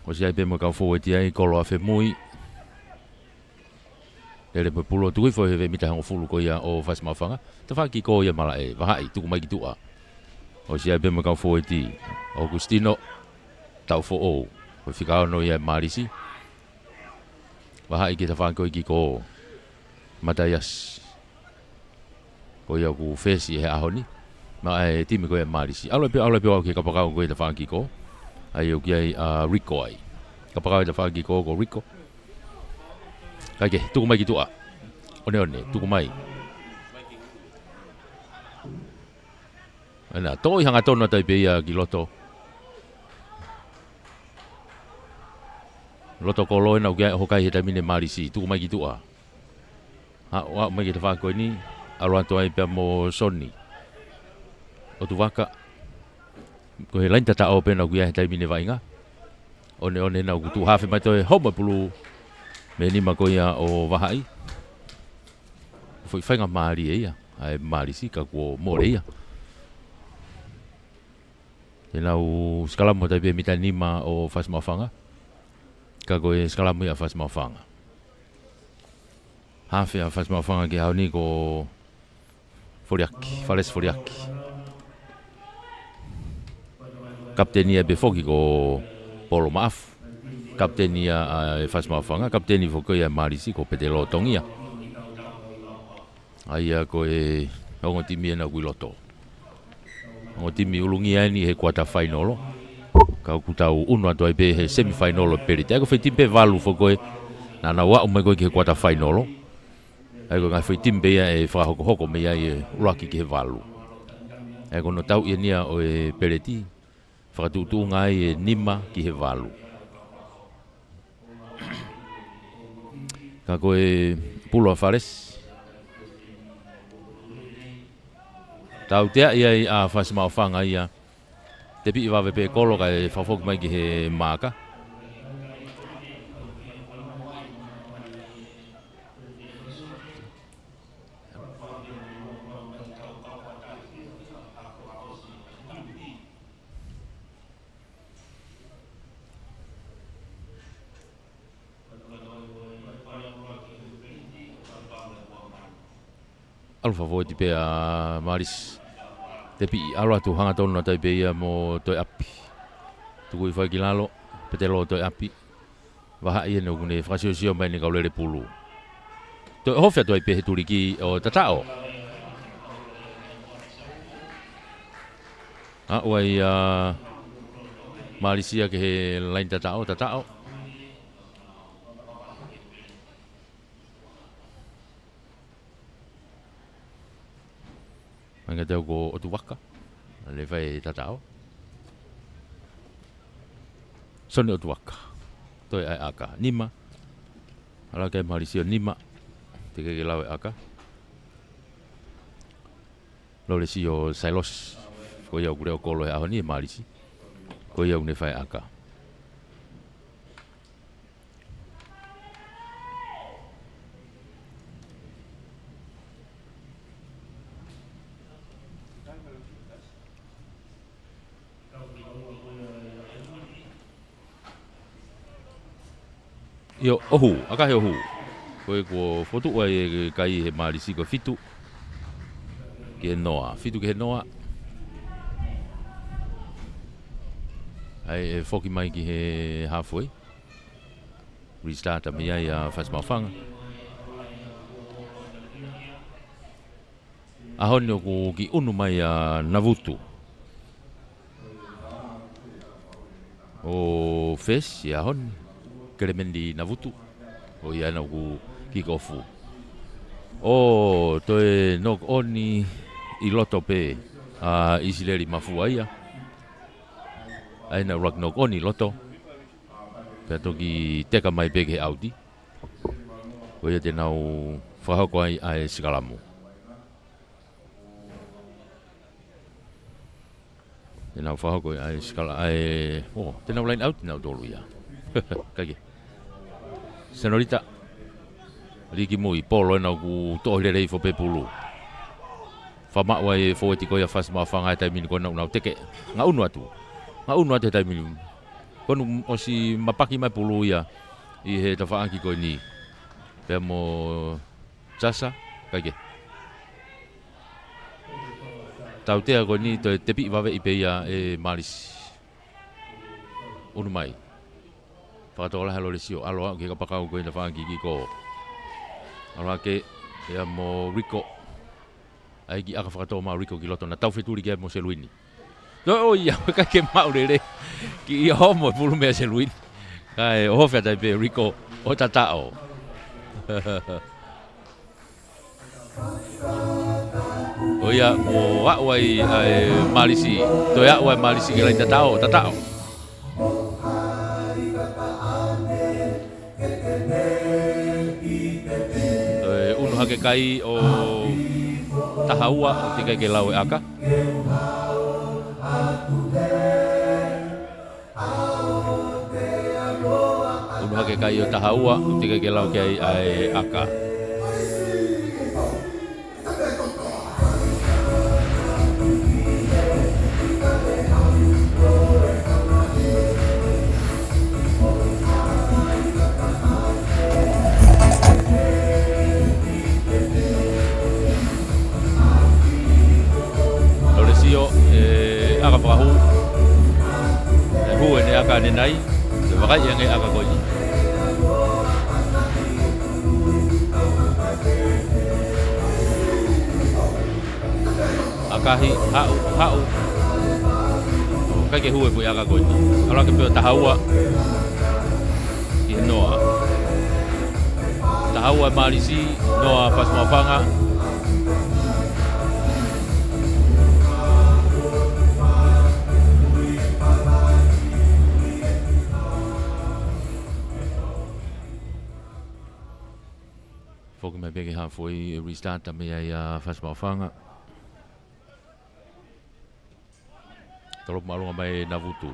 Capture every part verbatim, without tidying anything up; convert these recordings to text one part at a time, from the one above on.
ʻOsi ʻai pē mo e kau fōueti ai, Kolo Afemui. Lele mo e pulu, tuku hifo he veʻe mita hongofulu ko ia ʻo Fasi Maʻufanga. Tafaʻaki kiko ia malaʻe, vahaʻi, tuku mai ki tuʻa. ʻOsi ʻai pē mo e kau fōueti, ʻOkusitino Taʻufoʻou. Ko e fika ono ia ʻe Malisi. Vahaʻi ki he tafaʻaki ko ē kiko Mataiasi. Ko ia ʻoku fesi he ʻaho ni. Maʻa e timi ko ia ʻe Malisi. ʻAlu pē, ʻalu pē au ki he kapakau ko ia tafaʻaki kiko. ʻA ia ʻoku ʻi ai ʻa Riko ai. Kapakau ia tafaʻaki kiko ko Riko. Kae kehe, tuku mai ki tuʻa. ʻOneʻone, tuku mai. ʻEna, toʻo hangatonu atu ai pē ia ki loto. Loto kolo ʻena ʻoku ʻi ai e hokai he taimi ni ʻe Malisi. Tuku mai ki tuʻa. Haʻu, haʻu mai ki he tafaʻaki ko eni, ʻalu atu ai pea mo Soni ʻOtuvaka. Ko e laine tataʻo pē ʻena ʻoku ʻi ai he taimi ni ʻe vaʻinga. ʻOneʻone ʻena ʻoku tuʻu hafe mai, toe homo e pulu mei he nima ko ia ʻo Vahaʻi. Foʻi faingamālie ia ʻa e Malisi ka kuo mole ia. Te nau sikalamu atu ai pē mita nima ʻo Fasi Maʻufanga. Ka ko e sikalamu ia ʻa Fasi Maʻufanga. Hafe ʻa Fasi Maʻufanga ki he ʻaho ni ko Foliaki, Falesi Foliaki. Kapiteni ia pē foki ko Polo Maʻafu. Kapiteni ia ʻa e Fasi Maʻufanga, kapiteni foki ia ʻa e Malisi ko Pete Lotongia. ʻA ia ko e ongo timi ʻena ʻoku ʻi loto. Ongo timi ʻulungia ʻeni he kuata fainolo. Ka ʻoku tau ʻunu atu ai pē he semi fainolo peleti. ʻA ia ko e foʻi timi pē ʻe valu foki ko ē naʻa nau aʻu mai ko ē ki he kuata fainolo. ʻA ia ko e ngaahi foʻi timi pē ia ʻe fakahokohoko mei ai e ʻuluaki ki he valu. ʻA ia ko hono tauʻi ʻeni ia ʻo e peleti, fakatuʻutuʻunga ai e nima ki he valu. Ka ko e pulu ʻa Falesi. Tauteaʻi ai ʻa Fasi Maʻufanga ia. Tepiʻi vave pē Kolo kae fakafoki mai ki he maaka. ʻAlu fakafōueti pē ʻa Malisi. Tepiʻi, ʻalu atu hangatonu atu ai pē ia mo Toeʻapi. Tuku hifo ai ki lalo, Petelo Toeʻapi. Vahaʻi ʻena ʻoku ne fakasiosio mai ʻene kau lele pulu. Toe ʻohofi atu ai pē he tuliki ʻo tataʻo. Aʻu ai ʻa Malisi ia ki he laine tataʻo, tataʻo. Mai kiate au ko ʻOtuvaka. Lele fai tataʻo. Soni ʻOtuvaka. Toe ʻai ʻaka. Nima. ʻAlu ki ai Malisi ʻo nima. Teʻeki ke lave ʻaka. Lolesi ʻo Sailosi. Ko ia ʻoku leʻo kolo he ʻaho ni ʻe Malisi. Ko ia ʻoku ne fai ʻaka. ʻIo, ʻohu, ʻaka he ʻohu. Ko e kuo fokotuʻu ai e kai he Malisi ko e fitu ki he noa. Fitu ki he noa. ʻAi ʻe foki mai ki he halfway. Restart mai ai ʻa Fasi Maʻufanga. ʻAho ni ʻoku kiʻi ʻunu mai ʻa Navutu. ʻO fesi ʻaho ni, Kelemeni Navutu. Ko ia ʻena ʻoku kick off. ʻO toe knock on ʻi loto pē ʻa ʻIsileli Mafua ia. ʻAi ʻena ʻuluaki knock on ʻi loto. Pea toki teka mai pē ki he ʻauti. Ko ia te nau fakahoko ai ʻa e sikalamu. Te nau fakahoko ʻa e sikala-, ʻa e, ʻo, te nau line out, te nau tolu ia. Kae kehe. Senorita. Liki mui, Polo ʻena ʻoku toʻo lelei hifo pē pulu. Fakamaʻu ai e fōueti ko ia Fasi Maʻufanga he taimi ni ko ʻena ʻoku nau teke. Ngaʻunu atu. Ngaʻunu atu he taimi ni. Ko ʻene ʻosi mapaki mai pulu ia ʻi he tafaʻaki ko eni. Pea mo Sasa, kae kehe. Tautea ko eni toe tepiʻi vaveʻi pē ia ʻe Malisi. ʻUnu mai. Fakatokolahi ʻa Lolesio, ʻalu ʻo aʻu ki he kapakau ko ē naʻe fakakikiʻi ko. ʻAlu hake, ia mo Riko. ʻAi ki ʻAka fakatō mai ʻa Riko ki loto naʻa tau fetuli ki ai mo Seluini. Toe ʻo ia, ʻikai ke maʻu lelei. Kiʻi ʻoho mo e pulu meia Seluini. Kae ʻohofi atu ai pē Riko ʻo tataʻo. ʻO ia, ʻo aʻu ai ʻa e Malisi. Toe aʻu ai Malisi ki he laini tataʻo, tataʻo. Toe ʻunu hake kai ʻo taha ua, ʻoku teʻeki ai ke lau ʻe ʻAka. ʻUnu hake kai ʻo taha ua, ʻoku teʻeki ai ke lau ki ai ʻa e ʻAka. Lolesio, ʻe ʻAka fakahū. ʻE hū ʻene ʻAka ʻanenai. ʻE vakai ange ʻAka ko eni. ʻAkahi, haʻu, haʻu. ʻOku ʻikai ke hū e foʻi ʻAka ko eni. ʻAlu hake pē ʻo taha ua. Ki he noa. Taha ua Malisi, noa Fasimaofanga. Foki mai pē ki he haafe, restart mai ai ʻa Fasimaofanga. Tolopu māʻolunga mai Navutu.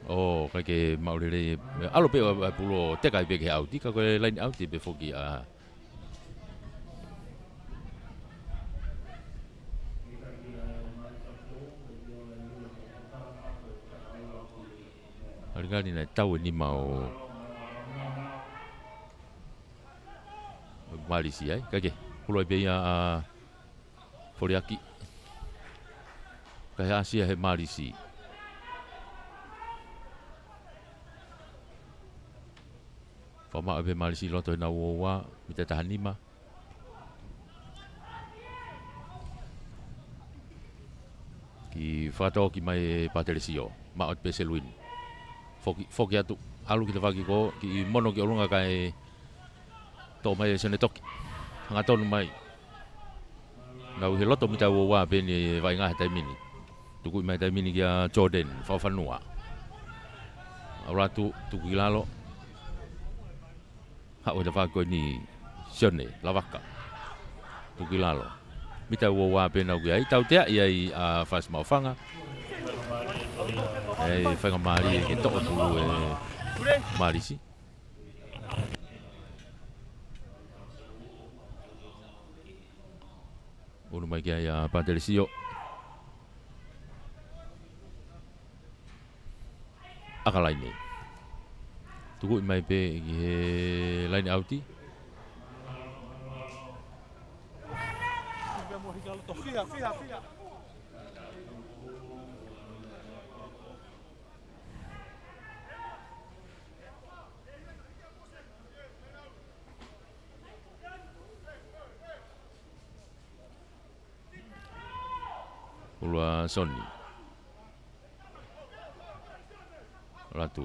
ʻOku ʻikai ke maʻu lelei, ʻalu pē ʻo, ʻo pulu ʻo teka ai pē ki he ʻauti, ka ko e laini ʻauti pē foki ʻa. Ngalingali naʻe tau e nima ʻo Malisi ai, kae kehe, pulu ai pē ia ʻa Foliaki. Kae ʻasi ia he Malisi. Fakamaʻu pē Malisi loto he nau ua ua, mita taha nima. Kiʻi fakatō ki mai ʻe Patelesio, maʻu atu pē Seluini. Foki, foki atu, ʻalu ki tafaʻaki ko, kiʻi mono ki ʻolunga kae toʻo mai ʻe Sione Toki. Hangatonu mai. Nau ʻi he loto mita ua ua pē ʻene vaʻinga he taimi ni. Tuku mai taimi ni kia Jordan, Fakafanua. ʻAlu atu, tuku ki lalo. Haʻu he tafaʻaki ko eni Sione, Lavaka. Tuku ki lalo. Mita ua ua pē nau ki ai, tautea ia ʻa Fasimaofanga. ʻE, faingamālie ke toʻo pulu ʻe Malisi. ʻUnu mai ki ai ʻa Patelesio. ʻAka laini. Tuku mai pē ki he laini ʻauti. ʻUlua Soni. Latu.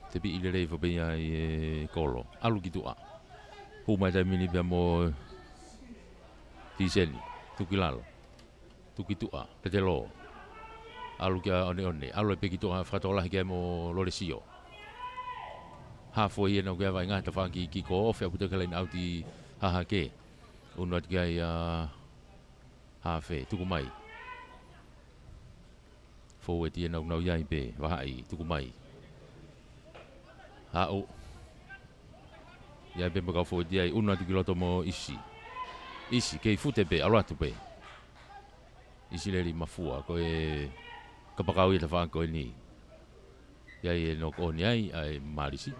Tepiʻi lelei foki pē ia ʻe Kolo. ʻAlu ki tuʻa. Hū mai taimi ni pea mo Tiseni. Tuku ki lalo. Tuku ki tuʻa. Petelo. ʻAlu kia ʻOneʻone. ʻAlu pē ki tuʻa fakatokolahi kia mo Lolesio. Haafe ia nau kia vaʻinga tafaʻaki ki ko ofi ʻaupito ki he laini ʻauti hahake. ʻUnu atu ki ai ʻa Haafe, tuku mai. Foueti ʻe nau nau ʻi ai pē, vahaʻi, tuku mai. Haʻu. ʻI ai pē mo e kau foueti ai, ʻunu atu ki loto mo ʻIsi. ʻIsi, kei fute pē, ʻalu atu pē. ʻIsileli Mafua, ko e kapakau ia tafaʻaki ko eni. ʻI ai e knock on ai ʻa e Mālisi.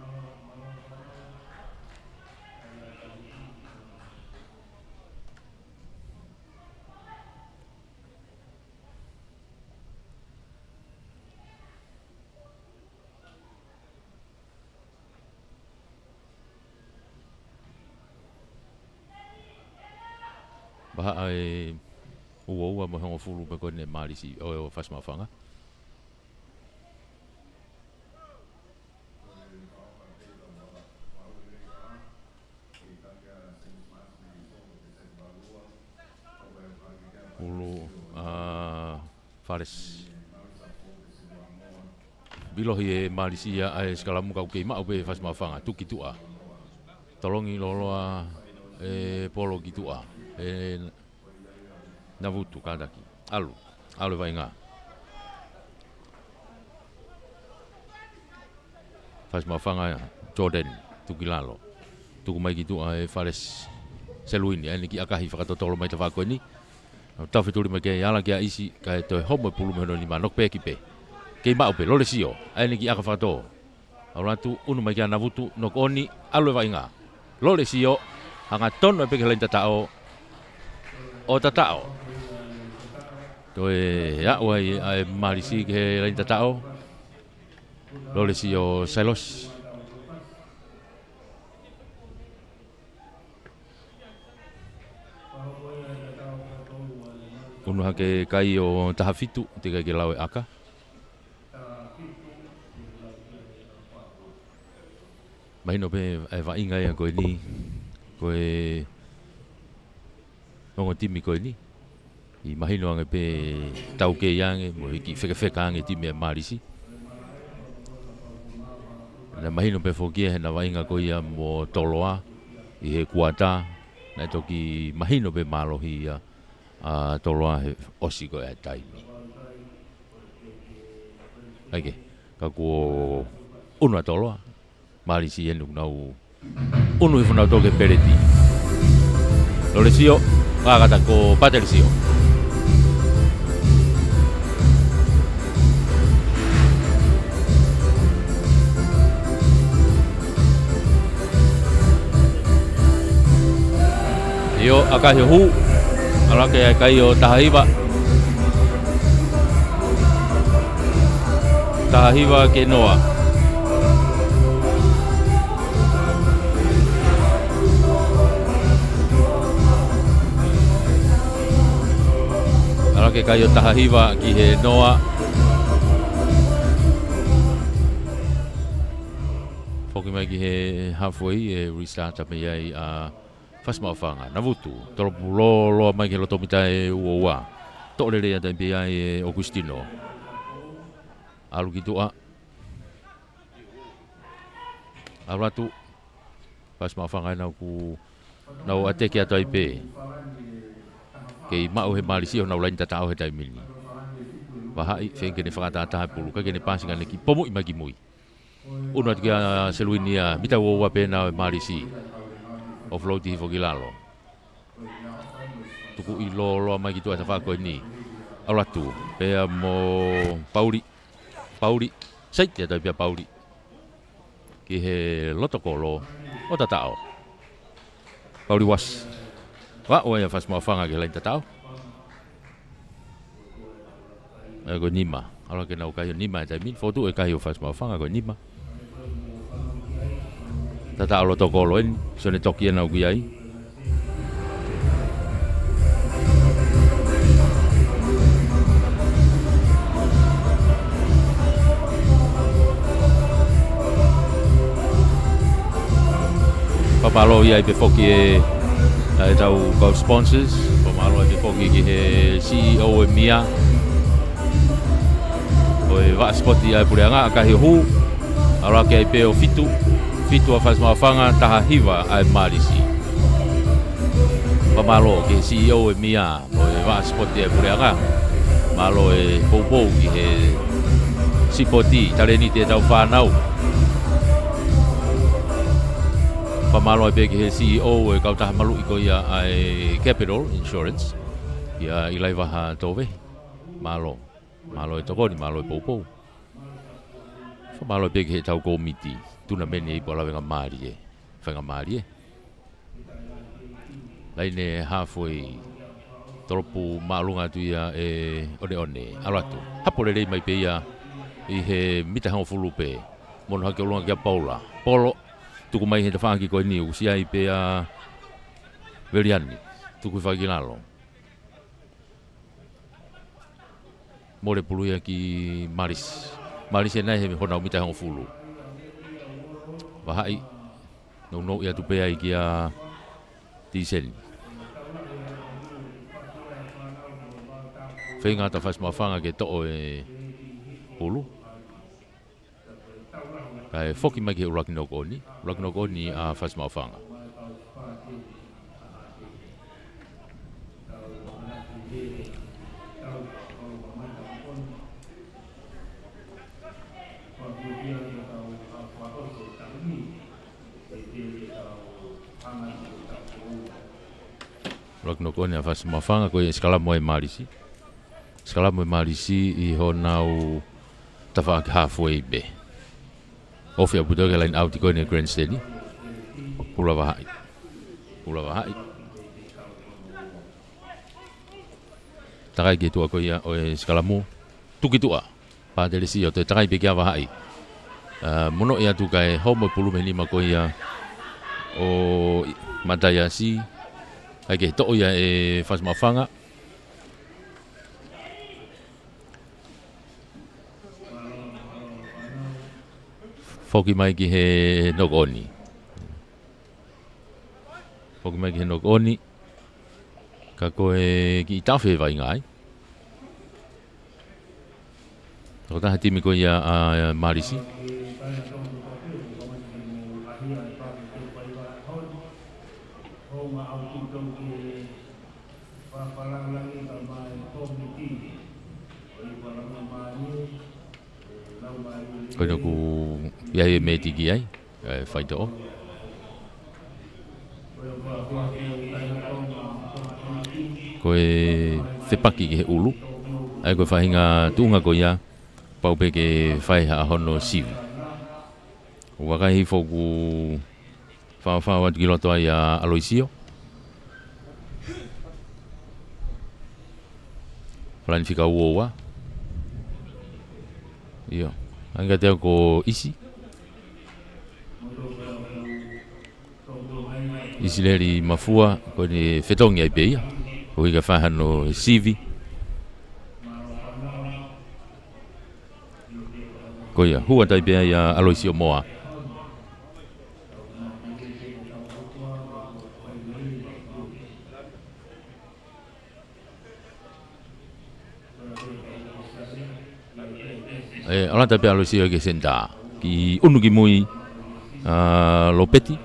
Vahaʻa e ua ua mo e hongofulu pē ko eni e Mālisi ʻo, ʻo Fasi Maʻufanga. Ulu, ʻa, Falesi. Vilohi e Mālisi ia ʻa e sikalamu ka ʻoku kei maʻu pē Fasi Maʻufanga, tuku ki tuʻa. Tolongi lōloa e polo ki tuʻa. E Navutu, kātaki. ʻAlu. ʻAlu e vaʻinga. Fasi Maʻufanga ia, Jordan, tuku ki lalo. Tuku mai ki tuʻa e Falesi. Seluini, ʻa eni kiʻi ʻakahi fakatotolo mai tafaʻaki ko eni. Tau fetuli mai ke ala ki ʻa ʻIsi, kae toe homo e pulu mei hono nima, knock back pē. Kei maʻu pē, Lolesio, ʻa eni kiʻi ʻaka fakatō. ʻAlu atu, ʻunu mai kia Navutu, knock on, ʻalu e vaʻinga. Lolesio, hangatonu pē ki he laini tataʻo. ʻO tataʻo. Toe aʻu ai ʻa e Mālisi ki he laini tataʻo. Lolesio Sailosi. ʻUnu hake kai ʻo taha fitu, teʻeki ai ke lau e ʻaka. Mahino pē e vaʻinga ia ko eni, ko e ongo timi ko eni. ʻI mahino ange pē taukei ange, mo hiki fekafeka ange timi e Mālisi. Naʻe mahino pē foki ia he naʻe vaʻinga ko ia mo Toloa, ʻi he kuata, naʻe toki mahino pē mālohi ia, ʻa Toloa he ʻosi ko ē ʻa e taimi. ʻAi ke, ka kuo ʻunu ʻa Toloa, Mālisi ʻe nau ʻunu hifo nau toki peleti. Lolesio, kākata ko Patelisio. ʻIo, ʻakahi ʻo hū. ʻAlu hake ʻa e kai ʻo taha hiva. Taha hiva ki he noa. ʻAlu hake kai ʻo taha hiva ki he noa. Foki mai ki he halfway, ʻe restart mai ai ʻa Fasi Maʻufanga, Navutu, tolopu lōloa mai ki he loto mita ʻe ua ua. Toʻo lelei atu ai pē ai ʻe ʻOkusitino. ʻAlu ki tuʻa. ʻAlu atu. Fasi Maʻufanga ʻe nau ku, nau ʻateki atu ai pē. Kei maʻu he Mālisi honau laini tataʻo he taimi ni. Vahaʻi, feinga ke ne fakatātā e pulu, kae ke ne paasi ange ki Pomuʻi mai ki mui. ʻUnu atu kia Seluini ia, mita ua ua pē ʻena ʻo e Mālisi. Offload hifo ki lalo. Tukuʻi lōloa mai ki tuʻa e tafaʻaki ko eni. ʻAlu atu, pea mo Pauli. Pauli, saiti atu ai pē ʻa Pauli. Ki he loto kolo, ʻo tataʻo. Pauli Uasi. Ua, ʻo ia Fasi Maʻufanga ki he laini tataʻo. ʻE, ko e nima. ʻAlu hake ʻenau kai ʻo nima he taimi ni. Fokotuʻu e kai ʻo Fasi Maʻufanga, ko e nima. Tataʻo loto kolo eni. Sione Toki ʻenau kui ai. Fakamālō ia ai pē foki e, ʻa ʻetau kau sponsors. Fakamālō ai pē foki ki he C E O e MIA. Ko e vaʻa sipoti ʻa e puleʻanga, ʻakahi ʻo hū. ʻAlu hake ai pē ʻo fitu. Fitu ʻa Fasi Maʻufanga, taha hiva ʻa e Mālisi. Fakamālō ki he C E O e MIA. Mo e vaʻa sipoti ʻa e puleʻanga. Mālō e poupou ki he sipoti, talēniti ʻetau fānau. Fakamālō ai pē ki he C E O e kautaha maluʻi ko ia ʻa e Capital Insurance. ʻIa ʻIlaivaha Tovehi. Mālō. Mālō e tokoni, mālō e poupou. Mālō pē ki heʻetau kōmiti tunameni ʻi Puʻalavengamālie, Faingamālie. Laine halfway, tolopu māʻolunga atu ia ʻe ʻOneʻone. ʻAlu atu, hapo lelei mai pē ia ʻi he mita hongofulu pē. Mono hake ʻolunga kia Paula. Polo, tuku mai he tafaʻaki ko eni, ʻoku ʻosi ʻai pē ʻa Veliani. Tuku hifo ki lalo. Mole pulu ia ki Malisi. Malisi ʻe nai he honau mita hongofulu. Vahaʻi, nounou ia atu pē ai kia Tiseni. Feinga ʻa Fasimaʻofanga ke toʻo e pulu. Kae foki mai ki he ʻuluaki knock on. ʻUluaki knock on ʻa Fasimaʻofanga. ʻUluaki knock on ʻa Fasimaʻofanga, ko e sikalamu ʻa Malisi. Sikalamu ʻa Malisi ʻi honau tafaʻaki halfway pē. Ofi ʻaupito ki he line out ko eni ʻa Grandstand. Pulu ʻa Vahaʻi. Pulu ʻa Vahaʻi. Takai ki he tuʻa ko ia ʻo e sikalamu. Tuki tuʻa. Pātelesio, toe takai pē kia Vahaʻi. Ā, mono ia atu kae homo e pulu mei he nima ko ia ʻo Mataiasi. ʻAi ke toʻo ia ʻe Fasimaʻofanga. Foki mai ki he knock on. Foki mai ki he knock on. Ka ko e kiʻi tafe vaʻinga ai. Tokotaha timi ko ia ʻa Malisi. Ko ena ʻoku ʻi ai e mētiki ai, e faitoʻo. Ko e fepaki ki he ʻulu. ʻAi ko e faʻahinga tuʻunga ko ia, pau pē ke fai ha hono sivi. ʻOku vakai hifo ʻoku faofao atu ki loto ai ʻa ʻAloisio. Falani fika ua ua. ʻIo. Anga te ko ʻIsi. ʻIsileli Mafua, ko eni fetongi ai pē ia. ʻOku ʻikai fai hano sivi. Ko ia, hū atu ai pē ia ʻa ʻAloisio Moa. ʻE, ʻalu atu ai pē ʻa ʻAloisio ki he senitā. Kiʻi ʻunu ki mui ʻa Lopeti.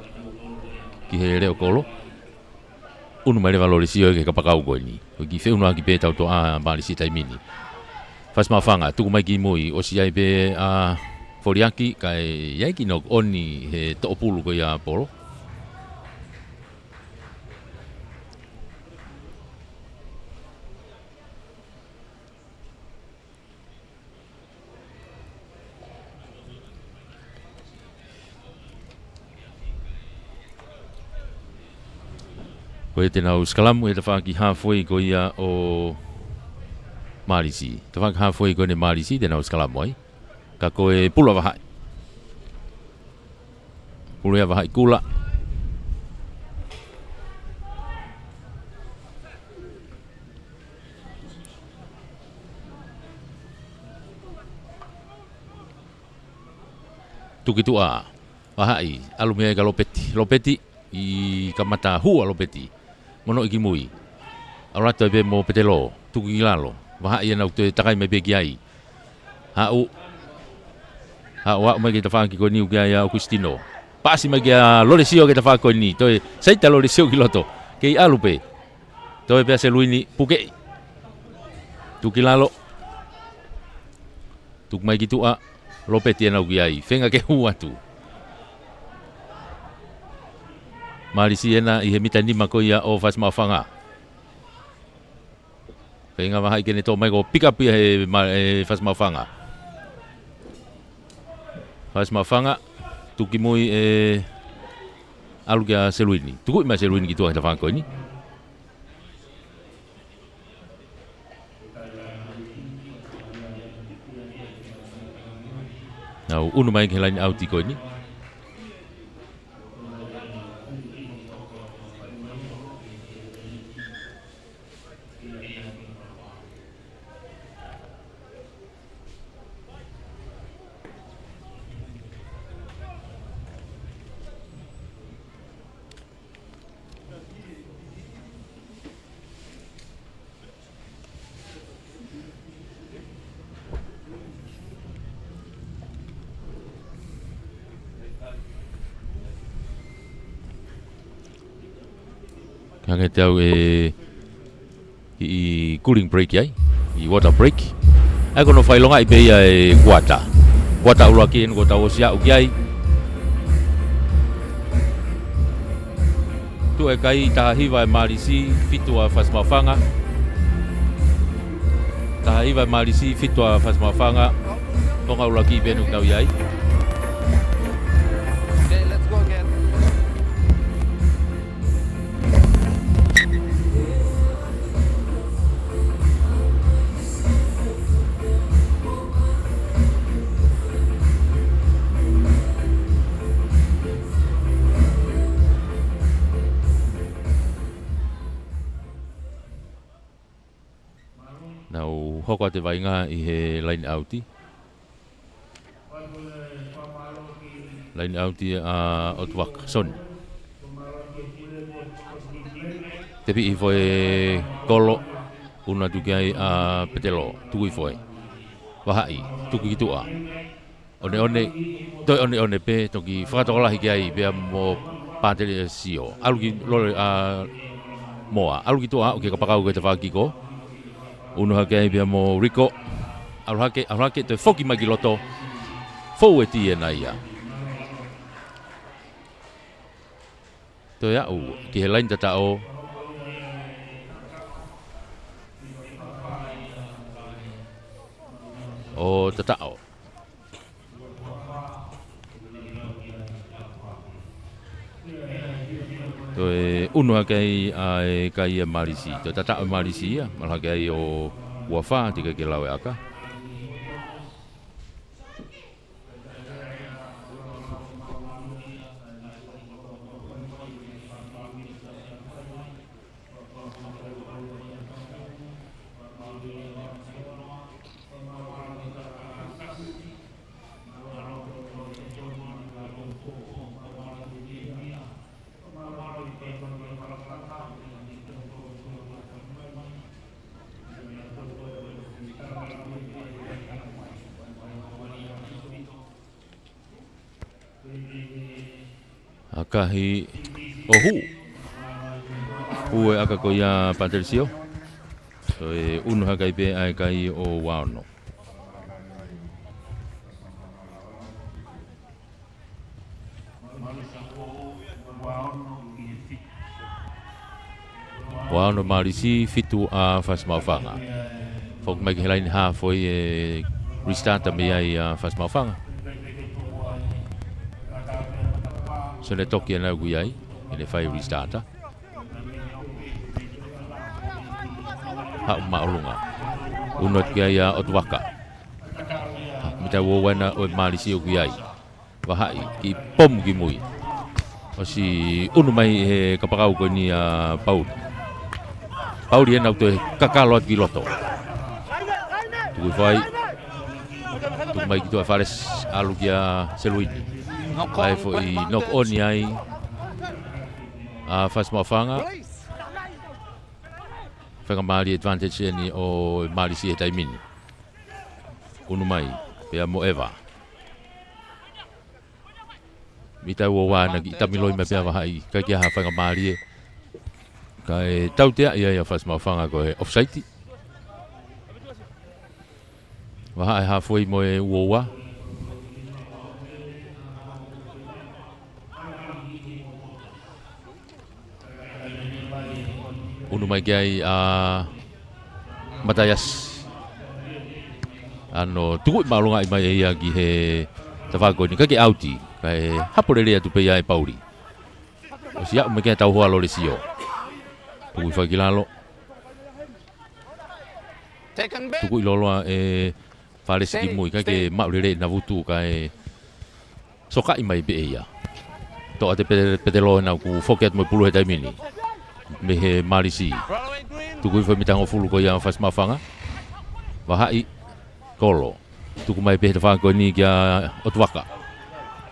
Ki he leʻo kolo. ʻUnu mai leva ʻAloisio ki he kapakau ko eni. Ko e kiʻi feʻunuʻaki pē tau toʻa Malisi taimi ni. Fasimaʻofanga, tuku mai ki mui, ʻosi ʻai pē ʻa Foliaki, kae ʻi ai e kiʻi knock on he toʻo pulu ko ia ʻa Polo. Ko ia te nau sikalamu he tafaʻaki halfway ko ia ʻo Malisi. Tafaʻaki halfway ko eni Malisi te nau sikalamu ai. Ka ko e pulu ʻa Vahaʻi. Pulu ʻa Vahaʻi Kula. Tuki tuʻa. Vahaʻi. ʻAlu mei ai kia Lopeti. Lopeti. ʻI kamata hū ʻa Lopeti. Mono ki mui. ʻAlu atu ai pē mo Petelo. Tuku ki lalo. Vahaʻi ʻena ʻoku toe takai mai pē ki ai. Haʻu. Haʻu, haʻu mai ki he tafaʻaki ko eni ʻoku ʻi ai ʻa ʻOkusitino. Pasi mai kia Lolesio ki he tafaʻaki ko eni. Toe saita Lolesio ki loto. Kei ʻalu pē. Toe pē ʻa Seluini, pukeʻi. Tuku ki lalo. Tuku mai ki tuʻa. Lopeti ʻena ʻoku ʻi ai. Feinga ke hū atu. Malisi ʻena ʻi he mita nima ko ia ʻo Fasimaʻofanga. Feinga Vahaʻi ke ne toʻo mai ko e pick up ia he ma-, he Fasimaʻofanga. Fasi Maʻufanga, tuku kimui ʻe ʻalu kia Seluini. Tukuʻi mai Seluini ki tuʻa he tafaʻaki ko eni. Nau ʻunu mai ki he laine ʻauti ko eni. Hangē te u ʻi he cooling break ai, ʻi he water break. ʻA ia ko hono fakaʻilongaʻi pē ia e kuata. Kuata ʻuluaki eni kuo tau ʻosi aʻu ki ai. Tuʻu e kai, taha hiva ʻa e Mālisi, fitu ʻa Fasi Maʻufanga. Taha hiva ʻa e Mālisi, fitu ʻa Fasi Maʻufanga. Konga ʻuluaki pē eni ʻoku nau ʻi ai. Okay, let's go again. Nau hoko atu e vaʻinga ʻi he laine ʻauti. Laine ʻauti ʻa ʻOtuaka, Soni. Tepiʻi foʻi kolo, ʻunu atu ki ai ʻa Petelo, tuku e foʻi. Vahaʻi, tuku ki tuʻa. ʻOneʻone, toe ʻoneʻone pē, toki fakatokolahi ki ai pea mo Pātele Sio. ʻAlu ki lole ʻa Moa, ʻalu ki tuʻa aʻu ki he kapakau ko e tafaʻaki ko. ʻUnu hake ai pea mo Riko. ʻAlu hake, ʻalu hake, toe foki mai ki loto. Fou e tī ena ia. Toe aʻu ki he laine tataʻo. ʻO tataʻo. Toe ʻunu hake ai ʻa e kai ʻa Mālisi. Toe tataʻo ʻe Mālisi ia. Malu hake ai ʻo ua fā, teʻeki ke lau e ʻaka. ʻAkahi ʻo hū. Hū e ʻaka ko ia Pātele Sio. Toe ʻunu hake ai pē ʻa e kai ʻo ua ono. Ua ono Mālisi, fitu ʻa Fasi Maʻufanga. Foki mai ki he laine haafe ʻo e restart mei ai ʻa Fasi Maʻufanga. Sone toki ʻena ʻoku ʻi ai, ʻene fai restart. Haʻu māʻolunga. ʻUnu atu ki ai ʻa ʻOtuaka. Mita ua ena ʻo e Mālisi ʻoku ʻi ai. Vahaʻi, kiʻi pomu ki mui. ʻOsi ʻunu mai he kapakau ko eni ʻa Pauli. Pauli ena ʻoku toe kakalo atu ki loto. Tuku e fai. Tuku mai ki tuʻa Falesi, ʻalu kia Seluini. Knock on. ʻAi foʻi knock on ai ʻa Fasi Maʻufanga. Faingamālie advantage eni ʻo Mālisi he taimi ni. ʻUnu mai, pea mo Eva. Mita ua ua ena kiʻi tamiloi mai pea Vahaʻi, ʻikai ke ʻi ai ha faingamālie. Kae tauteaʻi ai ʻa Fasi Maʻufanga ko e offside. Vahaʻi haafe ʻo e ua ua. ʻUnu mai ki ai ʻa Mataiasi. ʻAno tukuʻi māʻolunga mai ʻe ia ki he tafaʻaki ko eni, ʻikai ke ʻauti. Kae hapo lelei atu pē ia ʻe Pauli. ʻOsi aʻu mai ki ai e tauhoa ʻa Lolesio. Tuku hifo ki lalo. Tuku ʻi loloa ʻe Falesi ki mui, ʻikai ke maʻu lelei ʻena vutu kae sokaʻi mai pē ia. Toʻo atu pē, Petelo ʻena kuo foki atu mo e pulu he taimi ni. Mei he Malisi. Tuku hifo mita hongofulu ko ia ʻa Fasi Maʻufanga. Vahaʻi, Kolo. Tuku mai pē he tafaʻaki ko eni kia ʻOtuvaka.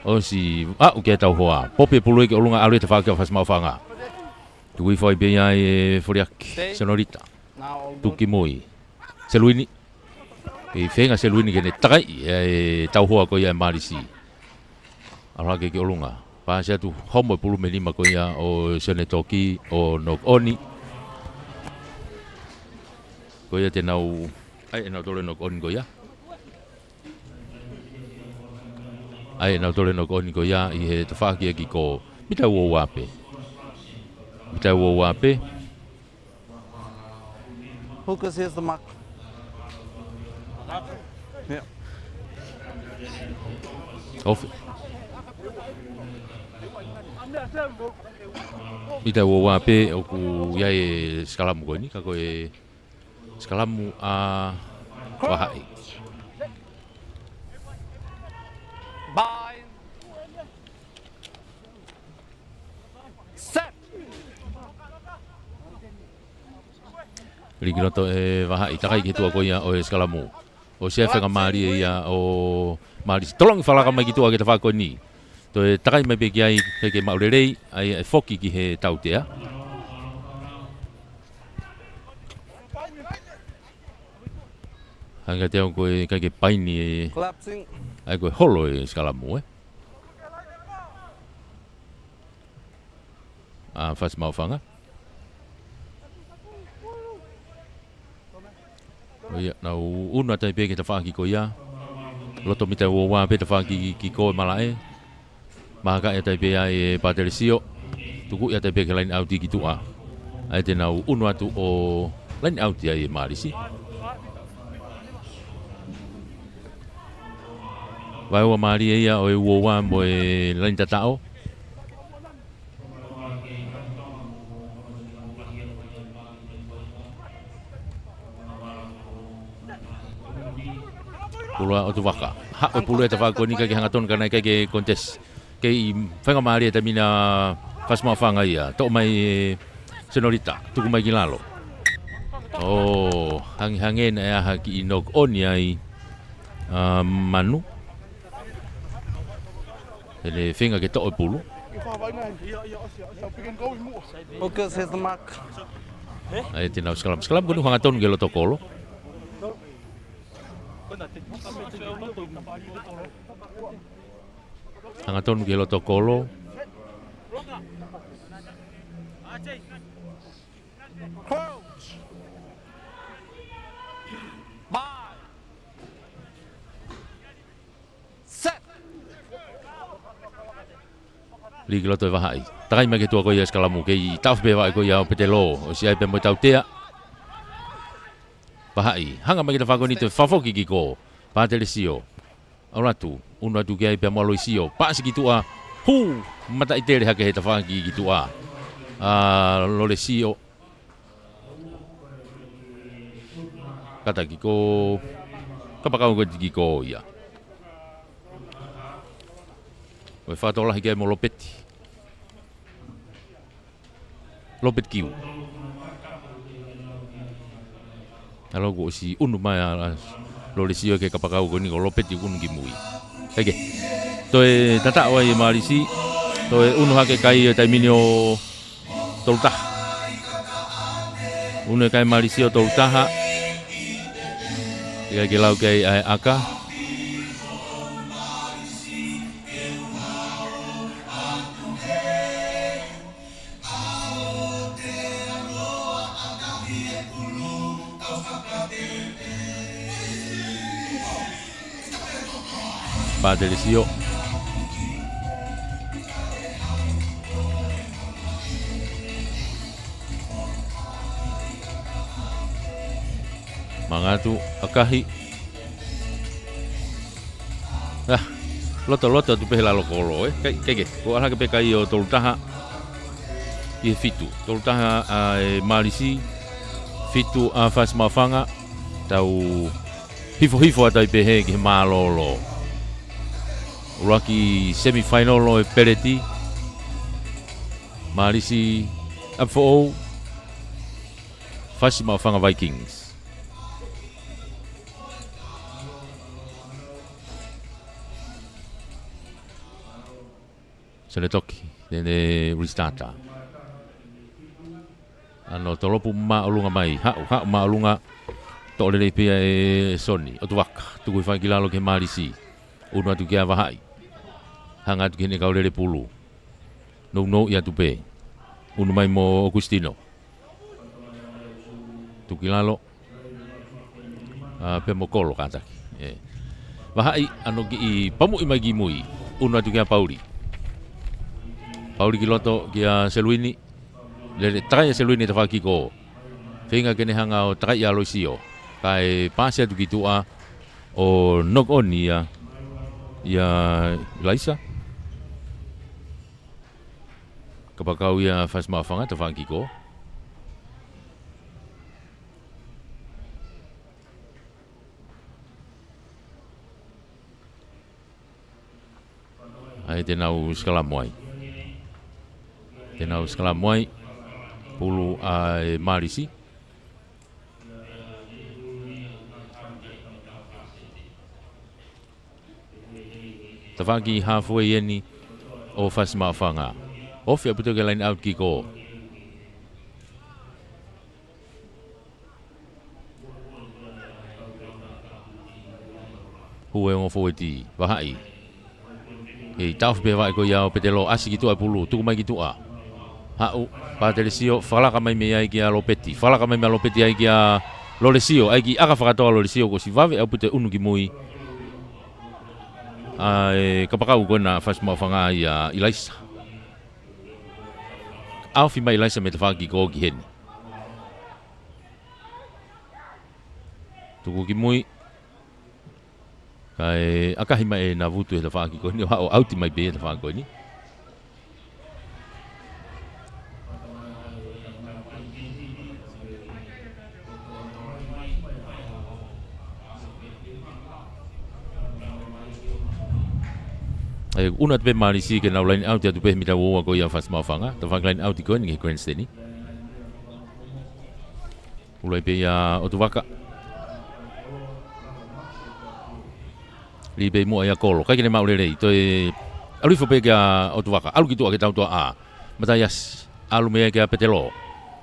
ʻOsi aʻu ki ai e tauhoa. Popi e pulu ia ki ʻolunga, ʻalu e tafaʻaki kia Fasi Maʻufanga. Tuku hifo ai pē ia ʻe Foliaki. Senolita. Tuku ki mui. Seluini. Kei feinga Seluini ke ne takaiʻi e tauhoa ko ia ʻa e Malisi. ʻAlu hake ki ʻolunga. Pasi atu, homo e pulu mei he nima ko ia ʻo Sione Toki, ʻo knock on. Ko ia te nau, ʻai ʻe nautolu e knock on ko ia. ʻAi ʻe nautolu e knock on ko ia ʻi he tafaʻaki ia ki ko mita ua ua pē. Mita ua ua pē. Hookers, here's the mark. Yeah. Off. Mita ua ua pē ʻoku ʻi ai e sikalamu ko eni, ka ko e sikalamu ʻa Vahaʻi. Bye. Set. Likiloto ʻe Vahaʻi, takai ki he tuʻa ko ia ʻo e sikalamu. ʻOsi ʻi ai e faingamālie ia ʻo Malisi. Tolongi falaka mai ki tuʻa ki he tafaʻaki ko eni. Toe takai mai pē ki ai, ʻikai ke maʻu lelei, ʻai ʻe foki ki he tautea. Hangē kiate au ko e ʻikai ke paini e. Collapsing. ʻAi ko e holo e sikalamu, ē? ʻA Fasi Maʻufanga. ʻO ia, nau ʻunu atu ai pē ki he tafaʻaki ko ia. Loto mita ua ua pē tafaʻaki ki ko e malaʻe. Mahakaʻi atu ai pē ia ʻe Pātelesio. Tukuʻi atu ai pē ki he laine ʻauti ki tuʻa. ʻAi te nau ʻunu atu ʻo laine ʻauti ai ʻe Malisi. Vaeua mālie ia ʻo e ua ua mo e laine tataʻo. Pulu ʻa ʻOtuvaka. Haʻu e pulu he tafaʻaki ko eni, ʻikai ke hangatonu ka naʻe ʻikai ke contest. Kei faingamālie e taimi ni ʻa Fasi Maʻufanga ia. Toʻo mai ʻe Senolita. Tuku mai ki lalo. ʻO hangehangē naʻe ʻai ha kiʻi knock on ai ʻa Manu. Ene feinga ke toʻo e pulu. Hookers, here's the mark. ʻAi te nau sikalamu. Sikalamu ko eni hangatonu ki he loto kolo. Hangatonu ki he loto kolo. Crouch. Bye. Set. Likiloto ʻe Vahaʻi. Takai mai ki he tuʻa ko ia e sikalamu, kei taʻofi pē vaʻe ko ia ʻo Petelo. ʻOsi ʻai pē mo e tautea. Vahaʻi. Hanga mai ki he tafaʻaki ko eni, toe fakafoki ki ko Pātelesio. ʻAlu atu. ʻUnu atu ki ai pea mo Aloisio. Pasi ki tuʻa. Hū. Mataʻitele hake he tafaʻaki ki tuʻa. ʻA Lolesio. Kata ki ko, kapakau ko e tiki ko ia. Ko e fakatokolahi ki ai mo Lopeti. Lopeti Kiu. ʻAlu kuo ʻosi ʻunu mai ʻa Lolesio ki he kapakau ko eni ko Lopeti ʻunu ki mui. Heke. Toe tataʻo ai ʻe Malisi. Toe ʻunu hake kai ʻo e taimi ni ʻo tolu taha. ʻUnu e kai Malisi ʻo tolu taha. ʻIkai ke lau ki ai ʻa e ʻaka. Pātelesio. Mangatu, ʻakahi. Ah, Lotoloto atu pē he lalo kolo, ē? Kai, kai ke, ko e ʻalu hake pē kai ʻo tolu taha ki he fitu. Tolu taha ʻa e Mālisi, fitu ʻa Fasi Maʻufanga, tau hifohifo atu ai pē hē ki he mālōlō. ʻUluaki semifinal ʻo e peleti, Mālisi ʻApifoʻou, Fasi Maʻufanga Vikings. Sene toki, nene restart. ʻAno tolopu māʻolunga mai, haʻu, haʻu māʻolunga, toʻo lelei pē ia ʻe Soni, ʻOtuvaka, tuku hifo ai ki lalo ki he Mālisi. Unu atu kia Vahaʻi. Hanga atu ki heʻene kau lele pulu. Nounou atu pē. Unu mai mo ʻOkusitino. Tuku ki lalo. ʻA, pea mo Kolo kātaki. ʻE. Vahaʻi ʻano kiʻi pamuʻi mai ki mui. Unu atu kia Pauli. Pauli ki loto kia Seluini. Lele takai ʻa Seluini he tafaʻaki kiko. Feinga ke ne hanga ʻo takai ʻa Loisio. Kae paasi atu ki tuʻa ʻo knock on ia ʻia ʻIlaisa. Kapakau ia Fasi Maʻufanga, tafaʻaki kiko. ʻAi te nau sikalamu ai. Te nau sikalamu ai. Pulu ʻa e Mālisi. Tafaʻaki halfway eni ʻo Fasi Maʻufanga. Ofi ʻaupito ki he line out kiko. Hū e ongo fōueti, Vahaʻi. Kei taʻofi pē Vahaʻi ko ia ʻo Petelo, ʻasi ki tuʻa e pulu, tuku mai ki tuʻa. Haʻu, Patelisio, fakalaka mai mei ai kia Lopeti. Fakalaka mai mei Lopeti ai kia Lolesio, ʻai ke ʻaka fakatoa Lolesio, kuo ʻosi vave ʻaupito e unu ki mui ʻa e kapakau ko ena Fasi Maʻufanga ʻia ʻIlaisa. ʻAofi mai ʻIlaisa mei he tafaʻaki kiko ki heni. Tuku ki mui. Kae ʻakahi mai ʻe Navutu he tafaʻaki ko eni, ʻo haʻu ʻo ʻauti mai pē he tafaʻaki ko eni. ʻE, unu atu pē Mālisi ke nau line out atu pē he mita ua ua ko ia Fasi Maʻufanga. Tafaʻaki line out ko eni ki he grandstand. ʻUlu ai pē ia ʻOtuvaka. Lī pē muʻa ia Kolo. Kai ke ne maʻu lelei. Toe ʻalu hifo pē kia ʻOtuvaka. ʻAlu ki tuʻa ke tautua ʻa. Mataiasi. ʻAlu mei ai kia Petelo.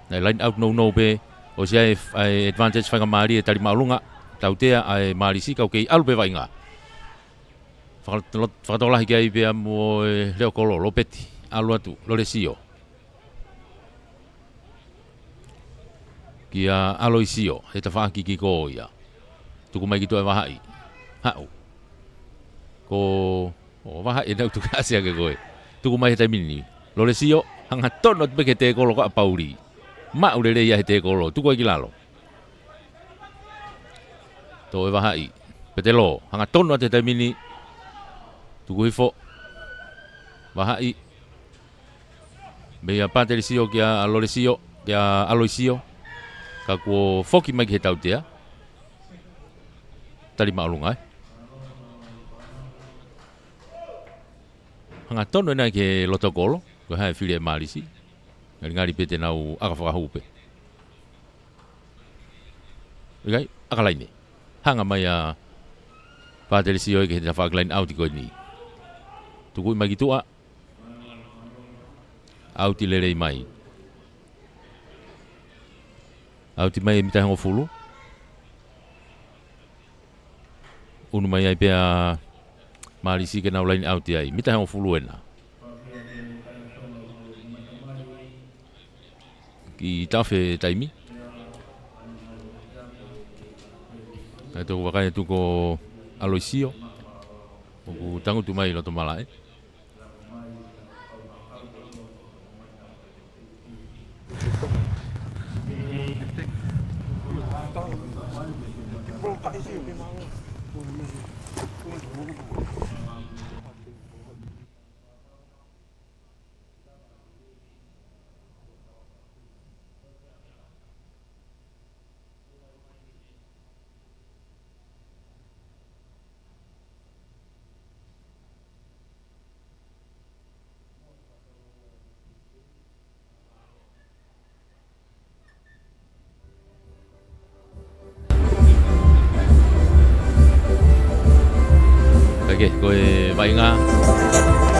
Naʻe line out nounou pē. ʻOsi ʻai e, ʻai e advantage faingamālie e tali māʻolunga. Tautea ʻa e Mālisi kau kei ʻalu pē vaʻinga. Faka-, lo-, fakatokolahi ki ai pea mo e Leʻo Kolo. Lopeti. ʻAlu atu. Lolesio. Kia Aloisio, he tafaʻaki kiko ia. Tuku mai ki tuʻa e Vahaʻi. Haʻu. Ko, ʻo Vahaʻi ʻenau tuku ʻasi ake ko ē. Tuku mai he taimi ni. Lolesio, hangatonu atu pē ki he tēkolo ko ē ʻa Pauli. Maʻu lelei ia he tēkolo. Tuku ai ki lalo. Toʻo e Vahaʻi. Petelo, hangatonu atu he taimi ni. Tuku hifo. Vahaʻi. Meia Patelisio kia Lolesio, kia Aloisio. Ka kuo foki mai ki he tautea. Tali māʻolunga, ē. Hangatonu ena ki he loto kolo, ko e hā e fili ʻa e Mālisi. Ngalingali pē te nau ʻaka fakahū pē. ʻIkai, ʻaka laine. Hanga mai ʻa Patelisio ia ki he tafaʻaki line out ko eni. Tukuʻi mai ki tuʻa. ʻAuti lelei mai. ʻAuti mai e mita hongofulu. Unu mai ai pē ʻa Mālisi ke nau line out ai. Mita hongofulu ena. Kiʻi tafe taimi. Naʻe toki vakai atu ko Aloisio. ʻOku tangutu mai loto malaʻe.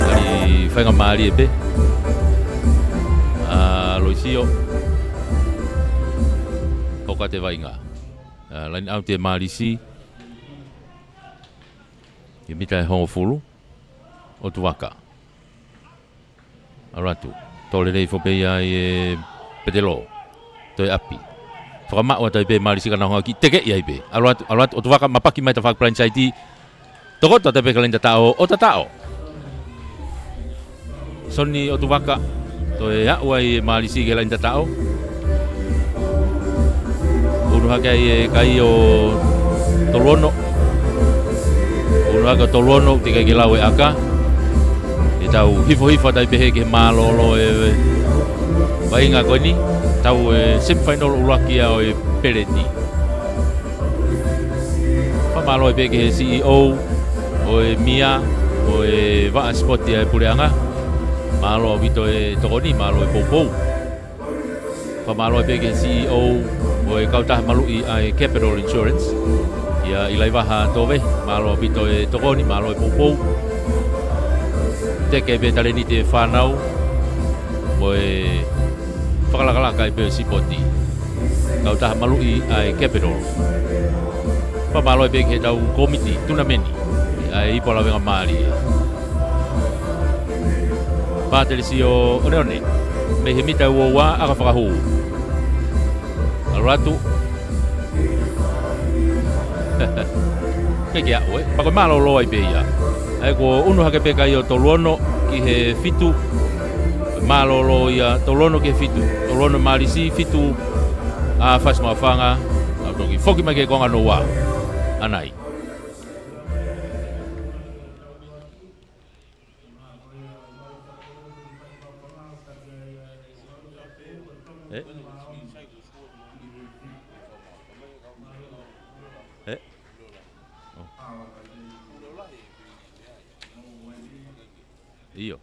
Tali faingamālie pē ʻa Loisio. Hoko atu e vaʻinga. ʻA, line out e Mālisi. Ki he mita ʻe hongofulu. ʻOtuvaka. ʻAlu atu. Tō lelei foki pē ia ʻi he Petelo. Toe ʻapi. Fakamaʻu atu ai pē Mālisi ka nau hanga ʻo kiʻi tekeʻi ai pē. ʻAlu atu, ʻalu atu, ʻOtuvaka mapaki mai tafaʻaki palaini saiti. Tokoto atu ai pē ki he laini tataʻo, ʻo tataʻo. Soni ʻOtuvaka, toe aʻu ai e Mālisi ki he laini tataʻo. Unu hake ai e kai ʻo Toluono. Unu hake ʻo Toluono, teʻeki ai ke lau e ʻaka. ʻE tau hifohifo atu ai pē he ki he mālōlō e vaʻinga ko eni. Tau e semifinal ʻuluaki ia ʻo e peleti. Fakamālō pē ki he C E O ʻo e mia, ʻo e vaʻa sipoti ʻa e puleʻanga. Mālō ʻaupito e tokoni, mālō e poupou. Fakamālō pē ki he C E O ʻo e kautaha maluʻi ʻa e Capital Insurance. ʻIa ʻIlaivaha Tove, mālō ʻaupito e tokoni, mālō e poupou. Teke pē talēniti e fānau mo e fakalakalaka ai pē ʻo e sipoti. Kautaha maluʻi ʻa e Capital. Fakamālō pē ki heʻetau kōmiti tunameni ʻa e Ipu ʻa Lavengamālie. Pātelesio ʻOneʻone, mei he mita ʻe uaua, ʻaka fakahū. ʻAlu atu. Ke ke aʻu, ē? Pea ko e mālōlō ai pē ia. ʻA ia kuo unu hake pē kai ʻo Toluono ki he fitu. Mālōlō ia Toluono ki he fitu. Toluono Mālisi fitu. ʻA Fasi Maʻufanga. ʻA toki foki mai ki he konga hono ua. ʻAnai. Ē? Ē? ʻIo.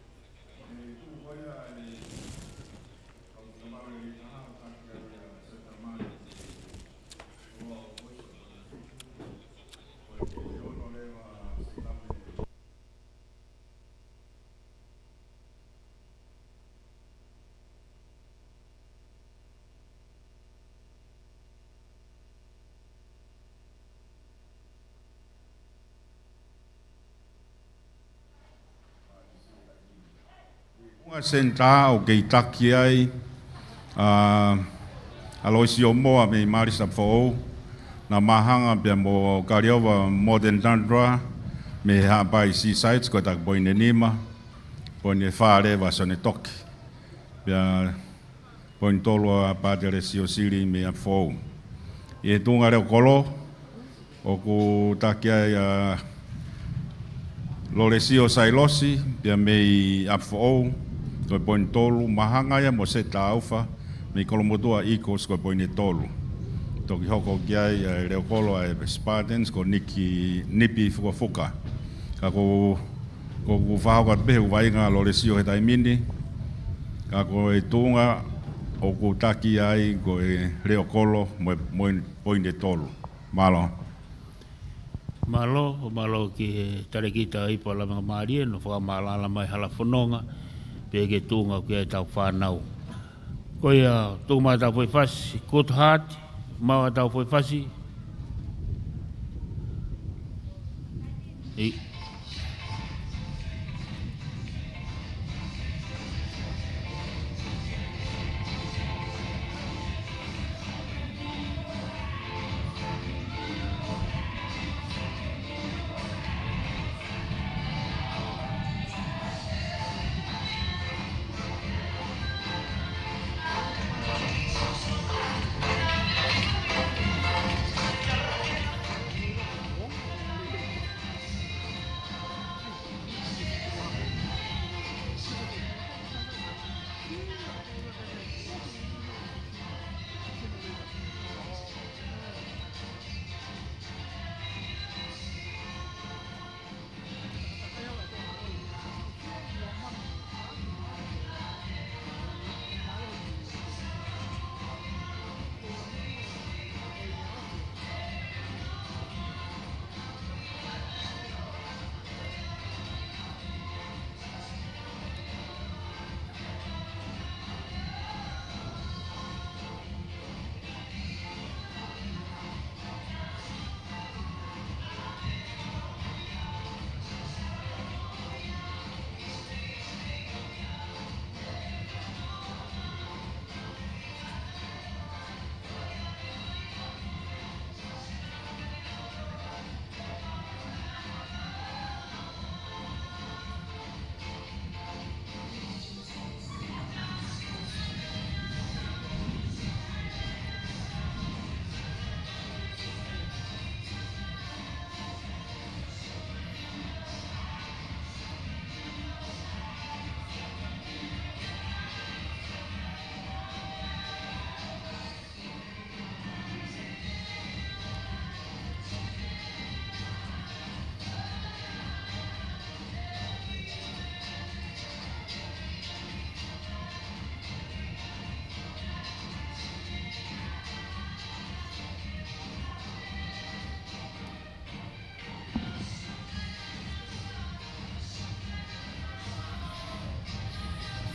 Ko e senitā ʻoku kei taki ai, ʻa, ʻa Loisio Moa mei Mālisi Foʻou, naʻa māhanga pea mo Kaliova Modern Tundra mei Haʻapai Seaside, ko e taki poini nima, poini fā leva Sone Toki. Pea poini tolu ʻa Pātelesio Sili mei Apifoʻou. ʻI he tuʻunga leʻo kolo, ʻoku taki ai ʻa Lolesio Sailosi, pea mei Apifoʻou, ko e poini tolu, māhanga ia mo Seta Aufa, mei Kolomotuʻa Eagles, ko e poini tolu. Toki hoko ki ai ʻa e leʻo kolo ʻa e Spartans, ko Niki Nipi Fukafuka. Ka ko ʻOku fakahoko atu pē he ʻū vaʻinga ʻa Lolesio he taimi ni, ka ko e tuʻunga ʻoku taki ai ko e leʻo kolo mo e, mo e poini ʻe tolu. Mālō. Mālō, mālō ki he talēkita Ipu ʻa Lavengamālie, hono fakamaʻalaʻala mai hala fononga, pea ki he tuʻunga ʻoku ʻi ai ʻetau fānau. Ko ia, tuku mai ʻetau foʻi fasi, Good Heart, maʻu ʻetau foʻi fasi. ʻEi.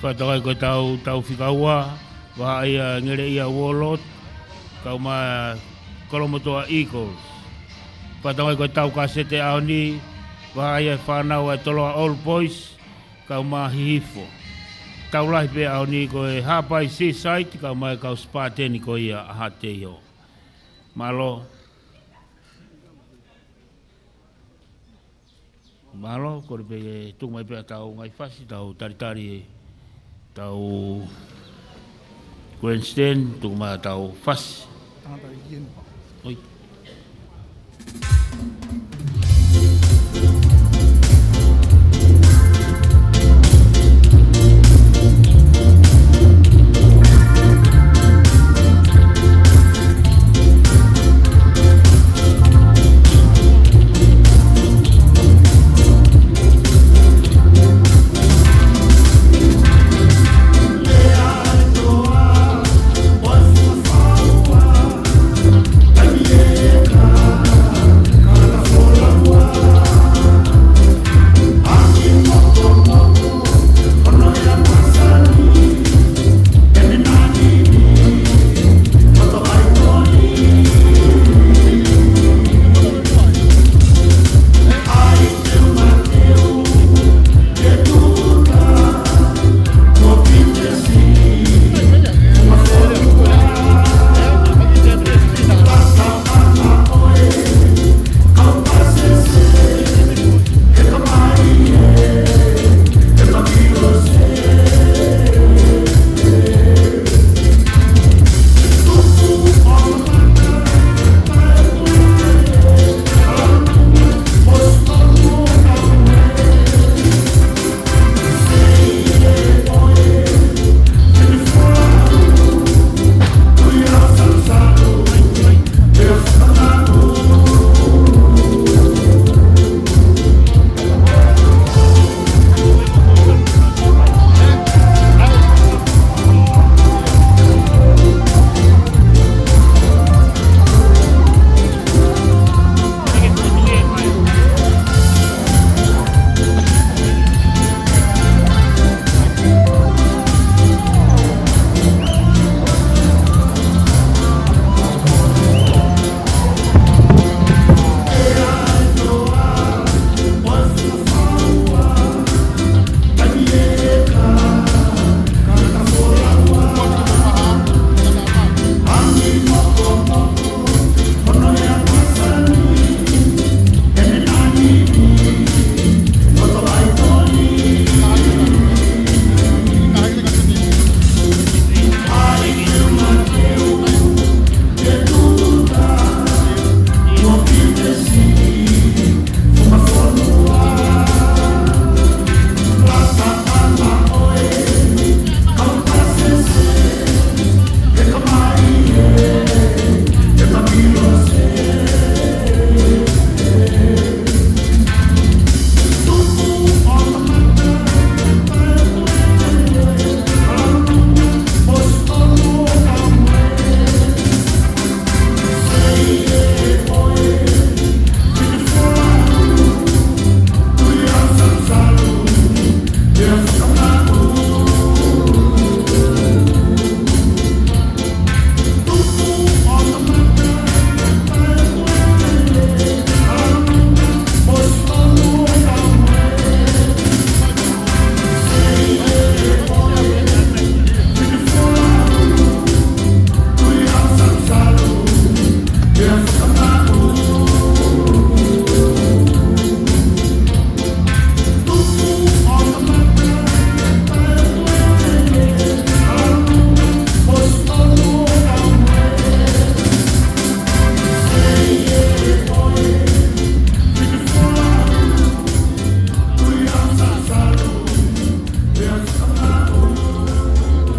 Fakatauange ko e tau, tau fika ua, vahaʻa ia Ngeleʻia Warlord, kau mai Kolomotoa Eagles. Fakatauange ko e tau kasete ʻaho ni, vahaʻa ia fānau ʻa e Toloa Old Boys, kau mai Hihifo. Tau lahi pē ʻaho ni ko e Haʻapai Seaside, kau mai kau Spartan ko ia ʻa Haʻateiho. Mālō. Mālō, kole pē ke tuku mai pē ʻa tau ngaahi fasi, tau talitali, tau grandstand, tuku mai ʻa tau fasi. Tangata i kien. ʻOi.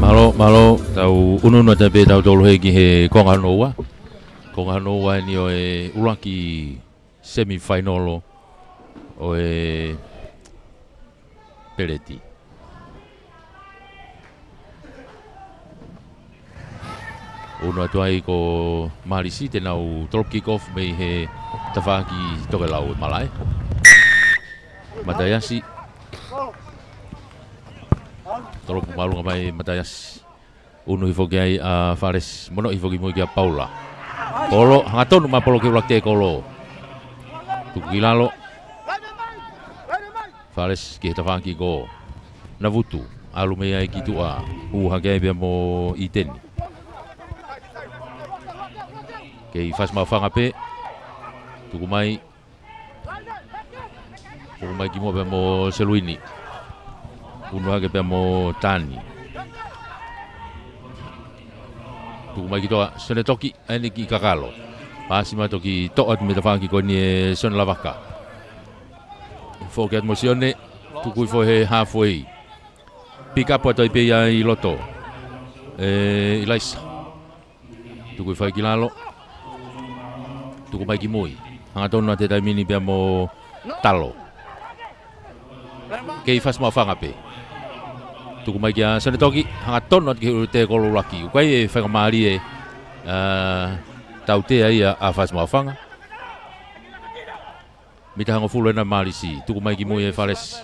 Mālō, mālō, tau ʻunuʻunu atu pē tautolu heni ki he konga hono ua. Konga hono ua eni ʻo e ʻuluaki semifinal ʻo e peleti. ʻUnu atu ai ko Malisi te nau tolo kick off mei he tafaʻaki tokelau ʻe Malaʻe. Mataiasi. Tolopu māʻolunga mai Mataiasi. Unu hifo ki ai ʻa Falesi. Mono hifo ki mui kia Paula. Polo, hangatonu mai Polo ki he ʻuluaki tekolo. Tuku ki lalo. Falesi ki he tafaʻaki ko Navutu. ʻAlu mei ai ki tuʻa. Hū hake ai pea mo ʻIteni. Kei Fasi Maʻufanga pē. Tuku mai. Tuku mai ki muʻa pea mo Seluini. Unu hake pea mo Tani. Tuku mai ki tuʻa, Sione Toki, ʻa eni ki Kakalo. Pasi mai toki toʻo atu mei he tafaʻaki ko eni ʻe Sione Lavaka. Foki atu mo Sione, tuku hifo he halfway. Pick up atu ai pē ia ʻi loto. ʻE, ʻIlaisa. Tuku hifo ai ki lalo. Tuku mai ki mui. Hangatonu atu he taimi ni pea mo Talo. Kei Fasi Maʻufanga pē. Tuku mai kia Sione Toki. Hangatonu atu ki he tekolo ʻuluaki. ʻOku ʻi ai e faingamālie, ʻa, tautea ia ʻa Fasi Maʻufanga. Mita hongofulu ena Malisi, tuku mai ki mui ʻe Falesi.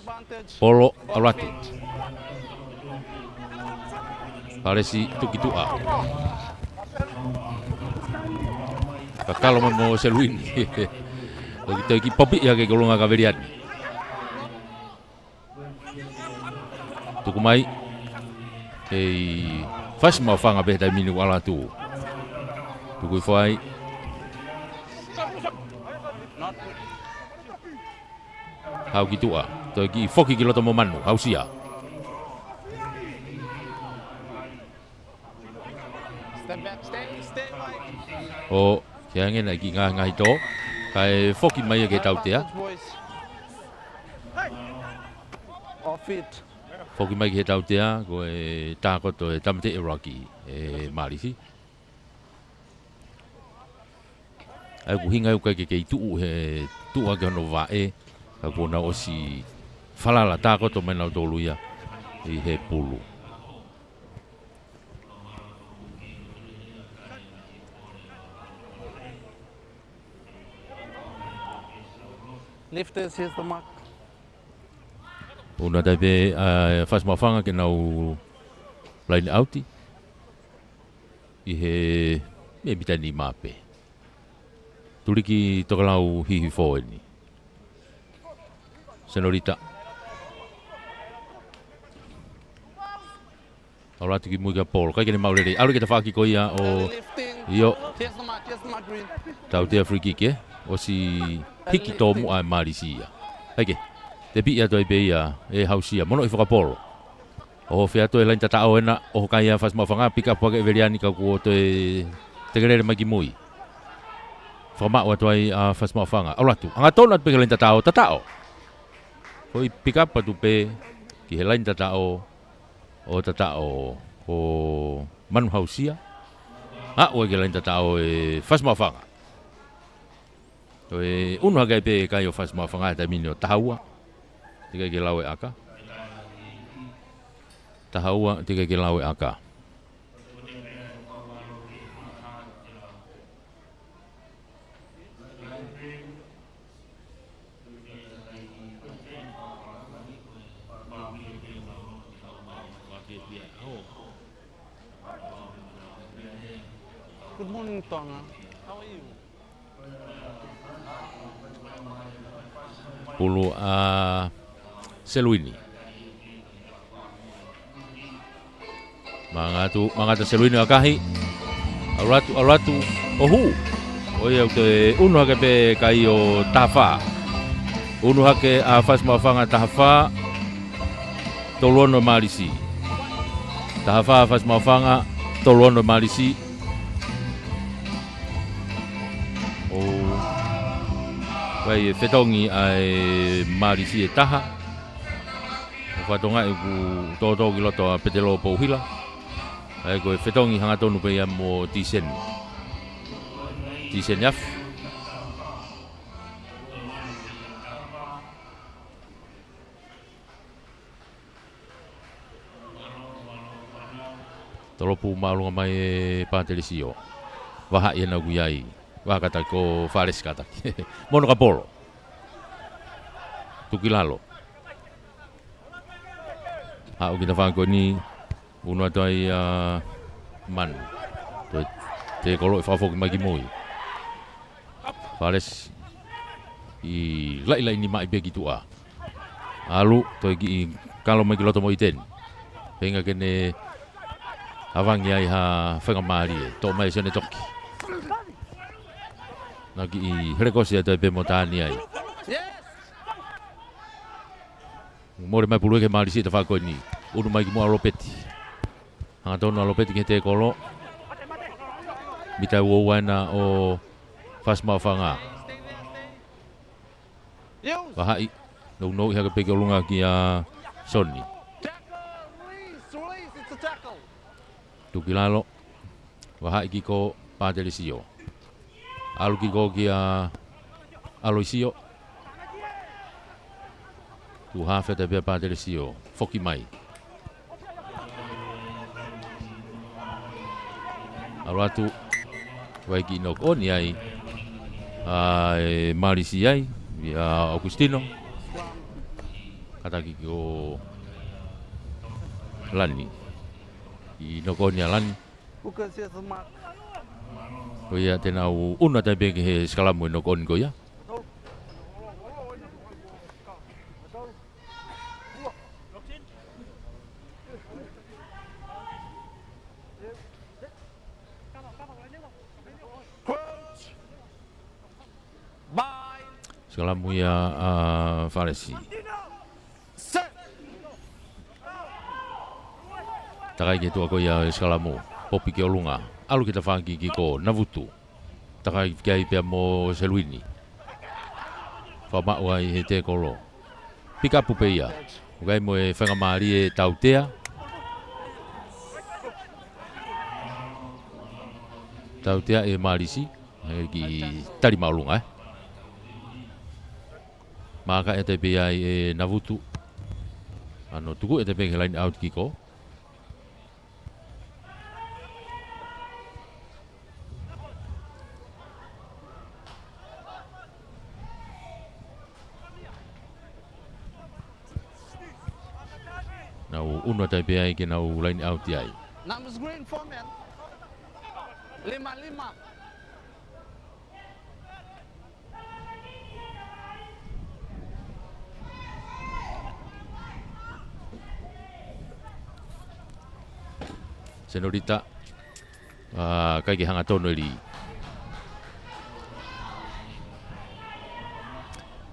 Polo, ʻalu atu. Falesi, tuku ki tuʻa. Kakalo mai mo Seluini. Toki, toki popi ia ki ʻolunga kia Veliani. Tuku mai. Kei Fasi Maʻufanga pē he taimi ni ʻoku ʻalu atu. Tuku hifo ai. Haʻu ki tuʻa. Toe kiʻi foki ki loto mo Manu. Hausia. Step back, stay, stay, Mike. ʻO, ke ange naʻe kiʻi ngahingahi tō. Kae foki mai ia ki he tautea. Boys. Off it. Foki mai ki he tautea, ko e tākoto e tāmateʻi ʻuluaki ʻe Malisi. ʻA ia ʻoku ʻuhinga ʻoku ʻikai ke kei tuʻu he tuʻu hake hono vaʻe, ka kuo nau ʻosi falala tākoto mai nautolu ia ʻi he pulu. Lifters, here's the mark. Unu atu ai pē ʻa Fasi Maʻufanga ke nau line out ʻi he mei mita nima pē. Tuliki Tokelau hihifo eni. Senolita. ʻAlu atu ki mui kia Polo. ʻIkai ke ne maʻu lelei. ʻAlu ki he tafaʻaki ko ia ʻo, ʻio. Tautea free kick, ē? ʻOsi hiki tōmuʻa ʻe Malisi ia. ʻIkai ke. Tepiʻi atu ai pē ia ʻe Hausia. Mono hifo kia Polo. ʻOho fē atu e laini tataʻo ena, ʻoho kai ʻa Fasi Maʻufanga, pick up hake ʻe Veliani ka kuo toe tekelele mai ki mui. Fakamaʻu atu ai ʻa Fasi Maʻufanga. ʻAlu atu. Hangatonu atu pē ki he laini tataʻo. Tataʻo. Foʻi pick up atu pē ki he laini tataʻo. ʻO tataʻo ko Manu Hausia. Aʻu ai ki he laini tataʻo ʻe Fasi Maʻufanga. Toe unu hake ai pē kai ʻo Fasi Maʻufanga he taimi ni ʻo taha ua. Teʻeki ai ke lau e ʻaka. Taha ua, teʻeki ai ke lau e ʻaka. Good morning, Tonga. How are you? Pulu ʻa Seluini. Mangata, mangata Seluini ʻo ʻakahi. ʻAlu atu, ʻalu atu, ʻo hū. ʻO ia ʻoku toe unu hake pē kai ʻo taha fā. Unu hake ʻa Fasi Maʻufanga taha fā. Tolu ono Malisi. Taha fā Fasi Maʻufanga, tolu ono Malisi. ʻOku ʻi ai e fetongi ʻa e Malisi ʻe taha. ʻOku fatongia ʻoku tōtō ki loto ʻa Petelo Pouhila. ʻA ia ko e fetongi hangatonu pē ia mo Tiseni. Tiseni Afi. Tolopu māʻolunga mai ʻe Patelisio. Vahaʻi ena ʻoku ʻi ai. Vaha kātaki ko Falesi kātaki. Mono kia Polo. Tuku ki lalo. Haʻu ki he tafaʻaki ko eni, unu atu ai ʻa Manu. Toe tēkolo ʻe fakafoki mai ki mui. Falesi ʻi laʻilaʻi ni mai pē ki tuʻa. ʻAlu, toe kiʻi kalo mai ki loto mo ʻIteni. Feinga ke ne havangi ai ha faingamālie. Toʻo mai ʻe Sione Toki. Naʻe kiʻi helekosi atu ai pē mo Tani ai. Mole mai pulu ʻe he Malisi he tafaʻaki ko eni. Unu mai ki muʻa ʻa Lopeti. Hangatonu ʻa Lopeti ki he tēkolo. Mita ʻe ua ua ena ʻo Fasi Maʻufanga. Vahaʻi. Nounou hake pē ki ʻolunga kia Soni. Tuku ki lalo. Vahaʻi kiʻi ko Patelisio. ʻAlu kiʻi ko kia ʻAloisio. Tuʻu hafe atu ai pē ʻa Patelisio. Foki mai. ʻAlu atu. Vahaʻi kiʻi knock on ai. ʻA e Malisi ai. ʻIa Augustino. Kātaki ko Lani. Kiʻi knock on ʻa Lani. Who can see the mark? Ko ia te nau unu atu ai pē ki he sikalamu ʻe knock on ko ia. Sikalamu ia ʻa Falesi. Takai ki tuʻa ko ia sikalamu. Popi ki ʻolunga. ʻAlu ki he tafaʻaki kiʻi ko Navutu. Takai ki ai pea mo Seluini. Fakamaʻu ai he tēkolo. Pikapu pē ia. ʻOku ʻi ai mo e faingamālie ʻe Tautea. Tautea ʻe Malisi. He kiʻi tali māʻolunga, ē. Māka ʻe te pē ai ʻe Navutu. ʻAno tuku ʻe te pē he line out kiʻi ko. Nau unu atu ai pē ai ke nau line out ai. Numbers green, four men. Lima, lima. Senorita. ʻA, ʻikai ke hangatonu e lī.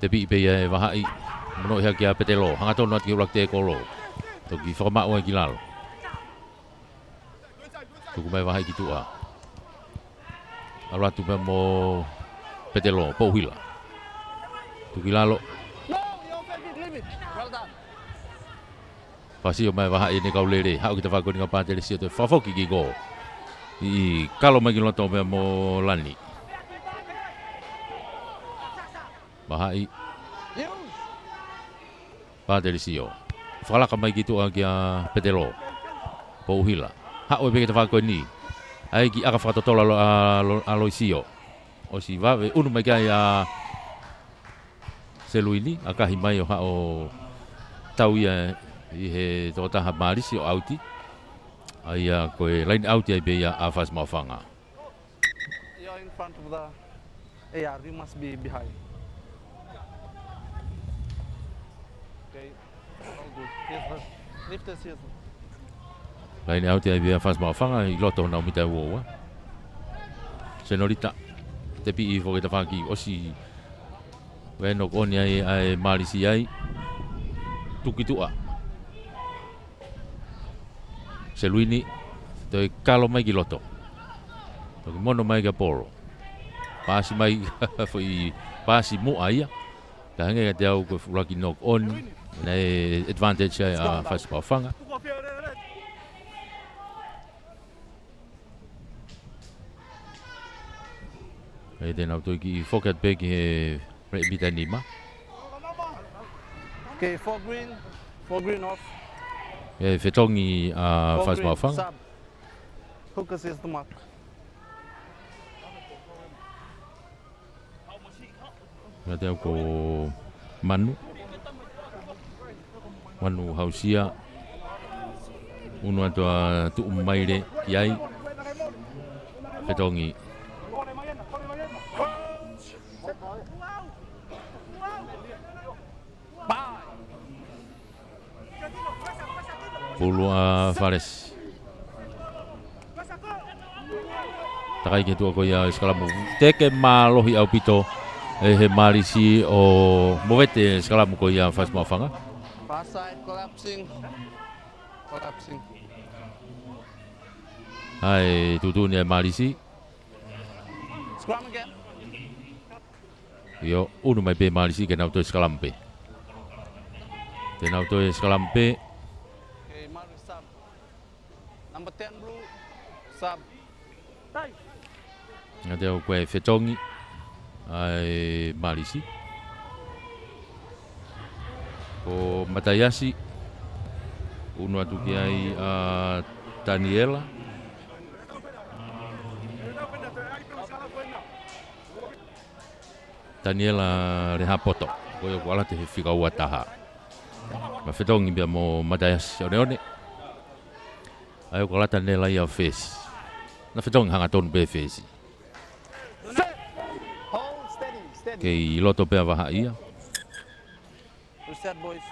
Tepiʻi pē ia ʻe Vahaʻi. Mono ia kia Petelo. Hangatonu atu ki he ʻuluaki tēkolo. Toki fakamaʻu ai ki lalo. Tuku mai Vahaʻi ki tuʻa. ʻAlu atu pē mo Petelo, Pouhila. Tuku ki lalo. Pasio mai Vahaʻi ʻene kau lele. Haʻu ki he tafaʻaki ko eni kia Patelisio, toe fakafoki kiʻi ko. ʻI kalo mai ki loto pē mo Lani. Vahaʻi. Patelisio. Fakalaka mai ki tuʻa kia Petelo. Pouhila. Haʻu pē ki he tafaʻaki ko eni. ʻAi kiʻi ʻaka fakatotolo ʻa Lo-, ʻa Lo-, ʻAloisio. ʻOsi vave, unu mai ki ai ʻa Seluini, ʻakahi mai ʻo haʻu ʻo tau ia ʻi he tokotaha Malisi ʻo ʻauti. ʻA ia ko e line out ai pē ia ʻa Fasi Maʻufanga. You're in front of the A R, you must be behind. Okay, all good. Here's the, lift this, here's the. Line out ai pē ia Fasi Maʻufanga ʻi loto honau mita ʻe ua ua. Senorita, tepiʻi foki tafaʻaki ʻosi. Ue knock on ai ʻa e Malisi ai. Tuku ki tuʻa. Seluini, toe kalo mai ki loto. Toki mono mai kia Polo. Pasi mai, foʻi pasi muʻa ia. Ka hangē kiate au ko e ʻuluaki knock on. Naʻe advantage ai ʻa Fasi Maʻufanga. ʻE te nau toe kiʻi foki atu pē ki he mita nima. Okay, four green, four green off. ʻE fetongi ʻa Fasi Maʻufanga. Four green, sub. Who can see the mark? Kiate au ko Manu. Manu Hausia. Unu atu ʻa Tuʻumaile ki ai. Fetongi. Pulu ʻa Falesi. Takai ki he tuʻa ko ia ʻo e sikalamu. Teke mālohi ʻaupito ʻe he Malisi ʻo movete sikalamu ko ia Fasi Maʻufanga. Far side collapsing. Collapsing. ʻAi, tuʻutuʻuni ʻa e Malisi. Scrum again. ʻIo, unu mai pē Malisi ke nau toe sikalamu pē. Te nau toe sikalamu pē. Okay, Malisi sub. Number ten blue, sub. Ngata au ko e fetongi ʻa e Malisi. Ko Mataiasi, unu atu ki ai ʻa Taniela. Taniela Lehapoto, ko ia ʻoku ʻalu atu he fika ua taha. Naʻe fetongi pea mo Mataiasi Oneone. ʻAi ʻoku ʻalu atu Taniela ia ʻo fesi. Naʻe fetongi hangatonu pē fesi. Set. Hold steady, steady. Kei loto pē ʻa Vahaʻi ia. Reset, boys.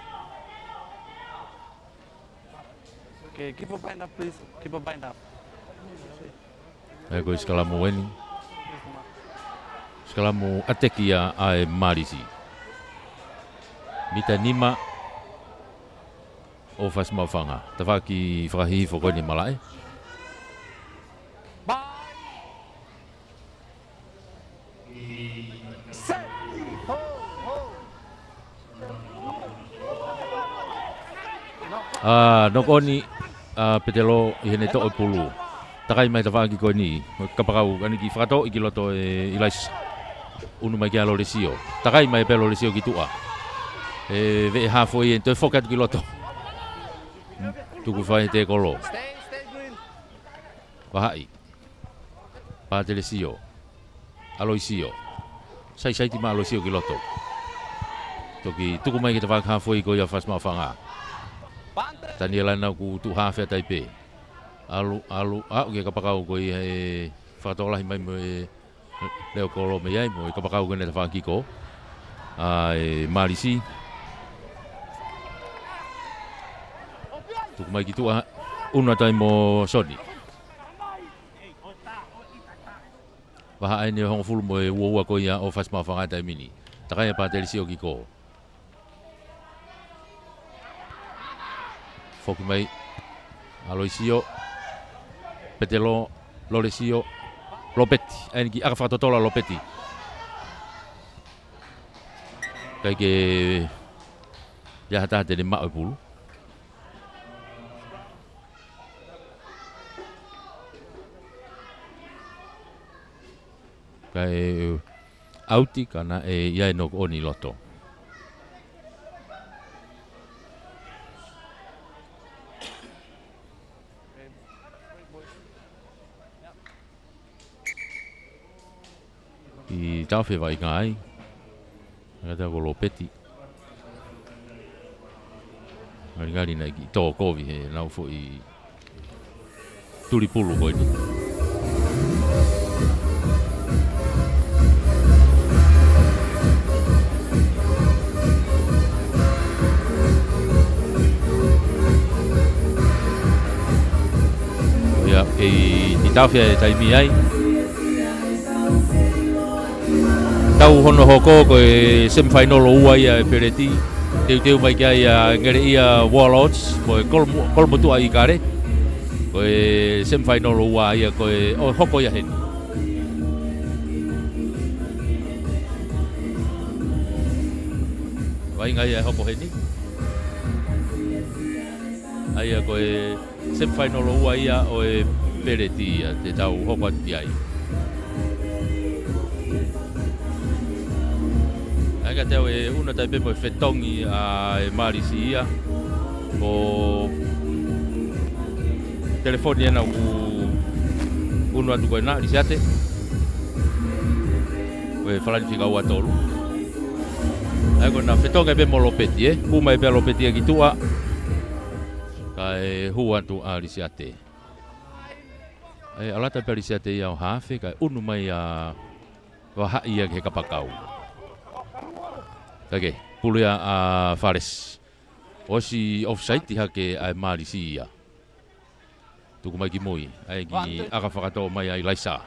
Okay, keep a bind up, please. Keep a bind up. ʻAi ko e sikalamu eni. Sikalamu ʻateki ia ʻa e Malisi. Mita nima ʻo Fasi Maʻufanga. Tafaʻaki fakahihifo ko eni malaʻe. Bye. ʻA, knock on ʻa Petelo ʻi heʻene toʻo e pulu. Takai mai tafaʻaki ko eni. Mo e kapakau ʻa eni ki fakatoʻi ki loto ʻe ʻIlaisa. Unu mai kia Lolesio. Takai mai pē Lolesio ki tuʻa. ʻE veʻe hafoi ʻe toe foki atu ki loto. Tuku fai he tēkolo. Vahaʻi. Pātelesio. ʻAloisio. Saisaiti mai ʻAloisio ki loto. Toki tuku mai ki he tafaʻaki hafoi ko ia Fasi Maʻufanga. Taniela naʻa ku tuʻu hafe ʻa Taipe. ʻAlu, ʻalu, aʻu ki he kapakau ko ia ʻe fakatokolahi mai mo e leʻo kolo mei ai mo e kapakau ko eni tafaʻaki ko ʻa e Malisi. Tuku mai ki tuʻa, unu atu ai mo Soni. Vahaʻa eni ʻe hongofulu mo e uaua ko ia ʻo Fasi Maʻufanga he taimi ni. Takai ʻa Pātelesio ki kō. Foki mai. ʻAloisio. Petelo. Lolesio. Lopeti. ʻAi eni ki ʻaka fakatotolo ʻa Lopeti. Kae kehe ha taha te ne maʻu e pulu. Kae ʻauti ka naʻe ʻi ai e knock on ʻi loto. ʻI taofi e vaʻinga ai. Ngata ko Lopeti. Ngalingali naʻe kiʻi tō kovi he nau foʻi tuli pulu ko eni. ʻIo, kei taofi e taimi ai. Tau hono hoko ko e semifinal ʻo ua ia e Peleti. Teuteu mai ki ai ʻa Ngeleʻia Warlords, ko e Kolomo-, Kolomotuʻa ʻIkale. Ko e semifinal ʻo ua ia ko e ʻo hoko ia heni. Vaʻinga ia ʻe hoko heni. ʻA ia ko e semifinal ʻo ua ia ʻo e Peleti ia, te tau hoko atu ki ai. ʻA ia ka te au ʻe unu atu ai pē mo e fetongi ʻa e Malisi ia. Ko telefoni ena ʻoku unu atu ko ena, Lisiate. Ko e falani fika ua tolu. ʻA ia ko ena fetongi pē mo Lopeti, ē? Kumi pē Lopeti ia ki tuʻa. Kae hū atu ʻa Lisiate. ʻE ʻalu atu pē ʻa Lisiate ia ʻo hafe, kae ʻunu mai ʻa Vahaʻi ia ki he kapakau. Kae kehe, pulu ia ʻa Falesi. ʻOsi offside hake ʻa e Malisi ia. Tuku mai ki mui, ʻa e kiʻi ʻaka fakatō mai ʻa ʻIlaisa.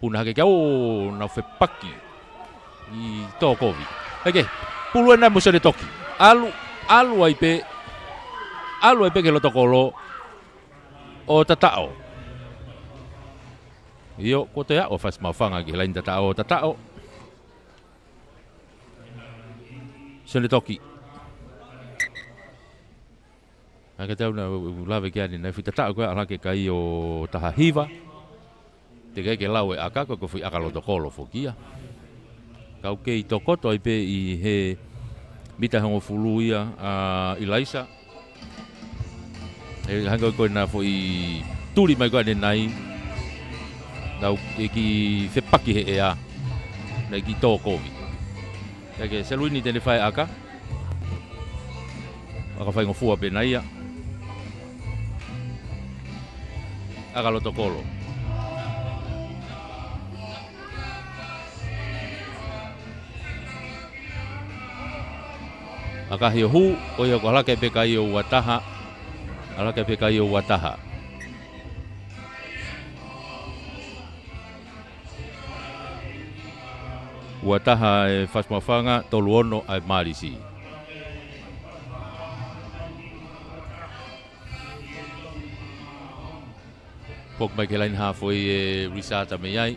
Puna hake kia, ʻo, nau fepaki ʻi tō kovi. Kae kehe, pulu ena mo Senetoki. ʻAlu, ʻalu ai pē, ʻalu ai pē ki he loto kolo ʻo tataʻo. ʻIo, ko e aʻu ʻa Fasi Maʻufanga ki he laini tataʻo ʻo tataʻo. Senetoki. ʻA ka tau na u lave ki ai ʻanenai, fuʻu tataʻo ko ē ʻa e kai ʻo taha hiva. Teʻeki ke lau e ʻaka, ko e fuʻu ʻaka loto kolo foki ia. Kau kei tokoto ai pē ʻi he mita hongofulu ia ʻa ʻIlaisa. ʻE hangē ko ena foʻi tuli mai ko ē ʻanenai. Nau ʻe kiʻi fepaki he ʻea. Naʻe kiʻi tō kovi. Kae kehe, Seluini te ne fai ʻaka. ʻAka faingofua pē ena ia. ʻAka loto kolo. ʻAkahi ʻo hū, ko ia ko e ʻalu hake pē kai ʻo ua taha. ʻAlu hake pē kai ʻo ua taha. Ua taha ʻa Fasi Maʻufanga, tolu ono ʻa e Malisi. Poki mai ki he laini hafoi ʻa Lisiate mei ai.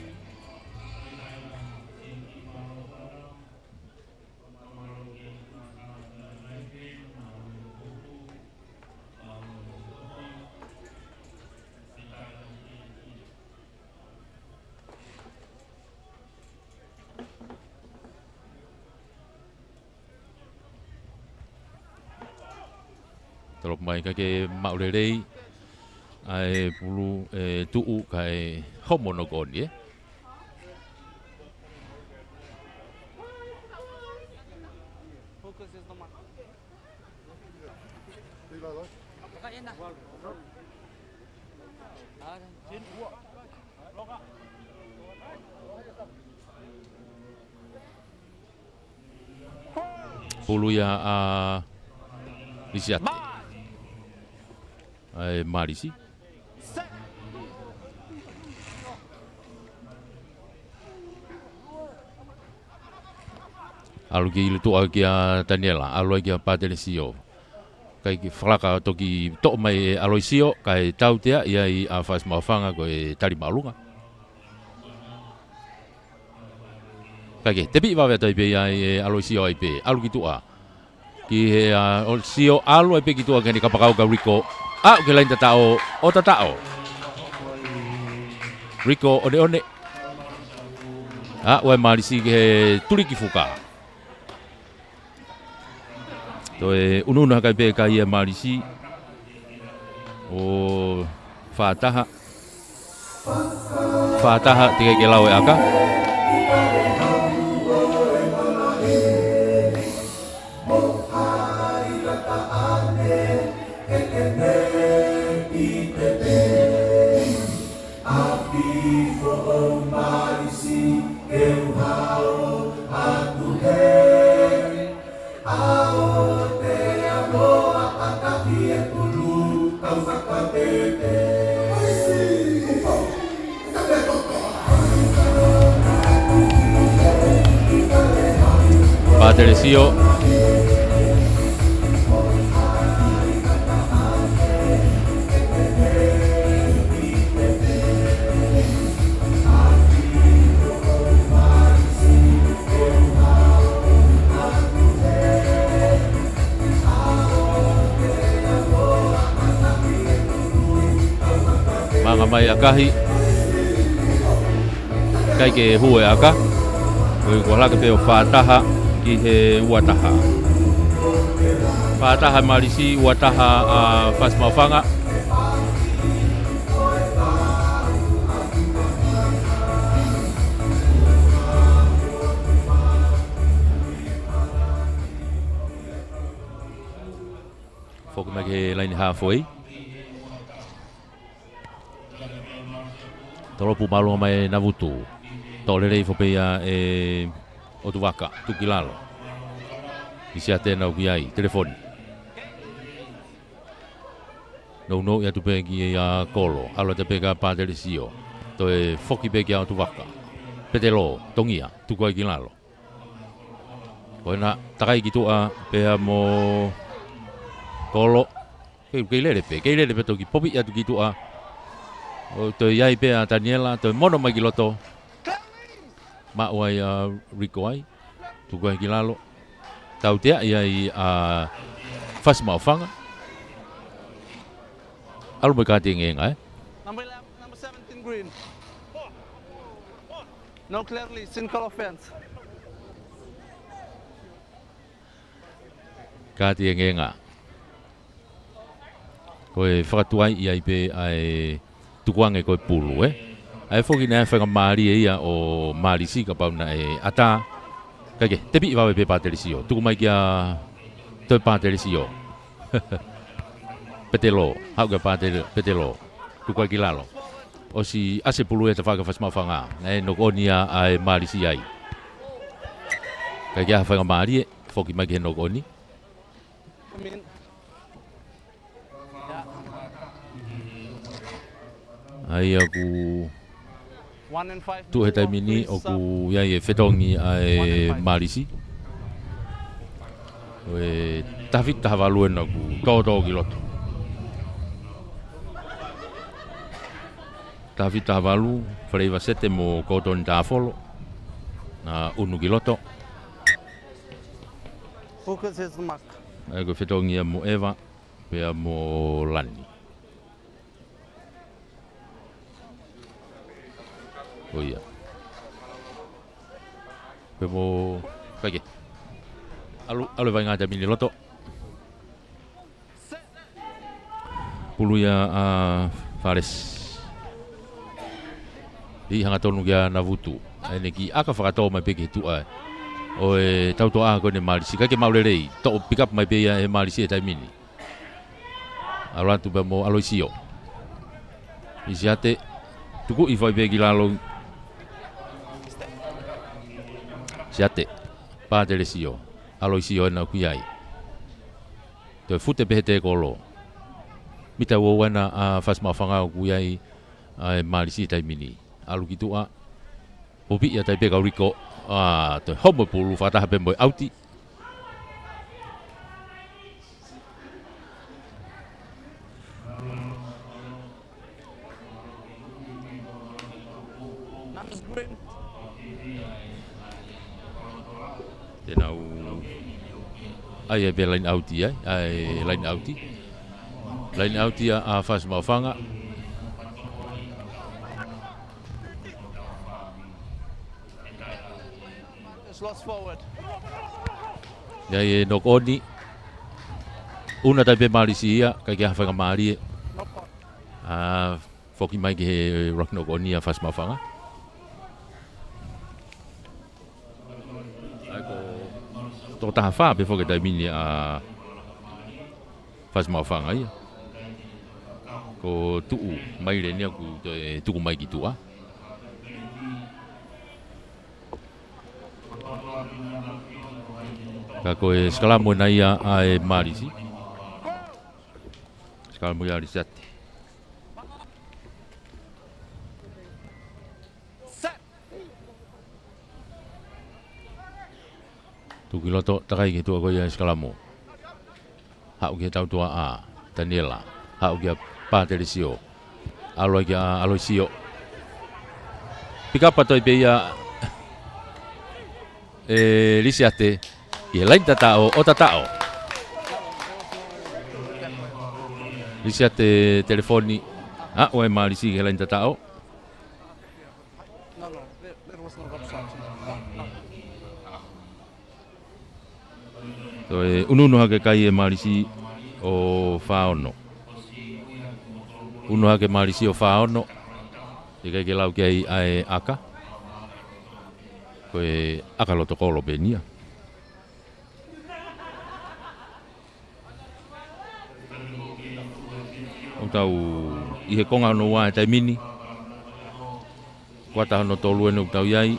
Tolopu mai kae maʻu lelei ʻa e pulu ʻe tuʻu kae homo no koni, ē? Pulu ia ʻa Lisiate. ʻA e Malisi. ʻAlu ki loto ʻa kia Taniela, ʻalu ai kia Patelesio. Kae kiʻi fakalaka toki toʻo mai ʻe ʻAloisio, kae tautea ia ʻa Fasi Maʻufanga ko e tali māʻolunga. Kae kehe, tepi vave atu ai pē ia ʻe ʻAloisio ai pē, ʻalu ki tuʻa. Ki he ʻa ʻAloisio, ʻalu ai pē ki tuʻa ki heʻene kapakau kia Riko. Aʻu ki he laini tataʻo, ʻo tataʻo. Riko ʻoneʻone. Aʻu ʻa e Malisi ki he tuliki fuka. Toe ʻunuʻunu hake pē kai ʻa e Malisi. ʻO fā taha. Fā taha teʻeki ke lau e ʻaka. Patelesio. Manga mai ʻakahi. ʻIkai ke hū e ʻaka. Ko e kuo ʻalu hake pē ʻo fā taha ki he ua taha. Fā taha Malisi, ua taha ʻa Fasi Maʻufanga. Foki mai ki he laine halfway. Tolopu māʻolunga mai ʻe Navutu. Toʻo lelei foki pē ia ʻe ʻOtuvaka, tuku ki lalo. Lisiate ʻoku ʻi ai, Telefoni. Nounou atu pē kia Kolo, ʻalu atu pē kia Pātelesio. Toe foki pē kia ʻOtuvaka. Petelō, tongia, tuku ai ki lalo. Ko ena takai ki tuʻa pea mo Kolo. Kei, kei lele pē, kei lele pē toki popi atu ki tuʻa. ʻO toe ʻi ai pē ʻa Taniela, toe mono mai ki loto. Maʻu ai ʻa Riko ai. Tuku ai ki lalo. Tautea ʻi ai ʻa Fasimaʻofanga. ʻAlu mo e kaati ʻengeʻenga, ē? Number eleven, number seventeen, green. No clear release, single offense. Kaati ʻengeʻenga. Ko e fakatuai ʻi ai pē ʻa e tukuange ko e pulu, ē? ʻA e foki naʻe faingamālie ia ʻo Malisi kapau naʻe ʻatā. Kae kehe, tepi ʻi vave pē Pātelesio. Tuku mai kia toe Pātelesio. Petelō, haʻu kia Pātele-, Petelō. Tuku ai ki lalo. ʻOsi ʻasi e pulu ʻe tafaʻaki Fasimaʻofanga. Naʻe knock on ia ʻa e Malisi ai. Kae kehe ʻa e faingamālie, foki mai ki he knock on. ʻA ia ʻoku tuʻu he taimi ni ʻoku ʻi ai e fetongi ʻa e Malisi. ʻO e taha fitu taha valu ena ʻoku tōtō ki loto. Taha fitu taha valu, Faleiva Sete mo Kotoni Tāfolo. Naʻa unu ki loto. Focus his mark. ʻA ia ko e fetongi ia mo Eva, pea mo Lani. ʻO ia. Pea mo Kaike. ʻAlu, ʻalu e vaʻinga taimi ni loto. Pulu ia ʻa Falesi. ʻI hangatonu kia Navutu. ʻA ʻene kiʻi ʻaka fakatō mai pē ki he tuʻa ʻo e tautoʻa ko eni Malisi. Kae kehe maʻu lelei. Toʻo pick up mai pē ia ʻe Malisi he taimi ni. ʻAlu atu pea mo ʻAloisio. Lisiate. Tukuʻi foʻi pē ki lalo. Lisiate. Pātelesio. ʻAloisio ena ʻoku ʻi ai. Toe fute pē he tekolo. Mita ua ena ʻa Fasimaʻofanga ʻoku ʻi ai ʻa e Malisi taimi ni. ʻAlu ki tuʻa. Popi ia tai pē kau Riko. ʻA, toe homo e pulu fakataha pē mo e ʻauti. Te nau ʻai ai pē line out ai, ʻai line out. Line out ia ʻa Fasimaʻofanga. Just lost forward. ʻI ai e knock on. Una tai pē Malisi ia, kae kehe ʻa e faingamālie. Knock on. ʻA, foki mai ki he ruck knock on ia Fasimaʻofanga. ʻA ia ko e toko taha fā pē foki taimi ni ʻa Fasimaʻofanga ia. Ko e tuʻu mai leni ʻoku toe tuku mai ki tuʻa. Ka ko e sikalamu ena ia ʻa e Malisi. Sikalamu ia Lisiate. Tuku ki loto, takai ki tuʻa ko ia sikalamu. Haʻu ki he tautoʻa ʻa Taniela. Haʻu kia Pātelesio. ʻAlu ai kia ʻAloisio. Pick up atu ai pē ia ʻe Lisiate. ʻI he laini tataʻo, ʻo tataʻo. Lisiate Telefoni. ʻA, ʻo e Malisi ki he laini tataʻo. No, no, there, there was no obstruction. No, no. Toe unuunu hake kai ʻe Malisi ʻo fā ono. Unu hake Malisi ʻo fā ono. ʻIkai ke lau ki ai ʻa e ʻaka. Ko e ʻaka loto kolo pē eni ia. ʻOku tau ʻi he konga hono ua he taimi ni. Kuata hono tolu eni ʻoku tau ʻi ai.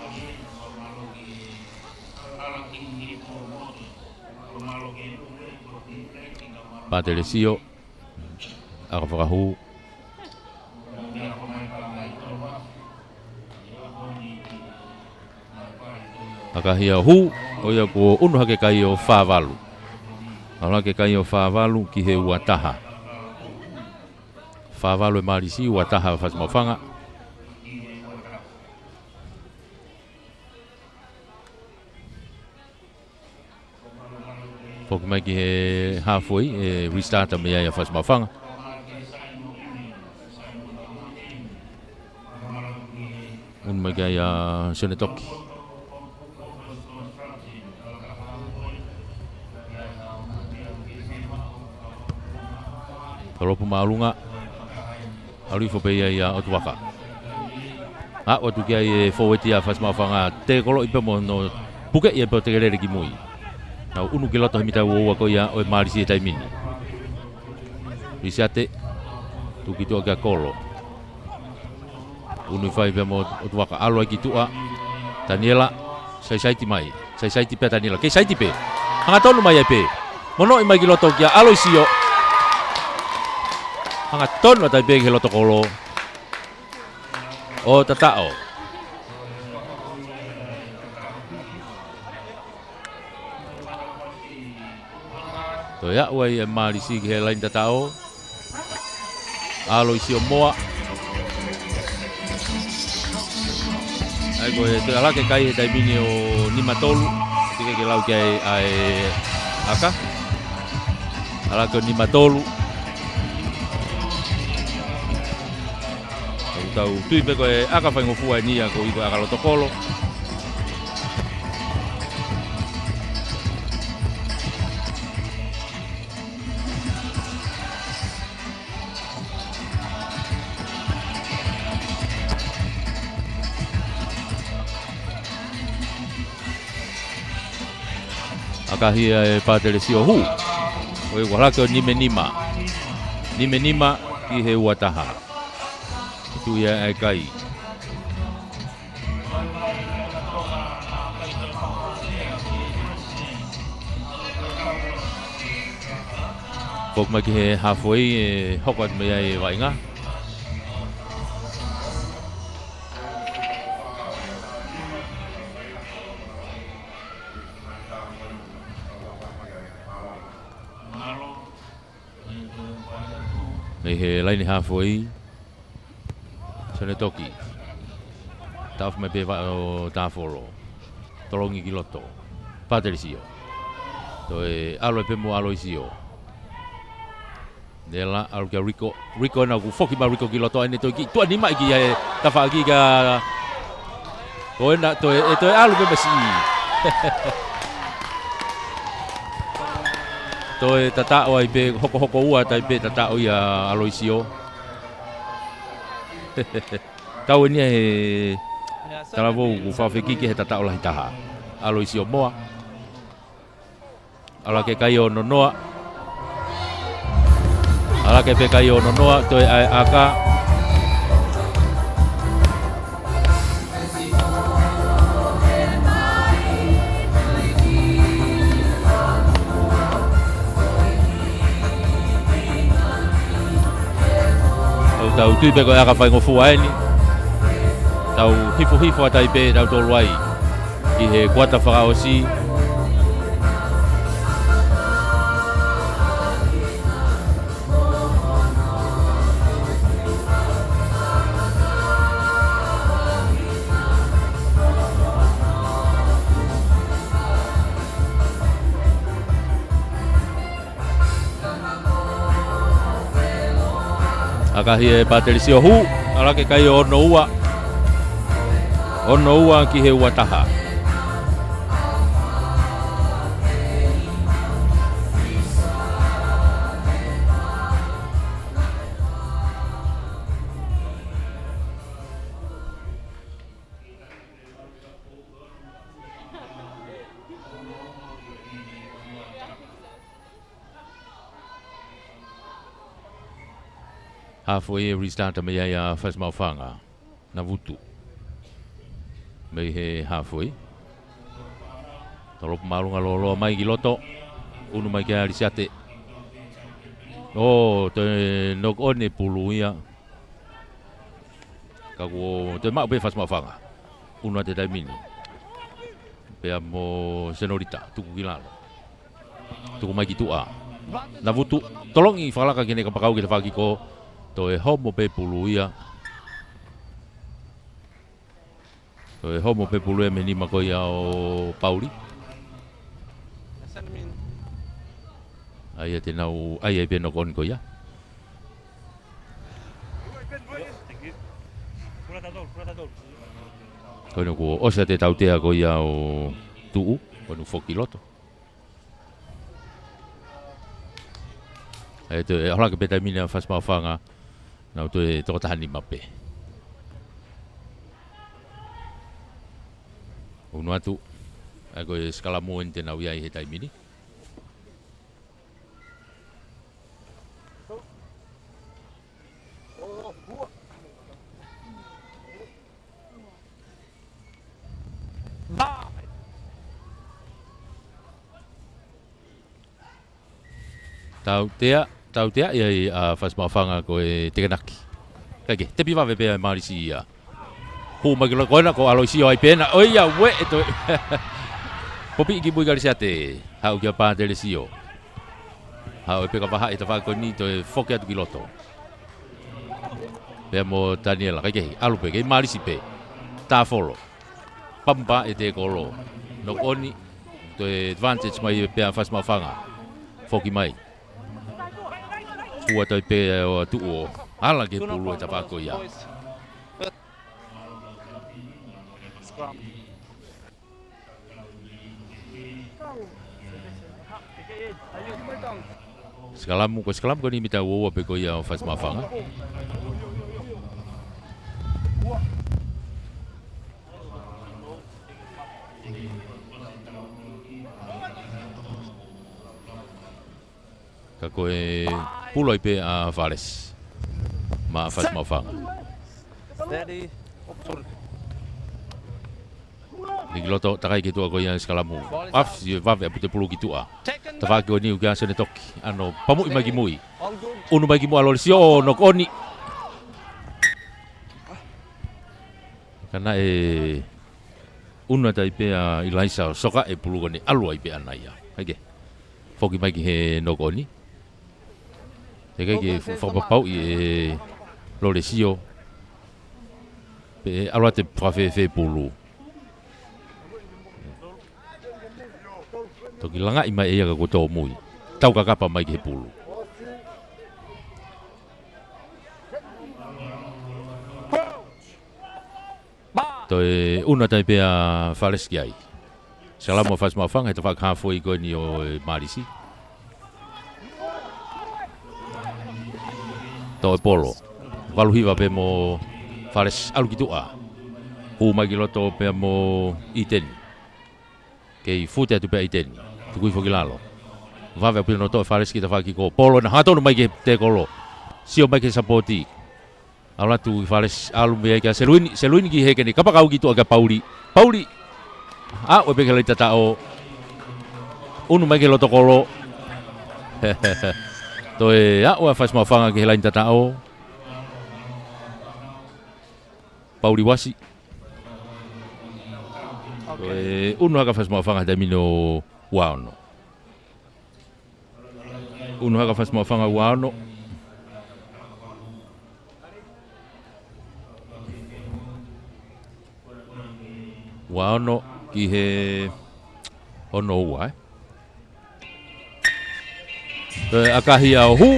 Pātelesio, ʻaka fakahū. ʻAkahia ʻo hū, ʻo ia kuo ʻunu hake kai ʻo fā valu. ʻAlu hake kai ʻo fā valu ki he ua taha. Fā valu ʻe Mālisi, ua taha Fasi Maʻufanga. Foki mai ki he halfway, ʻe restart mai ai ʻa Fasi Maʻufanga. ʻUnu mai ki ai ʻa Sione Toki. Tolopu māʻolunga. ʻAlu hifo pē ia ʻia ʻOtuaka. ʻA, ʻoatu ki ai ʻe fōueti ʻa Fasi Maʻufanga, tēkoloʻi pē mo hono pukeʻi ʻe pē ʻo tekelele ki mui. Nau ʻunu ki loto he mita ua ua ko ia ʻo e Mālisi he taimi ni. Lisiate, tuku ki tuʻa kia Kolo. ʻUnu hifo ai pē mo ʻOtuaka, ʻalu ai ki tuʻa. Taniela, saisaiti mai. Saisaiti pē Taniela. Kei saiti pē. Hangatonu mai ai pē. Monoʻi mai ki loto kia ʻAloisio. Hangatonu atu ai pē ki he loto kolo ʻo tataʻo. Toe aʻu ai ʻe Mālisi ki he laini tataʻo. ʻAloisio Moa. ʻAi ko e toe ʻalu hake kai he taimi ni ʻo nima tolu. Tike ke lau ki ai ʻa e ʻaka. ʻAlu hake ʻo nima tolu. ʻOku tau tui pē ko e ʻaka faingofua eni ia ko e ʻaka loto kolo. ʻAkahia ʻe Pātelesio ʻo hū. ʻO ia kuo ʻalu hake ʻo nima nima. Nima nima ki he ua taha. Tuʻu ia ʻa e kai. Foki mai ki he halfway, ʻe hoko atu mei ai ʻa e vaʻinga. Mei he laini halfway. Sione Toki. Taʻofi mai pē vaʻe ʻo Tāfolo. Tolongi ki loto. Pātelesio. Toe ʻalu ai pē mo ʻAloisio. Nela, ʻalu kia Riko. Riko ena kuo foki mai Riko ki loto, ʻai ʻene toe kiʻi tuʻa nima ki he tafaʻaki kia Ko ena toe, ʻe toe ʻalu pē masiʻi. Toe tataʻo ai pē, hokohoko ua tai pē tataʻo ia ʻAloisio. Tau eni ia he talavou kuo fafekiki he tataʻo lahi taha. ʻAloisio Moa. ʻAlu hake kai ʻo nonoa. ʻAlu hake pē kai ʻo nonoa, toe ʻai ʻaka. ʻOku tau tui pē ko e ʻaka faingofua eni. Tau hifo hifo atu ai pē, tau tolu ai. ʻI he kuata fakaʻosi. ʻAkahi ʻe Patelisi ʻo hū, ʻalu hake kai ʻo ono ua. Ono ua ki he ua taha. Halfway e restart mei ai ʻa Fasi Maʻufanga. Navutu. Mei he halfway. Tolopu māʻolunga lōloa mai ki loto. Unu mai ki ai ʻa Lisiate. ʻO, toe knock on e pulu ia. Ka kuo toe maʻu pē Fasi Maʻufanga. Unu atu he taimi ni. Pea mo Senolita, tuku ki lalo. Tuku mai ki tuʻa. Navutu, tolongi fakalaka ki heʻene kapakau ki he tafaʻaki ko, toe homo pē pulu ia. Toe homo pē pulu ia mei he nima ko ia ʻo Pauli. ʻA ia te nau, ʻa ia pē knock on ko ia. Ko eni kuo ʻosi atu e tautea ko ia ʻo tuʻu, ko eni foki loto. ʻE toe, ʻe ʻalu hake pē taimi ni ʻa Fasi Maʻufanga, nau toe toko taha nima pē. Unu atu, ʻa ia ko e sikalamu eni te nau ʻi ai he taimi ni. Tautea, tautea ia ʻa Fasi Maʻufanga ko e tekenaki. Kae kehe, tepi vave pē ʻa e Mālisi ia. Hū mai ki loto ko ena ko Aloisio ai pē ena. ʻOiauē, ʻe toe. Popiʻi ki mui kia Lisiate. Haʻu kia Pātelesio. Haʻu e peka vahaʻi he tafaʻaki ko eni toe foki atu ki loto. Pea mo Taniela, kae kehe, ʻalu pē, kei Mālisi pē. Tāfolo. Pampa e tekolo. Knock on, toe advantage mai pē ʻa Fasi Maʻufanga. Foki mai. Ua tai pē ʻo tuʻu ʻo ala ke pulu e tafaʻaki ko ia. Sikalamu, ko e sikalamu ko eni mita ua ua pē ko ia ʻo Fasi Maʻufanga. Ka ko e pulu ai pē ʻa Fales. Maʻa Fasi Maʻufanga. Steady. Hiki loto, takai ki tuʻa ko ia sikalamu. ʻAfisi, vave ʻaupito e pulu ki tuʻa. Tafaʻaki ʻo Niu kia Sene toki. ʻAno pamuʻi mai ki mui. Unu mai ki muʻa Lolesio, knock on. Ka naʻe unu atu ai pē ʻa ʻIlaisa ʻo soka e pulu ko eni ʻalu ai pē ʻana ia. Hake. Foki mai ki he knock on. Teʻeki ke fakapapauʻi ʻe Lolesio pe ʻe ʻalu atu e fakafēfē pulu. Toki langaʻi mai ʻe ia ka kuo tōmui. Tau kakapa mai ki he pulu. Toe unu atu ai pē ʻa Fales ki ai. Sikalamu ʻa Fasi Maʻufanga, he tafaʻaki halfway ko eni ʻo e Mālisi. Toe polo. Valu hiva pē mo Fales ʻalu ki tuʻa. Hū mai ki loto pea mo ʻIteni. Kei fute atu pē ʻa ʻIteni. Tukui foki lalo. Vave ʻaupito hono toʻo ʻe Fales ki he tafaʻaki ko polo naʻe hangatonu mai ki he tekolo. Sio mai ki he sapoti. ʻAlu atu ki Fales, ʻalu mei ai kia Seluini, Seluini ki he kene kapakau ki tuʻa kia Pauli. Pauli. Aʻu pē ki he laini tataʻo. Unu mai ki he loto kolo. Toe aʻu ʻa Fasi Maʻufanga ki he laini tataʻo. Pauli Uasi. Toe unu hake ʻa Fasi Maʻufanga he taimi ni ʻo ua ono. Unu hake ʻa Fasi Maʻufanga ua ono. Ua ono ki he ono ua, ē. Toe ʻakahi ʻo hū,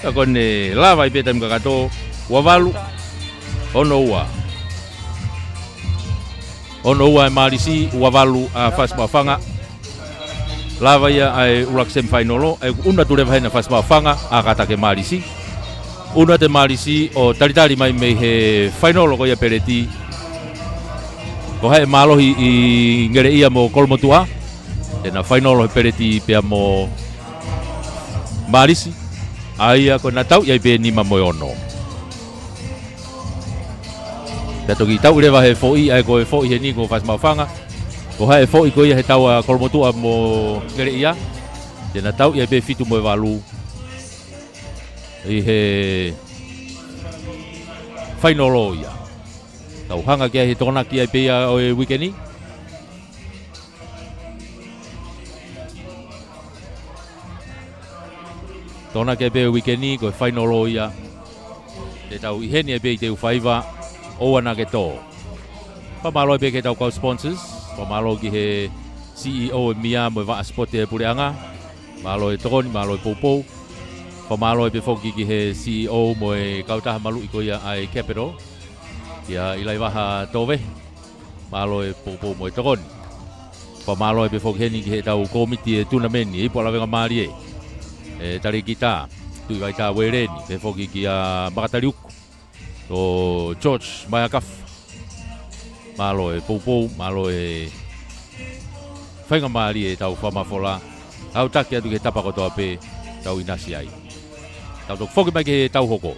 ka ko eni lava ai pē taimi kakato, ua valu, ono ua. Ono ua e Mālisi, ua valu ʻa Fasi Maʻufanga. Lava ia ʻa e ʻuluaki semifainolo, ʻa ia ʻoku unu atu leva hena Fasi Maʻufanga, ʻa kātaki e Mālisi. Unu atu e Mālisi ʻo talitali mai mei he fainolo ko ia Peleti. Ko hai ʻe mālohi ʻi Ngeleʻia mo Kolomotuʻa. ʻEna fainolo he Peleti pea mo Mālisi. ʻA ia ko ʻena tauʻi ai pē nima mo e ono. Ka toki tau leva he foʻi, ʻa ia ko e foʻi heni ko Fasi Maʻufanga. Ko e foʻi ko ia he tau ʻa Kolomotuʻa mo Ngeleʻia. Te na tau ia pē fitu mo e valu ʻi he fainolo ia. Tau hanga ki ai he Tokonaki ai pē ia ʻo e uike ni. Tokonaki ai pē uike ni, ko e fainolo ia. Te tau ʻi heni ai pē ʻi Teufaiva, ʻoua naʻa ke tō. Fakamālō ai pē ki he tau kau sponsors, fakamālō ki he C E O ʻo e meʻa mo e vaʻa sipote ʻa e puleʻanga, mālō e tokoni, mālō e poupou, fakamālō ai pē foki ki he C E O mo e kautaha maluʻi ko ia ʻa e Capital, kia ʻIlaivaha Tove, mālō e poupou mo e tokoni. Fakamālō ai pē foki heni ki he tau kōmiti e tunameni, ʻe Ipu ʻa Lavengamālie, ʻe Talekita Tuʻivaitā Ueleni, pehē foki kia Makataliuku, ʻo George Maiakafa. Mālō e poupou, mālō e faingamālie e tau fakamafola, ʻo taki atu ki he tapa kotoa pē tau ʻinasi ai. Tau toki foki mai ki he tau hoko.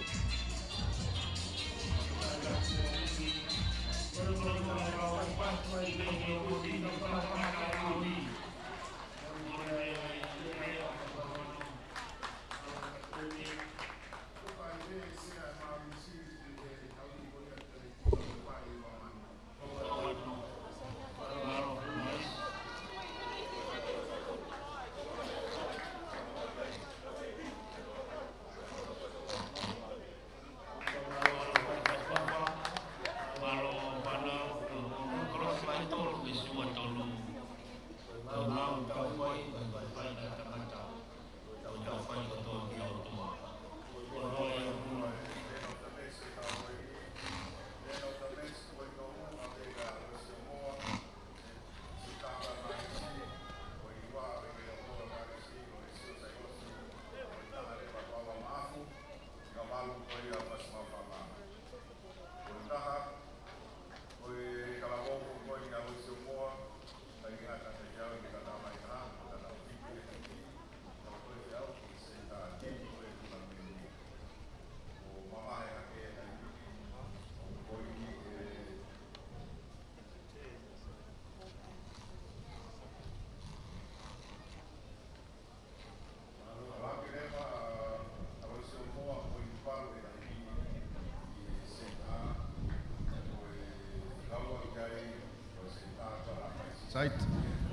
Site.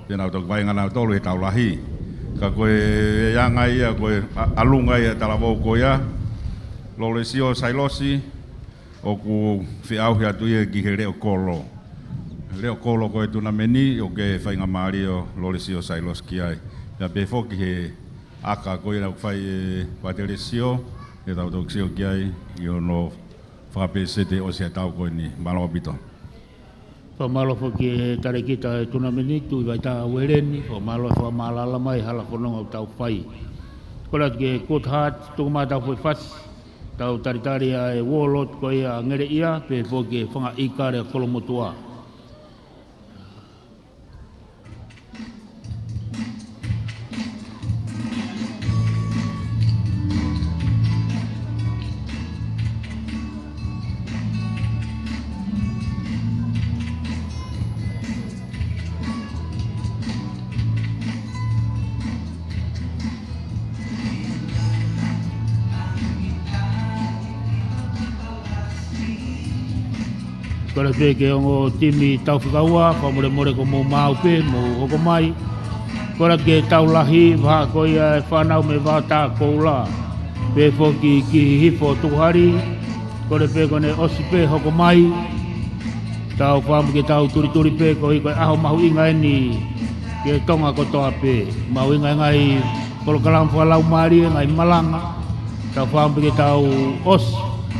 Pea nau toki vaʻinga nautolu he tau lahi. Ka ko e anga ia, ko e ʻa-, ʻalunga ia talavou ko ia, Lolesio Sailosi, ʻoku feʻauhi atu ia ki he leʻo kolo. Leʻo kolo ko e tunameni, ʻoku faingamālie ʻo Lolesio Sailosi ki ai. Pea pehē foki he ʻaka ko ia naʻe fai ʻe Patelesio, ʻe tau toki sio ki ai, ʻi hono fakapēseti ʻosi ʻa e tau ko eni. Mālō ʻaupito. Fakamālō foki ki he talēkita ʻo e tunameni, Tuʻivaitā Ueleni, fakamālō e fakamālala mai hala fononga ʻoku tau fai. Kole atu ki he Good Heart, tuku mai ʻetau foʻi fasi, tau talitali ʻa e Warlord ko ia ʻa Ngeleʻia, pehē foki ki he fanga ʻīkale ʻa Kolomotuʻa. Kole pē ki he ongo timi tau fika ua, fakamolemole ko mou maʻu pē, mou hoko mai. Kole ki he tau lahi, vahaʻa ko ia e fānau mei Vaotakoula. Pehē foki ki Hihifo Tukuhali. Kole pē ko ʻene ʻosi pē hoko mai. Tau fakaʻamu ke tau tulituli pē koeʻuhi ko e ʻaho mahuʻinga eni ki he Tonga kotoa pē. Mahuʻinga e ngaahi polokalama fakalaumālie, ngaahi malanga. Tau fakaʻamu pē ke tau ʻosi,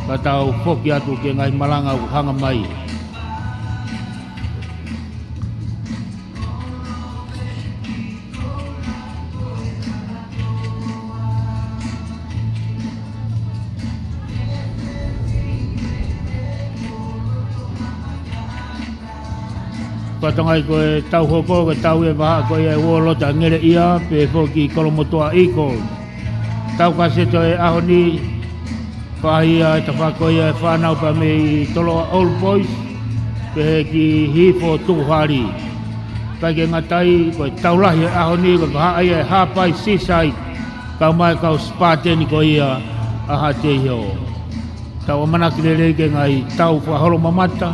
ka tau foki atu ki he ngaahi malanga ʻoku hanga mai. Fakatokangaʻi ko e tau hoko, ko e tau ʻi he vahaʻa ko ia e Warlord ʻa Ngeleʻia, pehē foki ki Kolomotuʻa Eagles. Tau kasete ʻo e ʻaho ni, faʻahi ʻa e tafaʻaki ko ia e fānau pea mei Toloa Old Boys, Pehē ki Hihifo Tukuhali. ʻIkai ke ngata ai, ko e tau lahi ʻo e ʻaho ni, ko e vahaʻa ia ʻa e Haʻapai Seaside, kae ʻumaʻā e kau Spartan ko ia ʻa Haʻateiho. Tau ʻamanaki lelei ki he ngaahi tau fakaholomamata,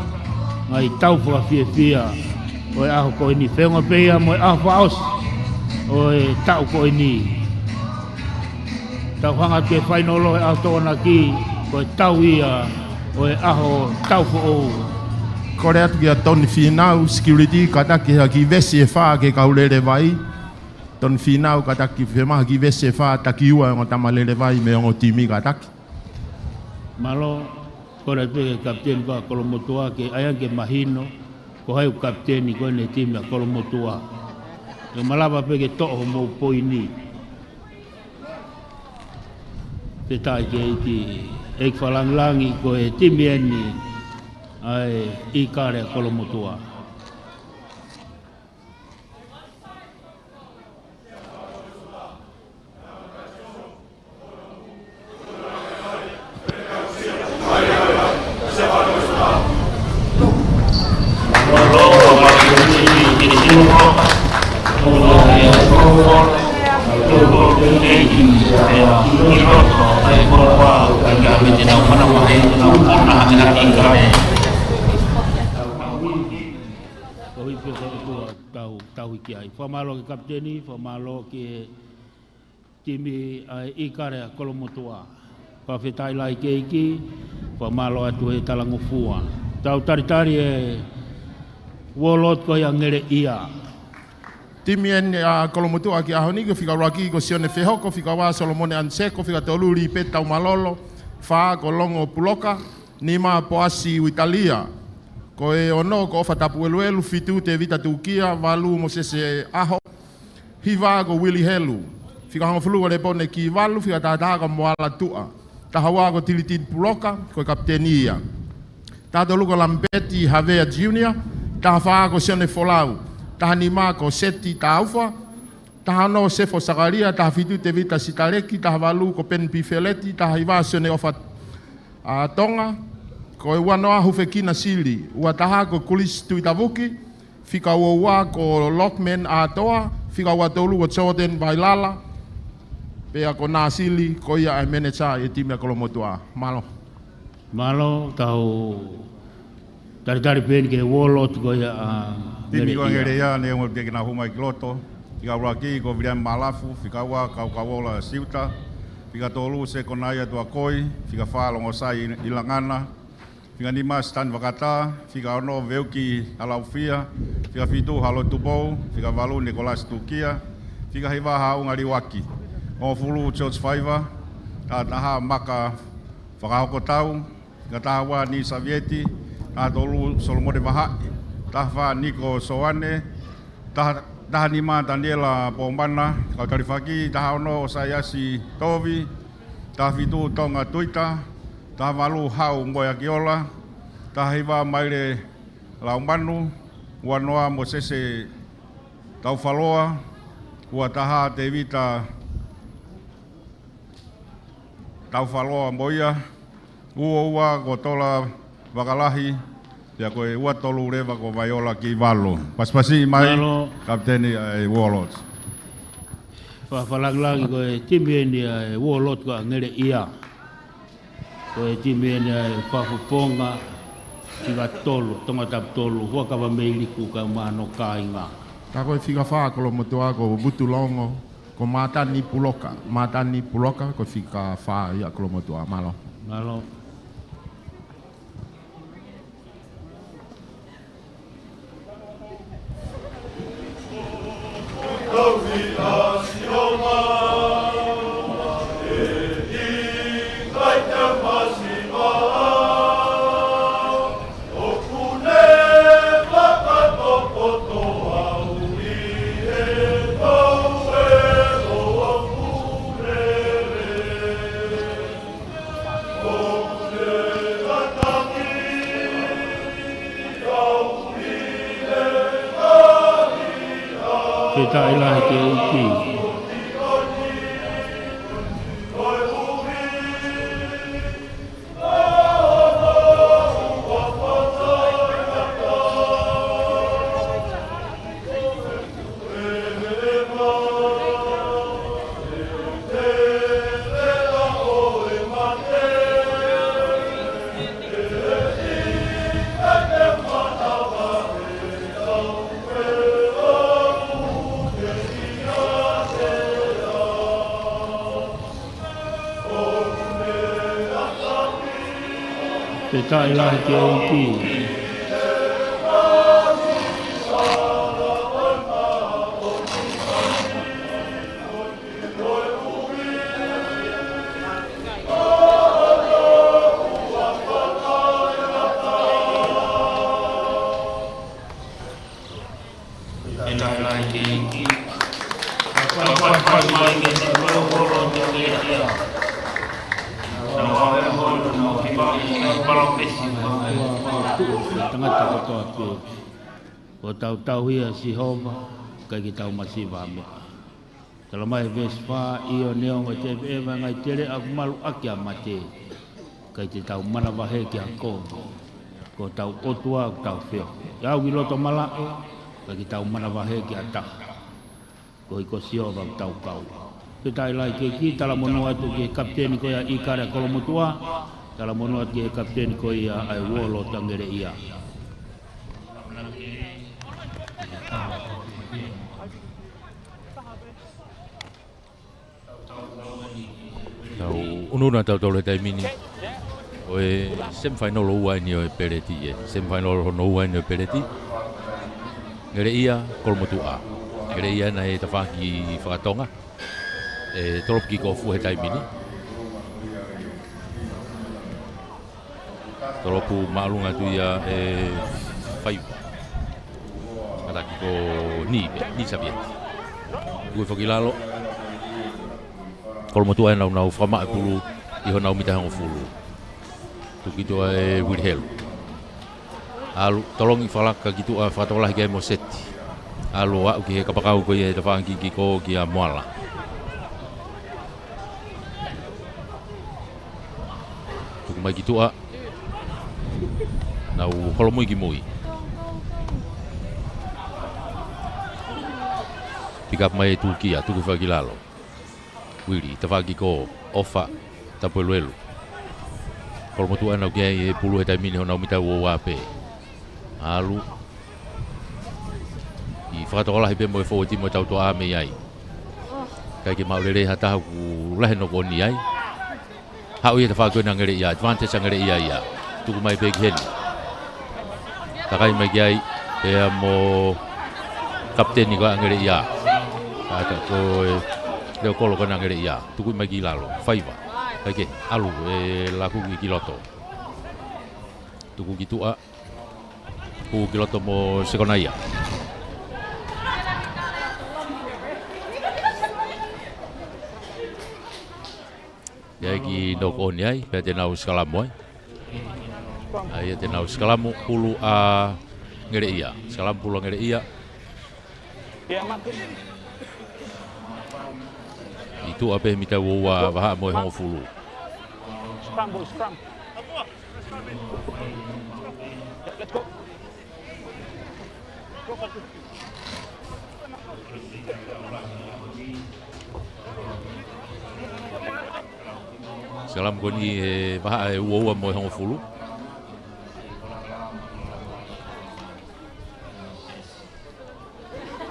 ngaahi tau fakafiefia ʻo e ʻaho ko eni, feʻunga pē ia mo e ʻaho fakaʻosi ʻo e taʻu ko eni. Tau hanga ki he fainolo ʻo e ʻaho Tokonaki, ko e tau ia ʻo e ʻaho tau foʻou. Kole atu kia Toni Fīnau, security, kātaki ha kiʻi vesi ʻe fā ki he kau lele vai. Toni Fīnau, kātaki, fiemaʻu ha kiʻi vesi ʻe fā, taki ua e ongo tama lele vai mei he ongo timi, kātaki. Mālō, kole pē ki he kapiteni ko ia ʻa Kolomotuʻa ke ʻai ange ke mahino ko hai ʻoku kapiteni ko eni e timi ʻa Kolomotuʻa. Ke malava pē ke toʻo homou poini. Pea tau ʻai ki he ʻEiki, ʻEiki Fakalāngilangi, ko e timi eni ʻa e ʻIkale ʻa Kolomotuʻa. Ko e ʻikai ke tau, tau hiki ai. Fakamālō ki he kapiteni, fakamālō ki he timi ʻa e ʻIkale ʻa Kolomotuʻa. Fakafetaʻi lahi ki he ʻEiki, fakamālō atu he talangofua. Tau talitali e Warlord ko ia ʻa Ngeleʻia. Timi eni ʻa Kolomotuʻa ki he ʻaho ni, ko e fika ʻuluaki ko Sione Fehoko, fika ua Solomone ʻAniseko, fika tolu Lipeti Taumalolo, fā ko Longo Puloka, nima Poasi Uitalia. Ko e ono ko ʻOfa Tapueluelu, fitu Tevita Tukia, valu Mosese ʻAho, hiva ko Uili Helu, fika hongofulu ko Lepone Kivalu, fika tahataha ko Moala Tuʻa, taha ua ko Tilitili Puloka, ko e kapiteni ia. Taha tolu ko Lamipeti Havea Junior, taha fā ko Sione Folau, taha nima ko Seti Taufa, taha ono Sefo Sakalia, taha fitu Tevita Sitaleki, taha valu ko Peni Pifeleti, taha hiva Sione ʻOfa ʻa Tonga, ko e ua noa Hufekina Sili, ua taha ko Kulisi Tuitavuki, fika ua ua ko Lockman ʻAtoa, fika ua tolu ko Jordan Vailala, pea ko Nāsili, ko ia ʻa e manager ʻi he timi ʻa Kolomotuʻa. Mālō. Mālō, tau talitali pē eni ki he Warlord ko ia ʻa Timi ko ia Ngeleʻia. Ngeleʻia, neongo pē ke nau hū mai ki loto. Fika ʻuluaki ko Viliami Malafu, fika ua Kaukauola Siuta, fika tolu Sekonaia Tuakoi, fika fā Longosai ʻIlangana, fika nima Stan Vakata, fika ono Veuki Halaufia, fika fitu Halo Tupou, fika valu Nikolasi Tukia, fika hiva Haunga Liuaki, hongofulu George Faiva, taha taha Maka Fakahokotau, fika taha ua Ni Savieti, taha tolu Solomone Vahaʻi, taha fā Niko Soane, taha, taha nima Taniela Pomana, kau talifaki, taha ono Saiasi Tovi, taha fitu Tonga Tuita, taha valu Hau Moeakiola, taha hiva Maile Laumanu, ua noa Mosese Taufaloa, ua taha Tevita Taufaloa mo ia, ua ua ko Tola Vakalahi, pea ko e ua tolu leva ko Vaiola Kivalu. Pasipasi mai, Mālō. Kapiteni ʻa e Warlord. Fa-, fakalāngilangi ko e timi eni ʻa e Warlord ko ia ʻa Ngeleʻia. Ko e timi eni ʻa e Fakafofonga, fika tolu, Tongatapu tolu, Huʻakavameiliku kae ʻumaʻā hono kāinga. Ka ko e fika fā Kolomotuʻa ko Vutu Longo, ko Mātani Puloka, Mātani Puloka, ko e fika fā ia Kolomotuʻa. Mālō. Mālō. Fakafetaʻi lahi ki he ʻEiki. Fakafetaʻi lahi ki he ʻEiki. Fakafetaʻi lahi ki he ʻEiki. Fakafetaʻi lahi ki he ʻEiki. Tau ʻave holo, tau kipa, tau palopesi. Tangata kotoa pē. Kuo tau tauhi ʻa Sihova, ʻikai ke tau masiva ha meʻa. Talamai he veesi fā, ʻio neongo ʻe teveʻeva e ngaahi teleʻa ʻoku malu ʻaki ʻa mate, ʻikai te tau manavahē ki ha kovi. Ko hotau ʻOtua ʻoku tau feohi. ʻI he ʻau ki loto malaʻe, ʻikai ke tau manavahē ki ha taha. Koeʻuhi ko Sihova ʻoku tau kau. Fakafetaʻi lahi ki he ʻEiki. Talamonū atu ki he kapiteni ko ia ʻIkale Kolomotuʻa. Talamonū atu ki he kapiteni ko ia ʻa e Uolo Tangeleʻia. Tau ʻunuʻunu ʻa tautolu he taimi ni ʻo e semifinal ʻo ua eni ʻo e peleti ē. Semifinal hono ua eni ʻo e peleti. Ngeleʻia, Kolomotuʻa. Ngeleʻia ena he tafaʻaki fakatonga. ʻE tolopu kikofu he taimi ni. Tolopu māʻolunga atu ia ʻe faiva. Kātaki ko Ni, Ni Savieti. Tuku hifo ki lalo. Kolomotuʻa ʻenau nau fakamaʻa e pulu ʻi honau mita hongofulu. Tuku ki tuʻa ʻe Uili Helu. ʻAlu, tolongi fakalaka ki tuʻa fakatokolahi ki ai mo Seti. ʻAlu, aʻu ki he kapakau ko ia he tafaʻaki kiko kia Moala. Tuku mai ki tuʻa. Nau holomui ki mui. Pick up mai ʻe Tukia, tuku hifo ki lalo. Uili, tafaʻaki ko ʻOfa, Tapueluelu. Kolomotuʻa ʻenau ki ai e pulu he taimi ni honau mita ua ua pē. ʻAlu. ʻI fakatokolahi pē mo e fōueti mo e tautuʻa mei ai. ʻIkai ke maʻu lelei ha taha, ʻoku lahi e noko ʻoni ai. Haʻu ia tafaʻaki ko ena Ngeleʻia, advantage ʻa Ngeleʻia ia. Tuku mai pē ki heni. Takai mai ki ai, pea mo kapiteni ko ē ʻa Ngeleʻia. Kātaki ko e leʻo kolo ko ena Ngeleʻia. Tuku mai ki lalo, faiva. ʻIkai ke, ʻalu, ʻe laku ki loto. Tuku ki tuʻa. Hū ki loto mo Sekonaia. ʻI ai e kiʻi noko ʻoni ai, pea te nau sikalamu ai. ʻA ia te nau sikalamu, pulu ʻa Ngeleʻia. Sikalamu, pulu ʻa Ngeleʻia. ʻI tuʻa pē he mita ua ua, vahaʻa mo e hongofulu. Scramble, scramble. Sikalamu ko eni he vahaʻa ʻe ua ua mo e hongofulu.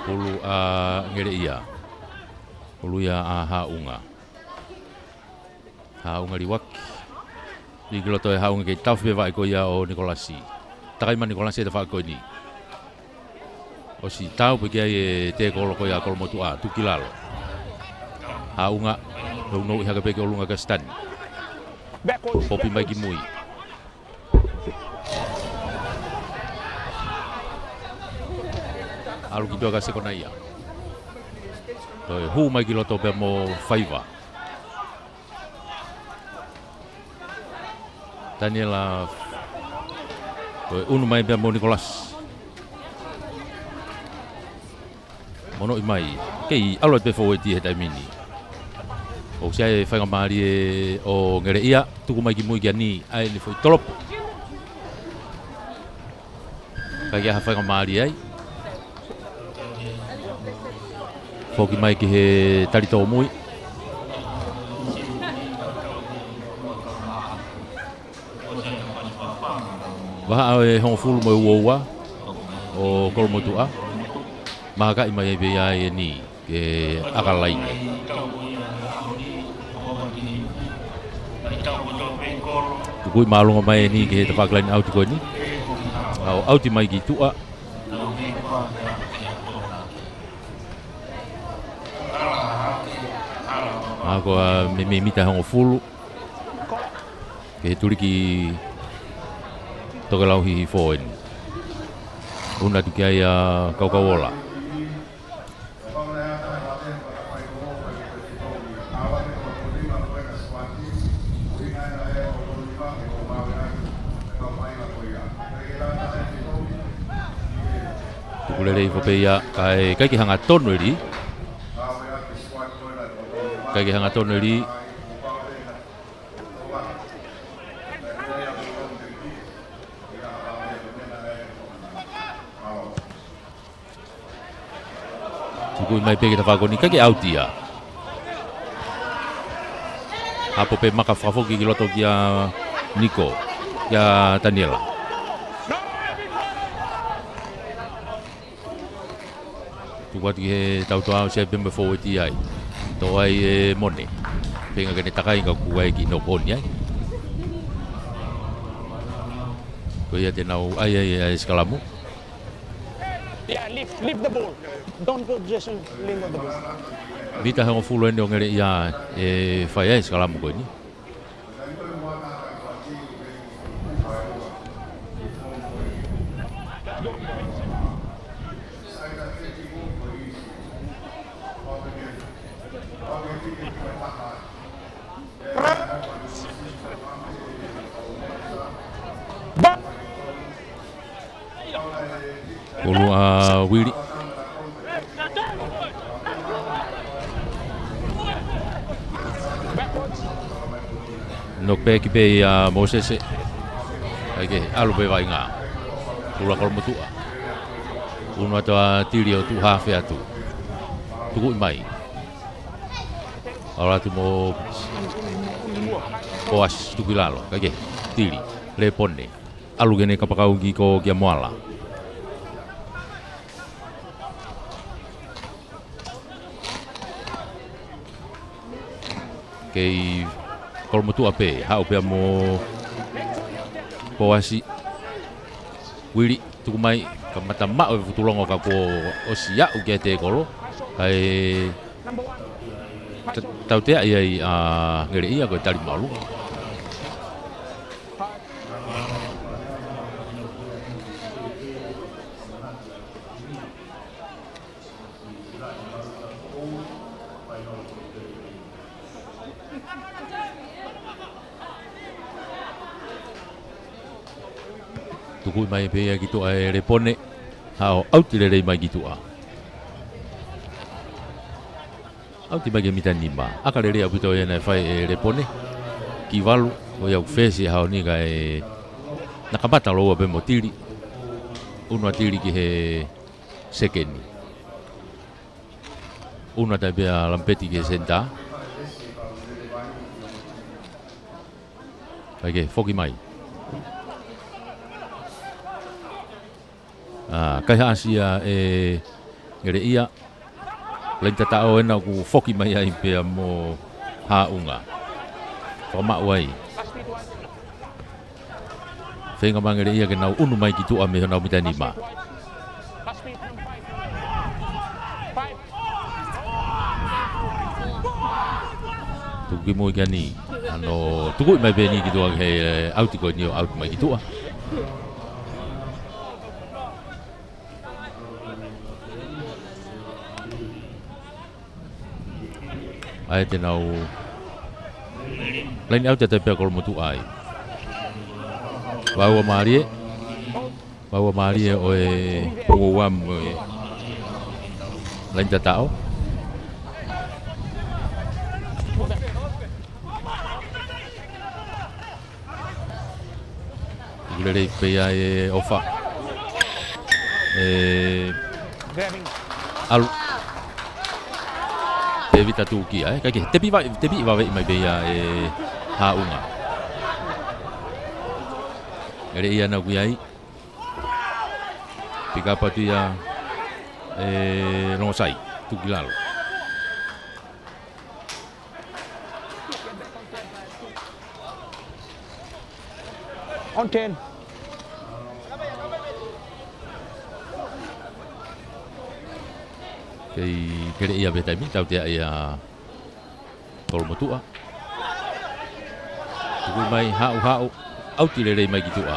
Pulu ʻa Ngeleʻia. Pulu ia ʻa Haʻunga. Haʻunga liuaki. Lī ki loto ʻe Haʻunga kei taʻofi pē vaʻe ko ia ʻo Nikolasi. Takai mai Nikolasi he tafaʻaki ko eni. ʻOsi tau pē ki ai e tēkolo ko ia ʻa Kolomotuʻa, tuku ki lalo. Haʻunga, nounou ʻi hake pē ki ʻolunga kia Sitani. Popi mai ki mui. ʻAlu ki tuʻa kia Sekonaia. Toe hū mai ki loto pea mo faiva. Taniela, toe ʻunu mai pea mo Nikolasi. Monoʻi mai, kei ʻalu atu pē fōueti he taimi ni. ʻOku ʻi ai e faingamālie ʻo Ngeleʻia, tuku mai ki mui kia Ni, ʻa eni foʻi tolopu. ʻIkai ke ʻi ai ha faingamālie ai. Foki mai ki he tali tōmui. Vahaʻa ʻe hongofulu mo e ua ua ʻo Kolomotuʻa. Mahakaʻi mai ai pē ia ʻe Ni ke ʻaka laine. Tukuʻi māʻolunga mai eni ki he tafaʻaki laine ʻauti ko eni. ʻAo ʻauti mai ki tuʻa. ʻA ko e meimei mita hongofulu. Ki he tuliki tokelau hihifo eni. ʻOku ʻatu ki ai ʻa Kaukauola. Tuku lelei foki pē ia, kae ʻikai ke hangatonu e lī. ʻIkai ke hangatonu e lī. Tukuʻi mai pē ki he tafaʻaki ko eni, ʻikai ke ʻauti ia. Hapo pē maka fakafoki ki loto kia Niko, kia Taniela. Tuku atu ki he tautoa ʻo Siape mo e fōueti ai. Toʻo ai ʻe Mone. Feinga ke ne takai ka ʻoku ʻai ke nōkoni ai. Ko ia te nau ʻai ai ʻa e sikalamu. Yeah, leave, leave the ball. Don't put Jason Lingard the ball. Mita hongofulu eni ʻo Ngeleʻia ʻe fai ai e sikalamu ko eni. Ulu ʻa Uili. Knock back pē ia Mōsese. ʻIkai ke ʻalu pē vaʻinga. Ulu ʻa Kolomotuʻa. Unu atu ʻa Tili ʻo tuʻu haafe atu. Tukuʻi mai. ʻAlu atu mo Poasi tuku ki lalo. ʻIkai ke. Tili. Lepone. ʻAlu ki heʻene kapakau ki ko kia Moala. Kei Kolomotuʻa pē, haʻu pea mo Poasi. Uili, tuku mai, kamata maʻu e fuʻu tulongo ka kuo ʻosi aʻu ki he tēkolo. Kae ta-, tauteaʻi ai ʻa Ngeleʻia ko e tali māʻolunga. Tukuʻi mai pē ia ki tuʻa ʻe Lepone. Haʻu ʻauti lelei mai ki tuʻa. ʻAuti mai ki he mita nima. ʻAka lelei ʻaupito ia naʻe fai ʻe Lepone. Ki valu, ko ia ʻoku fesi ʻa e ʻaho ni kae naʻe kamata lōua pē mo Tili. Unu ʻa Tili ki he sekeni. Unu ʻa Taipea Lamipeti ki he senitā. ʻIkai ke foki mai. ʻA, kaihaʻasi ia ʻe Ngeleʻia. Laine tataʻo ena ʻoku foki mai ai pea mo Haʻunga. Fakamaʻu ai. Feinga mai ʻa Ngeleʻia ke nau ʻunu mai ki tuʻa mei honau mita nima. Tuku ki mui kia ni. ʻAno tukuʻi mai pē ni ki tuʻa he ʻauti ko eni ʻo ʻauti mai ki tuʻa. ʻAi te nau laine ʻauti atu pē ʻa Kolomotuʻa ai. Vaua mālie. Vaua mālie ʻo e punguuam ʻo e laine tataʻo. Tuku lelei pē ia ʻe ʻOfa. ʻE ʻalu. Tēvita Tūkia, ē. ʻIkai ke, tepi vai, tepi vaveʻi mai pē ia ʻe Haʻunga. Ngeleʻia naʻa ku ʻi ai. Pick up atu ia ʻe Longosai. Tuku ki lalo. On ten. Kei ngeleʻia pē he taimi ni, tautea ia Kolomotuʻa. Tuku mai, haʻu, haʻu. ʻAuti lelei mai ki tuʻa.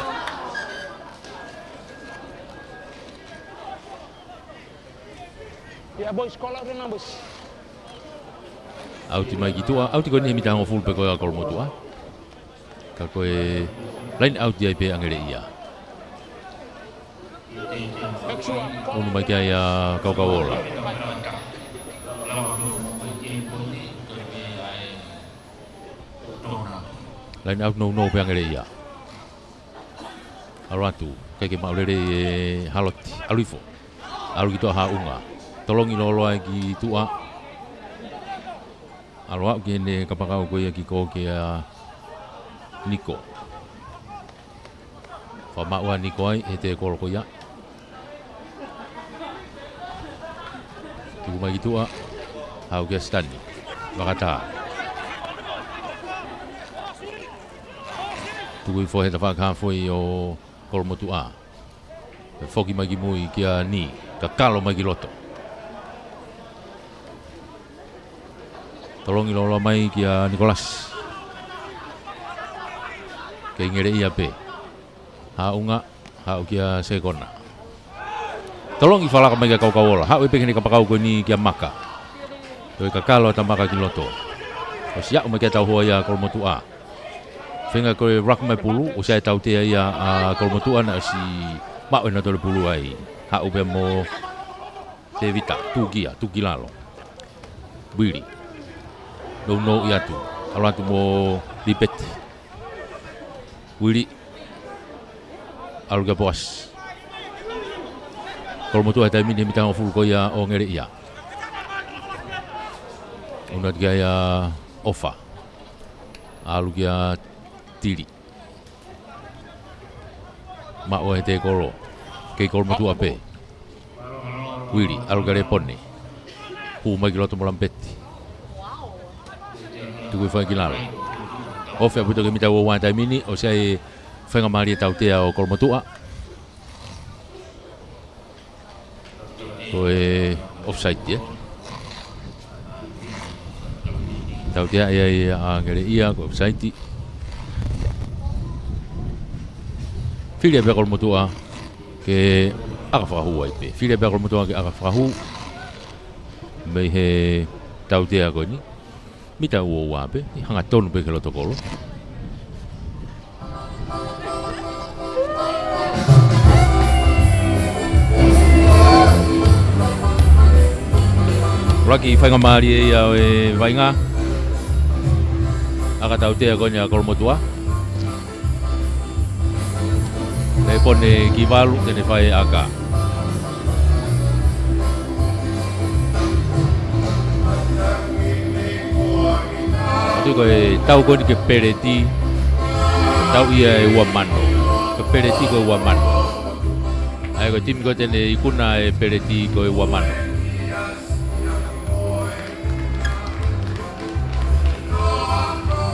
Yeah, boys, call out the numbers. ʻAuti mai ki tuʻa, ʻauti ko eni he mita hongofulu pē ko ia ʻa Kolomotuʻa. Ka ko e line out ia pē ʻa ngeleʻia. Extra. Unu mai ki ai ʻa Kaukauola. Line out nounou pē ʻa ngeleʻia. ʻAlu atu, ʻikai ke maʻu lelei ʻe Haloti. ʻAlu hifo. ʻAlu ki tuʻa, Haʻunga. Tolongi lōloa ki tuʻa. ʻAlu aʻu ki heʻene kapakau ko ia ki kō kia Niko. Fakamaʻu ʻa Niko ai he tekolo ko ia. Tuku mai ki tuʻa. Haʻu kia Sitani. Vakatā. Tuku hifo he tafaʻaki haafe ʻo Kolomotuʻa. Foki mai ki mui kia Ni, kakalo mai ki loto. Tolongi lōloa mai kia Nikolasi. Kei ngeleʻia pē. Haʻunga, haʻu kia Sekona. Tolongi fakalaka mai kia Kaukauola. Haʻu pē ki heʻene kapakau ko eni kia Maka. Toe kakalo ʻa Tamaka ki loto. ʻOsi aʻu mai ki ai e tauhoa ia ʻa Kolomotuʻa. Feinga ko e ruck mai pulu, ʻosi ʻi ai e tautea ia ʻa Kolomotuʻa naʻe ʻosi maʻu ʻenautolu e pulu ai. Haʻu pē mo Tevita, tuku ia, tuku ki lalo. Vili. Nounou atu. ʻAlu atu mo Lipeti. Vili. ʻAlu kia Poasi. Kolomotuʻa he taimi ni he mita hongofulu ko ia ʻo ngeleʻia. Unu atu ki ai ʻa ʻOfa. ʻAlu kia Tili. Maʻu he tekolo. Kei Kolomotuʻa pē. Vili, ʻalu kia Lepone. Hū mai ki loto mo Lampeti. Tuku hifo ai ki lalo. Ofi ʻaupito ki he mita ua ua he taimi ni, ʻosi ʻi ai e faingamālie e tautea ʻo Kolomotuʻa. Ko e offside ia. Tautea ia ʻa ngeleʻia ko e offside. Fili pē ʻa Kolomotuʻa ke ʻaka fakahū ai pē. Fili pē ʻa Kolomotuʻa ke ʻaka fakahū. Mei he tautea ko eni. Mita ua ua pē, ʻi hangatonu pē ki loto kolo. Laki faingamālie ia ʻo e vaʻinga. ʻAka tautea ko eni ʻa Kolomotuʻa. Lepone ki valu, te ne fai e ʻaka. ʻAtu ko e tau ko eni ke peleti, tau ia ʻe ua mano. Ko e peleti ko e ua mano. ʻA ia ko e timi ko ē te ne ikuna e peleti ko e ua mano.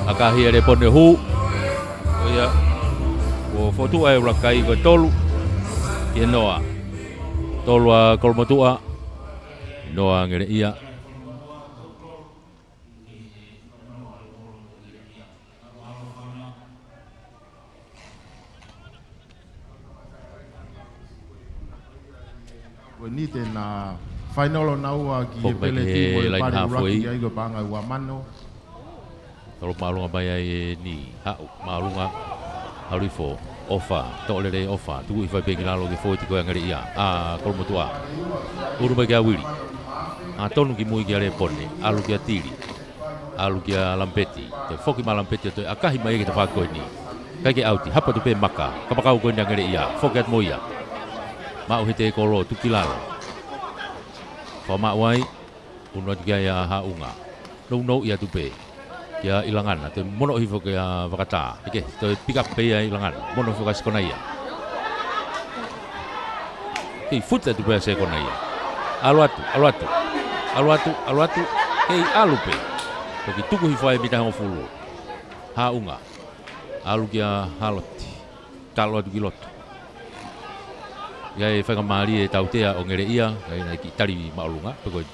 ʻAkahi ʻe Lepone, hū. ʻO ia, kuo fotu ai ʻa e ʻuluaki kai, ko e tolu ki he noa. Tolu ʻa Kolomotuʻa, noa ʻa ngeleʻia. Ko eni te na fainolo naua ki he peleti mo e pali ʻuluaki ai ko e paʻanga ʻe ua mano. Tolo māʻolunga mai ai ʻe Ni, haʻu māʻolunga, ʻalu hifo, ʻOfa, toʻo lelei ʻOfa, tuku hifo ai pē ki lalo ki he fōueti ko ē ʻa ngeleʻia, ʻa Kolomotuʻa. Unu mai kia Vili. Hangatonu ki mui kia Lepone, ʻalu kia Tili. ʻAlu kia Lampeti, toe foki mai ʻa Lampeti ʻo toe ʻakahi mai ki he tafaʻaki ko eni. ʻIkai ke ʻauti, hapo atu pē Maka, kapakau ko eni ʻa ngeleʻia, foki atu mo ia. Maʻu he tekolo, tuku ki lalo. Fakamaʻu ai, unu atu ki ai ʻa Haʻunga. Nounou atu pē. Kia ʻIlangana, toe mono hifo kia Vakatā. ʻIkai, toe pick up pē ia ʻa ʻIlangana. Mono hifo kia Sekona ia. Kei futa atu pē ʻa Sekona ia. ʻAlu atu, ʻalu atu. ʻAlu atu, ʻalu atu. Kei ʻalu pē. Toki tuku hifo ai mita hongofulu. Haʻunga. ʻAlu kia Haloti. Talo atu ki loto. ʻIkai faingamālie e tautea ʻo Ngeleʻia, ʻikai naʻe kiʻi tali māʻolunga, pe ko e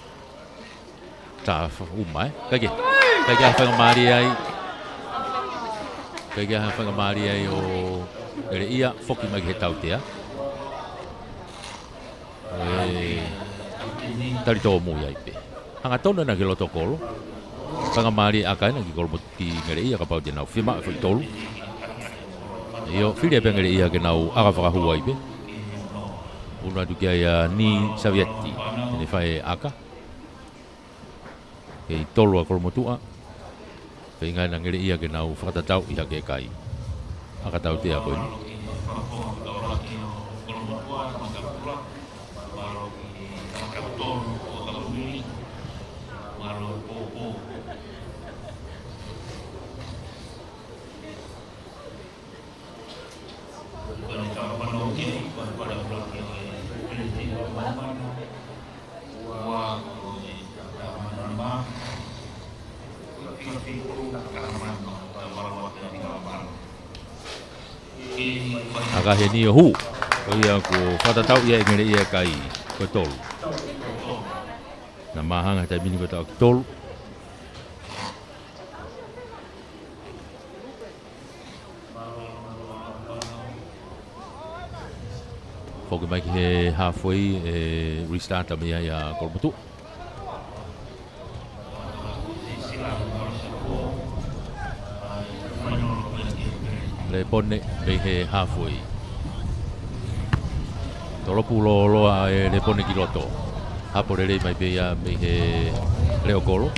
tā fa-, uma, ē? ʻIkai ke, ʻikai ke faingamālie ai. ʻIkai ke faingamālie ai ʻo Ngeleʻia, foki mai ki he tautea. ʻE, tali tōmui ai pē. Hangatonu ena ki loto kolo. Faingamālie ʻa e ʻaka ena ki Kolomotuʻa ki Ngeleʻia kapau te nau fiemaʻu e foʻi tolu. ʻIo, fili ai pē ʻa Ngeleʻia ke nau ʻaka fakahū ai pē. Unu atu ki ai ʻa Ni Savieti. ʻEne fai e ʻaka. Kei tolu ʻa Kolomotuʻa. Feinga ena ʻa Ngeleʻia ke nau fakatatau ʻi hake kai. ʻAka tautea ko eni. ʻAka heni ʻo hū. Ko ia kuo fakatatau ia ʻe Ngeleʻia e kai. Ko e tolu. Naʻe māhanga he taimi ni ko e taʻoki tolu. Foki mai ki he halfway, ʻe restart mai ai ʻa Kolomotuʻa. Lepone mei he halfway. Tolopu lōloa e Lepone ki loto. Hapo lelei mai pē ia mei he leʻo kolo.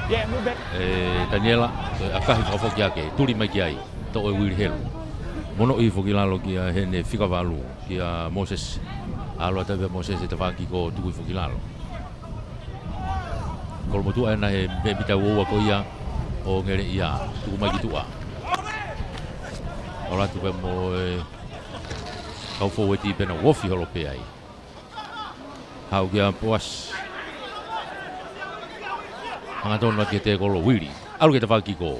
ʻE Taniela, ʻe ʻakahi fakafoki hake, tuli mai ki ai. Toʻo ʻe Uili Helu. Mono ʻi foki lalo kia heʻene fika valu, kia Moses. ʻAlu atu pē Moses he tafaʻaki ko tuku ʻi foki lalo. Kolomotuʻa ena he, he mita uaua ko ia ʻo Ngeleʻia. Tuku mai ki tuʻa. ʻAlu atu pē mo e kau fōueti pē naʻe ofi holo pē ai. Haʻu kia Poasi. Hangatonu atu ki he tekolo Uili. ʻAlu ki he tafaʻaki ko.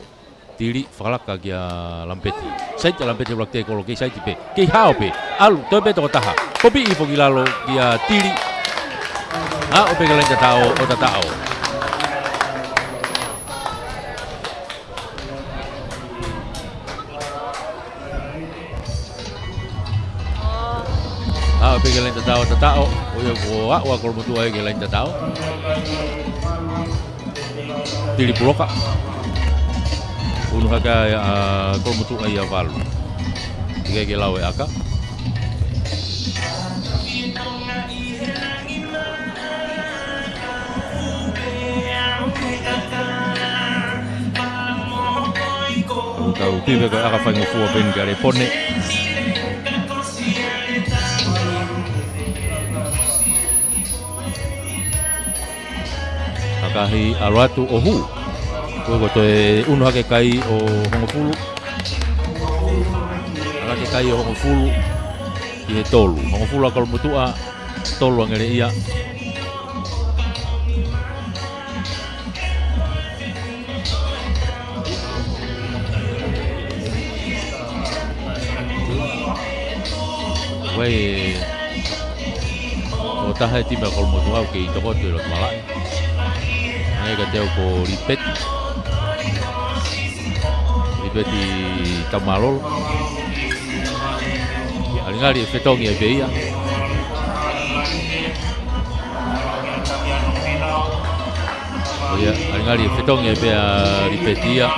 Tili, fakalaka kia Lampeti. Saiti ʻa Lampeti ʻuluaki tekolo, kei saiti pē. Kei hao pē. ʻAlu, toe pē toko taha. Kopi ʻi foki lalo kia Tili. Aʻu pē ki he laine tataʻo, ʻo tataʻo. Aʻu pē ki he laine tataʻo, tataʻo. ʻO ia kuo aʻu ʻa Kolomotuʻa ia ki he laine tataʻo. Tili puloka. Unu hake ʻa Kolomotuʻa ia valu. ʻIkai ke lau e ʻaka. Tau tui pē ko e ʻaka faingofua pē eni kia Lepone. ʻAkahi ʻalu atu ʻo hū. Ko e ko toe unu hake kai ʻo hongofulu. Hake kai ʻo hongofulu. Ki he tolu. Hongofulu ʻa Kolomotuʻa. Tolu ʻa Ngeleʻia. Vai, ʻo taha e timi ʻa Kolomotuʻa ʻoku kei toko atu ʻi loto malaʻe. ʻA ia ka teu ko Lipeti. Lipeti Tamalolo. ʻAli ngali ʻe fetongi ai pē ia. ʻO ia, ʻalingali ʻe fetongi ai pē ʻa Lipeti ia.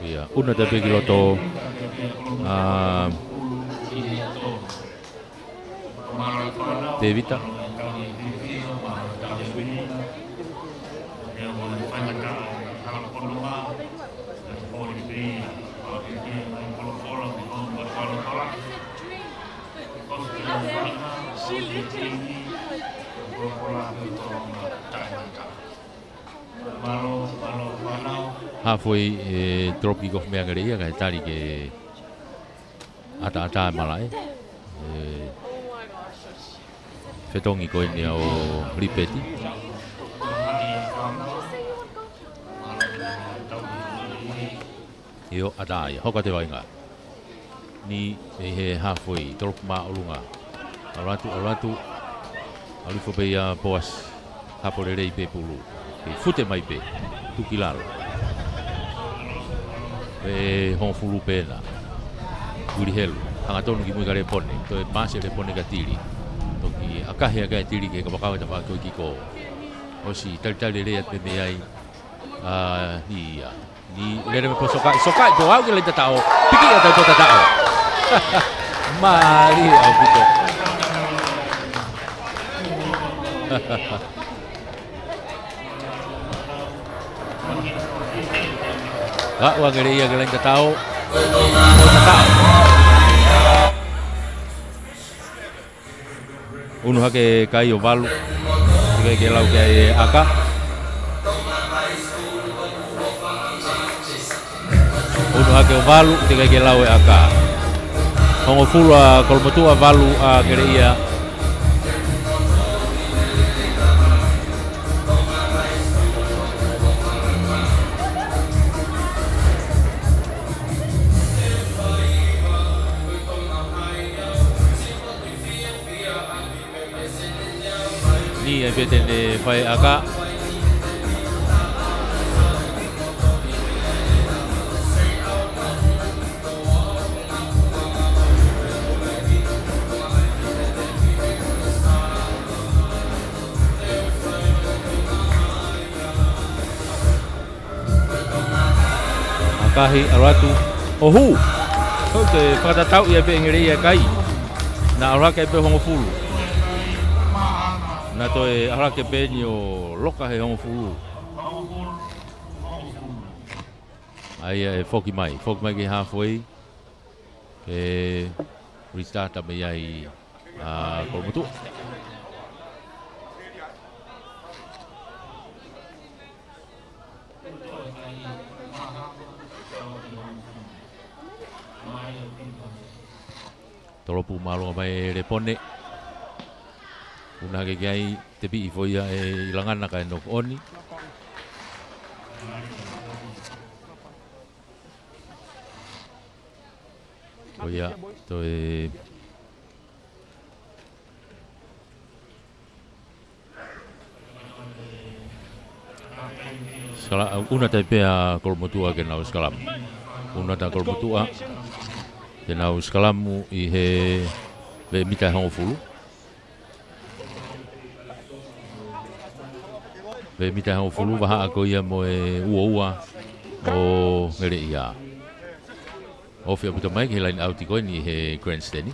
Ia, ʻunu atu pē ki loto. ʻA, Tēvita. Halfway, ʻe, drop kick off mei Ngeleʻia, kae tali ke ʻAtaʻatā e malaʻe. ʻE, fetongi ko eni ʻa ʻo Lipeti. ʻIo, ʻatā ia. Hoko atu e vaʻinga. Ni ʻi he halfway, tolopu māʻolunga. ʻAlu atu, ʻalu atu. ʻAlu hifo pē ia Poasi. Hapo lelei pē pulu. Kei fute mai pē. Tuki lalo. Pē hongofulu pē ena. Vili Helu. Hangatonu ki mui kia Lepone. Toe paasi ʻe Lepone kia Tili. Toki ʻakahi ʻaki ʻe Tili ki he kapakau he tafaʻaki ko e kiko. ʻOsi talitali lelei atu pē mei ai. ʻA, ia. Ni lele mai pē ʻo sokaʻi, sokaʻi pē ʻo aʻu ki he laine tataʻo. Piki ʻa e tau pō tataʻo. Mālie ʻaupito. Aʻu ange lelei ia ki he laine tataʻo. Pō tataʻo. Unu hake e kai ʻo valu. Teʻeki ke lau ki ai e ʻaka. Unu hake ʻo valu, teʻeki ke lau e ʻaka. Hongofulu ʻa Kolomotuʻa, valu ʻa Ngeleʻia. Ni ai pē te ne fai ʻaka. ʻAkahi, ʻalu atu. ʻO hū. Hou te fakatatau ia pē Ngeleʻia kai. Naʻa ʻalu hake pē hongofulu. Naʻa toe ʻalu hake pē ni ʻo loka he hongofulu. ʻA ia ʻe foki mai. Foki mai ki he halfway. Ke restart mai ai ʻa Kolomotuʻa. Tolopu māʻolunga mai ʻe Lepone. Unu hake ki ai, tepiʻi foʻi ia ʻe ʻIlangana kae knock on. Ko ia, toe sikalamu, unu atu ai pē ʻa Kolomotuʻa ke nau sikalamu. Unu atu ʻa Kolomotuʻa ke nau sikalamu ʻi he veʻe mita ʻe hongofulu. Veʻe mita ʻe hongofulu, vahaʻa ko ia mo e uaua ʻo Ngeleʻia. Ofi ʻaupito mai ki he line out ko eni he grandstand.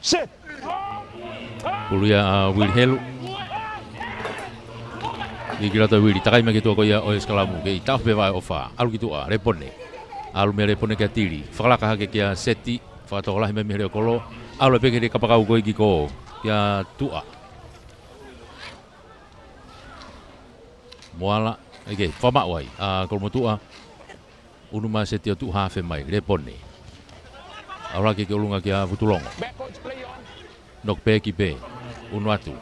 Set. Pulu ia ʻa Vili Helu. Lī ki loto Vili, takai mai ki tuʻa ko ia ʻo e sikalamu, kei taʻofi pē vaʻe ʻofa. ʻAlu ki tuʻa, Lepone. ʻAlu meia Lepone kia Tili. Fakalaka hake kia Seti. Fakatokolahi mai mei he leʻo kolo. ʻAlu pē ki he kapakau ko e kiko. Kia tuʻa. Moala. ʻEke, fakamaʻu ai ʻa Kolomotuʻa. Unu mai Seti ʻo tuʻu hafe mai, Lepone. ʻAlu hake ki ʻolunga kia Vutulongo. Knock back pē, unu atu.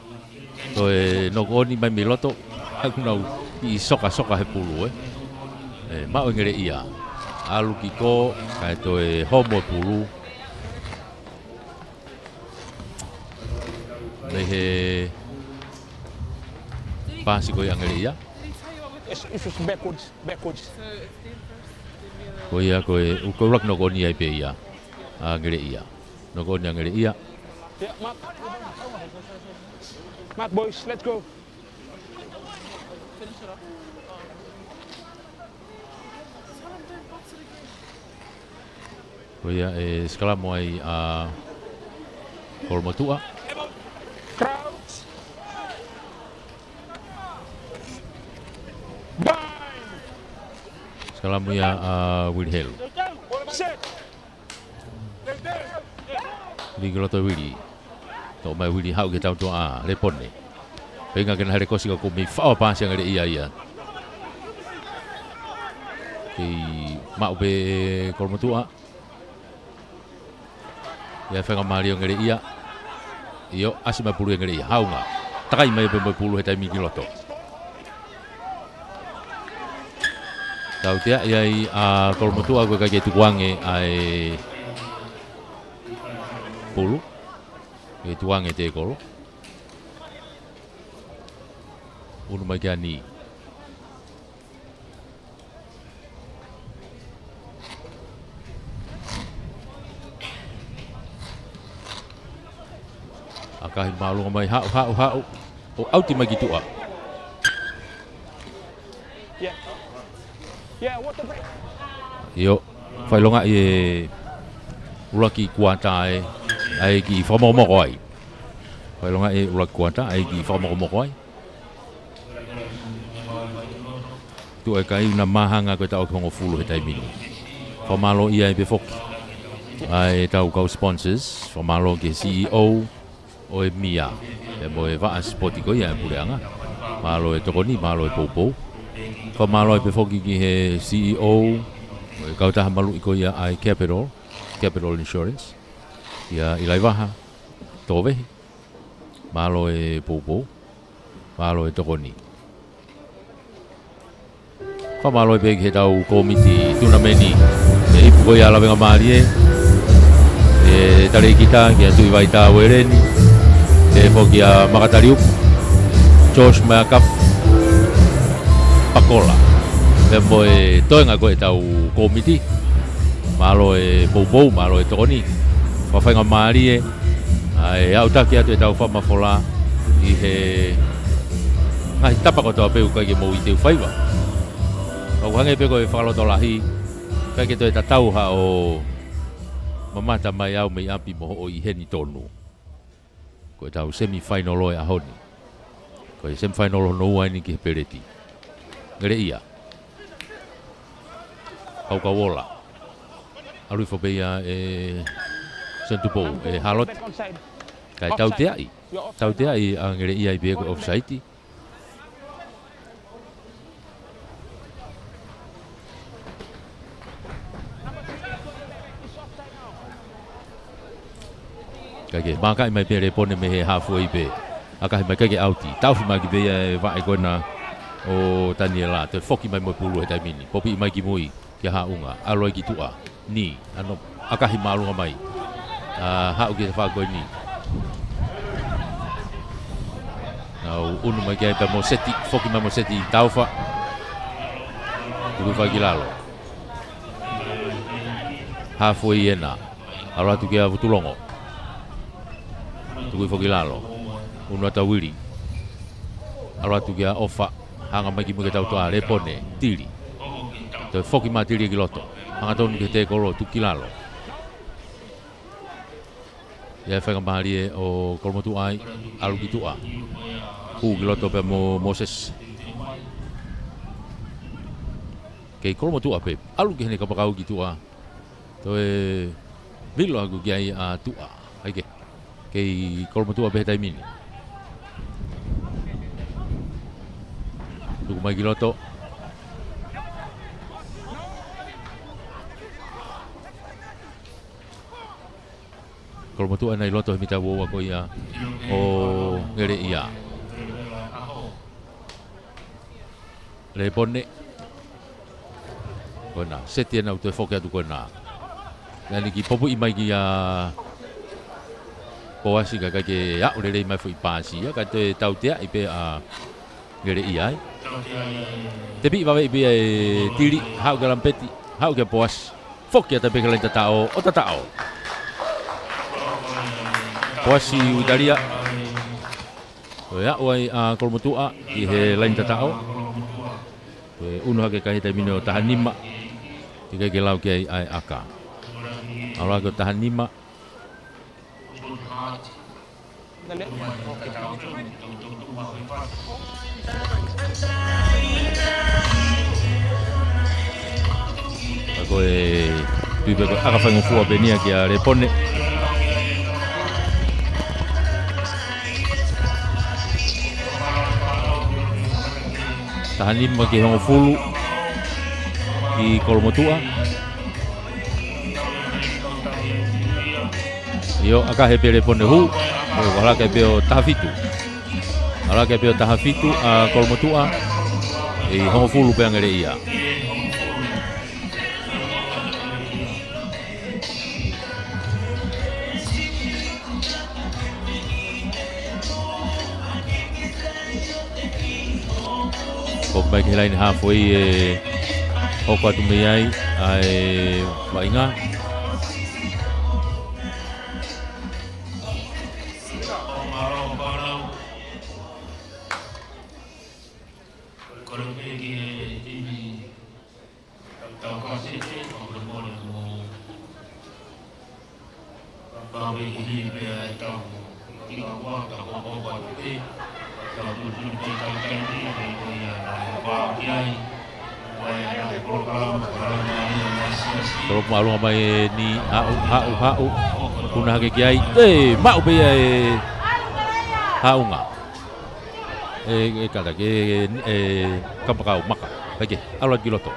Toe knock on mai mei loto, ʻoku nau ʻi sokasoka he pulu, ē. ʻE, maʻu ʻe Ngeleʻia. ʻAlu kiko, kae toe homo e pulu. Mei he paasi ko ia ʻa Ngeleʻia. Yes, it was backwards, backwards. Ko ia ko e, ko e ʻuluaki knock on ia pē ia ʻa Ngeleʻia. Knock on ʻa Ngeleʻia. Yeah, mark. Mark, boys, let's go. Ko ia ʻe sikalamu ai ʻa Kolomotuʻa. Sikalamu ia ʻa Vili Helu. Lī ki loto Vili. Toʻo mai Vili haʻu ki he tautuʻa ʻa Lepone. Feinga ke na hele kosi ka ko e mei faʻo paasi ʻa Ngeleʻia ia. Kei maʻu pē Kolomotuʻa. ʻI ai e faingamālie ʻo Ngeleʻia. ʻIo, ʻasi mai pulu ʻe Ngeleʻia. Haunga. Takai mai pē mo e pulu he taimi ki loto. Tauteaʻi ai ʻa Kolomotuʻa, ko e ʻikai ke tukuange ʻa e pulu. ʻIkai tukuange e tēkolo. Unu mai kia Ni. ʻAkahi māʻolunga mai, haʻu, haʻu, haʻu. ʻO ʻauti mai ki tuʻa. ʻIo, fakaʻilongaʻi e ʻuluaki kuata ē, ʻa e kiʻi fakamokomoko ai. Fakaʻilongaʻi e ʻuluaki kuata, ʻa e kiʻi fakamokomoko ai. Tuʻa e kai, ʻoku na māhanga ko e taʻu ki he hongofulu he taimi ni. Fakamālō ai pē foki ʻa e tau kau sponsors, fakamālō ki he C E O ʻo e mia, pea mo e vaʻa sipoti ko ia e puleʻanga. Mālō e tokoni, mālō e poupou. Fakamālō ai pē foki ki he C E O ʻo e kautaha maluʻi ko ia ʻa e Capital, Capital Insurance. ʻIa ʻIlaivaha Tovehi. Mālō e poupou. Mālō e tokoni. Fakamālō pē ki he tau kōmiti tunameni. He ipu ko ia Lavengamālie. E talēkita kia Tuʻivaitā Ueleni. Pea foki ʻa Makataliuku, Josh Maakafu, Pakola. Pea mo e toenga ko e tau kōmiti. Mālō e poupou, mālō e tokoni. Fakafaingamālie ʻa e aʻutaki atu e tau fakamafola ʻi he ngaahi tapa kotoa pē ʻoku ʻikai ke mou ʻi he teu faiva. Ka ʻoku hangē pē ko e fakalotolahi, ʻikai ke toe tatau haʻo mamata mai au mei ʻapi mo hoʻo ʻi heni tonu. Ko e tau semifinal ʻo e ʻaho ni. Ko e semifinal hono ua eni ki he peleti. Ngeleʻia. Kaukauola. ʻAlu hifo pē ia ʻe Sione Tupou, ʻe Halote. Kae tauteaʻi. Tauteaʻi ʻa Ngeleʻia ai pē ko e offside. Kae ke mākaʻi mai pē Lepone mei he halfway pē. ʻAkahi mai, ʻikai ke ʻauti. Taʻofi mai ki pē ia e vaʻe ko ena ʻo Taniela. Toe foki mai mo e pulu he taimi ni. Popiʻi mai ki mui kia Haʻunga. ʻAlu ai ki tuʻa. Ni, ʻa hono ʻakahi māʻolunga mai. ʻA, haʻu ki he tafaʻaki ko eni. Nau unu mai ki ai pea mo Seti, foki mai mo Seti Taufa. Tuku hifo ki lalo. Halfway ena. ʻAlu atu kia Vutulongo. Tuku hifo ki lalo. Unu atu ʻa Uili. ʻAlu atu kia ʻOfa. Hanga mai ki mui ke tau toʻa Lepone, Tili. Toe foki mai Tili ki loto. Hangatonu ki he tēkolo, tuku ki lalo. ʻIa e faingamālie ʻo Kolomotuʻa ai, ʻalu ki tuʻa. Hū ki loto pea mo Moses. Kei Kolomotuʻa pē, ʻalu ki heʻene kapakau ki tuʻa. Toe vilo hake ki ai ʻa tuʻa. ʻAi ke. Kei Kolomotuʻa pē he taimi ni. Tuku mai ki loto. Kolomotuʻa ena ʻi loto he mita uaua ko ia ʻo Ngeleʻia. Lepone. Ko ena, Seti ena ʻoku toe foki atu ko ena. Naʻa ne kiʻi popiʻi mai kia Poasi ka ʻikai ke aʻu lelei mai foʻi paasi ia, ka toe tauteaʻi pē ʻa Ngeleʻia ai. Tepiʻi vave pē ia ʻe Tili, haʻu kia Lamipeti, haʻu kia Poasi. Foki atu pē ki he laine tataʻo, ʻo tataʻo. Poasi ʻo ʻItalia. Ko e aʻu ai ʻa Kolomotuʻa ʻi he laine tataʻo. Ko e unu hake kai he taimi ni ʻo taha nima. ʻIkai ke lau ki ai ʻa e ʻaka. ʻAlu hake ʻo taha nima. Ka ko e tui pē ko e ʻaka faingofua pē eni ia kia Lepone. Taha nima ki he hongofulu. ʻi Kolomotuʻa. ʻIo, ʻakahe pele pone hū, ʻo ʻalake pē ʻo taha fitu. ʻAlake pē ʻo taha fitu ʻa Kolomotuʻa, ʻi hongofulu pē ʻa Ngeleʻia. Ko mai ki he laine haafe ʻe hoko atu mei ai ʻa e vaʻinga. Tolopo māʻolunga mai eni, haʻu, haʻu, haʻu. Puna hake ki ai. ʻE, maʻu pē ia ʻe Haʻunga. ʻE, ʻe kātaki, ʻe, ʻe, kamakau maka. Peke, ʻalu atu ki loto.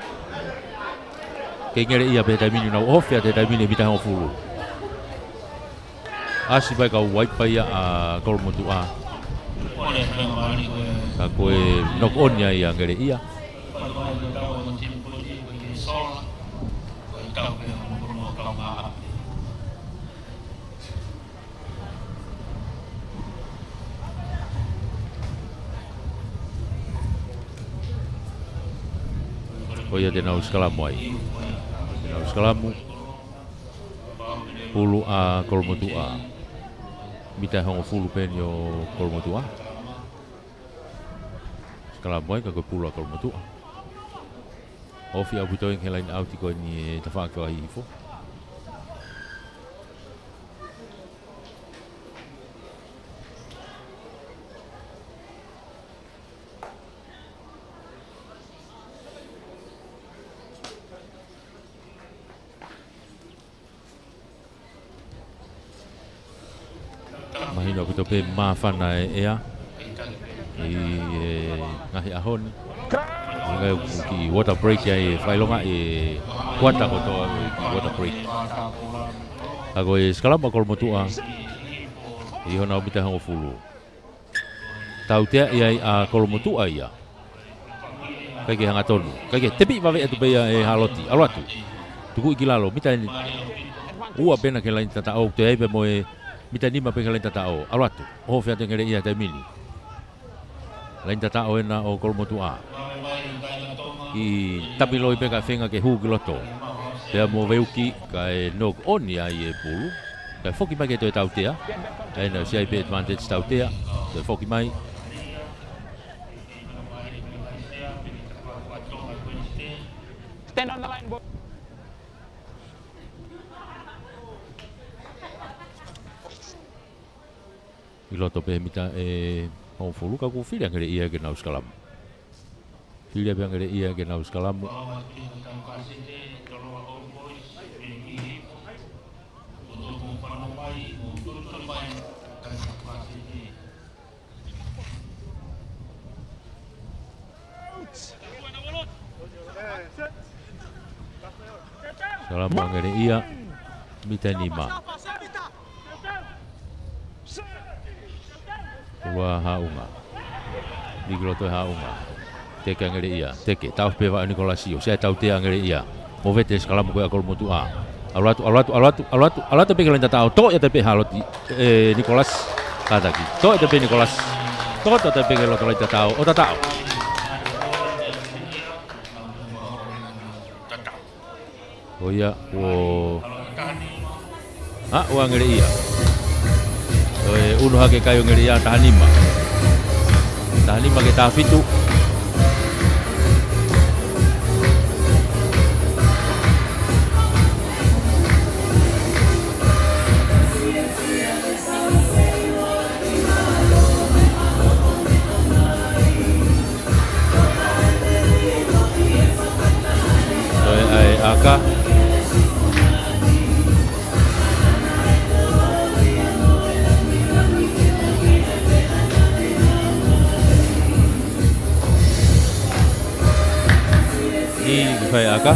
Kei Ngeleʻia pē he taimi ni, nau ʻohofi atu he taimi ni mita hongofulu. ʻAsi mai kau waipa ia ʻa Kolomotuʻa. Ka ko e knock on ia ʻa Ngeleʻia. Ko ia te nau sikalamu ai. Te nau sikalamu. Pulu ʻa Kolomotuʻa. Mita hongofulu pē eni ʻo Kolomotuʻa. Sikalamu ai ka ko e pulu ʻa Kolomotuʻa. ʻOfi ʻaupito ʻi he laine ʻauti ko eni ʻe tafaʻaki ʻo Hihifo. Mahino ʻaupito pē māfana e ʻea ʻi he ngaahi ʻaho ni. ʻI he ngaahi kiʻi water break ai e fakaʻilonga e kuata kotoa e kiʻi water break. Ka ko e sikalamu ʻa Kolomotuʻa ʻi honau mita hongofulu. Tauteaʻi ai ʻa Kolomotuʻa ia. ʻIkai ke hangatonu. ʻIkai ke, tepi vave atu pē ia ʻe Haloti. ʻAlu atu. Tukuʻi ki lalo. Mita eni. Ua pē ena ki he laine tataʻo. Toe ai pē mo e mita nima pē ki he laine tataʻo. ʻAlu atu. ʻOhofi atu ʻe Ngeleʻia he taimi ni. Laine tataʻo ena ʻo Kolomotuʻa. Kiʻi tapi loi pē kae feinga ke hū ki loto. Pea mo Veuki kae knock on ia ʻi he pulu. Kae foki mai ke toe tautea. Kae ʻosi ai pē advantage tautea. Toe foki mai. Stand on the line, boy. ʻI loto pē mita ʻe hongofulu ka kuo fili ʻa Ngeleʻia ke nau sikalamu. Fili pē ʻa Ngeleʻia ke nau sikalamu. Sikalamu ʻa Ngeleʻia. Mita nima. Ua Haʻunga. Liki loto ʻe Haʻunga. Teke ʻa Ngeleʻia. Teke. Taʻofi pē vaʻe ʻo Nikolasi. ʻOsi ai tautea ʻa Ngeleʻia. Movete e sikalamu ko ia ʻa Kolomotuʻa. ʻAlu atu, ʻalu atu, ʻalu atu, ʻalu atu, ʻalu atu pē ki he laine tataʻo. Toʻo atu pē Haloti. ʻE, Nikolasi. Kātaki. Toʻo atu pē Nikolasi. Toʻo atu pē ki loto laine tataʻo. ʻO tataʻo. Ko ia, ʻo, ʻa, ʻo Ngeleʻia. ʻO e unu hake kai ʻo Ngeleʻia taha nima. Taha nima ki he taha fitu. Toe ʻai ʻaka. ʻI, ʻoku fai ʻaka.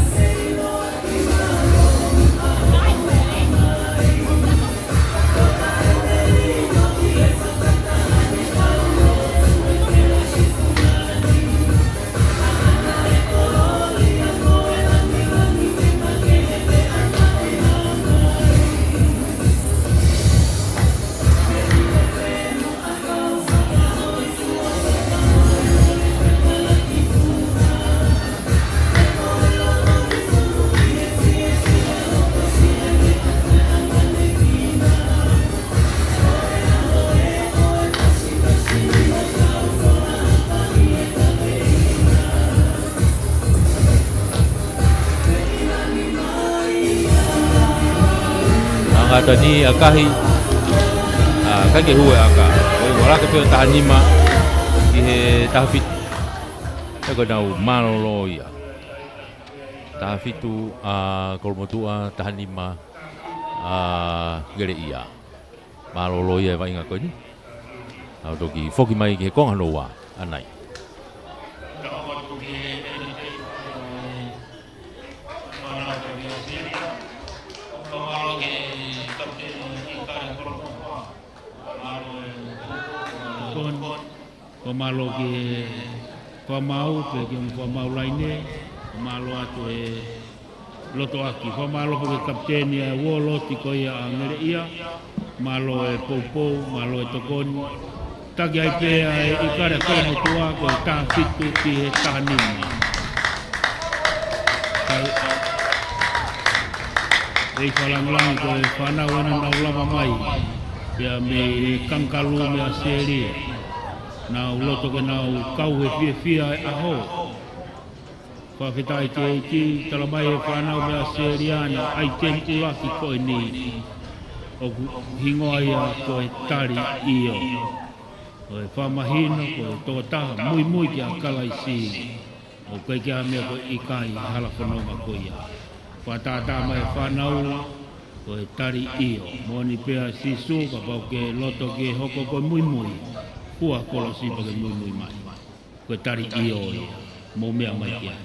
Anga tani ʻakahi. ʻA, ʻikai ke hū e ʻaka. ʻOi, ʻoku ʻalake pē ʻo taha nima ki he taha fitu. He ko e nau mālōlō ia. Taha fitu ʻa Kolomotuʻa, taha nima ʻa Ngeleʻia. Mālōlō ia e vaʻinga ko eni. ʻA, toki foki mai ki he konga hono ua ʻanai. Kon, ko mālō ki he fakamaau, pea ki he ongo fakamaau laine, mālō atu e lotoʻaki. Fakamālō ki he kapiteni ʻa e uoloti ko ia ʻa Ngeleʻia, mālō e poupou, mālō e tokoni. Taki ai pē ʻa e ʻIkale Kolomotuʻa ko e taha fitu ki he taha nima. Kae ʻEiki Fakalāngilangi ko e fānau ena naʻa nau lava mai ia mei he Kangaroo mei ʻAositelēlia. Nau loto ke nau kau he fiefia e ʻaho. Fakafetaʻi ki he ʻEiki, talamai ʻe he fānau mei ʻAositelēlia ʻa e ʻaiteni ʻuluaki ko eni ʻoku hingoa ia ko e Tali ʻIo. Ko e fakamahino, ko e tokotaha muimui kia Kalaisi. ʻOku ʻikai ke ʻi ai ha meʻa ko e ʻikai he hala fononga ko ia. Fakatātā mai e fānau, ko e Tali ʻIo. Moʻoni pē ʻa Sīsū, kapau ʻoku ke loto ke hoko ko e muimui, fua kolosi pea ke muimui mai. Ko e Tali ʻIo ia, mou meʻa mai ki ai.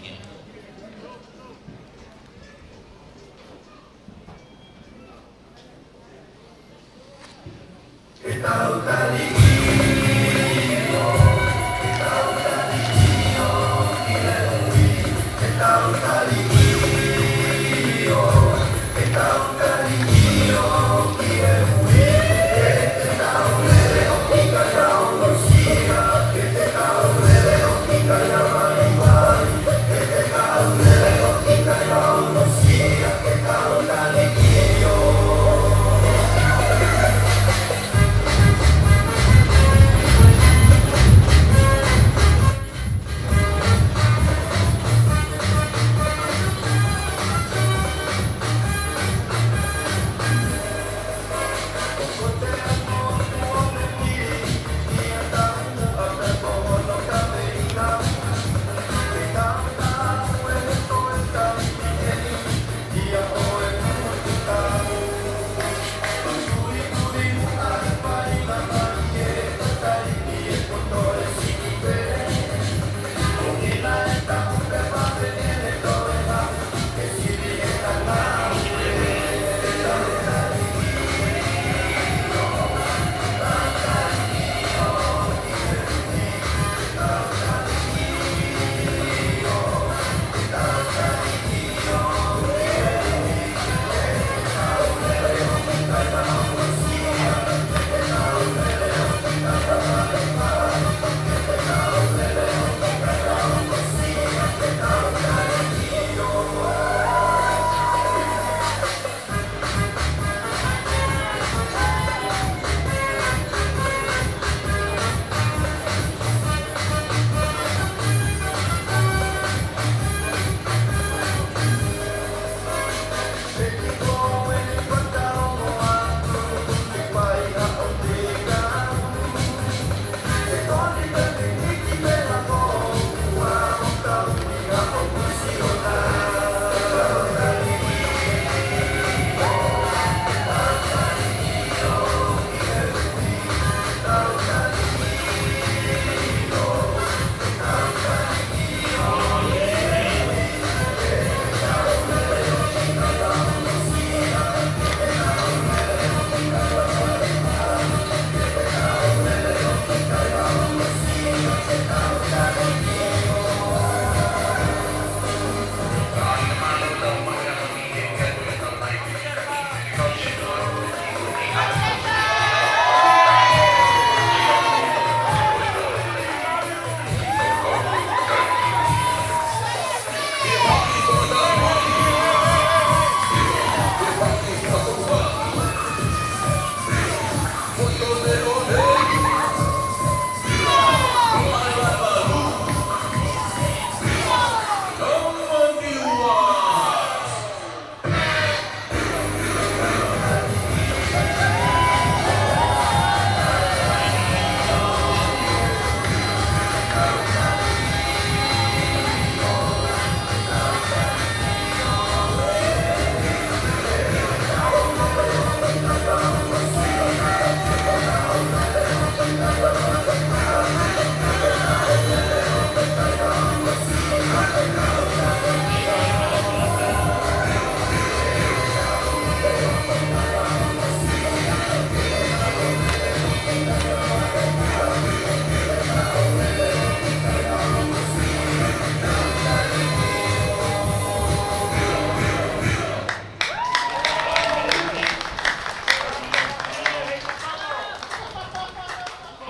Ko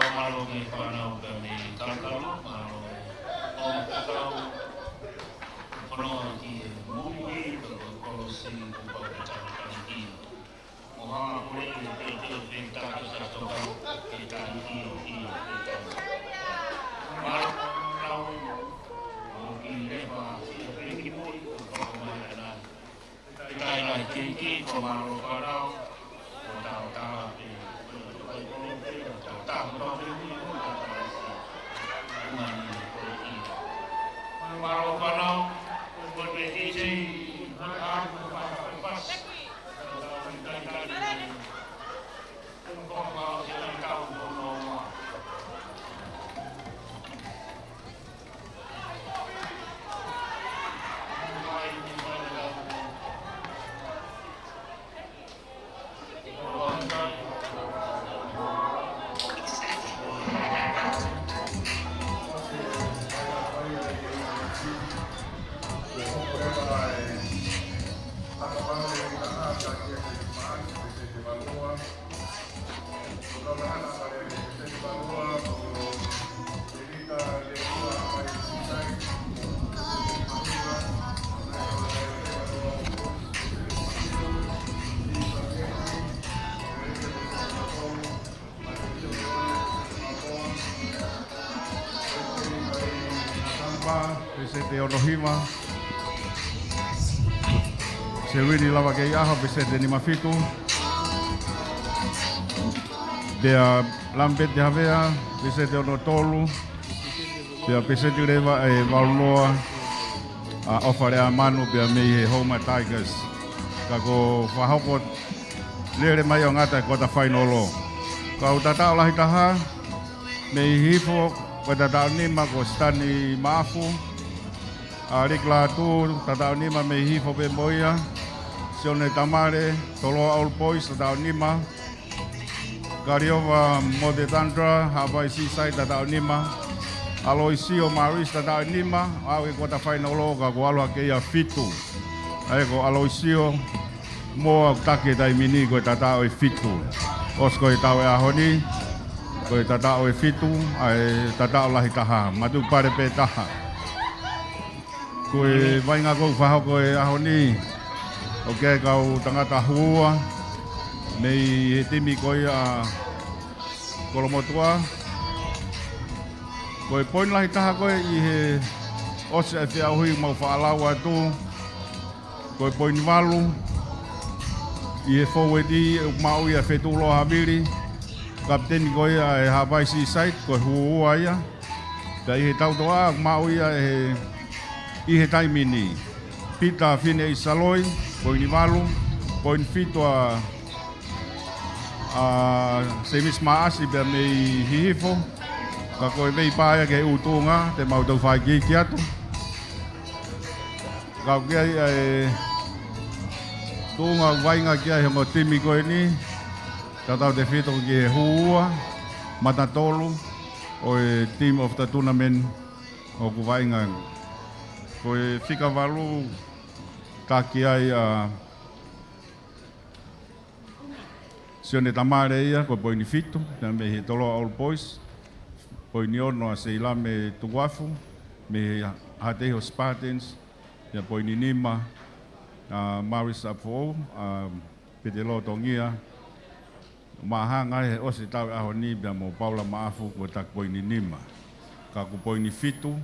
e mālō ki he fānau pea mei Kalokalo, mālō e ʻomi kakau, ko hono ki he muimui, ko e kolosi kuo pau ke talitali ki ai. Mo hanga ko e teuteu fetaki sa toka ke talitali ki ai. Mālō, mālō, ʻoku leva, siʻa pē ki mui, ko e fakamālō ʻana. Kai lai keiki, ko mālō fānau, ko tau tala pē, ko tau tala pē, ko tau tala pē, ko tau tala pē. Mālō fānau, ko e D J, ko e Peseti ono hiva. Selwini Lavakeiʻaho, peseti nima fitu. Pea Lamipeti Havea, peseti ono tolu. Pea peseti leva ʻe valu noa ʻa ʻOfale ʻAmanu pea mei he Houma Tigers. Ka kuo fakahoko lele mai ʻo ngata e kota fainolo. Kau tataʻo lahi taha, mei Hihifo, ko e tataʻo nima ko Sitani Maʻafu. ʻA Liki Lātū, tataʻo nima mei Hihifo pē mo ia. Sione Tamale, Toloa Old Boys, tataʻo nima. Kaliova mo the Tundra, Haʻapai Seaside, tataʻo nima. ʻAloisio Maris, tataʻo nima, aʻu ki he kota fainolo ka kuo ʻalu hake ia fitu. ʻA ia ko ʻAloisio Moa ʻoku taki he taimi ni ko e tataʻo ʻe fitu. ʻOsi ko e tau e ʻaho ni, ko e tataʻo ʻe fitu, ʻa e tataʻo lahi taha, matupale pē taha. Ko e vaʻinga ʻoku fakahoko he ʻaho ni, ʻoku ʻi ai e kau tangata hū ua, mei he timi ko ia ʻa Kolomotuʻa. Ko e poini lahi taha ko ē ʻi he ʻosi ʻa e feʻauhi mau faʻa lau atu, ko e poini valu ʻi he fōueti ʻoku maʻu ia ʻe Fetuʻuloa Havili, kapiteni ko ia ʻa e Haʻapai Seaside, ko e hū ua ia. Pea ʻi he tautoʻa ʻoku maʻu ia ʻe he, ʻi he taimi ni, Pita Fineʻi Saloi, poini valu, poini fitu ʻa ʻa Semisi Maʻasi pea mei Hihifo. Ka ko e meʻa pē ia ki he ʻū tuʻunga te mau toe fakaikiiki atu. Ka ʻoku ʻi ai e tuʻunga ʻoku vaʻinga ki ai e ongo timi ko eni, tautautefito ki he hū ua, mata tolu ʻo e team of the tournament ʻoku vaʻinga. Ko e fika valu, taki ai ʻa Sione Tamale ia, ko e poini fitu, pea mei he Toloa Old Boys. Poini ono ʻa Seilame Tukuafu, mei he Haʻateiho Spartans, pea poini nima ʻa Maris Afoʻou, ʻa Pete Lotongia. Māhanga he ʻosi tau e ʻaho ni pea mo Paula Maʻafu ko e taki poini nima. Ka ko e poini fitu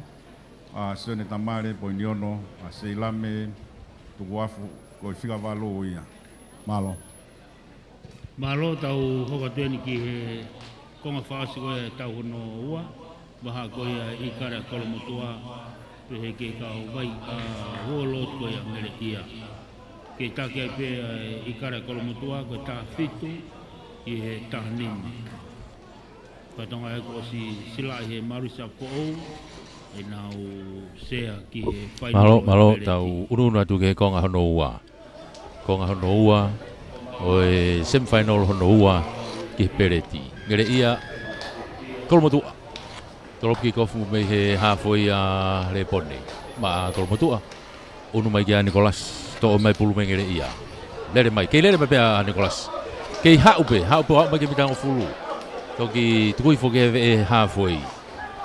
ʻa Sione Tamale, poini ono ʻa Seilame Tukuafu, ko e fika valu ia. Mālō. Mālō, tau hoko atu eni ki he konga fakaʻosi ko ia ʻetau hono ua, vaha ko ia ʻIkale Kolomotuʻa, pehē ki he kau vai ʻa Warlord ko ia Melekia. Ke taki ai pē ʻa e ʻIkale Kolomotuʻa, ko e taha fitu ʻi he taha nima. Ka tonga ai kuo ʻosi silaʻi he Maris Afoʻou, Ina u sea ki he fainolo Mālō, mālō, peleti. Tau ʻunuʻunu atu ki he konga hono ua. Konga hono ua ʻo e semifinal hono ua ki he peleti. Ngeleʻia, Kolomotuʻa. Tolopu kikofu mei he hafoi ʻa Lepone. Maʻa Kolomotuʻa. ʻUnu mai kia Nikolasi. Toʻo mai pulu mei Ngeleʻia. Lele mai. Kei lele mai pē ʻa Nikolasi. Kei haʻu pē. Haʻu pē ʻo aʻu mai ki he mita hongofulu. Toki tukui foki he veʻe hafoi.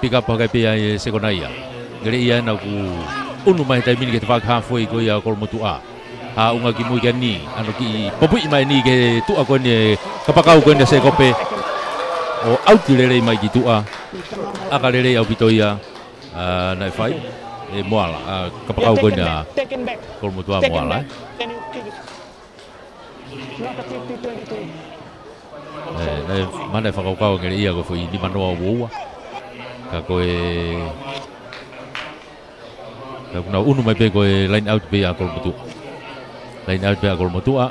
Pick up hake pē ʻa e sekona ia. Ngeleʻia ʻena kuo ʻunu mai he taimi ni ki he tafaʻaki hafoi ko ia ʻo Kolomotuʻa. Haʻunga ki mui kia Ni. ʻAno kiʻi popiʻi mai Ni ki he tuʻa ko eni ʻa e kapakau ko eni ʻa Sekope. ʻO ʻauti lelei mai ki tuʻa. ʻAka lelei ʻaupito ia. ʻA, naʻe fai. ʻE Moala. ʻA, kapakau ko eni ʻa Kolomotuʻa Moala, ē. ʻE, naʻe, mana e fakakaukau Ngeleʻia ko e foʻi nima noa ua ua. Ka ko e, ka kuo nau ʻunu mai pē ko e line out pē ʻa Kolomotuʻa. Line out pē ʻa Kolomotuʻa.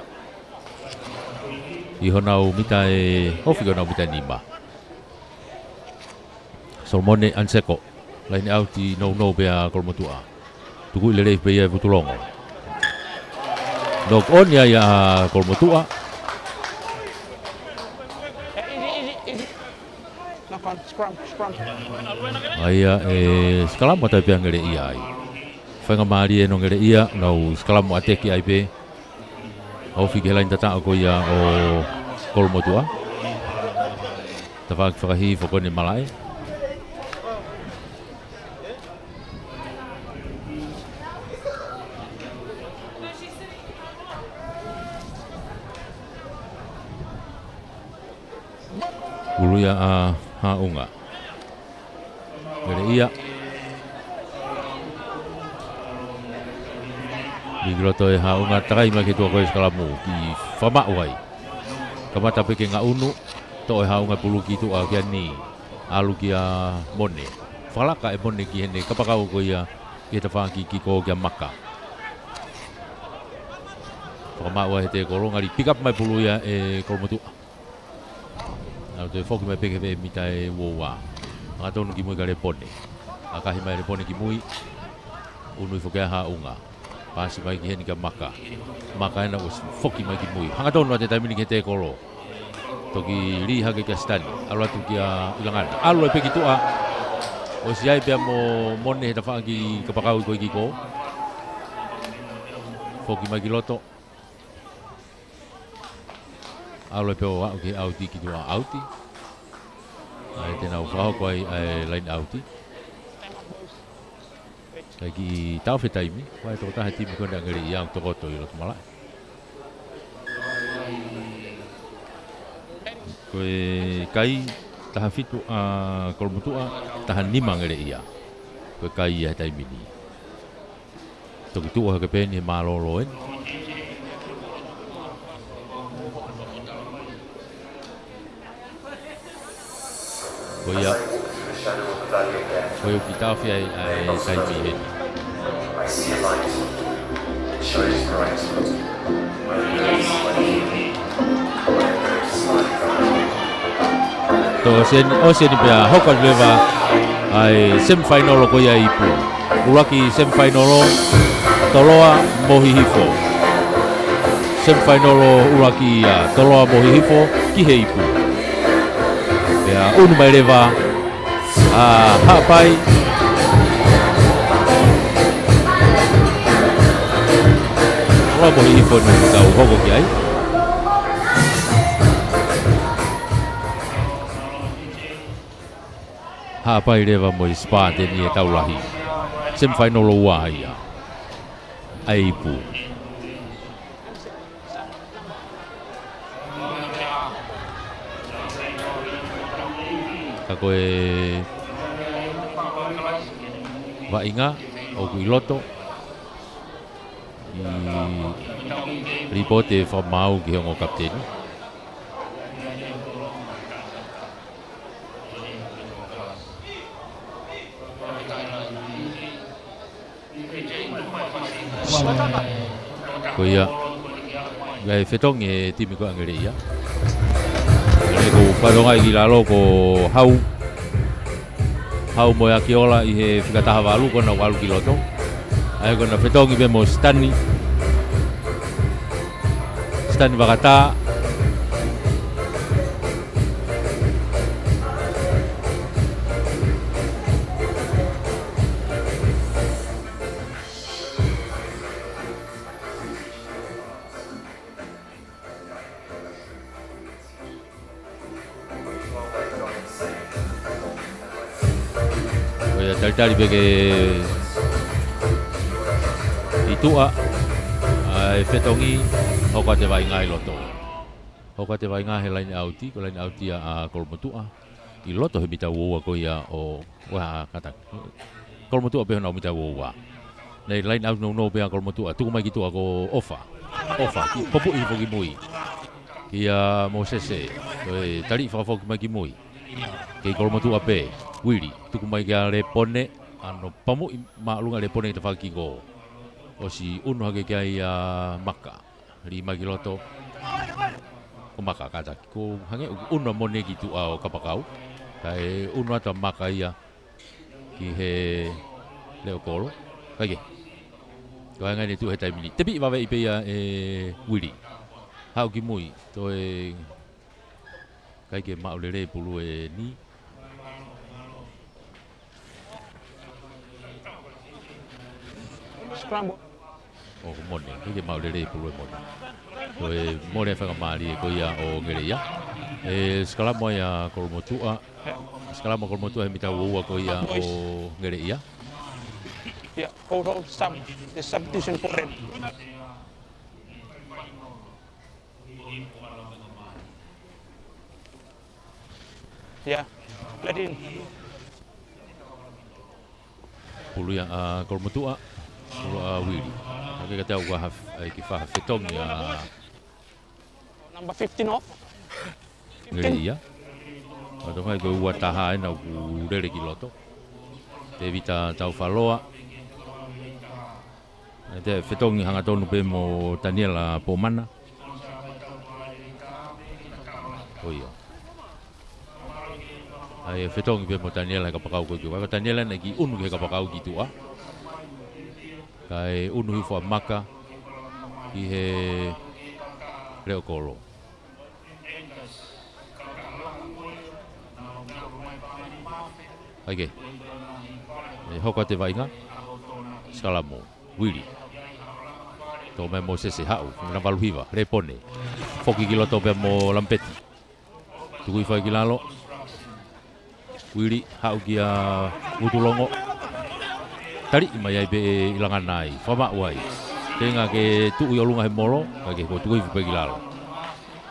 ʻI honau mita ʻe ofi ko honau mita nima. Solomone Anseko. Line out ʻi nounou pē ʻa Kolomotuʻa. Tukuʻi lelei pē ia ʻe Vutulongo. Knock on ia ʻa Kolomotuʻa. ʻA ia ʻe sikalamu atu ai pē ʻa Ngeleʻia ai. Faingamālie ʻena ʻo Ngeleʻia, nau sikalamu ʻateki ai pē. Ofi ki he laini tataʻo ko ia ʻo Kolomotuʻa. Tafaʻaki fakahihifo ko eni malaʻe. Ulu ia ʻa Haʻunga. Ngeleʻia. Miki loto ʻe Haʻunga, takai mai ki he tuʻa ko e sikalamu, kiʻi fakamaʻu ai. Kamata pē ke ngaʻunu, toʻo ʻe Haʻunga pulu ki tuʻa kia Ni, ʻalu kia Mone. Fakalaka ʻe Mone ki heʻene kapakau ko ia, ki he tafaʻaki kiko kia Maka. Fakamaʻu ai he tēkolo, ngali pick up mai pulu ia ʻe Kolomotuʻa. ʻAlu toe foki mai pē ki he veʻe mita ʻe ua ua. Hangatonu ki mui kia Lepone. ʻAkahi mai Lepone ki mui. ʻUnuʻi foki ʻa Haʻunga. Pasi mai ki heni kia Maka. Maka ʻena ʻosi foki mai ki mui. Hangatonu atu he taimi ni ki he tēkolo. Toki lī hake kia Sitani. ʻAlu atu kia ʻUlungana. ʻAlu ai pē ki tuʻa. ʻOsi ʻi ai pē ʻa Mo-, Mone he tafaʻaki kapakau ko e kiko. Foki mai ki loto. ʻAlu ai pē ʻo aʻu ki he ʻauti ki tuʻa ʻauti. ʻA ia te nau fakahoko ai ʻa e line out. Kae kiʻi taʻofi e taimi, ʻa e tokotaha he timi ko eni ʻa Ngeleʻia ʻoku tokoto ʻi loto malaʻe. Ko e kai taha fitu ʻa Kolomotuʻa, taha nima Ngeleʻia. Ko e kai ia he taimi ni. Toki tuʻu hake pē eni he mālōlō eni. Ko ia. Ko ia ʻoku taʻofi ai ʻa e taimi heni. Tō ʻosi eni, ʻosi eni pea hoko atu leva ʻa e semifinal ko ia ʻi Ipu. ʻUluaki semifinal, Toloa mo Hihifo. Semifinal ʻuluaki ia, Toloa mo Hihifo ki he Ipu. Pea ʻunu mai leva ʻa Haʻapai. Toloa mo Hihifo eni ʻoku tau hoko ki ai. Haʻapai leva mo e Spartan ʻi he tau lahi. Semifinal ua ia. ʻA e Ipu. Ka ko e vaʻinga ʻoku ʻi loto ʻi he lipooti fakamaau ki he ongo kapiteni. Ko ia, ʻoku fetongi e timi ko ē ʻa Ngeleʻia. Ngeleʻia ʻoku fatongia ki lalo ko Hau. Au mo e Akiola ʻi he fika taha valu, ko ena ʻoku ʻalu ki loto. ʻA ia ko ena fetongi pē mo Sitani. Sitani Vakatā. Ko ia talitali pē ki tuʻa, ʻa e fetongi, hoko atu e vaʻinga ʻi loto. Hoko atu e vaʻinga he laine ʻauti, ko e laine ʻauti ia ʻa Kolomotuʻa. ʻI loto he mita uaua ko ia ʻo, ʻo e kātaki. Kolomotuʻa pē honau mita uaua. Naʻe laine ʻauti nounou pē ʻa Kolomotuʻa, tuku mai ki tuʻa ko ʻOfa. ʻOfa, ki, poupouʻi foki ki mui. Kia Mōsese, toe taliʻi fakafoki mai ki mui. Kei Kolomotuʻa pē, Uili, tuku mai kia Lepone, ʻano pamuʻi māʻolunga Lepone ki tafaʻaki kiko. ʻOsi ʻunu hake ki ai ʻa Maka. Lī mai ki loto. Ko Maka kātaki. Ko hangē ʻoku ʻunu ʻa Mone ki tuʻa ʻo kapakau. Kae ʻunu atu ʻa Maka ia ki he leʻo kolo. Kae kehe. Ko e anga ʻene tuʻu he taimi ni. Tepiʻi vave ʻi pē ia ʻe Uili. Haʻu ki mui. Toe ʻikai ke maʻu lelei e pulu ʻe Ni. Scramble. ʻO ko Mone, ʻikai ke maʻu lelei e pulu ʻe Mone. Ko e mole faingamālie ko ia ʻo Ngeleʻia. ʻE sikalamo ia Kolomotuʻa. Sikalamo Kolomotuʻa he mita uaua ko ia ʻo Ngeleʻia. Yeah, hold, hold, sub, the substitution for red. Yeah. Let in. Pulu ia ʻa Kolomotuʻa, pulu ʻa Uili. Hake ka tau ua haf, ai ki faha fetongi ʻa Number fifteen off. Ngeleʻia. Ka tau fai ko e ua taha ena ʻoku lele ki loto. Tevita Taufaloa. ʻE te fetongi hangatonu pē mo Taniela Pomana. Ko ia. ʻA ia fetongi pē mo Taniela he kapakau ko ē ki ua. Ko Taniela naʻe kiʻi ʻunu ki he kapakau ki tuʻa. Kae ʻunu hifo ʻa Maka ki he leʻo kolo. ʻAi ke. ʻE hoko atu e vaʻinga. Sikalamo. Uili. Tō mai Mōsese haʻu. Namba valu hiva. Lepone. Foki ki loto pea mo Lampeti. Tuku hifo ai ki lalo. Uili, haʻu kia Utulongo. Taliʻi mai ai pē ʻe Langana ai. Fakamaʻu ai. Feinga ke tuʻu ʻi ʻolunga he molo, kae kehe kuo tuku hifo pē ki lalo.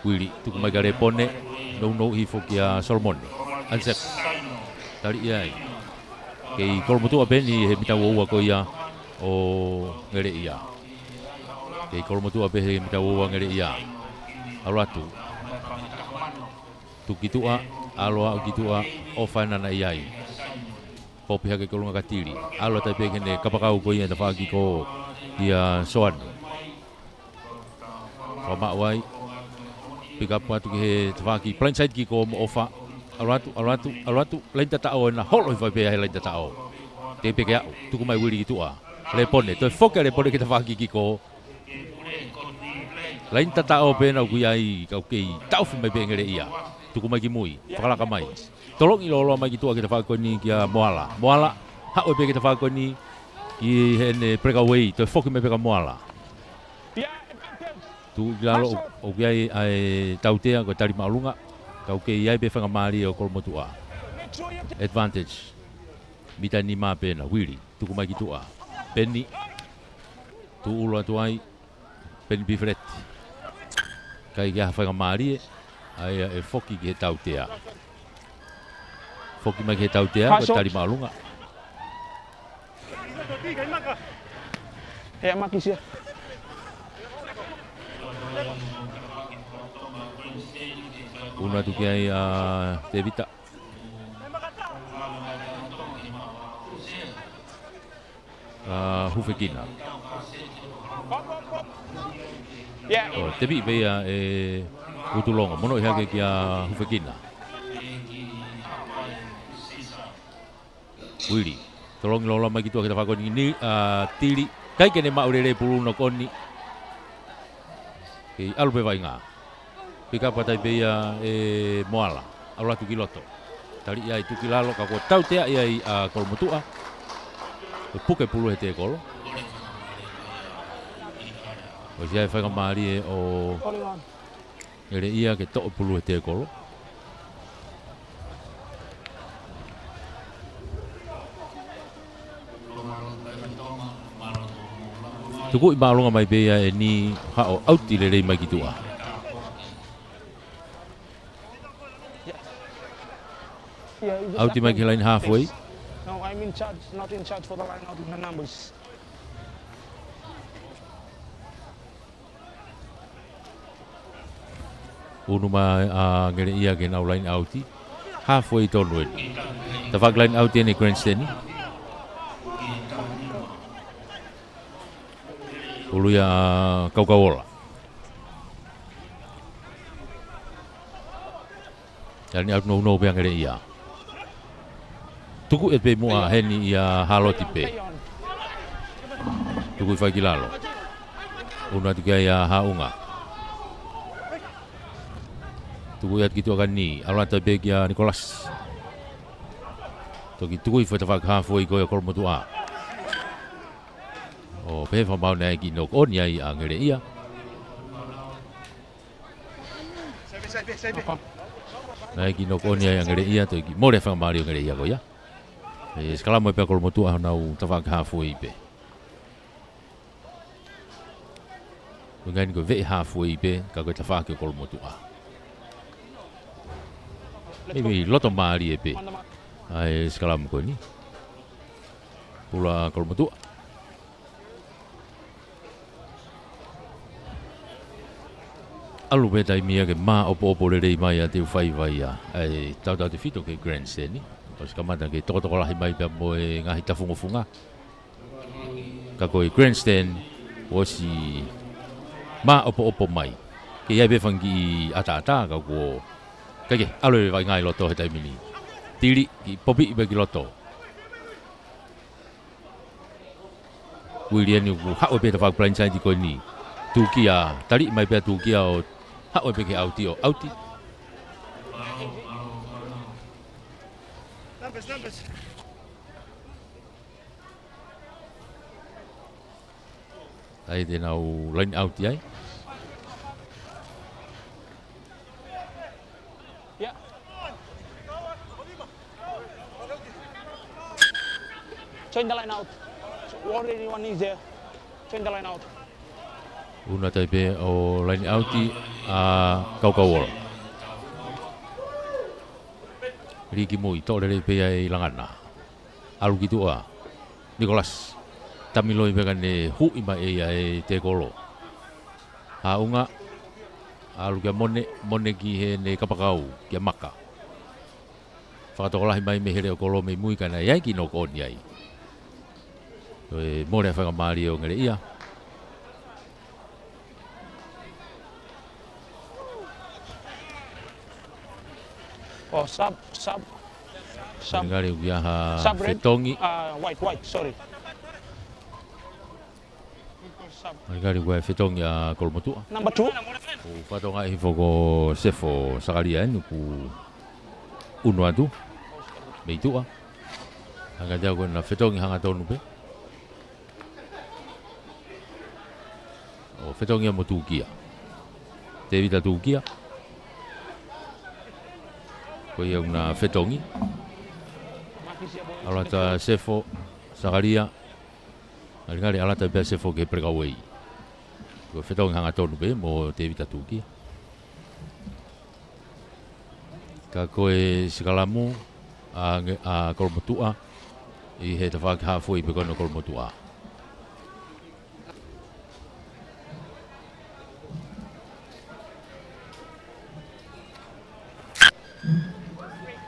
Uili, tuku mai kia Lepone, nounou hifo kia Solomone. Ansep. Taliʻi ai. Kei Kolomotuʻa pē eni he mita uaua ko ia ʻo Ngeleʻia. Kei Kolomotuʻa pē he mita uaua Ngeleʻia. ʻAlu atu. Tuku ki tuʻa, ʻalu ʻo aʻu ki tuʻa, ʻofa ena naʻe ʻi ai. Poupouʻi hake ki ʻolunga ka tili. ʻAlu atu ai pē ki heʻene kapakau ko ia he tafaʻaki ko ia Soane. Fakamaʻu ai. Pick up atu ki he tafaʻaki. Blindside kiko mo ʻOfa. ʻAlu atu, ʻalu atu, ʻalu atu. Laine tataʻo ena holo hifo ai pē he laine tataʻo. Teʻeki pē ke aʻu. Tuku mai Uili ki tuʻa. Lepone. Toe foki ʻa Lepone ki he tafaʻaki kiko. Laine tataʻo pē ena ʻoku ʻi ai ka ʻoku kei taʻofi mai pē ʻe Ngeleʻia. Tuku mai ki mui. Fakalaka mai. Tolongi lōloa mai ki tuʻa ki he tafaʻaki ko eni kia Moala. Moala. Haʻu ai pē ki he tafaʻaki ko eni ki heʻene breakaway. Toe foki mai pē kia Moala. Tuʻu ki lalo ʻoku ʻi ai ʻa e tautea ko e tali māʻolunga. Ka ʻoku kei ʻi ai pē faingamālie ʻo Kolomotuʻa. Advantage. Mita nima pē ena, Uili, tuku mai ki tuʻa. Peni, tuʻu ʻulu atu ai, Peni Pifeleti. ʻIkai ke ʻi ai ha faingamālie, ʻa ia ʻe foki ki he tautea. Foki mai ki he tautea, ko e tali māʻolunga. He a makisia. ʻUnu atu ki ai ʻa Tevita. ʻA Hufekina. ʻO, tepiʻi pē ia ʻe Utulongo. Monoʻi hake kia Hufekina. Uili. Tolongi loloa mai ki tuʻa ki he tafaʻaki ko eni, ʻa, Tili. ʻIkai ke ne maʻu lelei e pulu, knock on. Kei ʻalu pē vaʻinga. Pick up atu ai pē ia ʻe Moala. ʻAlu atu ki loto. Tali ia ʻe Tuki Lalo, ka kuo tautea ia ʻe, ʻa, Kolomotuʻa. Ko e puke pulu he tekolo. ʻOsi ʻi ai e faingamālie ʻo Ngeleʻia ke toʻo e pulu he tekolo. Tukuʻi māʻolunga mai pē ia ʻe Ni, haʻu ʻo ʻauti lelei mai ki tuʻa. Yeah, you just ʻAuti mai ki he laine halfway. No, I'm in charge, not in charge for the line out in the numbers. Unu mai ʻa Ngeleʻia ki heʻenau laine ʻauti. Halfway tonu eni. Tafaʻaki laine ʻauti eni Grandstand. Pulu ia ʻa Kaukauola. Tali atu nounou pē ʻa Ngeleʻia. Tukuʻi pē muʻa heni ʻia Haloti pē. Tukuʻi fai ki lalo. Unu atu ki ai ʻa Haʻunga. Tukuʻi atu ki tuʻa kia Ni. ʻAlu atu pē kia Nikolasi. Toki tukuʻi fai tafaʻaki halfway ko ia ʻa Kolomotuʻa. ʻO pehē fakamāu naʻe ʻi ai e kiʻi knock on ai ʻa Ngeleʻia. Naʻe ʻi ai e kiʻi knock on ai ʻa Ngeleʻia, toe kiʻi mole fakamālie ʻo Ngeleʻia ko ia. ʻE sikalamu pē ʻa Kolomotuʻa honau tafaʻaki halfway pē. Ko e ngaahi ko e veʻe halfway pē, ka ko e tafaʻaki ʻo Kolomotuʻa. Meimei loto mālie pē ʻa e sikalamu ko eni. Pulu ʻa Kolomotuʻa. ʻAlu pē taimi ia ke māʻopoʻopo lelei mai ʻa Teufaiva ia. ʻA e tautautefito ki he Grandstand. ʻOsi kamata ke tokotokolahi mai pea mo e ngaahi tafungofunga. Ka ko e Grandstand, ʻosi māʻopoʻopo mai. Kei ʻi ai pē fanga kiʻi ʻataʻatā, ka kuo ʻikai ke ʻalu e vaʻinga ʻi loto he taimi ni. Tili, kiʻi popiʻi pē ki loto. Uili eni kuo haʻu pē tafaʻaki blindside ko eni. Tukia, tali mai pē ʻa Tukia ʻo haʻu pē ki he ʻauti ʻo ʻauti. Numbers, numbers. ʻAi te nau line out ai. Yeah. Change the line out. Already one is there. Change the line out. Unu atu ai pē ʻo line out ʻa Kaukauola. Lī ki mui, toʻo lelei pē ia ʻe Langana. ʻAlu ki tuʻa. Nikolasi. Tamiloi pē ka ne huʻi mai ʻe ia e tekolo. Haʻunga. ʻAlu kia Mone, Mone ki heʻene kapakau, kia Maka. Fakatokolahi mai mei he leʻo kolo mei mui ka naʻe ʻi ai e kiʻi knock on ai. Toe mole e faingamālie ʻo Ngeleʻia. Oh, sub, sub, sub. Ngali ʻoku ʻi ai ha sub red. Fetongi. Uh, white, white, sorry. Sub. Ngali ʻoku ʻi ai e fetongi ʻa Kolomotuʻa. Number two. ʻOku fakatokangaʻi hifo ko Sefo Sakalia eni kuo unu atu. Mei tuʻa. Hanga te au ko ena fetongi hangatonu pē. ʻO fetongi ia mo Tukia. Tēvita Tukia. Ko ia ʻoku na fetongi. ʻAlu atu ʻa Sefo Sakalia. Ngali ngali ʻalu atu pē ʻa Sefo ki he breakaway. Ko e fetongi hangatonu pē mo Tēvita Tukia. Ka ko e sikalamu ʻa Nge-, ʻa Kolomotuʻa ʻi he tafaʻaki halfway pē ko ena ʻo Kolomotuʻa.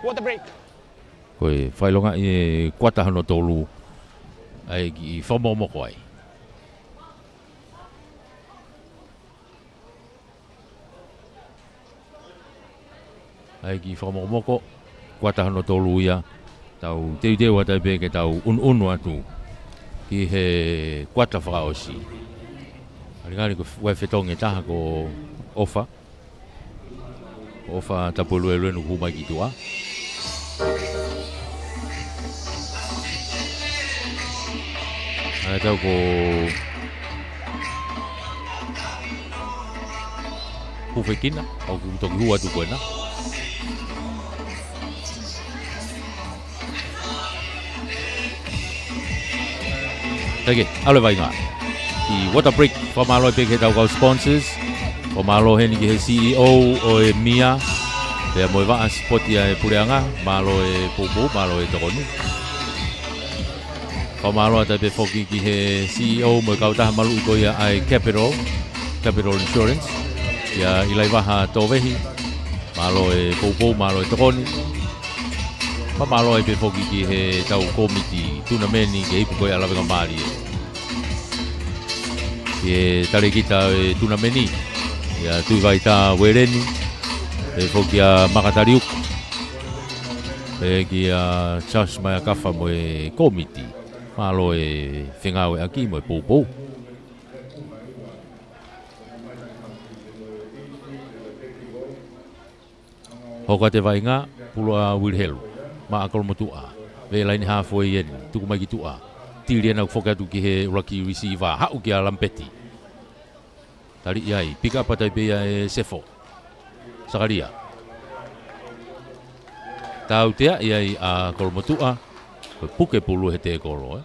Water break. Ko e fakaʻilongaʻi e kuata hono tolu ʻa e kiʻi fakamokomoko ai. ʻA e kiʻi fakamokomoko, kuata hono tolu ia, Tau teuteu atu pē ke tau ʻunuʻunu atu ki he kuata fakaʻosi. Ngalingali ko e fetongi ʻe taha ko ʻOfa. Ko ʻOfa Tapueluelu ʻoku hū mai ki tuʻa. ʻA ia tau ko Hufekina, ʻoku toki hū atu ko ena. Teke, ʻalu e vaʻinga. ʻI he water break, fakamālō pē ki he tau kau sponsors. Fakamālō heni ki he C E O ʻo e MIA. Pea mo e vaʻa sipoti ʻa e puleʻanga, mālō e poupou, mālō e tokoni. Fakamālō atu pē foki ki he C E O mo e kautaha maluʻi ko ia ʻa e Capital, Capital Insurance. ʻIa ʻIlaivaha Tovehi, mālō e poupou, mālō e tokoni. Fakamālō pē foki ki he tau kōmiti tunameni ki he ipu ko ia ʻa Lavengamālie. Ki he talēkita ʻo e tunameni, ʻia Tuʻivaitā Ueleni, pea foki ʻa Makataliuku, pea kia Charles Maiakafa mo e kōmiti. Mālō e fengāueʻaki mo e poupou. Hoko atu e vaʻinga, pulo ʻa Uilihelu maʻa Kolomotuʻa. Veʻe laine haafe ʻeni, tuku mai ki tuʻa. Tili ʻena ʻo foki atu ki he ʻuluaki receiver, haʻu kia Lamipeti. Tali ʻi ai, pick up atu pē ia ʻe Sefo Sakalia. Tautea ʻi ai ʻa Kolomotuʻa, ko e puke pulu he tēkolo, ē.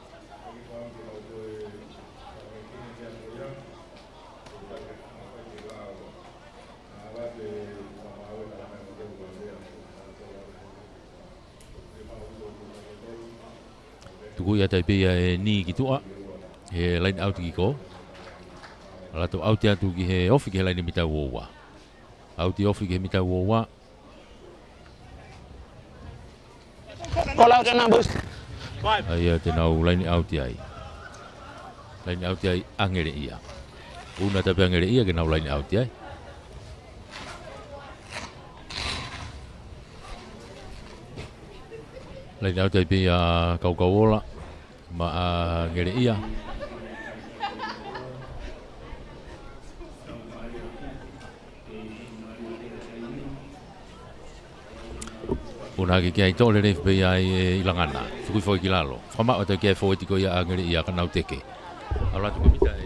Tuku ia atu pē ia ʻe Ni ki tuʻa. He line out kick. ʻAlu atu ʻauti atu ki he ofi ki he laine mita ua ua. ʻAuti ofi ki he mita ua ua. Call out the numbers. ʻA ia te nau line out ai. Line out ai ʻa Ngeleʻia. ʻUnu atu pē ʻa Ngeleʻia ke nau line out ai. Line out ai pē ʻa Kaukauola maʻa Ngeleʻia. ʻUnu hake ki ai, toʻo lelei pē ia ʻe ʻIlangana. Tuku foʻi ki lalo. Fakamaʻu atu ki ai fōueti ko ia ʻa Ngeleʻia ka nau teke. ʻAlu atu ko e mita ē.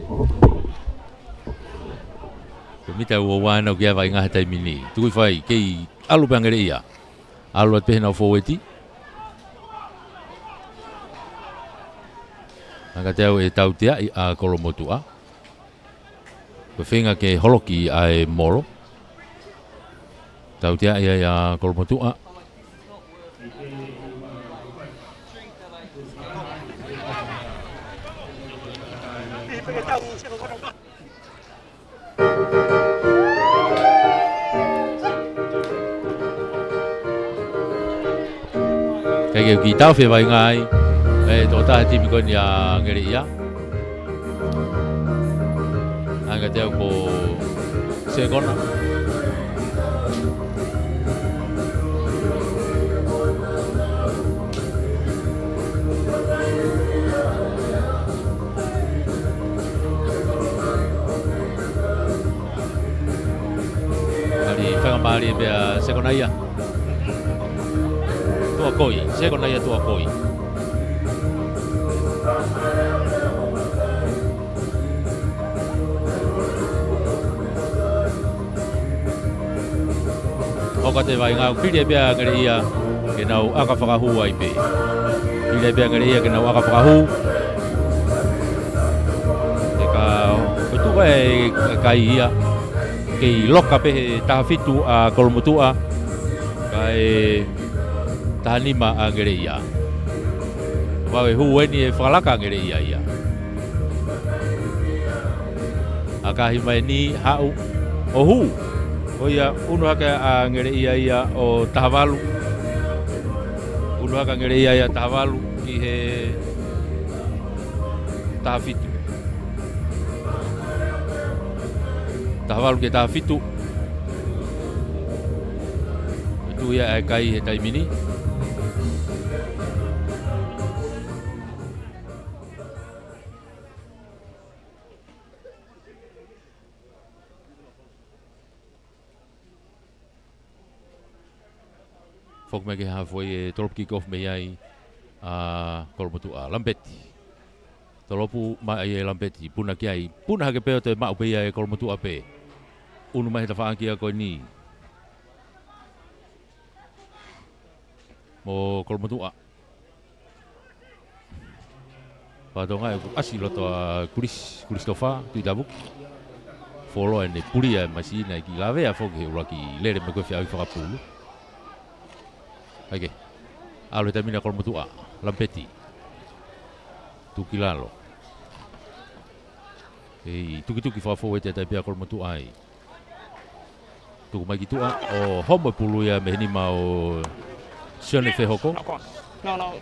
Ko e mita ua ua ʻena ʻoku ʻi ai e vaʻinga he taimi ni. Tuku foʻi kei ʻalu pē ʻa Ngeleʻia. ʻAlu atu pē ʻenau fōueti. Hanga atu ʻe tautea ʻa Kolomotuʻa. Ko e feinga ke holoki ʻa e molo. Tautea ʻa Kolomotuʻa. Kae kei kiʻi taʻofi e vaʻinga ai ʻe he tokotaha timi ko eni ʻa Ngeleʻia. Hanga atu ko e sekona. Mali, fakamali pea sekona ia. Tuʻakoi, sekona ia Tuʻakoi. Hoko atu e vaʻinga, fili pē ʻa Ngeleʻia ke nau ʻaka fakahū ai pē. Fili pē ʻa Ngeleʻia ke nau ʻaka fakahū. He ka, ko e tuʻu e kai ia. Kei loka pē he taha fitu ʻa Kolomotuʻa. Kae taha nima ʻa Ngeleʻia. Vave hū eni e fakalaka ʻa Ngeleʻia ia. ʻAkahi mai eni haʻu ʻo hū. Ko ia ʻunu hake ʻa Ngeleʻia ia ʻo taha valu. ʻUnu hake ʻa Ngeleʻia ia taha valu ki he taha fitu. Taha valu ki he taha fitu. Ko e tuʻu ia ʻa e kai he taimi ni. Foki mai ki he halfway, ʻe tolopu kick off mei ai ʻa Kolomotuʻa. Lampeti. Tolopu mai ʻe Lampeti. Puna ki ai. Puna hake pē ʻo toe maʻu pē ia ʻe Kolomotuʻa pē. ʻUnu mai he tafaʻaki ko eni. Mo Kolomotuʻa. Fakatonga ʻe ʻasi loto ʻa Kulis, Kulisitofa Tuʻitavuki. Fuoloa ʻene pulia ʻe Masina ʻi he kiʻi lavea foki he ʻuluaki lele mai ko e feʻauhi fakapulu. ʻAi ke. ʻAlu he taimi ni ʻa Kolomotuʻa. Lampeti. Tuku ki lalo. ʻEi, tukituki fakafou ʻe he taipe ʻa Kolomotuʻa ai. Tuku mai ki tuʻa, ʻo homo e pulu ia mei he nima ʻo Sione Fehoko. No, no.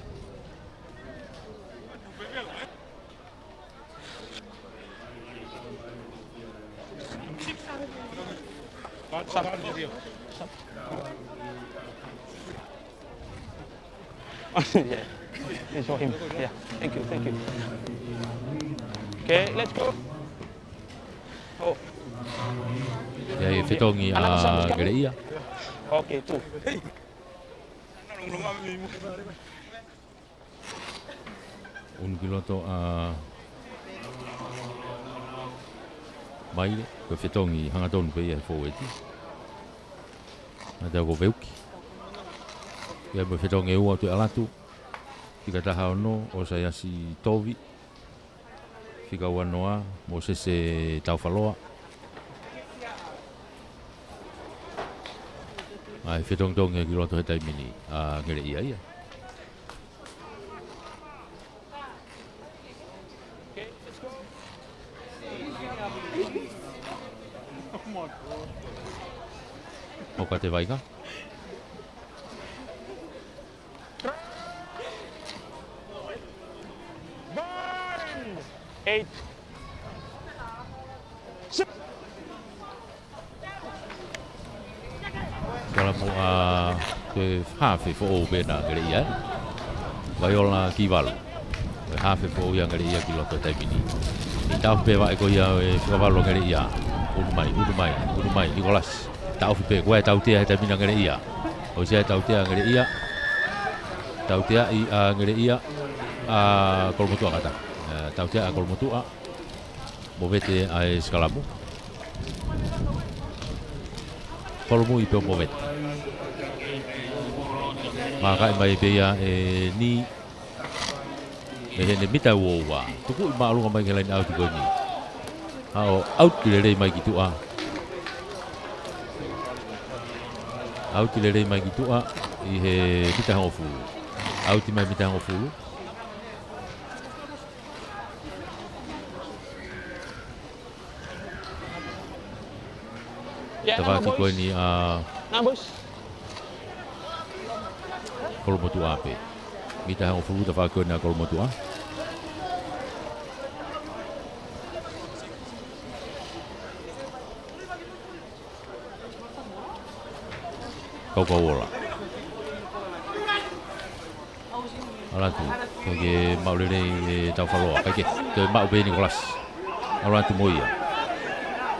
Yeah. It's for him. Yeah. Thank you. Thank you. Okay, let's go. Oh. ʻI ai e fetongi ʻa Ngeleʻia. Okay, two. ʻUnu ki loto ʻa Maile, ko e fetongi hangatonu pē ia he fōueti. Naʻa tau ko Veuki. ʻI ai mo e fetongi ʻe ua ʻo Tuʻiʻalatu. Fika taha ono ʻo Saiasi Tovi. Fika ua noa, Mōsese Taufaloa. ʻAi, fetongitongi ki loto he taimi ni, ʻa Ngeleʻia ia. ʻOka te vaika. Eight. Kalamu ʻa e hafe foʻou pē ʻa Ngeleʻia. Vaiola Kivalu. Ko e hafe foʻou ia ʻa Ngeleʻia ki loto he taimi ni. ʻI he taʻofi pē vaʻe ko ia ʻo e fika valu ʻa Ngeleʻia. ʻUnu mai, ʻunu mai, ʻunu mai, Nikolasi. Taʻofi pē, ko e tautea he taimi ni ʻa Ngeleʻia. ʻOsi ia e tautea ʻa Ngeleʻia. Tauteaʻi ʻa Ngeleʻia ʻa Kolomotuʻa kātaki. ʻE, tautea ʻa Kolomotuʻa. Movete ʻa e sikalamu. Kolomui pē ʻo movete. Mākaʻi mai pē ia ʻe Ni. Mei heʻene mita ua ua. Tukuʻi māʻolunga mai ki he laine ʻauti ko eni. Haʻu ʻauti lelei mai ki tuʻa. ʻAuti lelei mai ki tuʻa ʻi he mita hongofulu. ʻAuti mai mita hongofulu. Yeah, tafaʻaki ko eni ʻa Kolomotuʻa pē. Mita hongofulu tafaʻaki ko eni ʻa Kolomotuʻa. Kaukauola. ʻAlu atu, ko e maʻu lelei ʻe Taufaloa, kae ke, ko e maʻu pē ʻe Nikolasi. ʻAlu atu mo ia.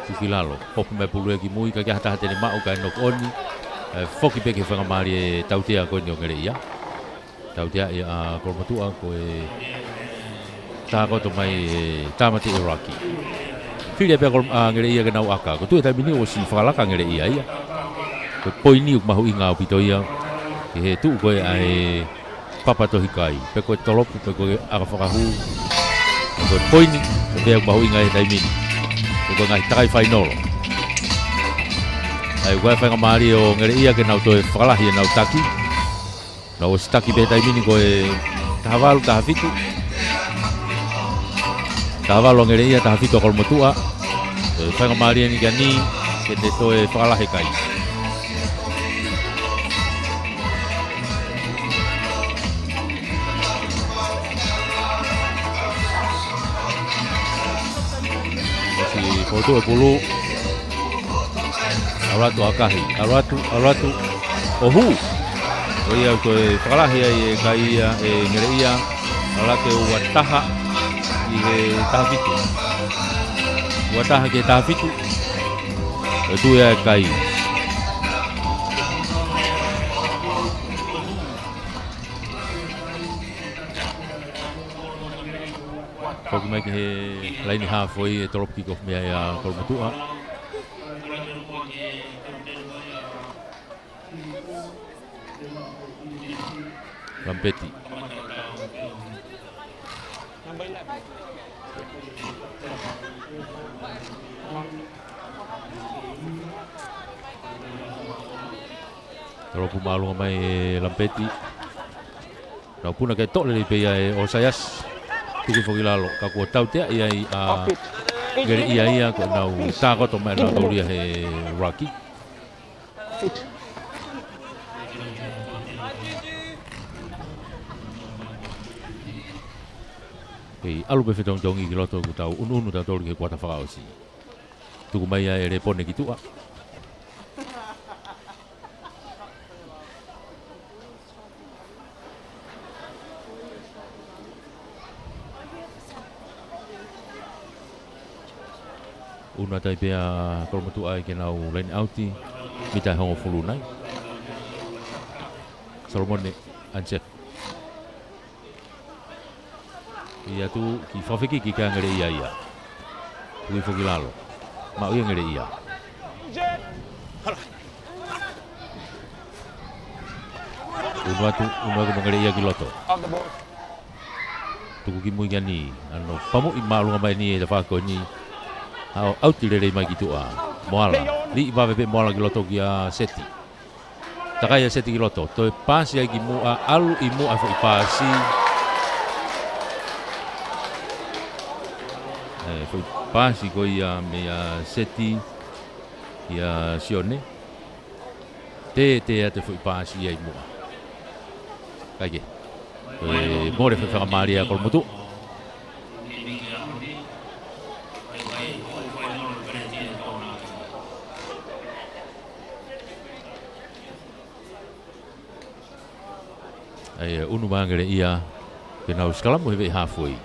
Tuku ki lalo, hopo mai pulu ia ki mui, kae ke ʻi ai ha taha te ne maʻu kae knock on. ʻE, foki pē ki he faingamālie ʻa e tautea ko eni ʻo Ngeleʻia. Tauteaʻi ʻa Kolomotuʻa ko e tākoto mai ʻe Tāmate ʻIlaki. Fili pē ʻa Kolo-, ʻa Ngeleʻia ke nau ʻaka. Ko e tuʻu he taimi ni ʻosi fakalaka ʻa Ngeleʻia ia. Ko e poini ʻoku mahuʻinga ʻaupito ia ki he tuʻu ko ē ʻa e papa tohi kai. Pe ko e tolopu, pe ko e ʻaka fakahū. Ko e poini, ko e meʻa ʻoku mahuʻinga he taimi ni. Pe ko e ngaahi takai fainolo. ʻAi, ko e faingamālie ʻo Ngeleʻia ke nau toe fakalahi ʻenau taki. Nau ʻosi taki pē he taimi ni ko e taha valu, taha fitu. Taha valu ʻa Ngeleʻia, taha fitu ʻa Kolomotuʻa. ʻE, faingamālie eni kia Ni, ke ne toe fakalahi e kai. ʻOsi fotu e pulu. ʻAlu atu ʻa Kahi, ʻalu atu, ʻalu atu, ʻo hū. Ko ia ʻoku toe fakalahi ai e kai ia ʻe Ngeleʻia, ʻalu atu ua taha ki he taha fitu. Ua taha ki he taha fitu. ʻE tuʻu ia e kai. Mai ki he laini hāfoi ʻe tolopu kick off mei ai ʻa Kolomotuʻa. Lampeti. Tolopu māʻolunga mai ʻe Lampeti. Nau puna ke toʻo lelei pē ia ʻe ʻOsaiasi. Tuku foki lalo, ka kuo tauteaʻi ai ʻa Ngeleʻia ia, ko ʻenau tākoto mai ʻenau taulia he ruck. Kei ʻalu pē fetongitongi ki loto, kuo tau ʻunuʻunu tautolu ki he kuata fakaʻosi. Tuku mai ia ʻe Lepone ki tuʻa. ʻUnu atu ai pē ʻa Kolomotuʻa ke nau laine ʻauti, mita ʻe hongofulu nai. Solomone Anse. ʻI atu ki fakafekiki kia Ngeleʻia ia. Tuku foki lalo. Maʻu ia Ngeleʻia. ʻUnu atu, ʻunu atu mo Ngeleʻia ki loto. Tuku ki mui kia Ni. ʻAno pamuʻi māʻolunga mai Ni ʻi he tafaʻaki ko eni. Haʻu ʻauti lelei mai ki tuʻa. Moala. Liʻi vave pē Moala ki loto kia Seti. Takai ʻa Seti ki loto, toe paasi ai ki muʻa, ʻalu ʻi muʻa foʻi paasi. ʻE, foʻi paasi ko ia meia Seti kia Sione. Tē, tē atu foʻi paasi ia ʻi muʻa. Kae kehe, toe mole foʻi fakamālie ʻa Kolomotuʻa. ʻAi, ʻunu mai Ngeleʻia ke nau sikalamu he veʻe hāfoi.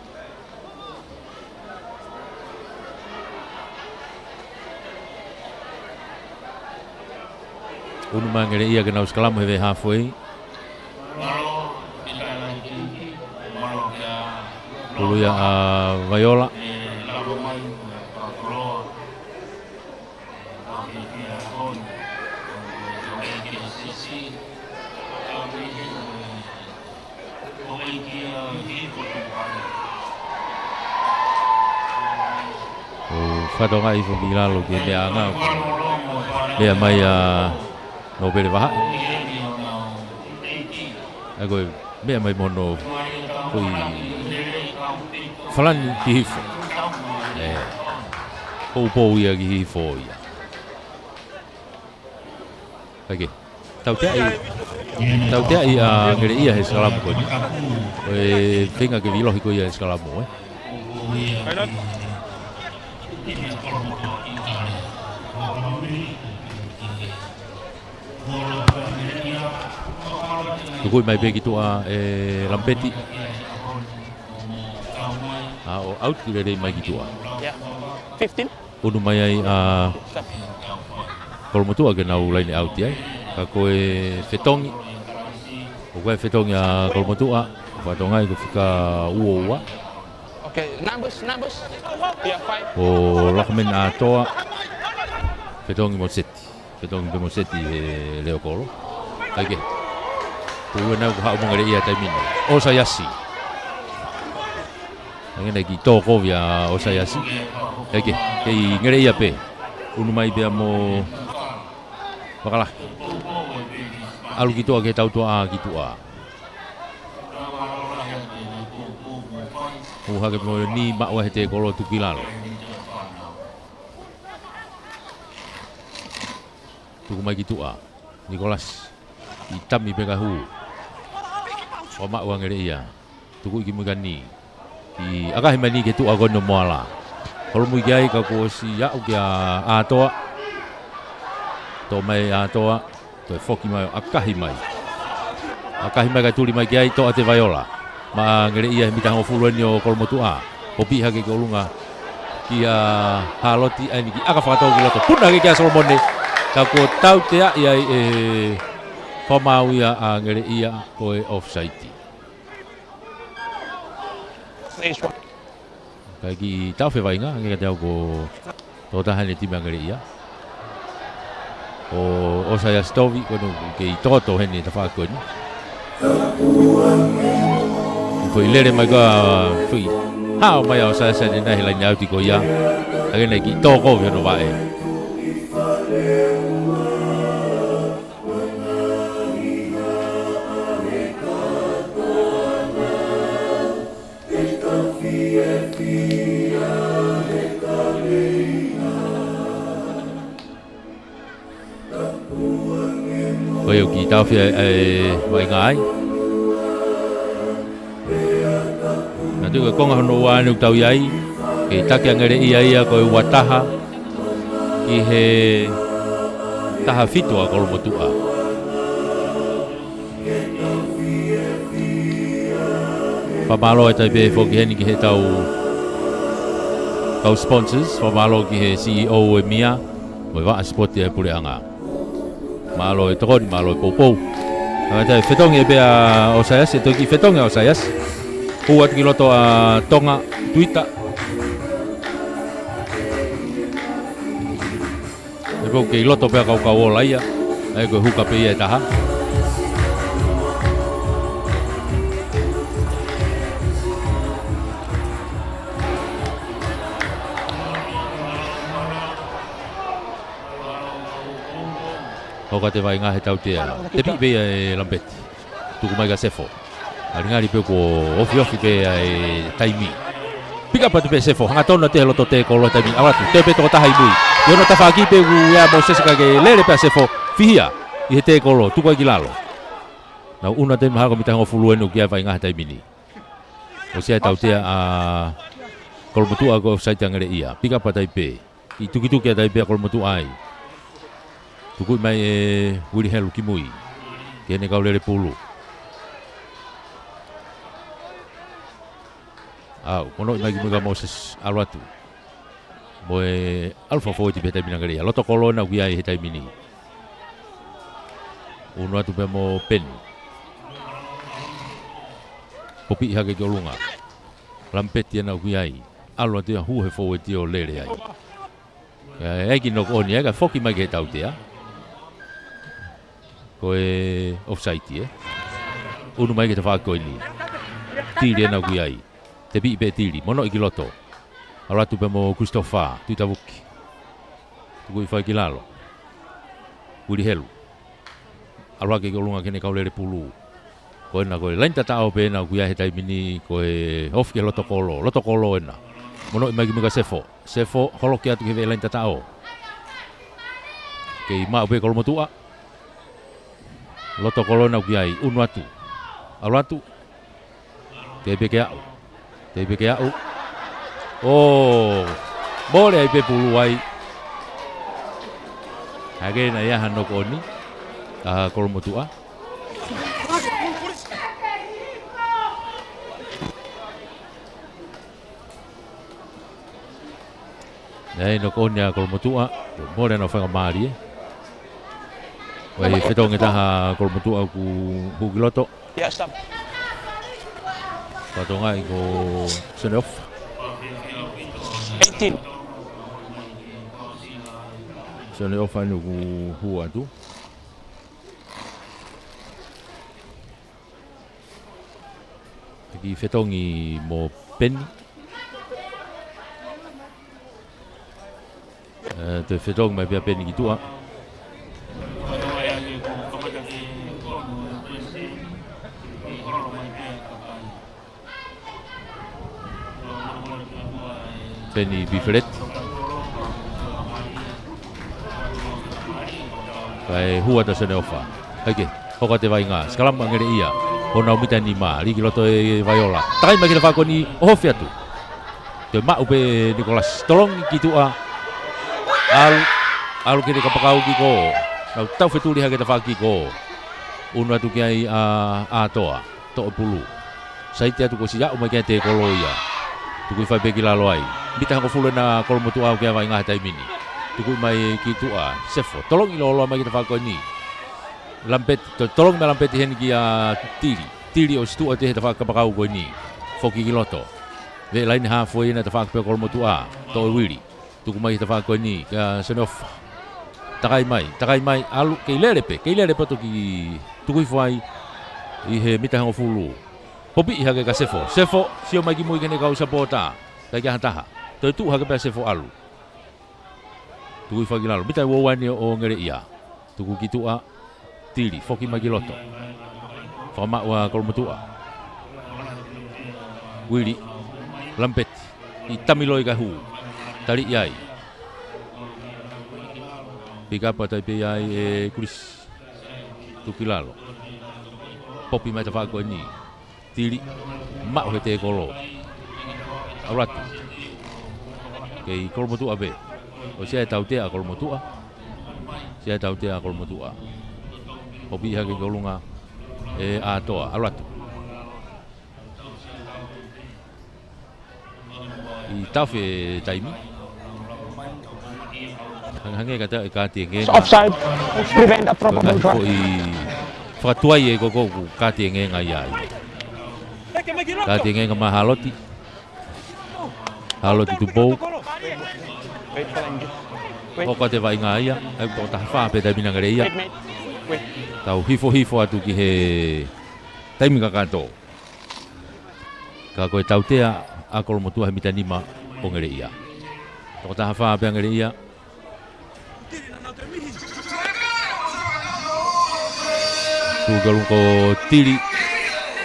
ʻUnu mai Ngeleʻia ke nau sikalamu he veʻe hāfoi. Pulu ia ʻa Vaiola. ʻO fatonga ʻi foki lalo ke meʻa anga. Meʻa mai ʻa Nōpele Vahaʻi. ʻA ko e meʻa mai mo hono foʻi falani ki hifo. ʻE. Poupou ia ki hifo ia. Kae kehe, tauteaʻi, tauteaʻi ʻa Ngeleʻia he sikalamu ko eni. ʻE feinga ke vilohi ko ia he sikalamu, ʻe. Tuku mai pē ki tuʻa ʻe Lampeti. ʻA, ʻo ʻauti lelei mai ki tuʻa. Yeah. Fifteen. ʻUnu mai ai ʻa Kolomotuʻa ke nau laine ʻauti ai. Ka ko e fetongi. ʻO ko e fetongi ʻa Kolomotuʻa. Fatonga ʻi ko e fika uo ua. Okay, numbers, numbers. Yeah, five. ʻO Lakameni ʻAtoa. Fetongi mo Seti. Fetongi pē mo Seti he leʻo kolo. Kae kehe, pulu ena kuo haʻu mo Ngeleʻia taimi ni. ʻOsaiasi. Ange na ki tō kovi ʻa ʻOsaiasi. Kae kehe, kei Ngeleʻia pē. ʻUnu mai pea mo Vakalahi. ʻAlu ki tuʻa ke tautuʻa ki tuʻa. Hū hake mo Ni maʻu ʻa e tēkolo tuku ki lalo. Tuku mai ki tuʻa. Nikolasi. ʻI tami pē ka hū. ʻO maʻu ʻa Ngeleʻia. Tuku ki mui kia Ni. ʻI ʻakahi mai Ni ke tuʻa ko eni ʻo Moala. Holomui ki ai ka kuo ʻosi aʻu kia ʻAtoa. Toʻo mai ʻAtoa. Toe foki mai ʻo ʻakahi mai. ʻAkahi mai kae tuli mai ki ai, toʻa ʻe Vaiola. Maʻa Ngeleʻia he mita hongofulu eni ʻo Kolomotuʻa. Poupou hake ki ʻolunga kia Haloti, ʻai ni ki ʻaka fakatō ki loto. Puna hake kia Solomone. Ka kuo tauteaʻi ai ʻe he fakamaau ia ʻa Ngeleʻia ko e offside. Stage one. Kae kiʻi taʻofi e vaʻinga, hangē kiate au ko e tokotaha ʻeni e timi ʻAngeleʻia. Ko ʻOsaiasi Tovi, ko ʻene kei toto heni he tafaʻaki ko eni. Ko e lele mai ko ē, foʻi hao mai ʻa ʻOsaiasi ʻanenai he laine ʻauti ko ia. Hangē naʻe kiʻi tō kovi hono vaʻe. Ko ia ʻoku kiʻi taʻofi ʻa e, ʻa e vaʻinga ai. Naʻe tuʻu ko e konga hono ua ʻeni ʻoku tau ʻi ai, ke taki ʻAngeleʻia ia ko e ua taha ki he taha fitu ʻa Kolomotuʻa. Fakamālō atu ai pē foki heni ki heʻetau kau sponsors, fakamālō ki he C E O ʻo e M I A, mo e vaʻa sipoti ʻa e puleʻanga. Mālō e tokoni, mālō e poupou. Hangē ʻoku fetongi pē ʻa ʻOsaiasi, ʻe toe kiʻi fetongi ʻa ʻOsaiasi. Hū atu ki loto ʻa Tonga, tuita. ʻE pau kei loto pē ʻa Kaukauola ia, ʻa ia ko e huka pē ia ʻe taha. Hoko atu e vaʻinga he tautea. Tepi pē ia ʻe Lamipeti. Tuku mai kia Sefo. Ngalingali pē kuo ofiofi pē ʻa e taimi. Pick up atu pē Sefo. Hangatonu atu he loto tēkolo he taimi ni. ʻAlu atu. Toe pē tokotaha ʻi mui. ʻI hono tafaʻaki pē ʻoku ʻi ai ʻa Mōsese kae lele pē ʻa Sefo. Fihia ʻi he tēkolo. Tuku ai ki lalo. Nau ʻunu atu e mahalo ko e mita hongofulu ʻeni ʻoku ʻi ai e vaʻinga he taimi ni. ʻOsi ʻa e tautea ʻa Kolomotuʻa ko e offside ʻa ʻAngeleʻia. Pick up atu ai pē. Kiʻi tukituki atu ai pē ʻa Kolomotuʻa ai. Tukuʻi mai ʻe Uili Helu ki mui. Ki heʻene kau lele pulu. ʻAu, monoʻi mai ki mui kia Mōsese, ʻalu atu. Mo e ʻalu fakafōueti pē he taimi ni ʻa ʻAngeleʻia. Loto kolo ʻena ʻoku ʻi ai he taimi ni. ʻUnu atu pē mo Peni. Popiʻi hake ki ʻolunga. Lamipeti ʻena ʻoku ʻi ai. ʻAlu atu ia hū he fōueti ʻo lele ai. ʻE, ʻai ke knock on ia, kae foki mai ki he tautea. Ko e offside ē. ʻUnu mai ki he tafaʻaki ko eni. Tili ʻena ʻoku ʻi ai. Tepi pē Tili, monoʻi ki loto. ʻAlu atu pē mo Christopher, Tuitavuki. Tukuʻi fai ki lalo. Uili Helu. ʻAlu hake ki ʻolunga ki heʻene kau lele pulu. Ko ʻena ko e laine tataʻo pē ʻena ʻoku ʻi ai he taimi ni ko e ofi ki he loto kolo. Loto kolo ʻena. Monoʻi mai ki mui kia Sefo. Sefo, holoki atu ki he laine tataʻo. Kei maʻu pē Kolomotuʻa. Loto kolo ʻena ʻoku ʻi ai, ʻunu atu. ʻAlu atu. Teʻeki pē ke aʻu. Teʻeki pē ke aʻu. ʻO, mole ai pē pulu ai. Hangē naʻe ʻi ai ha knock on ʻa Kolomotuʻa. Naʻe knock on ʻa Kolomotuʻa, mole ʻena faingamālie. Vai fetongi taha Kolomotuʻa ʻoku hū ki loto. Ia, stop. Fatongia ko Sione ʻOfa. Eighteen. Sione ʻOfa ʻeni ʻoku hū atu. Kiʻi fetongi mo Peni. ʻE, toe fetongi mai pē ʻa Peni ki tuʻa. Peni Pifeleti. Kae hū atu ʻa Sione ʻOfa. ʻAi ke, hoko atu e vaʻinga. Sikalama ʻAngeleʻia. Honau mita nima. Lī ki loto ʻe Vaiola. Takai mai ki he tafaʻaki ko eni ʻo ofi atu. Toe maʻu pē ʻe Nikolasi. Tolongi ki tuʻa. ʻAlu, ʻalu ki he kapakau kick off. Nau tau fetuli hake tafaʻaki kick off. ʻUnu atu ki ai ʻa, ʻa Toa. Toʻo pulu. Saiti atu kuo ʻosi aʻu mai ki ai e tēkolo ia. Tukuʻi fai pē ki lalo ai. Mita hongofulu ʻena Kolomotuʻa ʻoku ʻi ai e vaʻinga he taimi ni. Tukuʻi mai ki tuʻa. Sefo. Tolongi lōloa mai ki he tafaʻaki ko eni. Lamipeti, to-, tolongi mai Lamipeti heni kia Tili. Tili ʻosi tuʻu atu he tafaʻaki kapakau ko eni. Foki ki loto. Veʻe laine haafe ʻi he tafaʻaki pē ʻa Kolomotuʻa. Toʻo ʻe Uili. Tuku mai he tafaʻaki ko eni kia Seneofa. Takai mai, takai mai, ʻalu, kei lele pē, kei lele pē ʻo toki tuku hifo ai ʻi he mita hongofulu. Popiʻi hake kia Sefo. Sefo, sio mai ki mui ki heʻene kau sapota. ʻIkai ke ʻi ai ha taha. Toe tuʻu hake pē ʻa Sefo ʻalu. Tuku hifo ki lalo. Mita ʻe ua ua eni ʻo Ngeleʻia. Tuku ki tuʻa. Tili. Foki mai ki loto. Fakamaʻu ʻa Kolomotuʻa. Uili. Lampeti. ʻI tamiloi ka hū. Taliʻi ai. Pika pata pē ai ʻe Kulisi. Tuku ki lalo. Popiʻi mai tafaʻaki ko eni. Tili, maʻu he tēkolo. ʻAlu atu. Kei Kolomotuʻa pē. ʻOsi ʻa e tautea ʻa Kolomotuʻa. ʻOsi ʻa e tautea ʻa Kolomotuʻa. Popiʻi hake ki ʻolunga ʻe ʻAtoa. ʻAlu atu. ʻI tafe taimi. Hangehangē ka ta-, ka tienge. It's offside. Prevent a probable try. Ko e fakatuai ē ko ko ku ka tienge ngai ai. Ka tienge ngai ma Haloti. Haloti Tupou. Wait for them. Wait. Ko ko te vai ngai ia. ʻAi toko taha fā pē taimi na Ngeleʻia. Wait, mate. Wait. Tau hifo hifo atu ki he taimi kakato. Ka ko e tautea ʻa Kolomotuʻa he mita nima ʻo Ngeleʻia. Toko taha fā pē ʻa Ngeleʻia. Tuku ki ʻolunga ko Tili.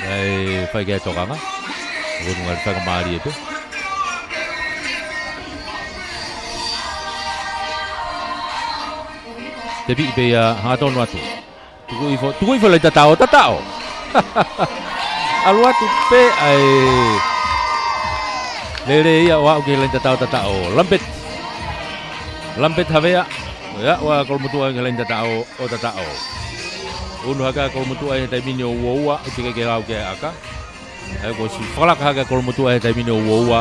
ʻAi fai ki ai tokanga. Ko nunga fai ka mālie pē. Tepiʻi pē ia hangatonu atu. Tuku hifo, tuku hifo laine tataʻo, tataʻo. ʻAlu atu pē ʻa e lele ia ʻo aʻu ki he laine tataʻo, tataʻo. Lampeti. Lampeti Havea. ʻOiauē ʻa Kolomotuʻa ki he laine tataʻo, ʻo tataʻo. Unu hake ʻa Kolomotuʻa he taimi ni ʻo ua ua, ʻo teʻeki ke lau ki ai ʻa e ʻaka. ʻAi ko e ʻosi fakalaka hake ʻa Kolomotuʻa he taimi ni ʻo ua ua.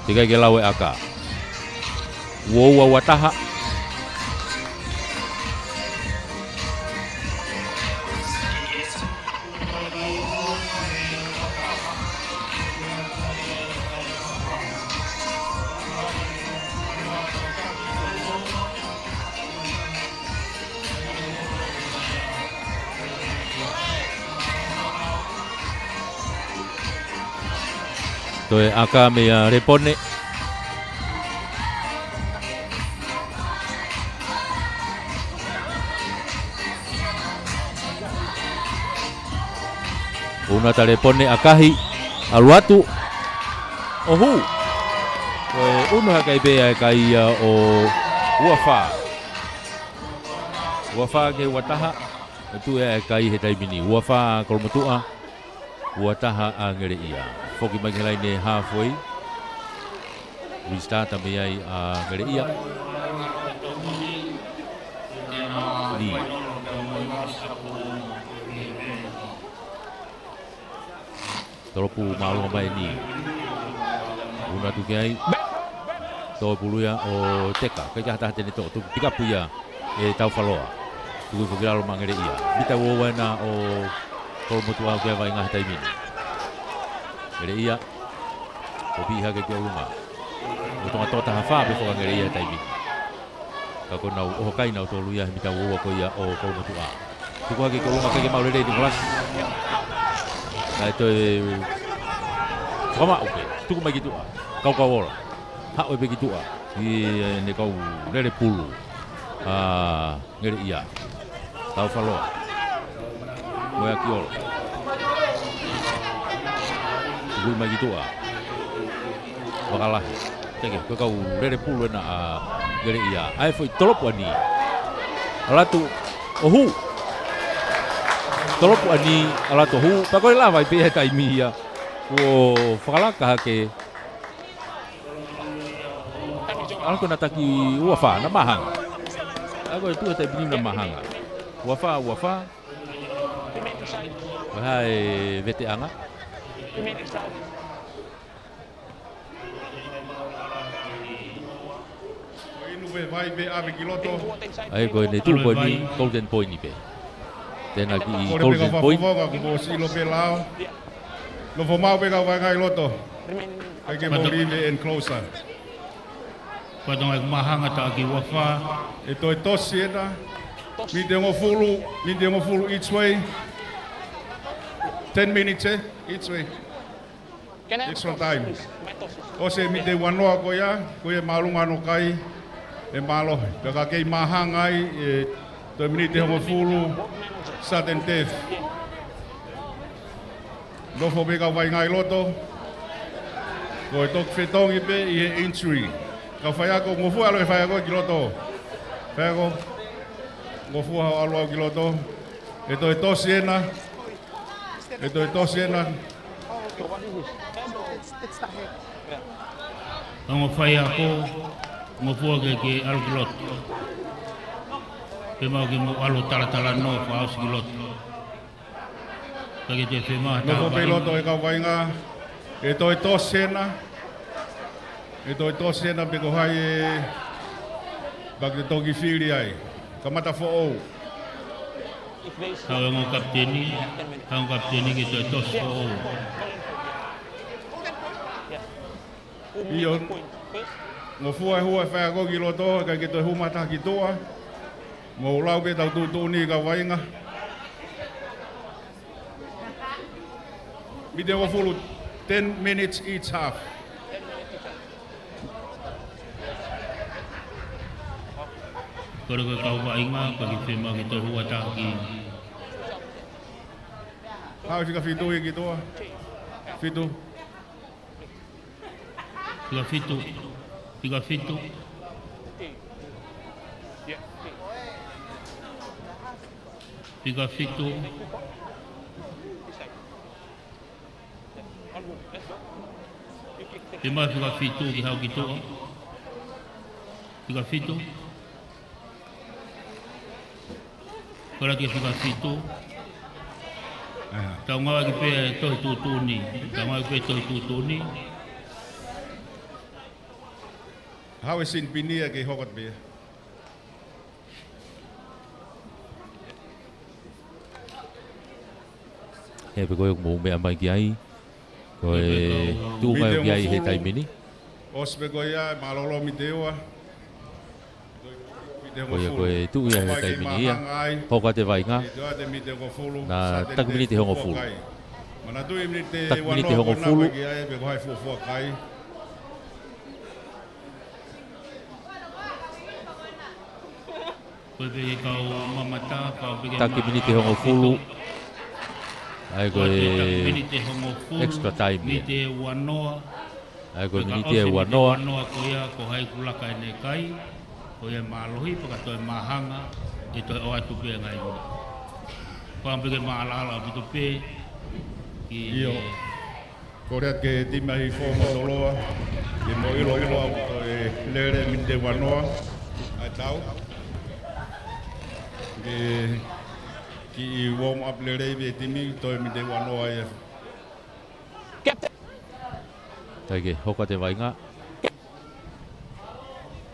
Teʻeki ke lau e ʻaka. Ua ua ua taha. Toe ʻaka meia Lepone. Unu atu ʻa Lepone ʻakahi. ʻAlu atu. ʻO hū. Ko e unu hake pē ʻa e kai ia ʻo ua fā. Ua fā ki he ua taha. ʻE tuʻu ʻa e kai he taimi ni. Ua fā Kolomotuʻa. Ua taha ʻa Ngeleʻia. Foki mai ki he laine haafe. Restart mei ai ʻa Ngeleʻia. Ni. Tolopu mālōlō mai ni. Unu atu ki ai. Tō pulu ia ʻo Teka. ʻIkai ke ʻi ai ha taha te ne toʻo. Tuku pikapu ia ʻe Taufaloa. Tuku hifo ki lalo maʻa Ngeleʻia. Mita ua ua ena ʻo Kolomotuʻa ʻoku ʻi ai e vaʻinga he taimi ni. Ngeleʻia. Popiʻi hake ki ʻolunga. ʻO Tonga toko taha fā pē foki ʻa Ngeleʻia he taimi ni. Ka ko ʻenau ʻoho kai nautolu ia he mita ua ua ko ia ʻo Kolomotuʻa. Tuku hake ki ʻolunga ʻikai ke maʻu lelei ʻe Nikolasi. Kae toe fakamaʻu pē. Tuku mai ki tuʻa. Kaukau ola. Haʻu pē ki tuʻa. ʻI heʻene kau lele pulu. ʻA Ngeleʻia. Taufaloa. Moeaki ola. Tuku mai ki tuʻa. Vakalahi. Teke, ko e kau lele pulu ena ʻa Ngeleʻia. ʻAi foʻi tolopu ʻa ni. ʻAlu atu ʻo hū. Tolopu ʻa ni, ʻalu atu ʻo hū. Pea ko e lava ai pē ia he taimi ia. Kuo fakalaka hake. ʻAlu ko ena taki ua fā, na mahanga. ʻAlu ko e tuʻu he taimi ni na mahanga. Ua fā, ua fā. Ko e hā e veteʻanga? Inu pē vai pē ʻave ki loto. ʻAi ko ʻene tuʻu ko eni golden point pē. Tena ki golden point. Kole pē kau fakafofonga, kuo silo pē lao. Nofo maʻu pē kau vaʻinga ʻi loto. Kae ke mou leave and closer. Pea tonga e mahanga taʻaki ua fā. ʻE toe tosi ena. Miniti hongofulu, miniti hongofulu each way. Ten minutes, eh? Each way. Extra time. ʻOsi e miniti ua noa ko ia, ko ia māʻolunga hono kai, ʻe mālohi. Pea ka kei mahanga ai, ʻe toe miniti hongofulu, sudden death. Nofo pē kau vaʻinga ʻi loto. Ko e toki fetongi pē ʻi he injury. Kau faiako, ngofua ʻalu e faiako ki loto. Faiako, ngofua ʻalu au ki loto. ʻE toe tosi ena. ʻE toe tosi ena. Ongo faiako, ngofua ke ke ʻalu ki loto. Pea mau ke mou ʻalu talatalanoa fakaʻosi ki loto. Ka ke te fema. Nofo pē ʻi loto e kau vaʻinga. ʻE toe tosi ena. ʻE toe tosi ena pe ko hai e, pea ke toki fili ai. Kamata foʻou. Hau e ongo kapiteni, hau e ongo kapiteni ke toe tosi foʻou. ʻIo, ngofua e hua e faiako ki loto, kae ke toe hū mai ha taha ki tuʻa. Mou lau pē ʻetau tuʻutuʻuni kau vaʻinga. Miniti hongofulu, ten minutes each half. Kore ko e kau vaʻinga, ka ke fema ke toe hū ha taha ki. Hau e fika fitu ia ki tuʻa. Fitu. Fika fitu. Fika fitu. Fika fitu. Pea mau fika fitu ki hau ki tuʻa. Fika fitu. Kore ke fika fitu. Ā. Tau ngāueʻaki pē tohi tuʻutuʻuni. Tau ngāueʻaki pē tohi tuʻutuʻuni. Hau e sinipini ia ke hoko atu pē. He pe ko e mou meʻa mai ki ai. Ko e tuʻu mai ki ai he taimi ni. ʻOsi pē ko ia, mālōlō miniti ua. Ko ia ko e tuʻu ia he taimi ni ia. Hoko atu e vaʻinga. Na taki miniti hongofulu. Taki miniti hongofulu. Ko e pē kau mamata, kau pē ke taki miniti hongofulu. ʻAi ko e extra time ia. Miniti ua noa. ʻAi ko e miniti ʻe ua noa. Ko ia ko hai kulaka ʻene kai. Ko ia mālohi, pea ka toe mahanga, ʻe toe ʻoatu pē ngaahi ua. Kau pē ke maʻalaʻala ʻaupito pē. ʻIo. Kole atu ki he timi ʻa Hihifo mo Toloa, ke mou ʻiloʻilo ʻoku toe lele miniti ua noa ʻa e tau. Ke kiʻi warm up lelei pē timi, toe miniti ua noa ia. Kae ke hoko atu e vaʻinga.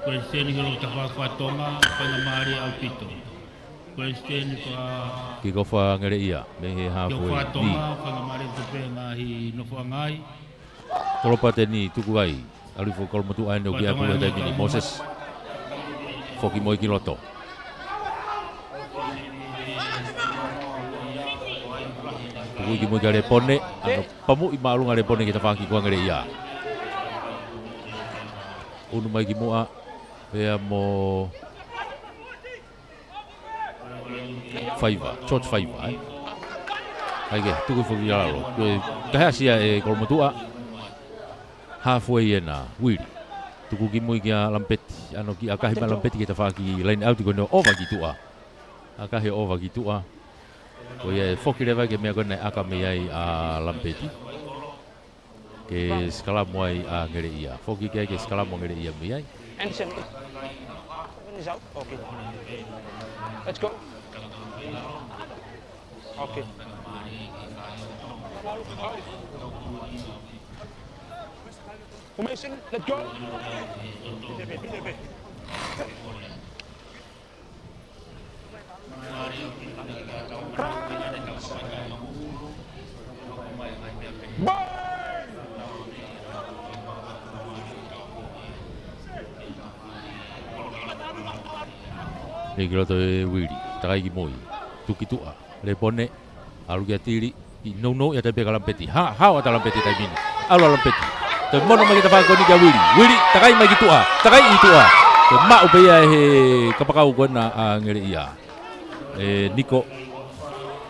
Palesiteni ki loto tafaʻaki fakatonga, faingamālie ʻaupito. Palesiteni fa- Kick off ʻa Ngeleʻia, mei he halfway. Kick off fakatonga, faingamālie ʻaupito pē ngaahi nofoʻanga ai. Tolopa teni tuku ai, ʻalu foki Kolomotuʻa ʻene ʻoku ʻi ai pulu he taimi ni, Moses. Foki mo ia ki loto. Tuku ki mui kia Lepone, ʻano pamuʻi māʻolunga Lepone ki he tafaʻaki ko ē Ngeleʻia. ʻUnu mai ki muʻa, pea mo Faiva, George Faiva, ē. ʻAi ke, tuku foki ʻi lalo. Ko e taheʻasia ʻe Kolomotuʻa. Halfway ena, Uili. Tuku ki mui kia Lampeti, ʻano kiʻi ʻakahi mai Lampeti ki he tafaʻaki line out ko eni ʻo ʻova ki tuʻa. ʻAkahi ʻo ʻova ki tuʻa. Ko ia ʻe foki leva ki he meʻa ko ē naʻe ʻaka mei ai ʻa Lampeti. Ke sikalamu ai ʻa Ngeleʻia. Foki ki ai ke sikalamu ʻa Ngeleʻia mei ai. Anderson. Anderson is out. Okay. Let's go. Okay. Formation, let's go. Hiki loto ʻe Uili, takai ki mui. Tuki tuʻa, Lepone, ʻalu kia Tili, ʻi nounou ia taipē ka Lampeti. Ha, hao ʻa Lampeti taimi ni. ʻAlu ʻa Lampeti. Toe mono mai ki he tafaʻaki ko eni kia Uili. Uili, takai mai ki tuʻa, takai ʻi tuʻa. Toe maʻu pē ia ʻe he kapakau ko ena ʻa Ngeleʻia. ʻE Niko,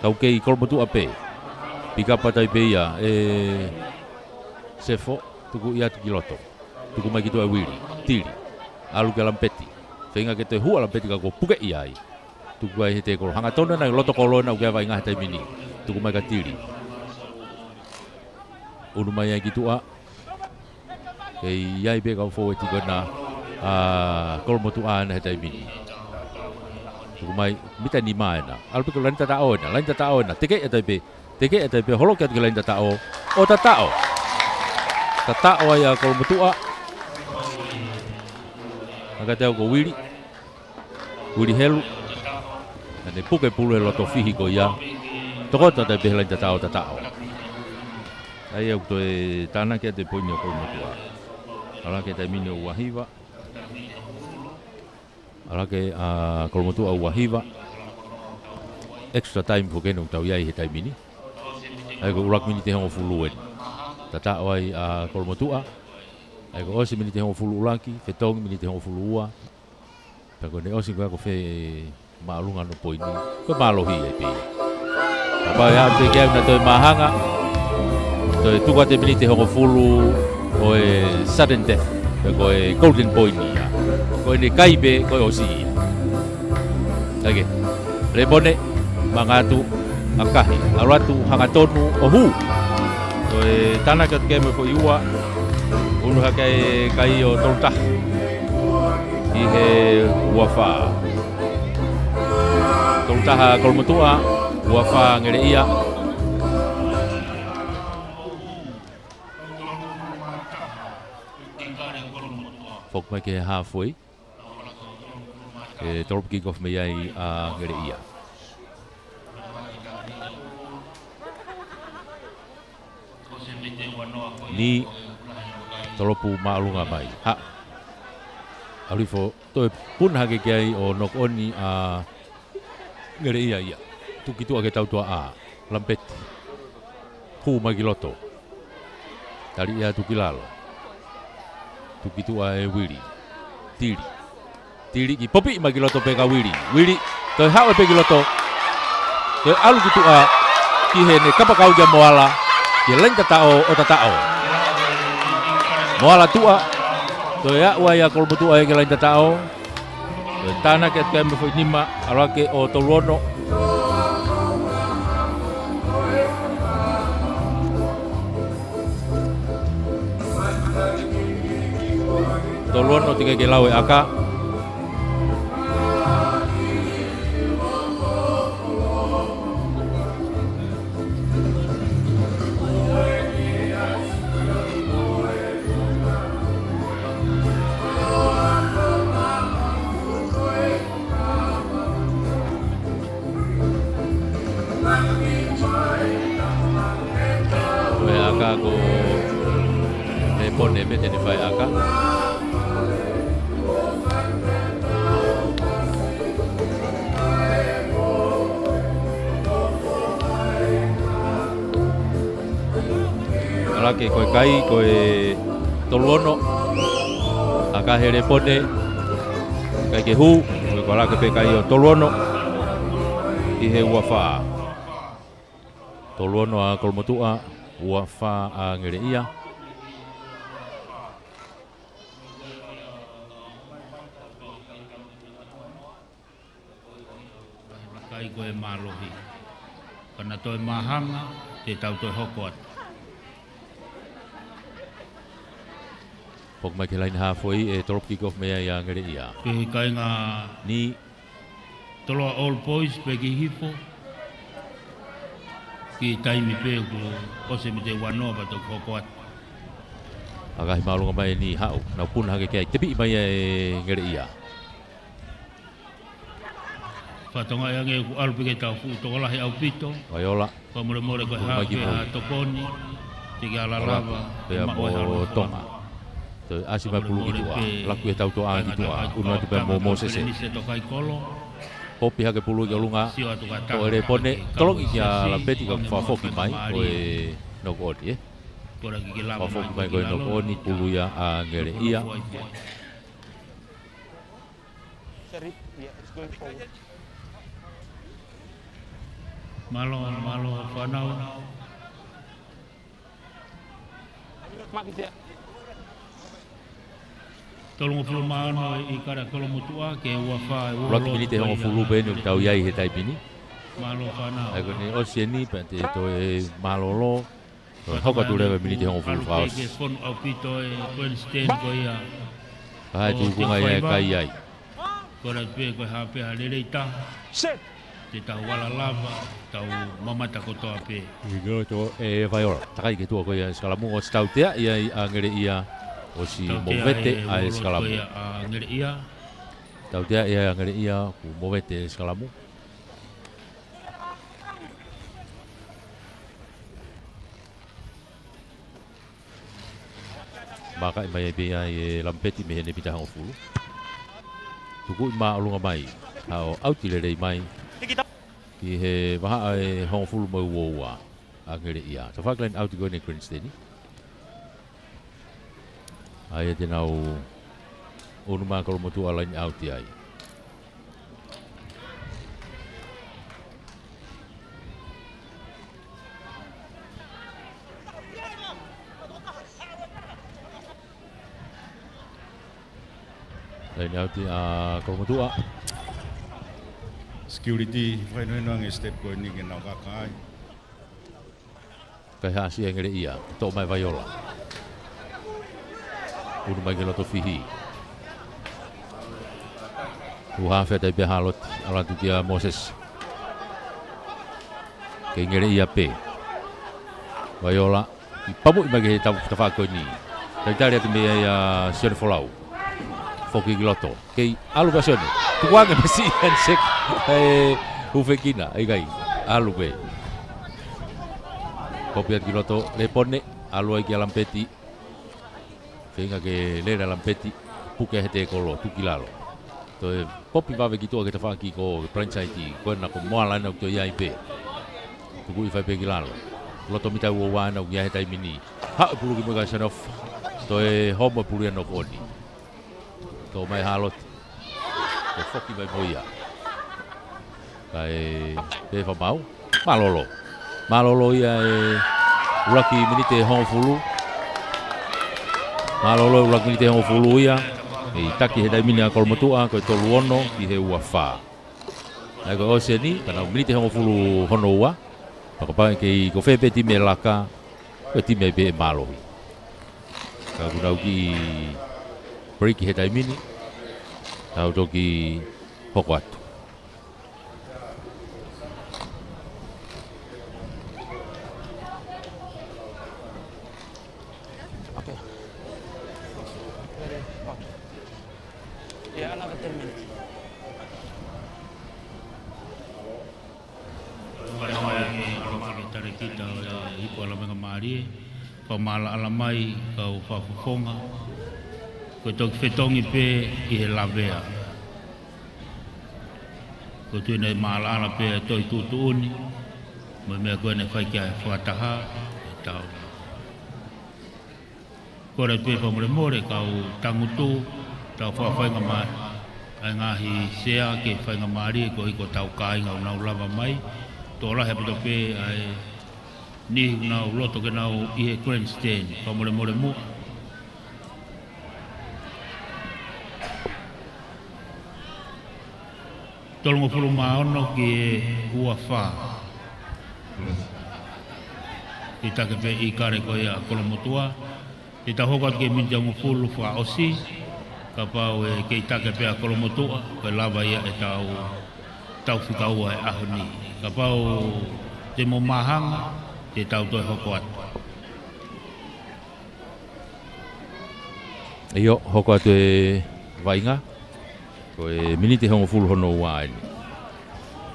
kau kei Kolomotuʻa pē. Pikapa taipē ia, ʻe Sefo, tuku ia atu ki loto. Tuku mai ki tuʻa ʻe Uili, Tili. ʻAlu kia Lampeti. Feinga ke toe hū ʻa Lampeti ka kuo puke ia ai. Tuku ai he tēkolo. Hangatonu ena loto kolo ena ʻoku ʻi ai e vaʻinga he taimi ni. Tuku mai kia Tili. ʻUnu mai ai ki tuʻa. Kei ʻi ai pē kau fōueti ko ena ʻa Kolomotuʻa ena he taimi ni. Tuku mai, mita nima ena. ʻAlu pē ko e laini tataʻo ena, laini tataʻo ena. Teke ia taipē. Teke ia taipē, holoki atu ki he laini tataʻo. ʻO tataʻo. Tataʻo ai ʻa Kolomotuʻa. Hangē ko Uili. Uili helu. Naʻa ne puke pulu he loto fihi ko ia. Tokoto taipē he laini tataʻo, tataʻo. ʻA ia ʻoku toe tānaki atu e poini ʻa Kolomotuʻa. ʻAlu hake taimi ni ʻo ua hiva. ʻAlu hake ʻa Kolomotuʻa ua hiva. Extra time foki ena ʻoku tau ʻi ai he taimi ni. ʻA ia ko e ʻuluaki miniti ʻe hongofulu eni. Tataʻo ai ʻa Kolomotuʻa. ʻA ia ko e ʻosi miniti ʻe hongofulu ʻuluaki, fetongi miniti ʻe hongofulu ua. Pea ko ʻene ʻosi ko ia ko e fē māʻolunga hono poini. Ko e mālohi ia pē ia. Kapau ʻe aʻu pē ke ʻai ʻo toe māhanga. Toe tuku atu e miniti ʻe hongofulu ʻo e sudden death. Pe ko e golden point ia. Ko ʻene kai pē, ko e ʻosi ia. ʻAi ke. Lepone, manga atu, ʻakahi. ʻAlu atu, hangatonu, ʻo hū. Toe tānaki atu ke mo e foʻi ua. ʻUnu hake e kai ʻo tolu taha. ʻI he ua fā. Tolu taha Kolomotuʻa, ua fā Ngeleʻia. Foki mai ki he halfway. ʻE tolopu kick off mei ai ʻa Ngeleʻia. Ni tolopu māʻolunga mai. Ha. ʻAlu hifo toe puna hake ki ai ʻo knock on ʻa Ngeleʻia ia. Tuki tuʻa ki he tautuaʻā. Lampeti. Hū mai ki loto. Tali ia tuki lalo. Tuki tuʻa ʻe Uili. Tili. Tili ki popi mai ki loto pē ka Uili. Uili. Toe haʻu pē ki loto. Toe ʻalu ki tuʻa. Ki heʻene kapakau kia Moala. Ki he laini tataʻo ʻo tataʻo. Moala tuʻa. Toe aʻu ai ʻa Kolomotuʻa ia ki he laini tataʻo. Toe tānaki atu ki ai mo e foʻi nima, ʻalu hake ʻo tolu ono. Tolu ono teʻeki ke lau e ʻaka. Ko e ʻaka ko Lepone pē te ne fai ʻaka. ʻAlu hake ko e kai, ko e tolu ono. ʻAka ʻe Lepone. Kai ke hū, ko e ʻalu hake pē kai ʻo tolu ono. ʻI he ua fā. Tolu ono ʻa Kolomotuʻa, ua fā ʻa Ngeleʻia. Kai ko e mālohi. Ka na toe māhanga, te tau toe hoko atu. Foki mai ki he laini halfway, ʻe tolopu kick off mei ai ʻa Ngeleʻia. Ke kai ngā ni toloa All Boys pē ki hifo. Ki taimi pē ʻoku ʻosi miniti ʻe ua noa pea toki hoko atu. ʻAkahi māʻolunga mai ni haʻu. Nau puna hake ki ai. Tepiʻi mai ʻe Ngeleʻia. Fatongia ange ʻoku ʻalu pē ke tau fuʻu tokolahi ʻaupito. Vai ola. Ko e molemole ko e hā pē ha tokoni. Teʻeki ala lava. Pea mo Tonga. Toe ʻasi mai pulu ki tuʻa. Laku e tautuʻa ki tuʻa. ʻUnu atu pea mo Mōsese. Konifelenisē Tokaikolo. Popi hake pulu ki ʻolunga. Sio atu ka taha. Ko e lepone, tolongi kia Lapeti ka fakafoki mai, ko e knock on, ē? Ko e lava fakafoki mai, ko e knock on, pulu ia ʻa Ngeleʻia. Sorry, yeah, it's going forward. Mālō, mālō, fānau. Tolungofulu mā ono ʻi kara Kolomotuʻa, ke ua fā, ua loa. Ua ki miniti hongofulu pē eni ʻoku tau ʻi ai he taimi ni. Mālō fānau. ʻA ia ko eni ʻosi eni, pea te toe mālōlō. Hoko atu leva miniti hongofulu fakaʻosi. Ke fonu ʻaupito e Queenston ko ia. Ka ʻi ai e tuʻunga ia ʻe kai ai. Ko e ʻai pē ko e hā pē ha lelei taha. Set. Te tau ala lava, tau mamata kotoa pē. ʻI loto ʻe Vaiola. Takai ki tuʻa ko ia e sikalamu, ʻosi tautea ia ʻa Ngeleʻia, ʻosi movete ʻa e sikalamu. Tautea ia ʻa Ngeleʻia, kuo movete e sikalamu. Mākaʻi mai pē ai ʻe Lapeti mei heʻene mita hongofulu. Tukuʻi māʻolunga mai, haʻu ʻo ʻauti lelei mai. Ki he vahaʻa ʻe hongofulu mo e ua ua ʻa Ngeleʻia. Tafaʻaki laine ʻauti ko eni Queenston. ʻA ia te nau ʻunu mai ʻa Kolomotuʻa laine ʻauti ai. Laine ʻauti ʻa Kolomotuʻa. Security, fakahinohino ange step ko eni ke nau kaka ai. Kaihaʻasi ʻa Ngeleʻia, toʻo mai Vaiola. ʻUnu mai ki loto fihi. Tuʻu haafe atu ai pē ʻa Hāloti, ʻalu atu kia Mōsese. Kei Ngeleʻia pē. Vaiola, ʻi pamuʻi mai ki he tau tafaʻaki ko eni. Talitali atu mei ai ʻa Sione Folau. Foki ki loto. Kei ʻalu pē ʻa Sione. Tukuange pē siʻi handshake. ʻE, hūfekina. ʻIkai. ʻAlu pē. Popi atu ki loto. Lepone. ʻAlu ai kia Lapeti. Feinga ke lele ʻa Lapeti. Puke he tēkolo. Tuku ki lalo. Toe popi vave ki tuʻa ki he tafaʻaki ko e blindside. Ko ena ko Moala ena ʻoku toe ʻi ai pē. Tukuʻi fai pē ki lalo. Loto mita ua ua ena ʻoku ʻi ai he taimi ni. Haʻu e pulu ki muʻa ʻa Sione Ofa. Toe homo e pulu ia ʻo knock on. Toʻo mai Hāloti. Toe foki mai mo ia. Kae pē fakamaau. Mālōlō. Mālōlō ia e ʻuluaki miniti ʻe hongofulu. Mālōlō e ʻuluaki miniti ʻe hongofulu ia. ʻEi taki he taimi ni ʻa Kolomotuʻa, ko e tolu ono ki he ua fā. ʻA ia ko e ʻosi eni, ka nau miniti ʻe hongofulu hono ua. Pea kapau ʻe kei ko fē pē timi ʻe laka, ko e timi ai pē ʻe mālohi. Ka ʻoku nau kiʻi break he taimi ni, tau toki hoko atu. Okay. Ready? Okay. Yeah, another ten minutes. Fai mai ke ʻalofa ke tali kita ʻo e ipu ʻa Lavengamālie, fakamaʻalaʻala mai kau fakafofonga. Ko e toki fetongi pē ʻi he lavea. Ko e tuʻu ʻene maʻalaʻala pē ʻa e toʻi tuʻutuʻuni, mo e meʻa ko ē naʻe fai ki ai e fakataha, ʻe tau. Kole pē fakamolemole kau tangutu, tau fakafaingamālie. ʻA e ngaahi sea ke faingamālie ko e ʻi ko tau kāinga ʻoku nau lava mai. Tokolahi ʻaupito pē ʻa e niʻihi ʻoku nau loto ke nau ʻi he grandstand. Fakamolemole muʻa. Tolungofulu mā ono ki he ua fā. Kei take pē ʻi kare ko ia ʻa Kolomotuʻa. Te tau hoko atu ki he miniti ʻe hongofulu fakaʻosi. Kapau ʻe kei take pē ʻa Kolomotuʻa, ko e lava ia ʻe tau tau fika ua he ʻaho ni. Kapau te mo māhanga, te tau toe hoko atu. ʻIo, hoko atu e vaʻinga. Ko e miniti ʻe hongofulu hono ua eni.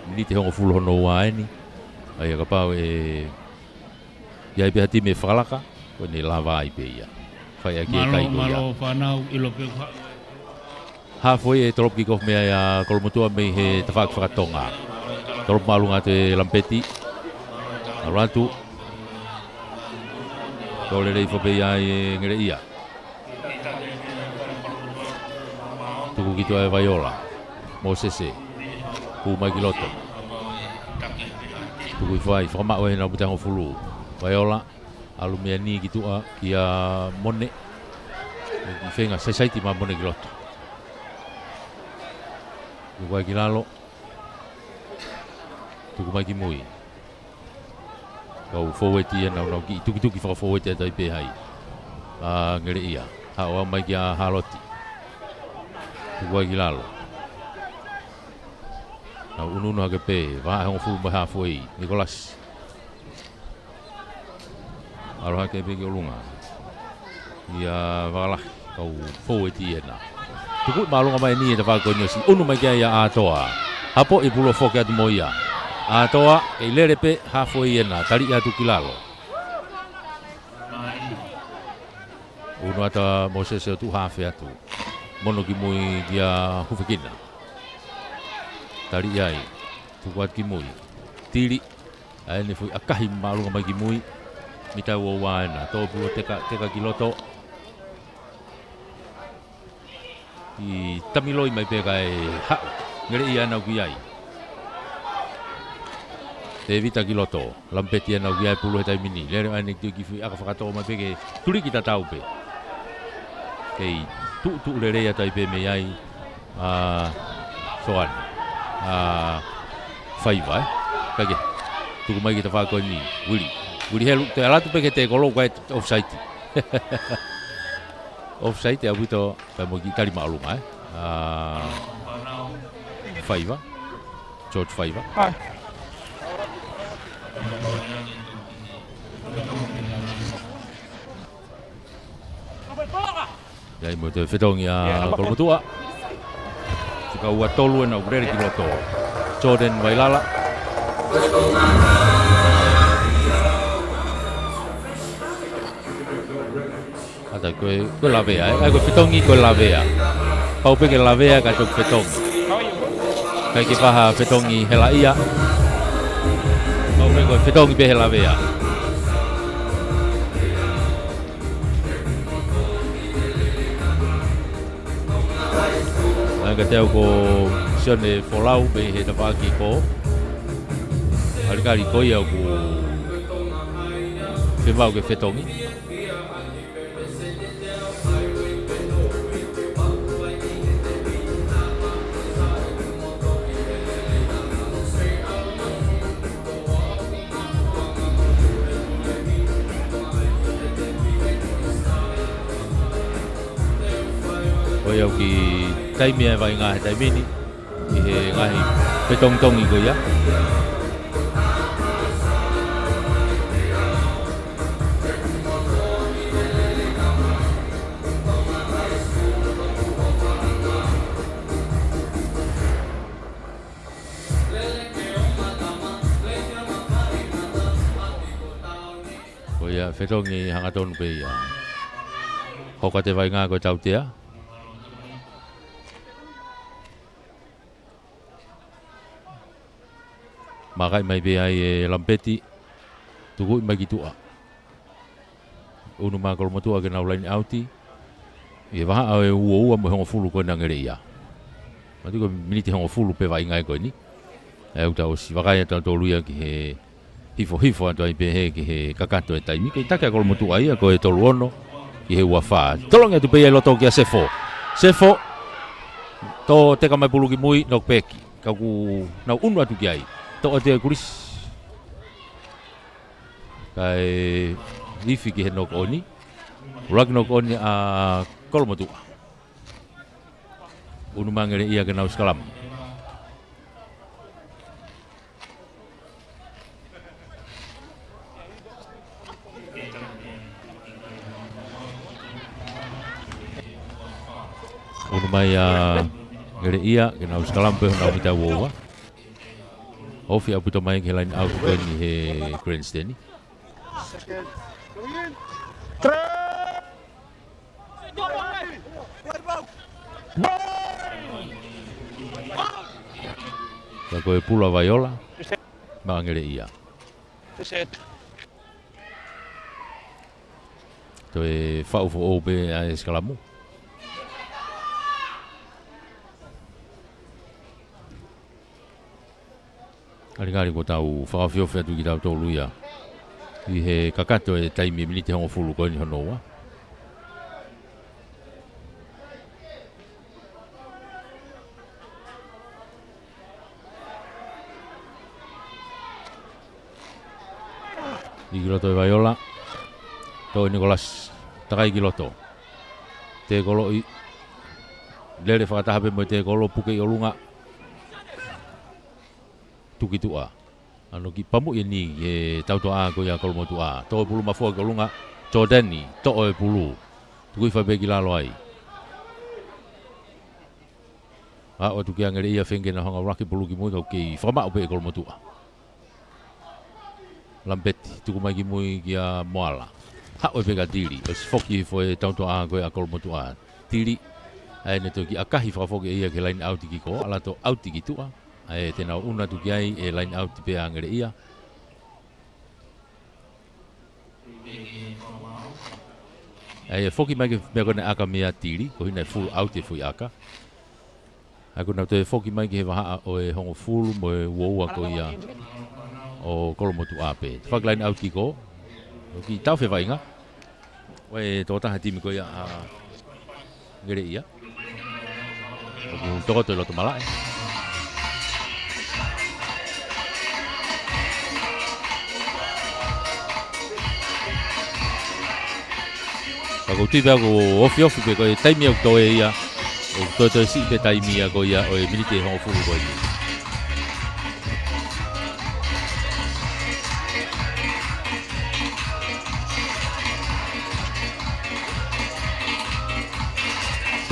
Miniti ʻe hongofulu hono ua eni. ʻA ia kapau ʻe ʻi ai pē ha timi ʻe fakalaka, ko ʻene lava ai pē ia. Fai ʻaki e kai ko ia. Mālō, mālō fānau, ʻilo pē ka. Halfway e tolopu kikofu mei ai ʻa Kolomotuʻa mei he tafaʻaki fakatonga. Tolopu māʻolunga atu ʻe Lamipeti. ʻAlu atu. Tō lelei foki pē ia ʻe Ngeleʻia. Tuku ki tuʻa ʻe Vaiola. Mōsese. Kū mai ki loto. Tuku hifo ai, fakamaʻu ʻe he nau mita hongofulu. Vaiola. ʻAlu mei ai ki tuʻa kia Mone. Feinga saisaiti mai Mone ki loto. Tuku ai ki lalo. Tuku mai ki mui. Kau fōueti ia naʻa nau kiʻi tukituki fakafōueti atu ai pē hai. ʻA Ngeleʻia. Haʻu mai kia Haloti. Tuku ai ki lalo. Nau ʻunuʻunu hake pē. Vahaʻa hongofulu mei he halfway. Nikolasi. ʻAlu hake pē ki ʻolunga. ʻIa Vakalahi, kau fōueti ena. Tuku māʻolunga mai eni ʻe tafaʻaki ko eni ʻosi. ʻUnu mai ki ai ʻa ʻAtoa. Hapo ʻi pulu foki atu mo ia. ʻAtoa, kei lele pē, halfway ena. Taliʻi atu ki lalo. ʻUnu atu ʻa Mōsese ʻo tuʻu hafe atu. Mono ki mui kia Hufekina. Taliʻi ai. Tuku atu ki mui. Tili. ʻA eni foʻi ʻakahi māʻolunga mai ki mui. Mita ua ua ena. Tō pulu teka, teka ki loto. ʻI tamiloi mai pē kae haʻu. Ngeleʻia ʻa ʻenau ki ai. Tēvita ki loto. Lamipeti ʻa ʻenau ki ai pulu he taimi ni. Lele ʻa eni ki foʻi ʻaka fakatō mai pē ke tuliki tatau pē. Kei tuʻutuʻu lelei atu ai pē mei ai. ʻA Soane. ʻA Faiva, ē. Peke. Tuku mai ki tafaʻaki ko eni. Vili. Vili helu. Toe ʻalu atu pē ki he tēkolo kae offside. Offside ʻaupito. Kae mo e kiʻi tali māʻolunga, ē. ʻA Faiva. George Faiva. ʻI ai mo e toe fetongi ʻa Kolomotuʻa. Fika ua tolu ena ʻoku lele ki loto. Jordan Vailala. ʻAtā ko e, ko e lavea, ē? ʻAi ko e fetongi ko e lavea. Pau pē ke lavea kae toki fetongi. ʻIkai ke faʻa fetongi helaʻia. Pau pē ko e fetongi pē he lavea. ʻAi ka teu ko Sione Folau mei he tafaʻaki ko. ʻAlikali ko ia ʻoku fiemaʻu ke fetongi. Ko ia ʻoku taimi ʻa e vaʻinga he taimi ni. ʻI he ngaahi fetongitongi ko ia. Ko ia fetongi hangatonu pē ia. Hoko atu e vaʻinga ko e tautea. Makaʻi mai pē ai ʻe Lamipeti. Tukuʻi mai ki tuʻa. ʻUnu mai Kolomotuʻa ke nau laine ʻauti. ʻI he vahaʻa ʻo e ua ua mo e hongofulu ko ena Ngeleʻia. Mati ko e miniti hongofulu pē vaʻinga ko eni. ʻE ʻoku tau ʻosi vakai atu ʻa tautolu ia ki he hifo hifo atu ai pē he ki he kakato e taimi. Ko e taki ʻa Kolomotuʻa ia ko e tolu ono ki he ua fā. Tolongi atu pē ia ʻi loto kia Sefo. Sefo. Tō teka mai pulu ki mui, knock back. Ka ʻoku nau ʻunu atu ki ai. Toʻo atu ʻe Kulisi. Kae ifi ki he knock on. ʻUluaki knock on ʻa Kolomotuʻa. ʻUnu mai Ngeleʻia ke nau sikalama. ʻUnu mai ʻa Ngeleʻia ke nau sikalama pē honau mita ua ua. Ofi ʻaupito mai ki he laine ʻauti ko eni he grandstand. Three. Ball! Ka ko e pulu ʻa Vaiola maʻa Angeleʻia. Toe faʻu foʻou pē ʻa e sikalamu. Ngalingali kuo tau fakaofiofi atu kitautolu ia ʻi he kakato e taimi, miniti hongofulu ko eni hono ua. ʻI ki loto ʻe Vaiola. Toʻo ʻe Nikolasi. Takai ki loto. Tēkoloʻi. Lele fakataha pē mo e tēkolo, puke ʻi ʻolunga. Tuku ki tuʻa. ʻAno kiʻi pamuʻi eni ʻe he tautoʻa ko ia Kolomotuʻa. Toʻo e pulu, mafua ki ʻolunga. Jordani, toʻo e pulu. Tuku hifo pē ki lalo ai. Aʻu atu ki Angeleʻia, feinga ke na hanga ʻo ʻuluaki pulu ki mui, ka ʻoku kei fakamaʻu pē ʻe Kolomotuʻa. Lampeti, tuku mai ki mui kia Moala. Haʻu pē kia Tili, ʻosi foki hifo e tautoʻa ko ia ʻa Kolomotuʻa. Tili, ʻa ē naʻe toki ʻakahi fakafoki ʻe ia ki he laine ʻauti kiko, ʻalu atu ʻauti ki tuʻa. ʻA ē te nau ʻunu atu ki ai e laine ʻauti pē ʻa Angeleʻia. ʻA ia foki mai ki he meʻa ko ē naʻe ʻaka mei ai ʻa Tili, ko hono full out e foʻi ʻaka. ʻA ia ko ʻenau toe foki mai ki he vahaʻa ʻo e hongofulu mo e uaua ko ia ʻo Kolomotuʻa pē. Fakaʻamu laine ʻauti kiko, ʻoku kei tau fevaʻinga. ʻOku ʻi ai e tokotaha timi ko ia ʻa Angeleʻia. ʻOku tokoto ʻi loto malaʻe. Ka ʻoku ou tui pē ʻoku ofiofi pē ko e taimi ʻoku toe ia, ʻoku toetoe siʻi pē taimi ia ko ia ʻo e miniti ʻe hongofulu ko eni.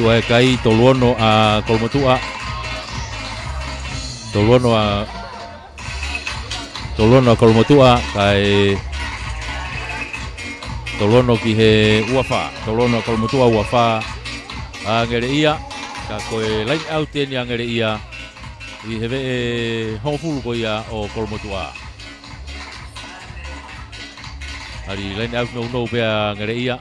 Tuʻu ai e kai, tolu ono ʻa Kolomotuʻa. Tolu ono ʻa, tolu ono ʻa Kolomotuʻa, kae tolu ono ki he ua fā. Tolu ono ʻa Kolomotuʻa, ua fā ʻa Angeleʻia. Ka ko e laine ʻauti eni ʻa Angeleʻia ʻi he veʻe hongofulu ko ia ʻo Kolomotuʻa. ʻAli laine ʻauti nounou pē ʻa Angeleʻia.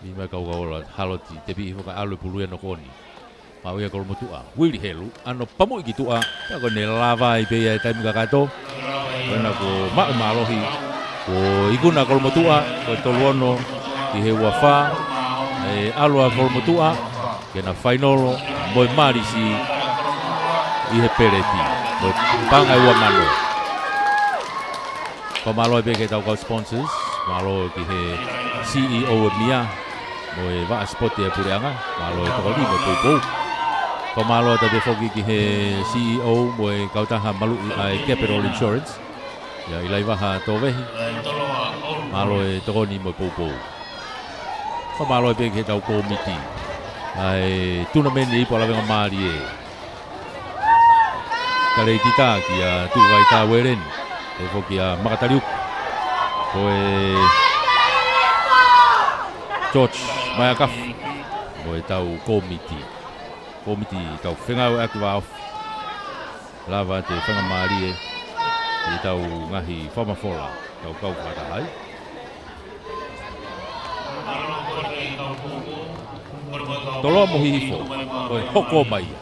Mei mai kau kau ola, Haloti, tepi hifo kae ʻalu e pulu ia ʻo ko eni. Maʻu ia ʻe Kolomotuʻa, Uili Helu, ʻano pamuʻi ki tuʻa, ka ko ʻene lava ai pē ia he taimi kakato. Ko ena kuo maʻu mālohi, kuo ikuna ʻa Kolomotuʻa, ko e tolu ono ki he ua fā, ʻe ʻalu ʻa Kolomotuʻa ke na fainolo mo e Malisi ʻi he peleti, ko e paʻanga ʻe ua mano. Fakamālō pē ki heʻetau kau sponsors, mālō ki he CEO ʻo e meʻa, mo e vaʻa sipoti ʻa e puleʻanga, mālō e tokoni mo e poupou. Fakamālō atu pē foki ki he CEO mo e kautaha maluʻi ʻa e Capital Insurance, ʻia ʻIlaivaha Tovehi, mālō e tokoni mo e poupou. Fakamālō pē ki heʻetau kōmiti ʻa e tunameni ipu ʻa Lavengamālie. Kaleitita kia Tuʻivaitā Ueleni, pehē foki kia Makataliuku, ko e George Maiakafu, mo ʻetau kōmiti. Kōmiti tau fengāueʻaki vāofi. Lava ʻete faingamālie ʻi heʻetau ngaahi fakamafola, tau kau fakataha ai. Toloa mo Hihifo, ko e hoko mai ia.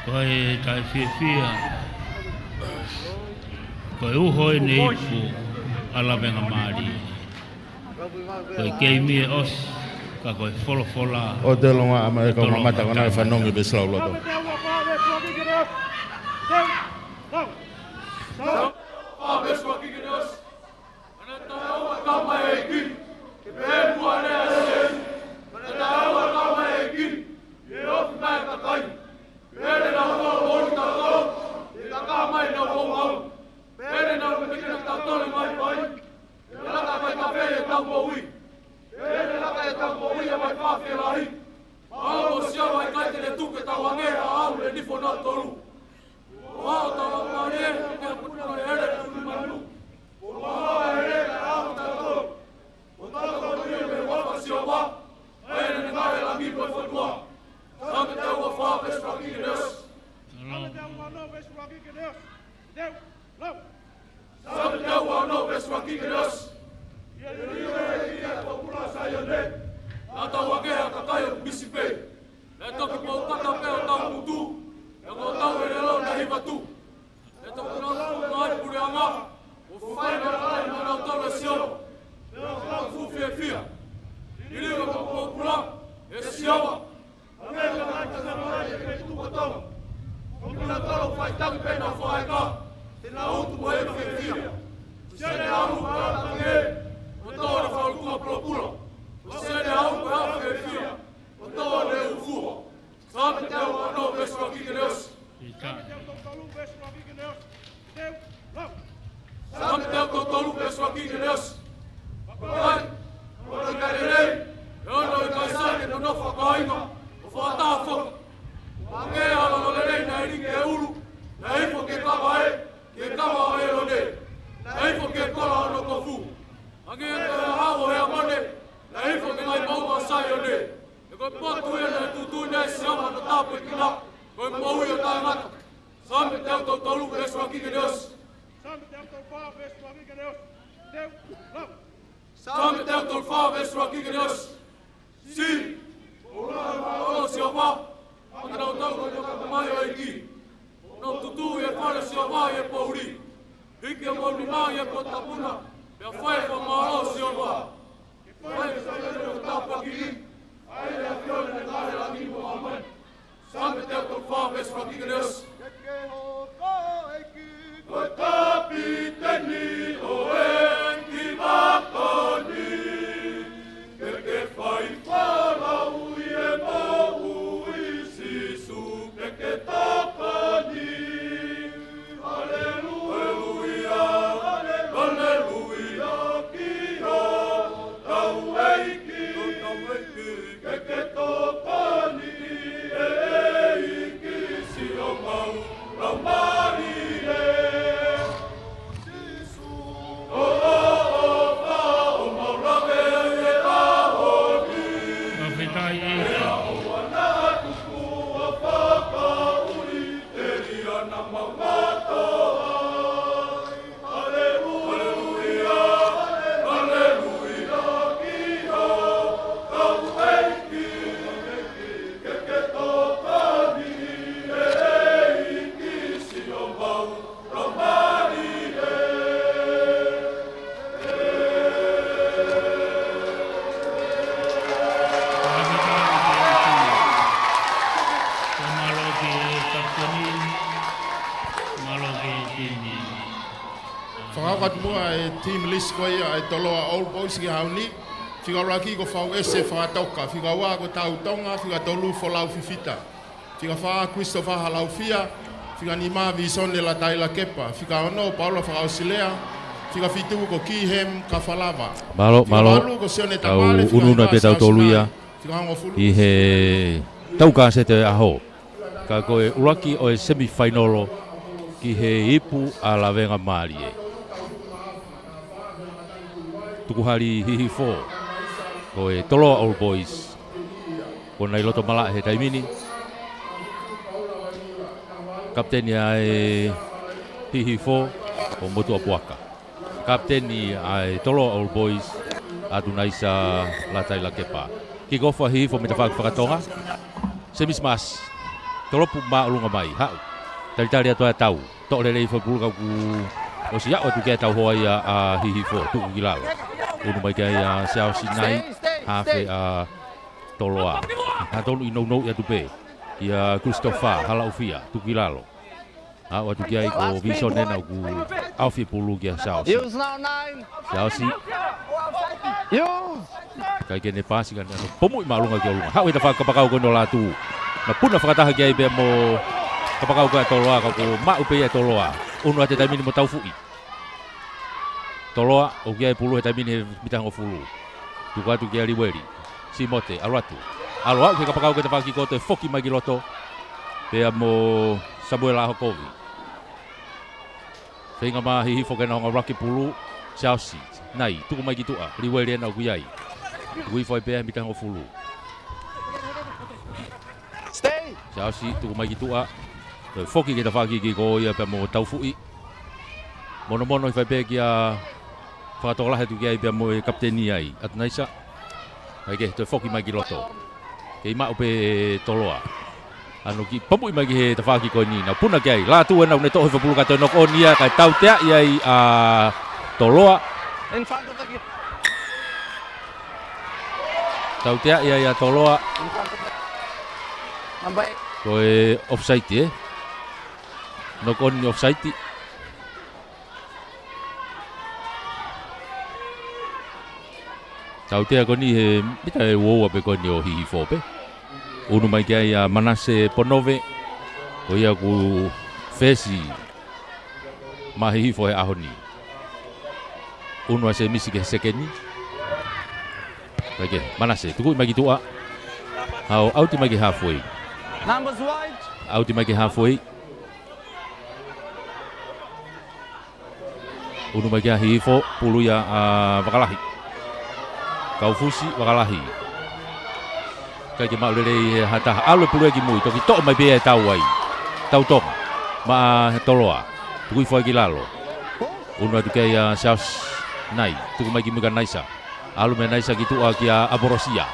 Ko e taʻefiefia, ko e uho ʻeni e ipu ʻa Lavengamālie. Ko e keimi ʻe ʻosi, ka ko e folofola. ʻOua te longoaʻa mai e kau mamata, ko ena e fanongo ki he veesi lauloto. Mana taua kama e ʻEiki, ke pehē muʻa lea ʻa Sēsū. Mana taua kama e ʻEiki, ke ofi mai e kakai. Pehē naʻa nau moʻui tautolu, ke kakā mai ʻenau moʻui. Pehē naʻa nau mekina tautolu mai fai. Ke laka mai kafe ʻetau moʻui. Pehē laka ʻetau moʻui ʻa mai fafelahi. Mālō ʻo siau ai kai te ne tuku ʻetau ange ʻa au le nifo nautolu. ʻO aʻu tau mālie, ke apuna e hele tuli manu. ʻO aʻu e hele ka aʻu tautolu. ʻO tau ko tui me ua fa siova. ʻAi ne ne ngāue langi mo e fonua. Saame teau ua fā veesi fā ki he ʻosi. Saame teau ua ono veesi fā ki he ʻosi. Teu, lau. Saame teau ua ono veesi fā ki he ʻosi. ʻIo, ʻio, ʻio, ʻio, ʻio, ʻio, ʻio, ʻio, Saione. Naʻa tau ange ha kakai ʻoku misi pē. Naʻe toki poupata pē hotau ngutu. Pea ko hotau ʻelelo naʻe hiva tu. Naʻe toki lau mai puleʻanga. ʻO fai naʻa ʻai naʻa nau tau e Sihova. Pea ko hotau fuʻu fiefia. Liliu e mau pōpula. ʻE Sihova. Hangē ko e tangata mai e kei tuku Tonga. Ko kinautolu faitaki pē ʻenau faʻahinga, te nau utu mo e fiefia. Siʻene ʻalu ʻo ʻalu ange, mo tō ʻene fakaʻutunga pōpula. Ko siʻene ʻalu ʻo ʻalu fiefia, mo tō ʻene ufua. Saame teau ua ono veesi fā ki he ʻosi. Saame teau tolu veesi fā ki he ʻosi. Teu, lau. Saame teau tolu veesi fā ki he ʻosi. Vakai, ko hono ʻikai lelei, ʻe ono ʻikai sai ʻene nofo fakahinohino, ʻo fakataha foki. Hangē ha lolo lelei naʻe lī ki he ʻulu, naʻe hifo ki he kava ʻe, ki he kava ʻo ʻĒlone, naʻe hifo ki he kola ʻo hono kofu. Hangē ha hau ʻo Heamone, naʻe hifo ki he ngaahi moʻunga ʻo Saione. He ko e potu ia naʻe tuʻutuʻuni ai ʻe Sihova hono tāpuekina, ko e moʻui ʻo taʻengata. Saame teau tolu veesi fā ki he ʻosi. Saame teau fā veesi fā ki he ʻosi. Teu, lau. Saame teau fā veesi fā ki he ʻosi. Sī, ʻoku ʻalu ʻa Sihova, ʻa kinautolu ʻoku talamai ʻe he ʻEiki. Nau tutuʻu ʻi he fale ʻo Sihova ʻi he poʻuli. Hiki homou nima ʻi he potu tapu na, pea fai e fakamālō ʻo Sihova. Ke fai e Saione ʻo tāpuakiʻi, ʻa ia ʻa e ʻAfiona naʻe ngāue langi mo māmani. Saame teau fā veesi fā ki he ʻosi. Ke ke hoko ʻEiki ko e kapiteni ʻo e kiʻi mākoni. Ke ke fai folau ʻi he moʻui Sīsū ke ke tokoni. Haleluia, haleluia, ki hotau ʻEiki. Ke ke tokoni ʻEiki siʻomau laumālie. Sīsū, ʻo ʻofa ʻo mau lave he ʻaho ni. Fakafetaʻi ʻEiki. Pea ʻoua naʻa tuku ʻa fakaʻuli, telia naʻa mau mātō ai. Haleluia, haleluia, ki hotau ʻEiki. Ke ke tokoni ʻEiki siʻomau laumālie. Fakafetaʻi ki he ʻEiki. Pea mālō ki he kapiteni. Mālō ki he timi. Fakahoko atu muʻa e team list ko ia ʻa e Toloa Old Boys ki he ʻaho ni. Fika ʻuluaki ko Fauʻese Fakatoka, fika ua ko Tau Tonga, fika tolu Folau Fifita, fika fā Christopher Halaufia, fika nima Visone Lataila Kepa, fika ono Paula Fakaʻosilea, fika fitu ko Kihem Kafalava. Mālō, fika mālō. Valu ko Sione Tamale, fika hiva Sausina, fika hongofulu. Tau unuuna pē tautolu ia ʻi he tau kāsete ʻo e ʻaho. Ka ko e ʻuluaki ʻo e semifainolo ki he ipu ʻa Lavengamālie. Tukuhali Hihifo, ko e Toloa Old Boys, kuo nau ʻi loto malaʻe he taimi ni. Kapiteni ʻa e Hihifo ko Motuʻa Puaka. Kapiteni ʻa e Toloa Old Boys, ʻAtunaisa Lataila Kepa. Kick off ʻa Hihifo mei tafaʻaki fakatonga. Semisi Maasi. Tolopu māʻolunga mai, haʻu. Talitali atu ʻa e tau. Toʻo lelei foʻi pulu ka kuo ʻosi aʻu atu ki ai e tau hoa ia ʻa Hihifo, tuku ki lalo. Unu mai ki ai ʻa Siaosi Nai, hafe ʻa Toloa. Hangatonu ʻi nounou atu pē. Kia Christopher, Halaʻofia, tuku ki lalo. Aʻu atu ki ai ko Vison ena ʻoku ʻaofi e pulu kia Siaosi. Siaosi. Kai ke ne pasi ka ne ʻano pomuʻi māʻolunga ki ʻolunga. Haʻu he tafaʻaki kapakau ko eni ʻo Lātū. Na puna fakataha ki ai pea mo kapakau ko ia ʻa Toloa ka kuo maʻu pē ia ʻe Toloa. Unu atu he taimi ni mo Taufuʻi. Toloa, ʻoku ʻi ai e pulu he taimi ni he mita hongofulu. Tuku atu kia Liueli. Simote, ʻalu atu. ʻAlu aʻu ki he kapakau ko e tafaʻaki ko ē toe foki mai ki loto. Pea mo Samuela Hokovi. Feinga mai Hihifo ke na hanga ʻo ʻuluaki pulu, Siaosi, Nai, tuku mai ki tuʻa, Liueli ena ʻoku ʻi ai. Tuku hifo ai pē ia he mita hongofulu. Siaosi, tuku mai ki tuʻa. Toe foki ki he tafaʻaki kiʻi ko ia pea mo Taufuʻi. Monomono hifo ai pē kia fakatokolahi atu ki ai pea mo e kapiteni ai, ʻAtunaisa. Kae kehe, toe foki mai ki loto. Kei maʻu pē ʻe Toloa. ʻAno kiʻi pomuʻi mai ki he tafaʻaki ko eni, na puna ki ai. Lātū ena ʻoku ne toʻo hifo e pulu ka toe knock on ia, kae tauteaʻi ai ʻa Toloa. Tauteaʻi ai ʻa Toloa. Ko e offside, ē? Knock on offside. Tautea ko eni he mita ʻe uaua pē ko eni ʻo Hihifo pē. Unu mai ki ai ʻa Manase Ponove. Ko ia ʻoku fesi maʻa Hihifo he ʻaho ni. Unu ʻa Semisi ki he sekeni. Kae kehe, Manase, tukuʻi mai ki tuʻa. Haʻu ʻauti mai ki he halfway. ʻAuti mai ki he halfway. Unu mai kia Hihifo, pulu ia ʻa Vakalahi. Kaufusi, Vakalahi. ʻIkai ke maʻu lelei ʻe ha taha. ʻAlu e pulu ia ki mui, toki toʻo mai pē ia ʻe Tauai. Tau Tonga. Maʻa Toloa. Tuku hifo ai ki lalo. Unu atu ki ai ʻa Siaosi Nai. Tuku mai ki mui kia Naisa. ʻAlu meia Naisa ki tuʻa kia ʻApolosia.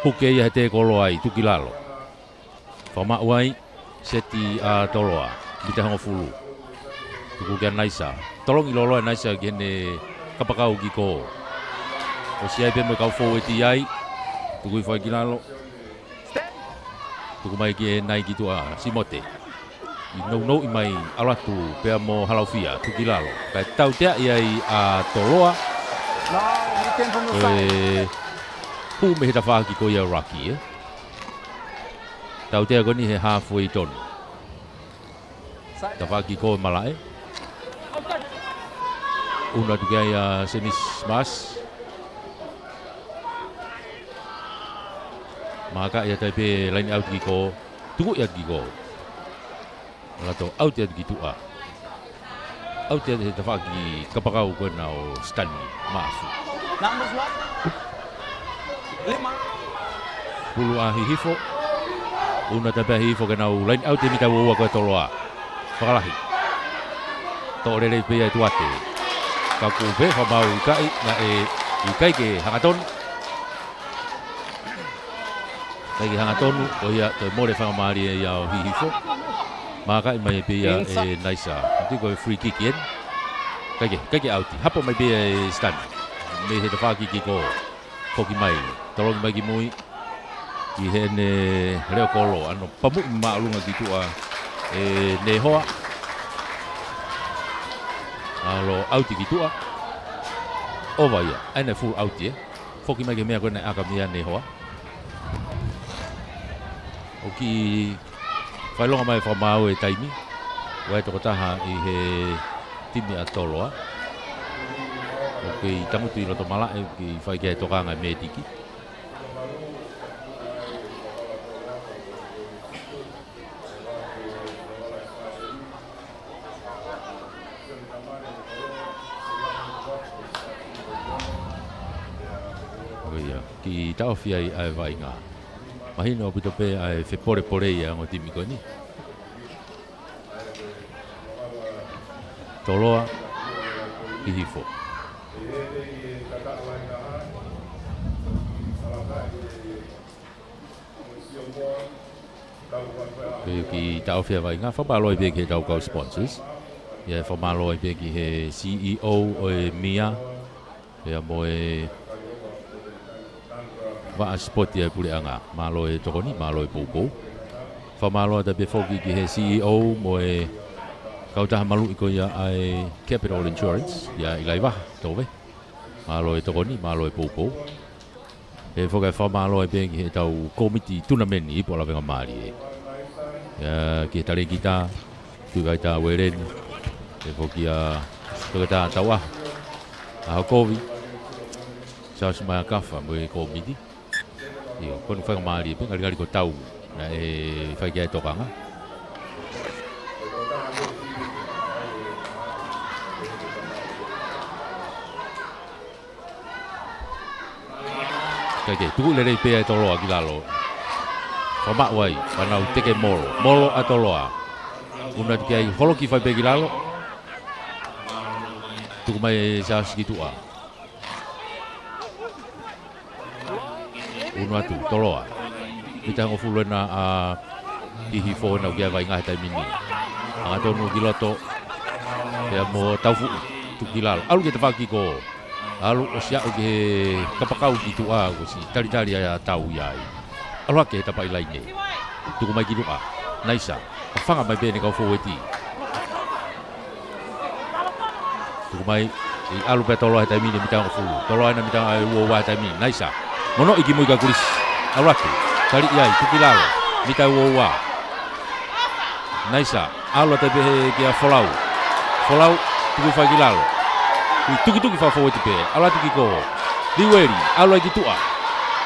Puke ia he tēkolo ai, tuku ki lalo. Fakamaʻu ai, seti ʻa Toloa, mita hongofulu. Tuku kia Naisa. Tolongi loloa ʻe Naisa ki heʻene kapakau kiʻi kō. ʻOsi ai pē mo e kau fōueti ai. Tuku hifo ai ki lalo. Tuku mai ki he Nai ki tuʻa, Simote. ʻI nounou mai, ʻalu atu pea mo Halaufia, tuku ki lalo. Kae tauteaʻi ai ʻa Toloa. Ko e hū mei he tafaʻaki ko ia ʻuluaki, ē. Tautea ko eni he halfway tonu. Tafaʻaki ko ē malaʻe. Unu atu ki ai ʻa Semis Mas. Maka ia tai pē line out kiʻi kō. Tukuʻi atu kiʻi kō. Lato ʻauti atu ki tuʻa. ʻAuti atu he tafaʻaki kapakau ko ena ʻo Stanley Mafu. Pulu ʻa Hihifo. Unu atu pē ʻa Hihifo ke nau line out he mita uaua ko ē ʻa Toloa. Fakalahi. Toʻo lelei pē ia ʻe Tuate. Ka kuo pē fakamaau ʻikai, naʻe ʻikai ke hangatonu. ʻIkai ke hangatonu, ko ia toe mole fakamālie ia ʻo Hihifo. Makaʻi mai pē ia ʻe Naisa. Tuʻu ko e free kick eni. ʻIkai ke, ʻikai ke ʻauti. Hapo mai pē ia ʻe Stan. Mei he tafaʻaki kiʻi kō. Foki mai. Tolongi mai ki mui. Ki heʻene leʻo kolo. ʻAno pamuʻi māʻolunga ki tuʻa ʻe Nehoa. ʻAlu ʻauti ki tuʻa. Ova ia. ʻAi ʻene full ʻauti, ē. Foki mai ki he meʻa ko ē naʻe ʻaka mei ai ʻa Nehoa. ʻOku kiʻi fakaʻilonga mai fakamaau e taimi. ʻOku ʻi ai e tokotaha ʻi he timi ʻa Toloa. ʻOku kei tangutu ʻi loto malaʻe, ʻoku kei fai ki ai e tokanga e mētiki. ʻO ia, kiʻi taʻofi ai ʻa e vaʻinga. Mahino ʻaupito pē ʻa e fepolepole ʻa e ongo timi ko eni. Toloa, Hihifo. Pea ʻoku taʻofi ʻa e vaʻinga, fakamālō ai pē ki heʻetau kau sponsors. ʻIo, fakamālō ai pē ki he C E O ʻo e MIA, pea mo e vaʻa sipoti ʻa e puleʻanga. Mālō e tokoni, mālō e poupou. Fakamālō atu pē foki ki he C E O mo e kautaha maluʻi ko ia ʻa e Capital Insurance, ʻia ʻIlaivaha, Tove. Mālō e tokoni, mālō e poupou. Pea foki ʻa e fakamālō ai pē ki heʻetau kōmiti tunameni ʻi Puʻa Lavengamālie. ʻIo, ki he talēkita, Tuʻi Vaitā Ueleni. Pea foki ʻa Toketā Tauʻaho, ʻa Hokovi, Charles Maakafa mo e kōmiti. ʻIo, ko ʻene faingamālie pē, ngalingali ko e taʻu naʻe fai ki ai e tokanga. Kae kehe, tuku lelei pē ʻa e Toloa ki lalo. Fakamaʻu ai, pea nau teke molo. Molo ʻa Toloa. Unu atu ki ai, holoki fai pē ki lalo. Tuku mai ʻe Siaosi ki tuʻa. Unu atu, Toloa. Mita hongofulu ena ʻa Hihifo ʻoku nau ki ai e vaʻinga he taimi ni. Angatonu ki loto. Pea mo Taufuʻu, tuku ki lalo. ʻAlu ki he tafaʻaki kiko. ʻAlu ʻo siʻi aʻu ki he kapakau ki tuʻa, kuo ʻosi talitali ʻa e tau ia ai. ʻAlu hake he tapaʻi laine. Tuku mai ki tuʻa. Naisa. Fafanga mai pē ʻene kau fōueti. Tuku mai, ʻi ʻalu pē ʻa Toloa he taimi ni mita hongofulu. Toloa ena mita ua ua he taimi ni. Naisa. Monoʻi ki mui kia Kulisi. ʻAlu atu. Taliʻi ai, tuku ki lalo. Mita ua ua. Naisa. ʻAlu atu pē kia Folau. Folau, tuku fai ki lalo. ʻI tukituki fakafōueti pē. ʻAlu atu ki ko Liueli, ʻalu ai ki tuʻa.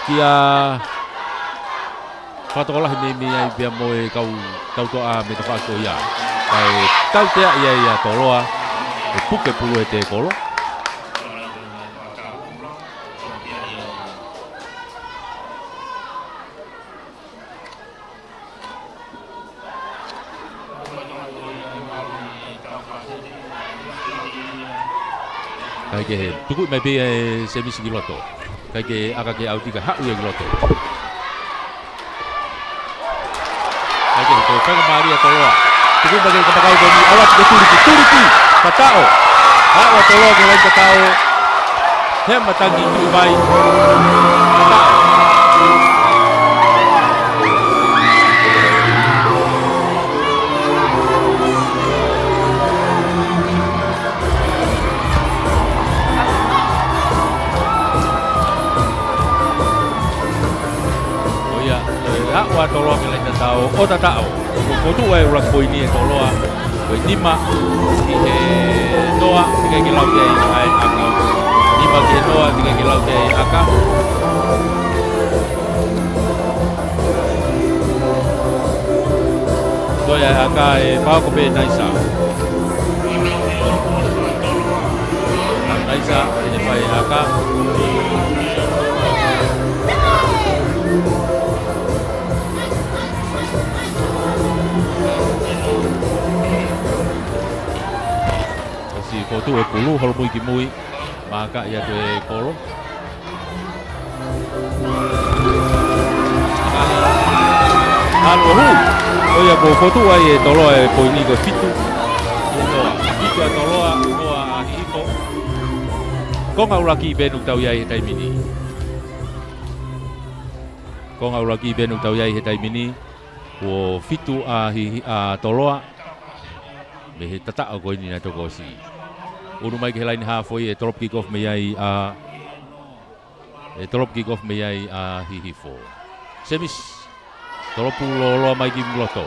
Kia Fakatokolahi meimei ai pea mo e kau tautoʻa mei he tafaʻaki ko ia. Kae tauteaʻi ai ʻa Toloa, ʻe puke pulu he tēkolo. Kae kehe, tuku mai pē ʻe Semisi ki loto. Kae kehe, ʻaka ke ʻauti kae haʻu ia ki loto. Kae kehe, ko e faingamālie ʻa Toloa. Tuku mai ki he kapakau ko eni, ʻalu atu ki he tuliki, tuliki, tataʻo. Haʻu ʻa Toloa ki he laine tataʻo. He matangi tuʻu mai. Tataʻo. ʻO ia, ʻe haʻu ʻa Toloa ki he laine tataʻo, ʻo tataʻo. Ko e fokotuʻu ʻa e ʻuluaki poini ʻe Toloa. Ko e nima ki he noa, teʻeki ke lau ki ai ʻa e ʻaka. Nima ki he noa, teʻeki ke lau ki ai ʻa e ʻaka. Ko ia ʻa e ʻaka ʻe fakahoko pē ʻe Naisa. Naisa, ʻene fai ʻaka. ʻOsi fokotuʻu e pulu, holomui ki mui. Mākaʻi atu e kolo. ʻAlu ʻo hū. Ko ia kuo fokotuʻu ai ʻe Toloa e poini ko e fitu. Fitu ʻa Toloa, noa ʻa Hihifo. Konga ʻuluaki pē ʻoku tau ʻi ai he taimi ni. Konga ʻuluaki pē ʻoku tau ʻi ai he taimi ni. Kuo fitu ʻa Hihi-, ʻa Toloa. Mei he tataʻo ko eni naʻe toki ʻosi. Unu mai ki he laine hāfoi ʻe tolopu kick off mei ai ʻa, ʻe tolopu kick off mei ai ʻa Hihifo. Semisi. Tolopu lōloa mai ki loto.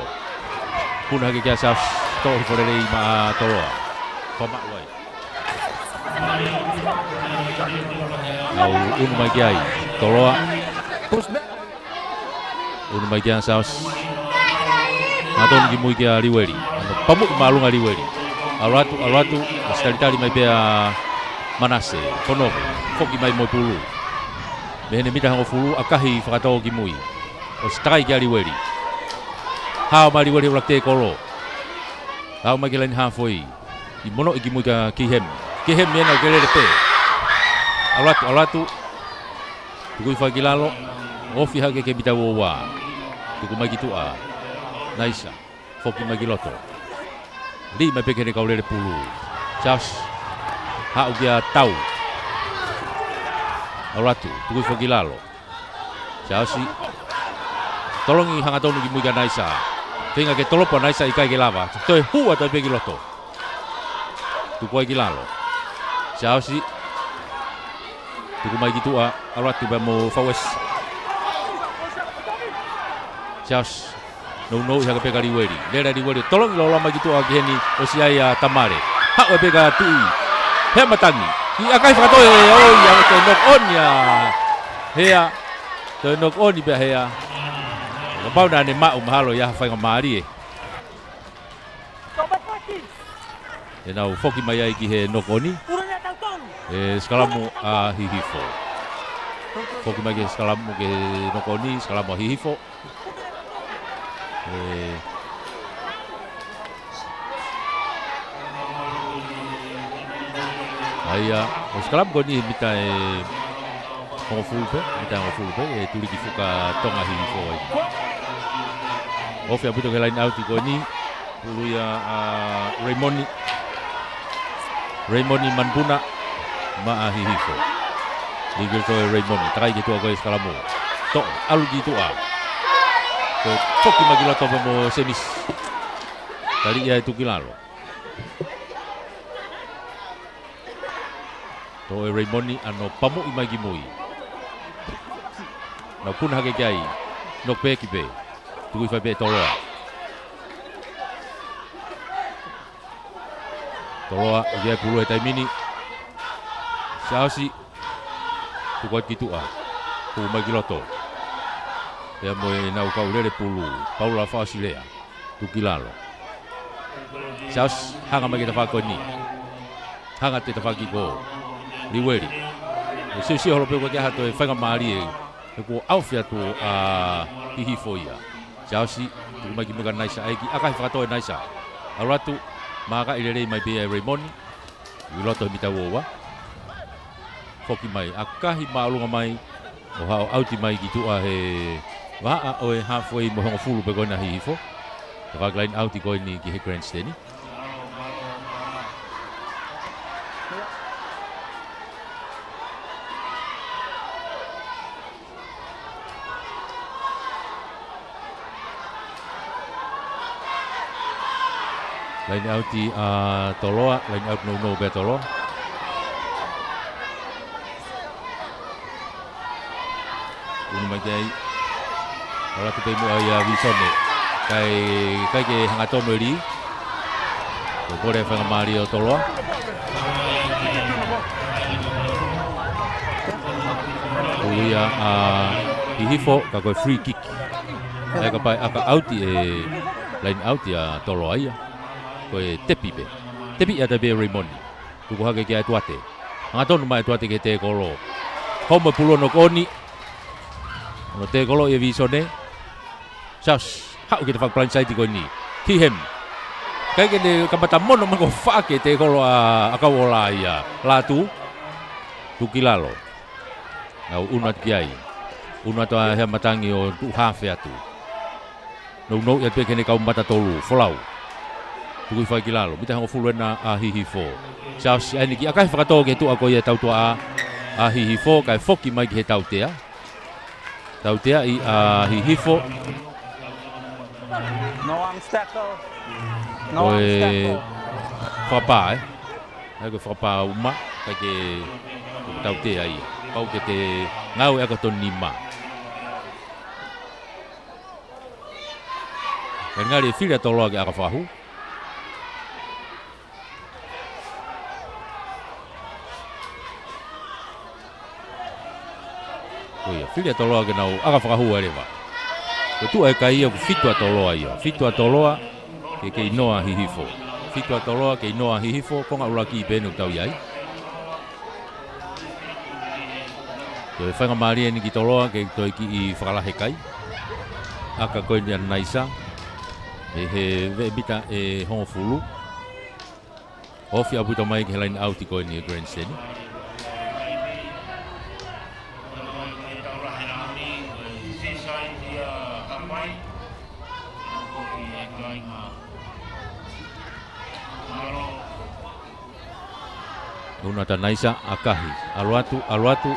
Puna hake kia Sas. Toʻo hifo lelei maʻa Toloa. Fakamaʻu ai. Nau unu mai ki ai. Toloa. Unu mai kia Saus. Angatonu ki mui kia Liueli. Pamuʻi māʻolunga Liueli. ʻAlu atu, ʻalu atu. ʻOsi talitali mai pē ʻa Manase. Kono. Foki mai mo e pulu. Mei heʻene mita hongofulu, ʻakahi fakatō ki mui. ʻOsi takai kia Liueli. Hao mai Liueli he ʻuluaki tēkolo. Hao mai ki he laine hāfoi. ʻI monoʻi ki mui kia Kihemi. Kihemi ena ʻoku lele pē. ʻAlu atu, ʻalu atu. Tukui fai ki lalo. Ofi hake ki he mita ua ua. Tuku mai ki tuʻa. Naisa. Foki mai ki loto. Lī mai pē ki heʻene kau lele pulu. Siaosi. Haʻu kia Tau. ʻAlu atu. Tuku hifo ki lalo. Siaosi. Tolongi hangatonu ki mui kia Naisa. Feinga ke tolopo ʻa Naisa, ʻikai ke lava. Toe hū atu ai pē ki loto. Tuku ai ki lalo. Siaosi. Tuku mai ki tuʻa, ʻalu atu pea mo Fauesi. Siaosi. Nounou hake pē kia Liueli. Lele ʻa Liueli. Tolongi loloa mai ki tuʻa ki heni, ʻosi ʻai ʻa Tamale. Haʻu pē kia Tuʻi. Hea matangi. ʻIkai fakatoe, ʻoi, ʻa, toe knock on ia. Hea. Toe knock on pē ʻa Hea. Kapau naʻa ne maʻu mahalo ia ha faingamālie. ʻE nau foki mai ai ki he knock on. ʻE sikalamu ʻa Hihifo. Foki mai ki he sikalamu ki he knock on, sikalamu ʻa Hihifo. ʻE. ʻA ia, ʻo sikalamu ko eni he mita ʻe hongofulu pē, mita ʻe hongofulu pē, ʻe tuliki fuka Tonga Hihifo ai. Ofi ʻaupito ki he line out ko eni, pulu ia ʻa Raimoni. Raimoni Manupuna, maʻa Hihifo. Legal toe Raimoni, takai ki tuʻa ko e sikalamu. Toʻo, ʻalu ki tuʻa. Toe foki mai ki loto pea mo Semisi. Tali ia ʻe tuku ki lalo. Toʻo ʻe Raimoni ʻano pamuʻi mai ki mui. Nau puna hake ki ai. Knock back pē. Tuku hifo ai pē Toloa. Toloa, ʻoku ʻi ai pulu he taimi ni. Siaosi. Tuku atu ki tuʻa. Tuku mai ki loto. Pea mo ʻenau kau lele pulu. Paula Faʻasilea. Tuku ki lalo. Siaosi, hanga mai ki he tafaʻaki ko eni. Hanga ki he tafaʻaki ko Liueli. ʻE siosio holo pē ʻoku ʻikai ke ʻi ai ha toe faingamālie. He kuo ʻaofi atu ʻa Hihifo ia. Siaosi, tuku mai ki mui kia Naisa, ʻai ke ʻakahi fakatō ʻe Naisa. ʻAlu atu, makaʻi lelei mai pē ʻe Raimoni. ʻI loto he mita ua ua. Foki mai, ʻakahi māʻolunga mai, ʻo haʻu ʻauti mai ki tuʻa he vahaʻa ʻo e halfway mo e hongofulu pē ko ena ʻa Hihifo. Tafaʻaki line out ko eni ki he grandstand. Line out ʻa Toloa, line out nounou pē ʻa Toloa. Unu mai ki ai. ʻAlu atu pē muʻa ia ʻa Visone. Kae, ʻikai ke hangatonu e lī. Ko e pole faingamālie ʻo Toloa. Ko ia ʻa Hihifo, ka ko e free kick. ʻAi kapau ʻe ʻaka ʻauti e line out ʻa Toloa ia. Ko e tepi pē. Tepi ʻa te pē Raimoni. Tuku hake kia ʻEtuate. Hangatonu mai ʻEtuate ki he tēkolo. Hou mo e pulu ʻo knock on. ʻO knock on ʻe Visone. Siaosi, haʻu ki he tafaʻaki blindside ko eni. Ki heni. ʻIkai ke ne kamata mono mai ko e faʻa ki he tēkolo ʻa, ʻa Kauola ia. Latu. Tuku ki lalo. Nau unu atu ki ai. Unu atu ʻa Hea Matangi ʻo tuʻu hafe atu. Nounou ia pē ki heʻene kau mata tolu. Folau. Tuku hifo ai ki lalo. Mita hongofulu ena ʻa Hihifo. Siaosi ʻai eni ke ʻakahi fakatō ki he tuʻa ko ia ʻe tautuaʻa ʻa Hihifo. Kae foki mai ki he tautea. Tauteaʻi ʻa Hihifo. No arms tackle. No arms tackle. Ko e fakapā, ē? ʻAi ko e fakapā uma, ʻikai ke tautea ia. Pau ke te ngāue ʻaki hoto nima. Kae ngali ʻe fili ʻa Toloa ke ʻaka fakahū. Ko ia, fili ʻa Toloa ke nau ʻaka fakahū ai leva. Ko e tuʻu ʻa e kai ia, ko e fitu ʻa Toloa ia. Fitu ʻa Toloa, ke kei noa Hihifo. Fitu ʻa Toloa, kei noa Hihifo, konga ʻuluaki pē ʻoku tau ʻi ai. Ko e faingamālie eni ki Toloa, ke toe kiʻi fakalahi e kai. ʻAka ko eni ʻa Naisa. ʻI he veʻe mita ʻe hongofulu. Ofi ʻaupito mai ki he line out ko eni ʻa e grandstand. Una ʻa Naisa, ʻakahi. ʻAlu atu, ʻalu atu.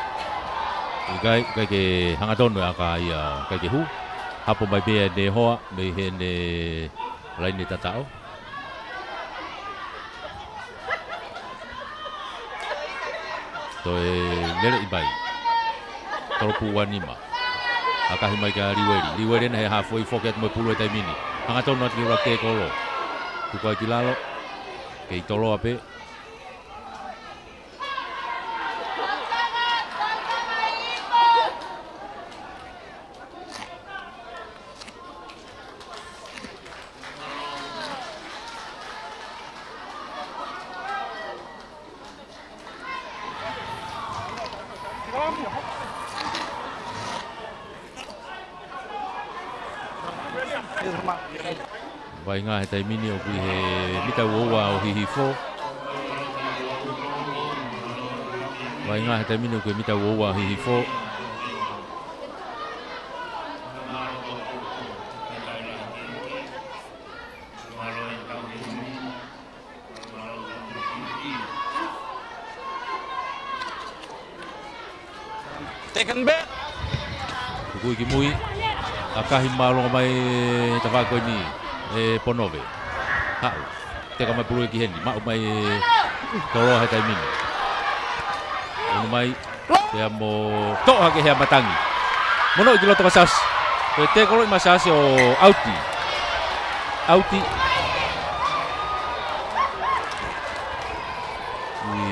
ʻIkai, ʻikai ke hangatonu e ʻaka ia, ʻikai ke hū. Hapo mai pē ʻe Nehoa, mei heʻene laine tataʻo. Toe lele ʻi pai. Tolopu ua nima. ʻAkahi mai kia Liueli. Liueli ena he hafoi, foki atu mo e pulu he taimi ni. Hangatonu atu ki ʻolunga tēkolo. Tuku ai ki lalo. Kei Toloa pē. Vaʻinga he taimi ni ʻoku ʻi he mita ua ua ʻo Hihifo. Vaʻinga he taimi ni ʻoku ʻi he mita ua ua ʻo Hihifo. Taken back. Tukui ki mui. ʻAkahi, māʻolunga mai tafaʻaki ko eni ʻe Ponove. Haʻu. Teka mai pulu ki heni. Maʻu mai Toloa he taimi ni. Unu mai. Pea mo toʻo hake ʻe Heamatangi. Mono ʻi ki loto ka Sasi. Ko e tēkolo ʻi mai Sasi ʻo ʻauti. ʻAuti. ʻI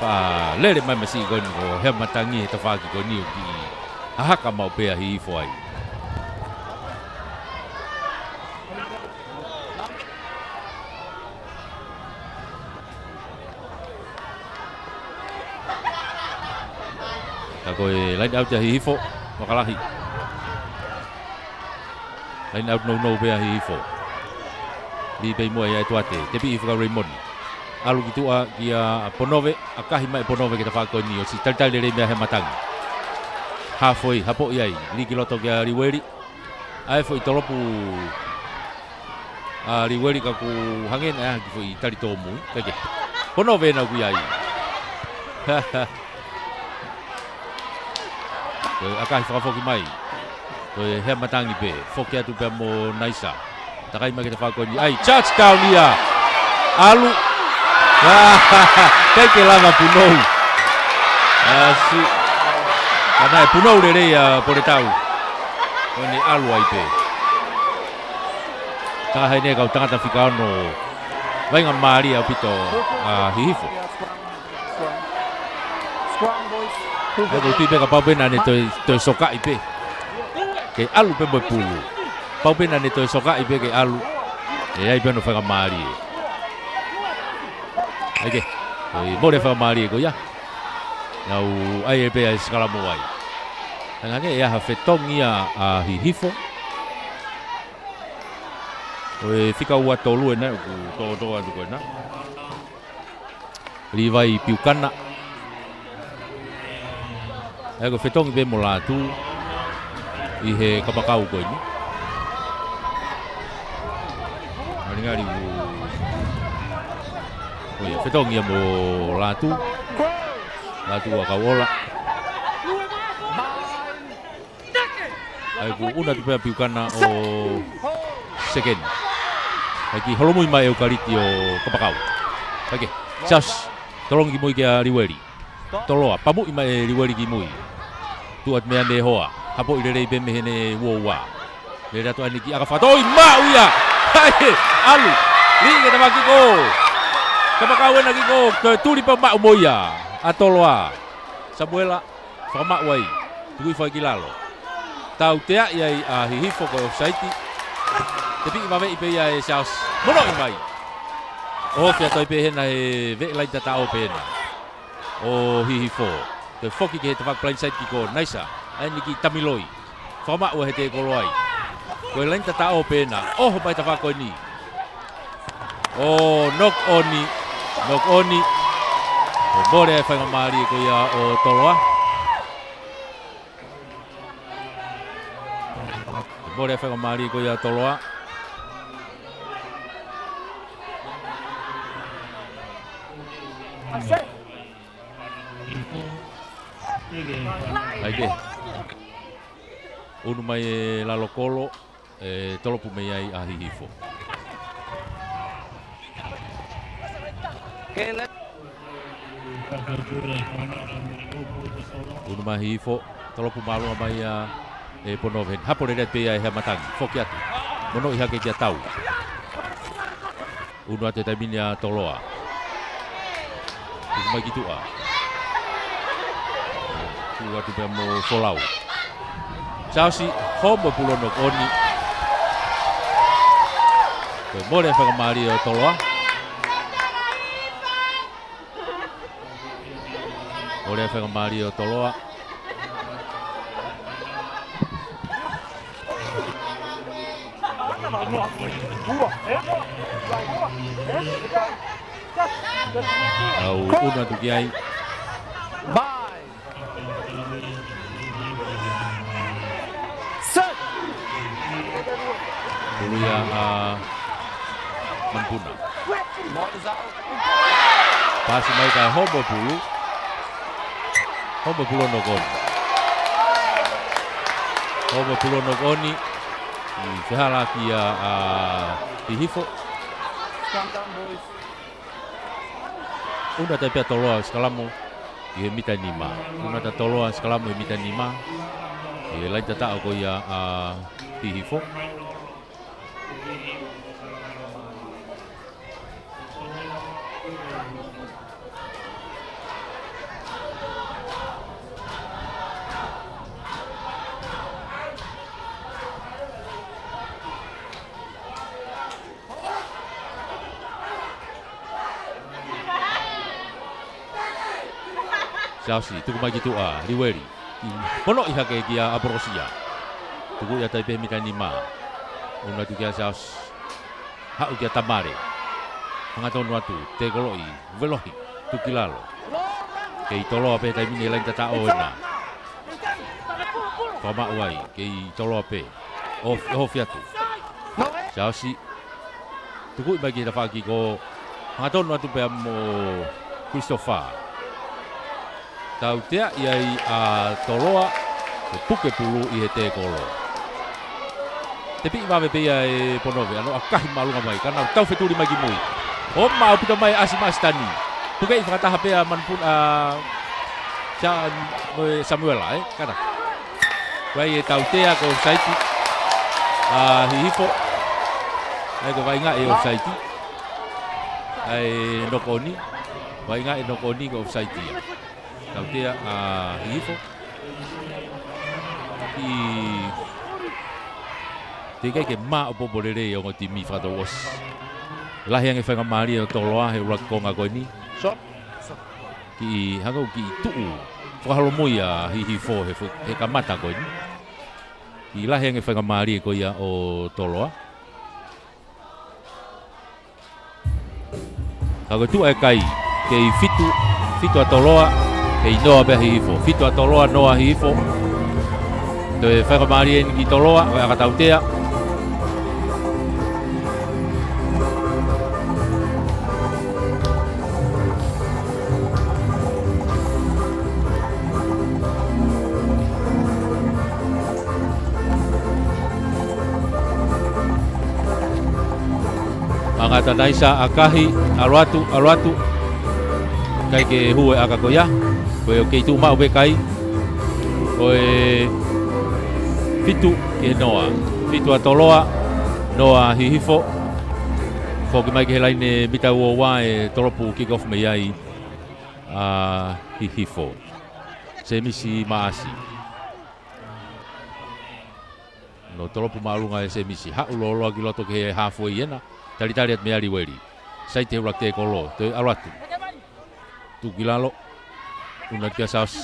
faʻa lele mai masiʻi ko eni ko Heamatangi he tafaʻaki ko eni ʻoku hahaka maʻu pē ʻa Hihifo ai. Ka ko e line out ʻa Hihifo, Makalahi. Line out nounou pē ʻa Hihifo. Lī pē ʻi muʻa ia ʻe Tuate, tepi ʻi fika Raymond. ʻAlu ki tuʻa kia Ponove, ʻakahi mai Ponove ki he tafaʻaki ko eni, ʻosi talitali lelei mei ai Heamatangi. Halfway, hapoʻi ai, lī ki loto kia Liueli. ʻAi foʻi tolopu ʻa Liueli ka ʻoku hangē naʻe ʻi ai ha kiʻi foʻi tali tōmui. Kae kehe. Ponove ena ʻoku ʻi ai. Ko e ʻakahi fakafoki mai. Ko e Heamatangi pē. Foki atu pea mo Naisa. Takai mai ki he tafaʻaki ko eni. ʻAi, touchdown ia. ʻAlu. ʻIkai ke lava punou. ʻAsi. Ka naʻe punou lelei ʻa Poletau. Ko eni ʻalu ai pē. Taha eni e kau tangata fika ono. Vaʻinga mālie ʻaupito ʻa Hihifo. ʻAi, ʻoku ou tui pē kapau pē naʻa ne toe, toe sokaʻi pē. Ke ʻalu pē mo e pulu. Kapau pē naʻa ne toe sokaʻi pē ke ʻalu. ʻE ʻi ai pē hono faingamālie. ʻAi ke. Ko e mole faingamālie ko ia. Nau ʻai ē pē ʻa e sikalamu ai. Hangē ʻe ʻi ai ha fetongi ia ʻa Hihifo. Ko e fika ua tolu ena ʻoku tōtō atu ko ena. Livai Piukana. ʻAi ko e fetongi pē mo Lātū ʻi he kapakau ko eni. Ngalingali ʻoku, ʻo ia, fetongi ia mo Lātū. Lātū ʻa Kauʻola. ʻAi ʻoku ʻuna atu pē ʻa Piukana ʻo sekeni. ʻAi ki holomui mai ʻEukaliti ʻo kapakau. ʻAi ke, Sasi, tolongi ki mui kia Liueli. Toloa, pamuʻi mai ʻe Liueli ki mui. Tuʻu atu mei ai Nehoa, hapoʻi lelei pē mei heʻene ua ua. Lele atu ʻaeni ki ʻaka fakatoi, maʻu ia. ʻAi, ʻalu. Lī ki he tafaʻaki kiʻi ko. Kapakau ena kiʻi ko, toe tuli pē maʻu mo ia. ʻA Toloa. Samuela. Fakamaʻu ai, tukui foki ki lalo. Tauteaʻi ai ʻa Hihifo ko e offside. Tepiʻi vaveʻi pē ia ʻe Charles. Monoʻi mai. ʻOfa atu ai pē hena he veʻe laini tataʻo pē ena ʻo Hihifo. Toe foki ki he tafaʻaki blindside kiʻi ko Naisa. ʻAi eni ki Tamiloi. Fakamaʻu he tēkolo ai. Ko e laini tataʻo pē ena. ʻOho mai tafaʻaki ko eni. ʻO knock on, knock on. ʻO mole e faingamālie ko ia ʻo Toloa. Mole e faingamālie ko ia ʻa Toloa. ʻAi ke ʻunu mai e lalo kolo, ʻe tolopu mei ai ʻa Hihifo. ʻUnu mai Hihifo, tolopu mālōlō mai ʻa e Ponove. Hapo lelei pē ia ʻe Hea Matangi. Foki atu. Monoʻi hake kia Tau. ʻUnu atu he taimi ni ʻa Toloa. Tuku mai ki tuʻa. Tuku atu pea mo Folau. Siaosi, homo pulo nokoni. Ko e mole e faingamālie ʻo Toloa. Mole e faingamālie ʻo Toloa. ʻAu ʻunu atu ki ai. Pulu ia ʻa Manupuna. Paasi mai kae homo pulu. Homo pulo nokoni. Homo pulo nokoni. ʻI fehālaaki ia ʻa Hihifo. ʻUnu atu ai pē ʻa Toloa, sikalamu ʻi he mita nima. ʻUnu atu ʻa Toloa, sikalamu ʻi he mita nima. ʻI he laini tataʻo ko ia ʻa Hihifo. Siaosi, tuku mai ki tuʻa, Liueli. Monoʻi hake kia ʻApolosia. Tuku ia tai pē mita nima. ʻUnu atu kia Siaosi. Haʻu kia Tamale. Hangatonu atu, tēkoloʻi, velohi, tuku ki lalo. Kei Toloa pē taimi ni he laini tataʻo ena. Fakamaʻu ai, kei Toloa pē. Ofi, ofi atu. Siaosi. Tukuʻi mai ki he tafaʻaki ko ē. Hangatonu atu pea mo Christopher. Tauteaʻi ai ʻa Toloa, ko e puke pulu ʻi he tēkolo. Tepiʻi vave pē ia ʻe Ponove, ʻa Noa ʻakahi māʻolunga mai, ka nau tau fetuli mai ki mui. ʻOmai ʻaupito mai ʻa ʻAsi Masitani. Pukeʻi fakataha pē ʻa Manupuna, ʻa Sa-, mo e Samuela, ē, kata. Ko e tautea ko e offside. ʻA Hihifo. ʻAi ko e vaʻinga ʻe offside. ʻAi nokoni. Vaʻinga ʻe nokoni ko e offside ia. Tautea ʻa Hihifo. ʻI he teʻeki ke māʻopoʻopo lelei ʻa e ongo timi fakatouʻosi. Lahi ange faingamālie ʻo Toloa he ʻuluaki konga ko eni. Kiʻi hangē ʻoku kiʻi tuʻu fakaholomui ʻa Hihifo he fo-, he kamata ko eni. Kiʻi lahi ange faingamālie ko ia ʻo Toloa. Ka ko e tuʻa e kai, kei fitu, fitu ʻa Toloa, kei noa pē ʻa Hihifo. Fitu ʻa Toloa, noa ʻa Hihifo. Toe faingamālie eni ki Toloa, ʻo e ʻakatautea. Ngata naisa ʻakahi, ʻalu atu, ʻalu atu. ʻIkai ke hū e ʻaka ko ia, ko e ʻoku kei tuʻu maʻu pē kai. Ko e fitu ki he noa. Fitu ʻa Toloa, noa ʻa Hihifo. Foki mai ki he laine mita ua ua ʻe tolopu kick off mei ai ʻa Hihifo. Semisi Maasi. Nau tolopu māʻolunga ʻe Semisi. Haʻu lōloa ki loto ki he halfway ena. Talitali atu meia Liueli. Side he ʻuluaki tēkolo. Toe ʻalu atu. Tuku ki lalo. ʻUnu atu kia Siaosi.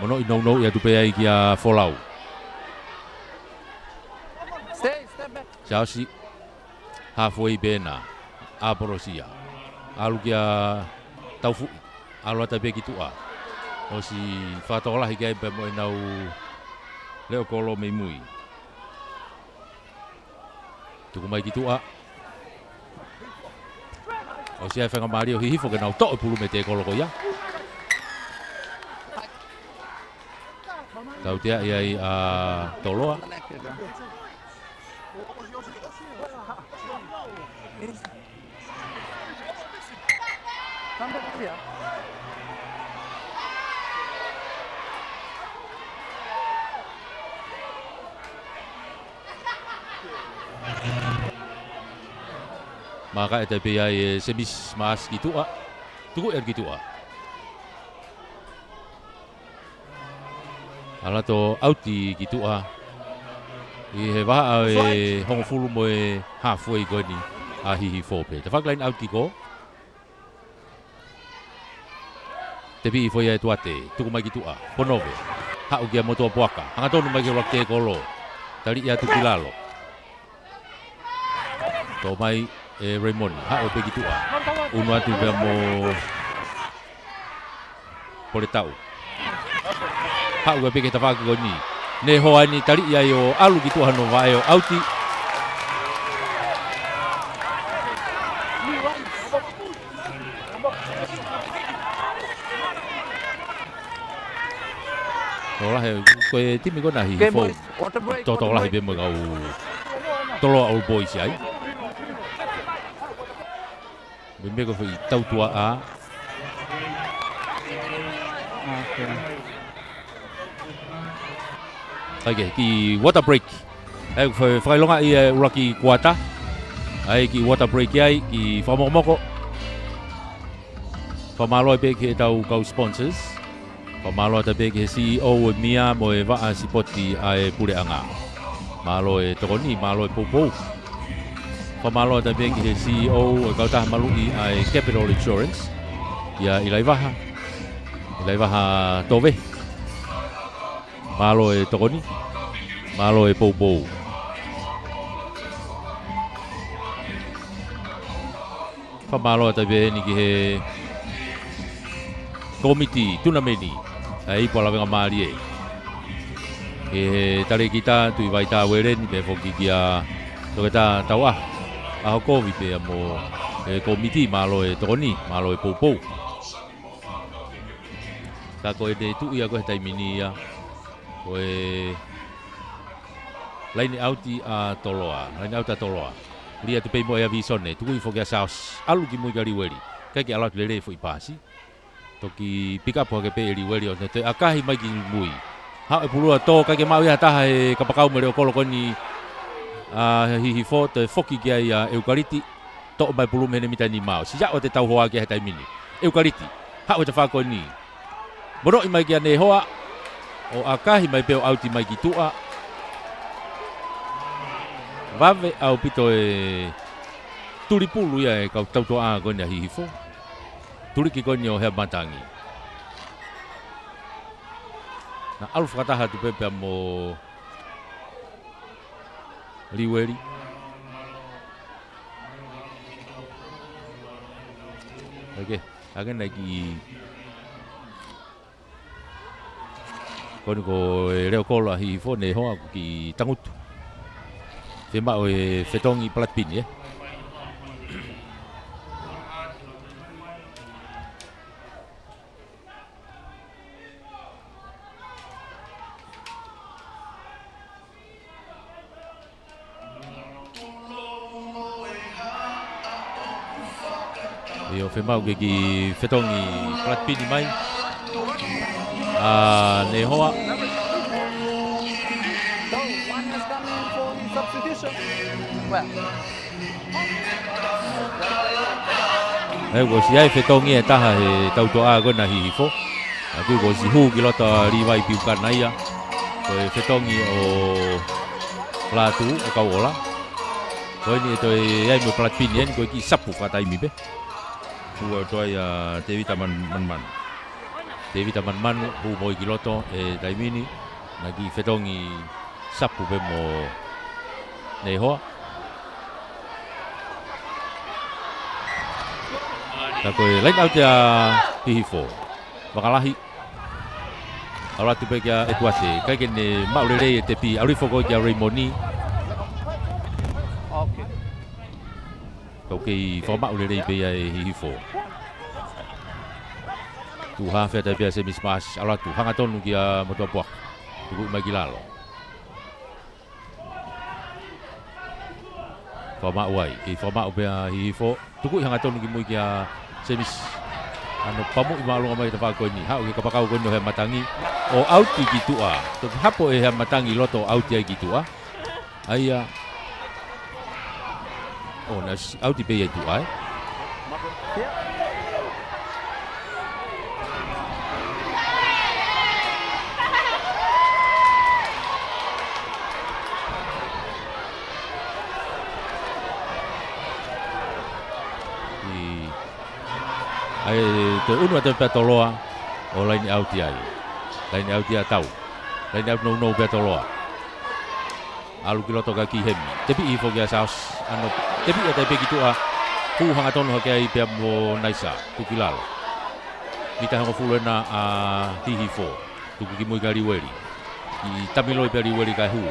Monoʻi nounou ia tupe ai kia Folau. Siaosi. Halfway pē ena. ʻApolosia. ʻAlu kia Taufuʻi. ʻAlu atu pē ki tuʻa. ʻOsi fakatokolahi ki ai pē mo ʻenau Leʻo Kolo mei mui. Tuku mai ki tuʻa. ʻOsi ʻa e faingamālie ʻo Hihifo ke nau toʻo e pulu mei he tēkolo ko ia. Tautea ia ʻa Toloa. Maka e taipe ai ʻe Semisi Maasi ki tuʻa. Tuku ʻe ki tuʻa. ʻAlu atu ʻauti ki tuʻa. ʻI he vahaʻa ʻe hongofulu mo e halfway ko eni ʻa Hihifo pē. Tafaʻaki laine ʻauti ko. Tepiʻi foʻi ʻa e tuate, tuku mai ki tuʻa. Ponove. Haʻu kia Motuʻapuaka. Hangatonu mai ki he ʻuluaki tēkolo. Taliʻi atu ki lalo. Toʻo mai ʻe Raymond, haʻu pē ki tuʻa. ʻUnu atu pea mo Poletau. Haʻu pē ki he tafaʻaki ko eni. Nehoa eni taliʻi ai ʻo ʻalu ki tuʻa hono vaʻe ʻo ʻauti. Tokolahi, ko e timi ko ena ʻa Hihifo. Tokolahi pē mo e kau Toloa Old Boys ai. Meimei ko e foʻi tautuaʻa. ʻAi ke, kiʻi water break. ʻAi, fakaʻilonga ia ʻuluaki kuata. ʻAi kiʻi water break ai, kiʻi fakamokomoko. Fakamālō pē ki heʻetau kau sponsors. Fakamālō atu pē ki he C E O ʻo e mia mo e vaʻa sipoti ʻa e puleʻanga. Mālō e tokoni, mālō e poupou. Fakamālō atu pē ki he C E O ʻo e kautaha maluʻi ʻa e Capital Insurance. ʻIa ʻIlaivaha. ʻIlaivaha Tove. Mālō e tokoni. Mālō e poupou. Fakamālō atu pē eni ki he kōmiti tunameni ʻa e Ipu ʻa Lavengamālie. Ki he talēkita Tuʻivaitā Ueleni pea foki kia Toketā Tauʻaho. ʻAho kovi pea mo e kōmiti, mālō e tokoni, mālō e poupou. Ka ko e tuʻu ia ko e taimi ni ia. Ko e laine ʻauti ʻa Toloa, laine ʻauti ʻa Toloa. Lī atu pē mo ʻEa Visone, tuku hifo kia Saosi, ʻalu ki mui kia Liueli. ʻIkai ke ʻalu atu lelei e foʻi pasi. Toki pick up hake pē ʻe Liueli ʻo ne toe ʻakahi mai ki mui. Haʻu e pulu ʻo tō, ʻikai ke maʻu ia ha taha he kapakau mo e leʻo kolo ko eni ʻa Hihifo, toe foki ki ai ʻa ʻEukaliti. Toʻo mai pulu mei heʻene mita nima ʻo siʻi aʻu atu e tau hoa ki he taimi ni. ʻEukaliti, haʻu e tafaʻaki ko eni. Monoʻi mai kia Nehoa, ʻo ʻakahi mai pē ʻo ʻauti mai ki tuʻa. Vave ʻaupito e tuli pulu ia e kau tautuaʻa ko eni ʻa Hihifo. Tuliki ko eni ʻo Hea Matangi. Naʻa ʻalu fakataha atu pē pea mo Liueli. ʻAi ke, ʻai ke nai ki ko eni ko e leʻo kolo ʻa Hihifo, Nehoa, ko e kiʻi tangutu. Fiemaʻu e fetongi palatipini, ē. ʻIo, fiemaʻu ke kiʻi fetongi palatipini mai ʻa Nehoa. ʻE, kuo ʻosi ʻi ai e fetongi ʻe taha he tautuaʻa ko ena ʻa Hihifo. ʻA ia kuo ʻosi hū ki loto ʻa Livai Piukana ia. Ko e fetongi ʻo Lātū ʻo Kauʻola. Ko eni ʻe toe ʻi ai mo e palatipini eni, ko e kiʻi sapu fakataimi pē. Hū atu ai ʻa Tevita Man-, Manumanu. Tevita Manumanu, hū mo ia ki loto he taimi ni. Naʻe kiʻi fetongi sapu pē mo Nehoa. Ka ko e laine ʻauti ʻa Hihifo. Vakalahi. ʻAlu atu pē kia ʻEtuate, ʻikai ke ne maʻu lelei e tepi, ʻalu hifo ko ē kia Reimoni. Kau kei fakamaʻu lelei pē ia ʻe Hihifo. Tuʻu haafe atu ai pē ʻa Semisi Maasi, ʻalu atu, hangatonu kia Motuʻapuaka. Tukuʻi mai ki lalo. Fakamaʻu ai, kei fakamaʻu pē ʻa Hihifo. Tukuʻi hangatonu ki mui kia Semisi. ʻAno pamuʻi māʻolunga mai he tafaʻaki ko eni. Haʻu ki he kapakau ko eni ʻo Heamatangi. ʻO ʻauti ki tuʻa. Toki hapo ʻe Heamatangi loto ʻo ʻauti ai ki tuʻa. ʻA ia. ʻO na s-, ʻauti pē ia ʻi tuʻa, ē. ʻI, ʻa ia, toe ʻunu atu pē ʻa Toloa ʻo laine ʻauti ai. Laine ʻauti ʻa Tau. Laine ʻauti nounou pē ʻa Toloa. ʻAlu ki loto kia Kihemi. Tepiʻi hifo kia Saosi. ʻAno, tepiʻi atu ai pē ki tuʻa. Hū hangatonu hake ai pea mo Naisa. Tuku ki lalo. Mita hongofulu ena ʻa Hihifo. Tuku ki mui kia Liueli. ʻI tamiloi pē ʻa Liueli kae hū.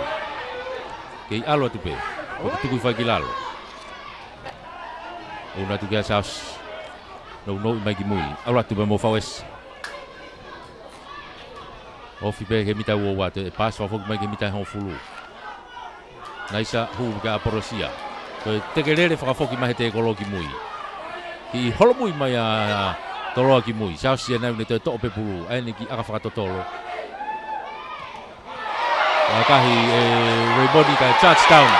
Kei ʻalu atu pē. Ko e tuku hifo ai ki lalo. ʻUnu atu kia Saosi. Nounou mai ki mui. ʻAlu atu pē mo Fauesi. Ofi pē ki he mita ua ua, toe paasi fakafoki mai ki he mita hongofulu. Naisa, hū kia ʻApolosia. Ko e tekelele fakafoki mai he tēkolo ki mui. Kiʻi holomui mai ʻa Toloa ki mui. Saosi ia naʻa ne toe toʻo pē pulu. ʻAi eni ki ʻaka fakatotolo. ʻAkahi ʻe Reimoni kae touchdown.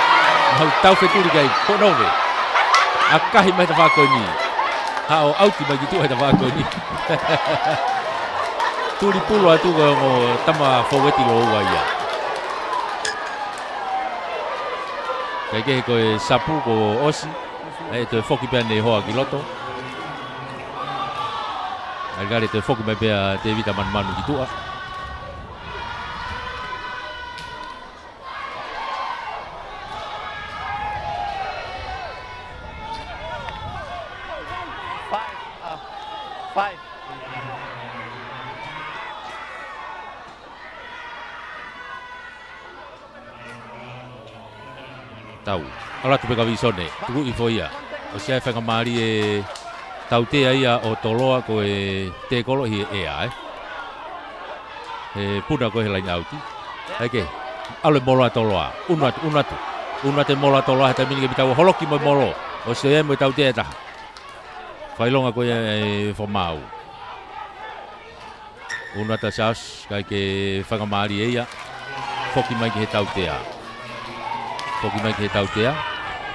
Mau tau fetuli kai, ponove. ʻAkahi mai he tafaʻaki ko eni. Haʻu ʻauti mai ki tuʻa he tafaʻaki ko eni. Tuli pulu atu ko e ongo tama foueti lōua ia. Kae kehe ko e sapu kuo ʻosi. ʻE toe foki pē ʻa Neihoa ki loto. ʻAi kale toe foki mai pē ʻa Tēvita Manumanu ki tuʻa. Five, uh, five. Tau. ʻAlu atu pē kia Visone. Tukuʻi hifo ia. ʻOsi ʻa e faingamālie tautea ia ʻo Toloa ko e tēkolo ʻi he ʻea, ē. He puna ko ē he laine ʻauti. ʻAi ke. ʻAlu e molo ʻa Toloa. ʻUnu atu, ʻunu atu. ʻUnu atu e molo ʻa Toloa he taimi ni ke mita ua holoki mo e molo. ʻOsi ia mo e tautea ʻe taha. Fakaʻilonga ko ia ʻe fakamaau. ʻUnu atu ʻa Saosi, kae ke faingamālie ia. Foki mai ki he tautea. Foki mai ki he tautea.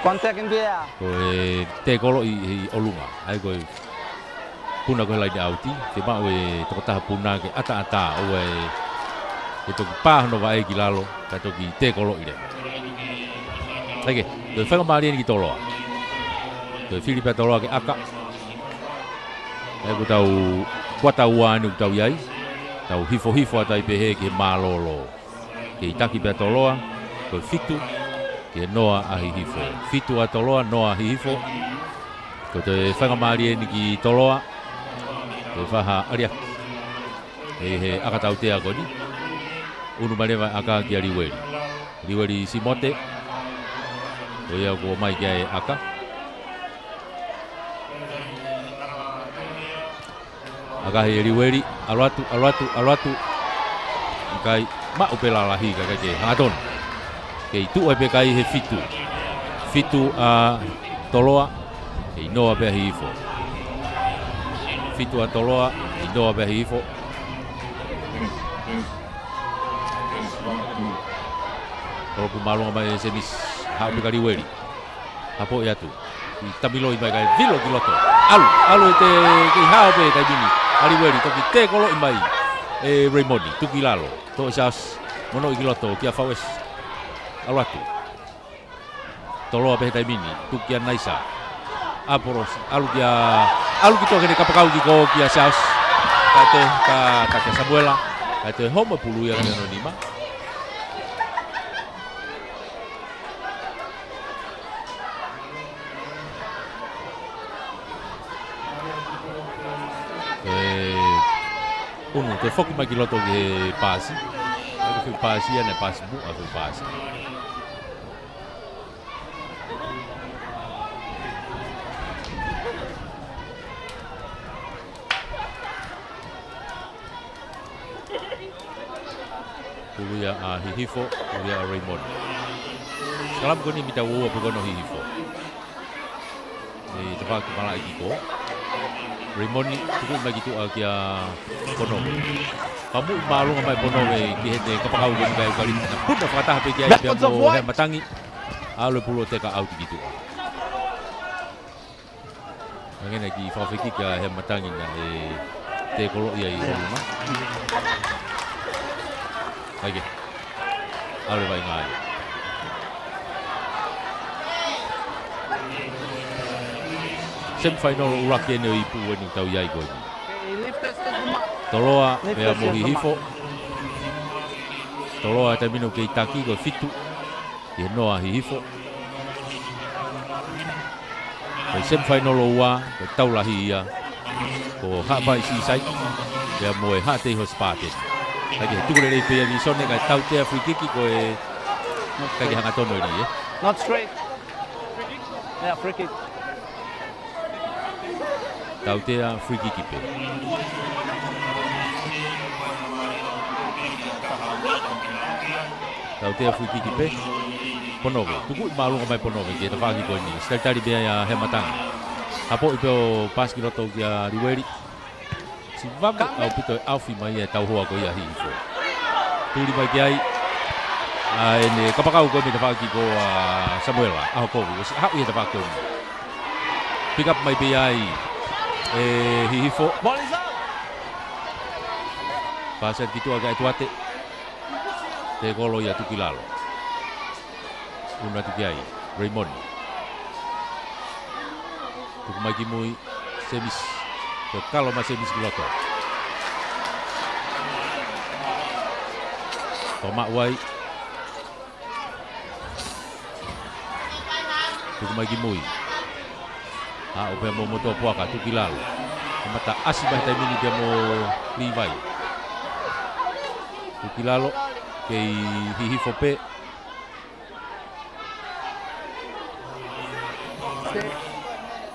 Contact in the air. Ko e tēkolo ʻi, ʻi ʻolunga. ʻAi ko e puna ko ē he laine ʻauti. Ke maʻu e tokotaha puna ke ʻataʻatā. ʻOua ʻe, ke toki pā hono vaʻe ki lalo. Kae toki tēkolo ʻi leva. ʻAi ke, toe faingamālie eni ki Toloa. Toe fili pē ʻa Toloa ke ʻaka. ʻE ko ʻetau kuata ua eni ʻoku tau ʻi ai. Tau hifohifo atu ai pē he ki he mālōlō. Kei taki pē ʻa Toloa, ko e fitu, ki he noa ʻa Hihifo. Fitu ʻa Toloa, noa ʻa Hihifo. Ko e toe faingamālie eni ki Toloa. Ko e faʻa ʻaliaki. ʻI he ʻaka tautea ko eni. ʻUnu mai leva ʻaka kia Liueli. Liueli Simote. Ko ia kuo ʻomai ki ai e ʻaka. ʻAkahi ʻe Liueli, ʻalu atu, ʻalu atu, ʻalu atu. ʻIkai, maʻu pē lalahi ka ʻikai ke hangatonu. Kei tuʻu ai pē kai he fitu. Fitu ʻa Toloa, kei noa pē ʻa Hihifo. Fitu ʻa Toloa, kei noa pē ʻa Hihifo. Kolopu māʻolunga mai ʻe Semisi, haʻu pē kia Liueli. Hapoʻi atu. ʻI tamiloi mai kae vilo ki loto. ʻAlu, ʻalu e te kei hao pē taimi ni. ʻA Liueli, toki tēkoloʻi mai. ʻE Reimoni, tuku ki lalo. Toʻo ʻe Saosi, monoʻi ki loto, kia Fauesi. ʻAlu atu. Toloa pē he taimi ni, tuku kia Naisa. ʻApolosia, ʻalu kia, ʻalu ki tuʻa ki heʻene kapakau kiʻi kō kia Saosi. Kae toe, ka, ka kia Samuela. Kae toe homo pulu ia ki hono nima. ʻE, ʻunu Toe foki mai ki loto ki he paasi. Ko e foʻi paasi ia naʻe paasi muʻa, ko e foʻi paasi. Pulu ia ʻa Hihifo, pulu ia ʻa Raymond. Sikalamu ko eni mita ua ua pē ko eni ʻo Hihifo. ʻI he tafaʻaki malaʻe kick off. Raymond, tuku mai ki tuʻa kia Ponove. Kamuʻi māʻolunga mai Ponove ki heʻene kapakau ko eni ʻa Eukalipiti. Puna fakataha pē ki ai pea mo Hea Matangi. ʻAlu e pulu ʻo teka ʻauti ki tuʻa. Hangē naʻe kiʻi fakafekiki ʻa Hea Matangi naʻe tēkoloʻi ai ʻi ʻolunga. ʻAi ke. ʻAlu e vaʻinga ia. Semifinal ʻuluaki eni ʻo e ipu eni ʻoku tau ʻi ai ko eni. Toloa pea mo Hihifo. Toloa taimi ni ʻoku kei taki ko e fitu ki he noa ʻa Hihifo. Ko e semifinal ʻo ua, ko e tau lahi ia. Ko Haʻapai Seaside pea mo e Haʻateiho Spartan. ʻAi ke tuku lelei pē ia Visone, kae tautea free kick ko e, ʻikai ke hangatonu e lī, ē? Not straight. Yeah, free kick. Tautea free kick pē. Tautea free kick pē. Ponove. Tukuʻi māʻolunga mai Ponove ki he tafaʻaki ko eni. Siʻi talitali pē ia ʻa Hea Matangi. Hapoʻi pē ʻo paasi ki loto kia Liueli. Siʻi vave ʻaupito e ʻaofi mai e tauhoa ko ia ʻa Hihifo. Tuli mai ki ai ʻa ʻene kapakau ko eni tafaʻaki ko ʻa Samuela ʻAhokovi. ʻOsi haʻu ia tafaʻaki ko eni. Pick up mai pē ia ʻe Hihifo. Paasi atu ki tuʻa kia ʻEtuate. Tēkolo ia tuku ki lalo. Unu atu ki ai, Raymond. Tuku mai ki mui, Semisi. Toe kalo mai Semisi ki loto. Toe maʻu ai. Tuku mai ki mui. Aʻu pea mo Motuʻapuaka, tuku ki lalo. Kamata ʻasi mai he taimi ni pea mo Līvai. Tuku ki lalo, kei Hihifo pē.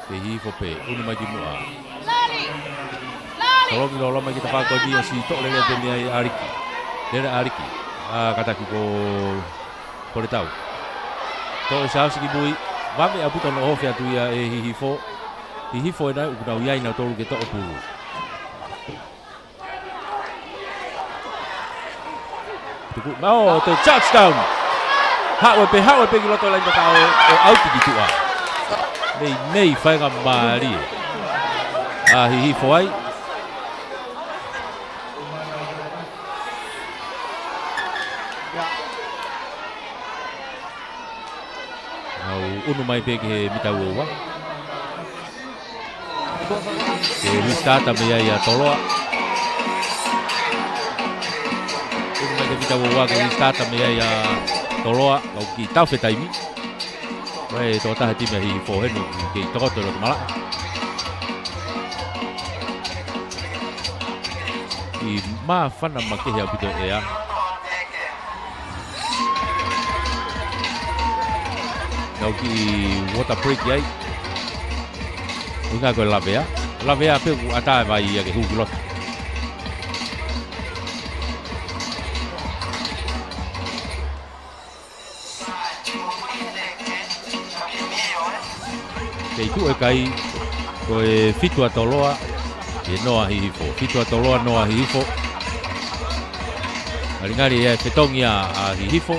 Kei Hihifo pē, unu mai ki muʻa. Tolongi lolo mai ki he tafaʻaki ko eni ʻosi toʻo lelei pē mei ai ʻa ʻAliki. Lele ʻa ʻAliki. ʻA, kātaki ko Poletau. Toʻo ʻe Siaosi ki mui. Vave ʻaupito hono ʻohofi atu ia ʻe Hihifo. Hihifo ena ʻoku nau ʻi ai nautolu ke toʻo pulu. Tuku, ʻo, toe touchdown. Haʻu pē, haʻu pē ki loto laine tafaʻaki ʻo, ʻo ʻauti ki tuʻa. Meimei faingamālie ʻa Hihifo ai. ʻAu unu mai pē ki he mita ua ua. Ke restart mei ai ʻa Toloa. Unu mai ki he mita ua ua ke restart mei ai ʻa Toloa. Kau kiʻi tau fetaimi. Ko e tokotaha timi ʻa Hihifo heni kei tokoto ʻi loto malaʻe. ʻI māfana makehe ʻaupito ʻea. Nau kiʻi water break ai. ʻUhinga ko e lavea. Lavea pē ʻoku ʻatā e vai ia ke hū ki loto. Kei tuʻu e kai, ko e fitu ʻa Toloa, ʻe noa Hihifo. Fitu ʻa Toloa, noa Hihifo. Ngalingali ia e fetongi ʻa, ʻa Hihifo.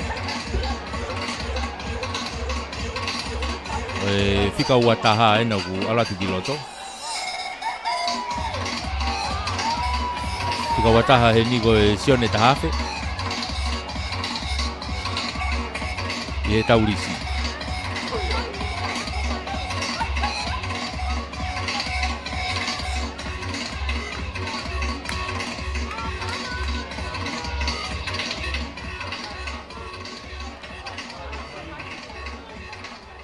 Ko e fika ua taha ena ʻoku ʻalu atu ki loto. Fika ua taha heni ko e Sione Tahafe. ʻI he taulisi.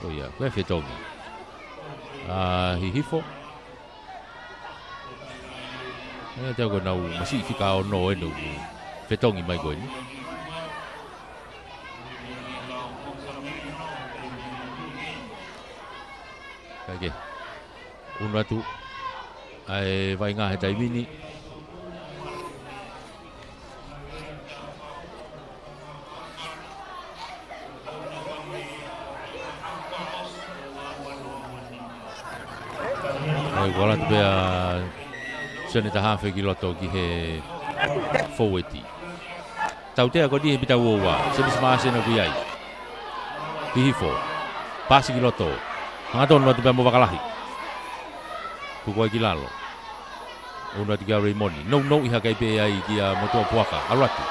ʻOia, ko e fetongi ʻa Hihifo. Ē, te u ko e nau masiʻi fika ono ʻeni ʻoku fetongi mai ko eni. Kae kehe, unu atu ʻa e vaʻinga he taimi ni. ʻOi, kuo ʻalu atu pē ʻa Seneta Hafe ki loto ki he fōueti. Tautea ko eni he mita ua ua, Semisi Maʻasi ʻoku ʻi ai. Hihifo. Paasi ki loto. Hangatonu atu pē mo Vakalahi. Tuku ai ki lalo. Unu atu kia Reimoni. Nounou ʻi hake ai pē ai kia Motuʻapuaka. ʻAlu atu.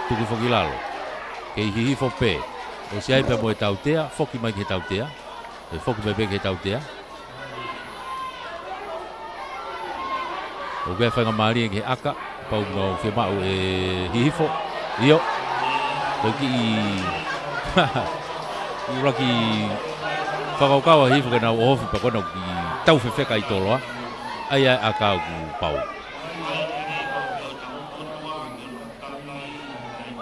Tuku foki ki lalo. Kei hihifo pē. ʻOsi ai pē mo e tautea. Foki mai ki he tautea. ʻE foki mai pē ki he tautea. ʻOku ʻi ai e faingamālie ki he ʻaka, pau mo fiemaʻu ʻe Hihifo. ʻIo. Ko e kiʻi, kiʻi ʻuluaki fakakaukau ʻa Hihifo ke nau ʻohofi pea ko ʻenau kiʻi tau fefeka ʻi Toloa. ʻAi ʻa e ʻaka ʻoku pau.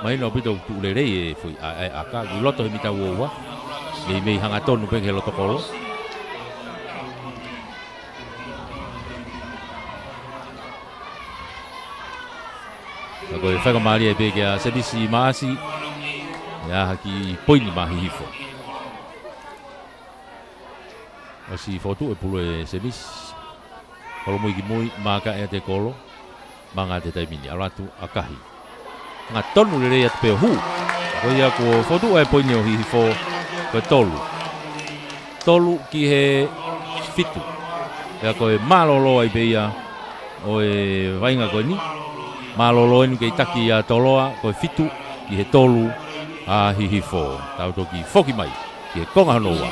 Mahino ʻaupito ʻoku tuʻu lelei e foʻi ʻa, ʻa e ʻaka, ʻi loto he mita ua ua. Meimei hangatonu pē ki he loto kolo. Ka ko e faingamālie pē kia Semisi Maʻasi. ʻE ʻai ha kiʻi poini maʻa Hihifo. ʻOsi fotu e pulu ʻe Semisi. Holomui ki mui, maaka ʻe te kolo. Manga te taimi ni, ʻalu atu ʻakahi. Hangatonu lelei atu pē ʻo hū. Ko ia kuo fotu e poini ʻo Hihifo, ko e tolu. Tolu ki he fitu. Pea ko e mālōlō ai pē ia ʻo e vaʻinga ko eni. Mālōlō eni kei taki ʻa Toloa, ko e fitu ki he tolu ʻa Hihifo. Tau toki foki mai ki he konga hono ua.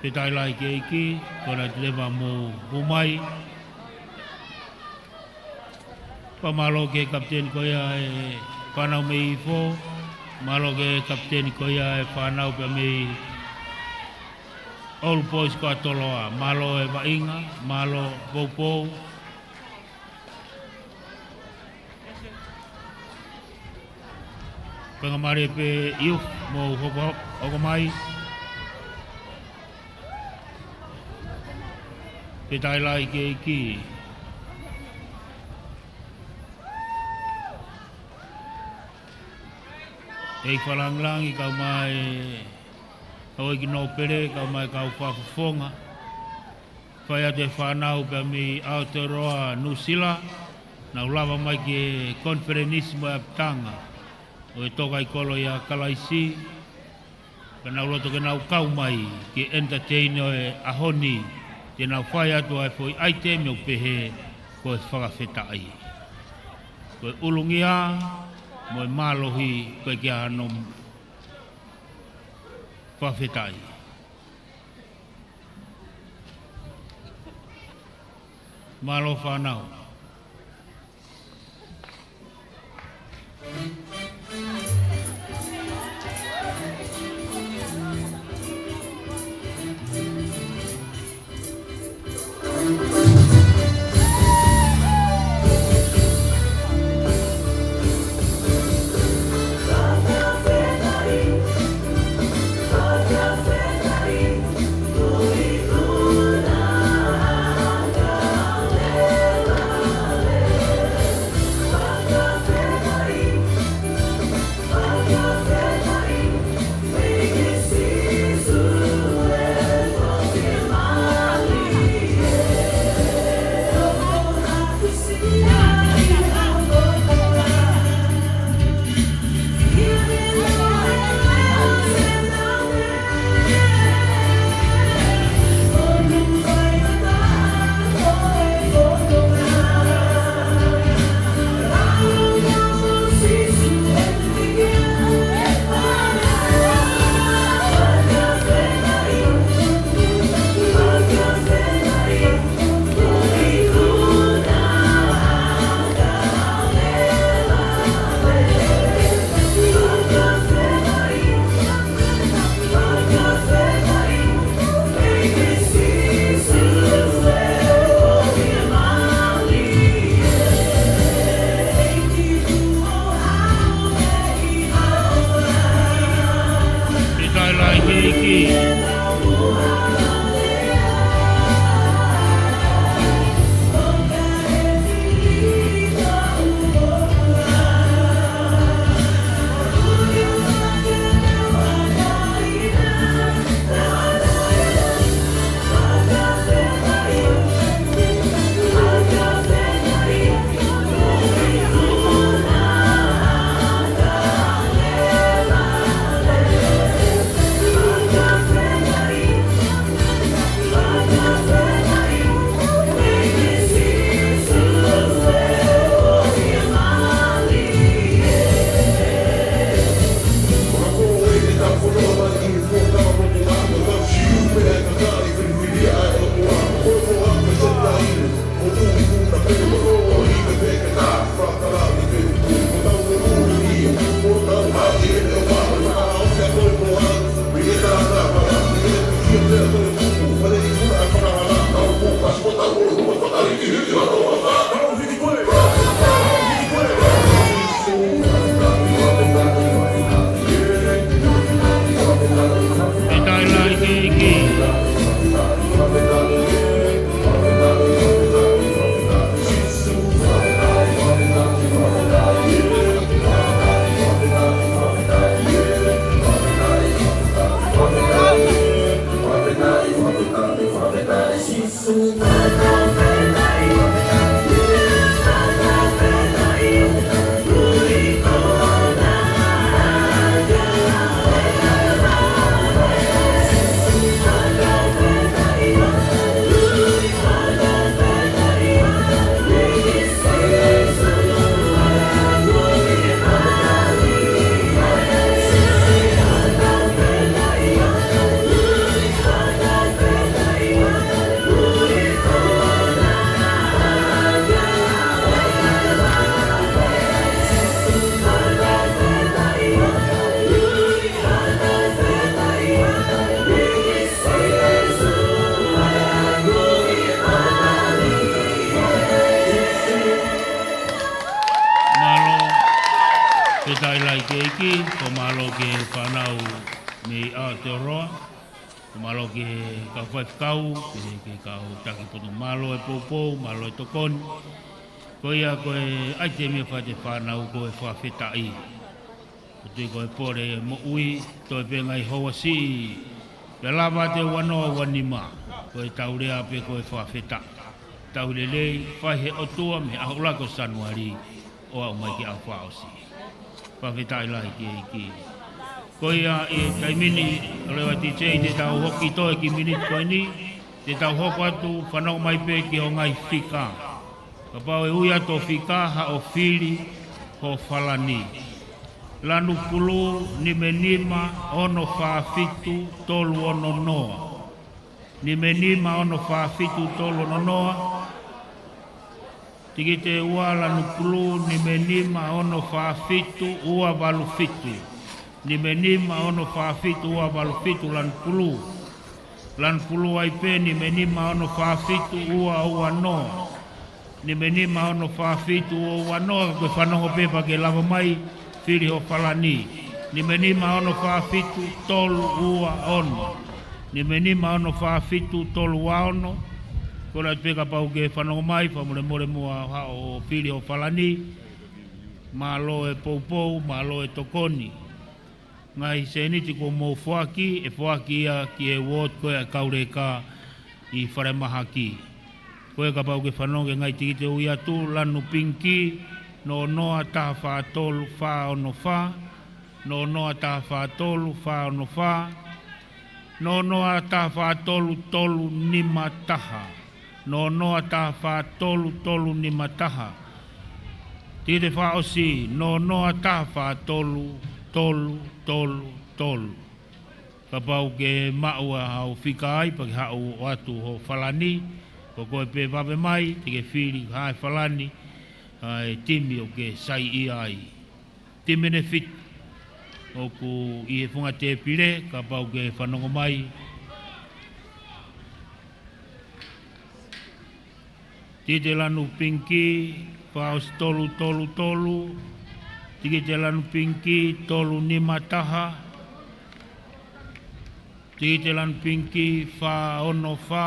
Fakafetaʻi lahi ki he ʻEiki, ko ena te leva mo hū mai. Pea mālō ki he kapiteni ko ia e fānau mei Hihifo, mālō ki he kapiteni ko ia e fānau pea mei Old Boys ko ē ʻa Toloa, mālō e vaʻinga, mālō poupou. Faingamālie pē ʻIufu mo hoko, hoko mai. Fakafetaʻi lahi ki he ʻEiki. ʻEiki Fakalāngilangi, kau mai ʻa e ʻEiki Nōpele, kau mai kau fakafofonga. Fai atu e fānau pea mei Aotearoa, Nuʻusila, nau lava mai ki he konifelenisi mo e ʻapitanga ʻo e toka ʻi kolo ʻia Kalaisi. Pea nau loto ke nau kau mai ki he entertain ʻo e ʻaho ni, te nau fai atu ʻa e foʻi ʻaitemi ʻoku pehē ko e fakafetaʻi. Ko e ʻulungia mo e mālohi ko e ke ano fakafetaʻi. Mālō fānau. Mālō, fakafetaʻi lahi ki he ʻEiki, ko e mālō ki he fānau mei Aotearoa, ko e mālō ki he kau faifekau, ki he, ki he kau taki poto, mālō e poupou, mālō e tokoni. Ko ia ko e ʻaitemi ia ʻa e fānau ko e fakafetaʻi. ʻOku tui ko e pole moʻui, toe pē ngaahi houa siʻi, pea lava atu e ua noa ua nima, ko e tau lea pē ko e fakafetaʻi. Tau lelei, fai he ʻOtua mei he ʻaho ʻuluaki ʻo Sānuali, ʻo aʻu mai ki he ʻaho fakaʻosi. Fakafetaʻi lahi ki he ʻEiki. Ko ia ʻi he taimi ni, ʻoua leva T J te tau hoki toe ki he miniti ko eni, te tau hoko atu fanongo mai pē ki he ngaahi fika. Kapau ʻe ui atu ʻo fika, haʻu ʻo fili ho falani. Lanu pulū, nima nima ono fā fitu tolu ono noa. Nima nima ono fā fitu tolu ono noa. Tikite ua, lanu pulū, nima nima ono fā fitu ua valu fitu. Nima nima ono fā fitu ua valu fitu, lanu pulū. Lanu pulū ai pē, nima nima ono fā fitu ua ua noa. Nima nima ono fā fitu ua ua noa, ko e fanongo pē pea ke lava mai, fili ho falani. Nima nima ono fā fitu tolu ua ono. Nima nima ono fā fitu tolu ua ono. Kole atu pē kapau ke fanongo mai, fakamolemole muʻa haʻu ʻo fili ho falani. Mālō e poupou, mālō e tokoni. Ngaahi sēniti kuo mou foaki, ʻe foaki ia ki he ward ko ia ʻa e kau leka ʻi falemahaki. Ko ia kapau ke fanongo ki he ngaahi tikite ʻe ui atu, lanu pingikī, noa noa taha fā tolu fā ono fā, noa noa taha fā tolu fā ono fā, noa noa taha fā tolu tolu nima taha, noa noa taha fā tolu tolu nima taha. Tikite fakaʻosi, noa noa taha fā tolu tolu tolu tolu. Kapau ke maʻu ʻa hoʻo fika ai, pea ke haʻu ʻo ʻoatu ho falani, ko koe pē vave mai, te ke fili ha falani ʻa e timi ʻoku ke saiʻia ai. Timi ʻe fitu ʻoku ʻi he funga tēpile, kapau ke fanongo mai. Tikite lanu pingikī, fakaʻosi tolu tolu tolu. Tikite lanu pingikī, tolu nima taha. Tikite lanu pingikī, fā ono fā.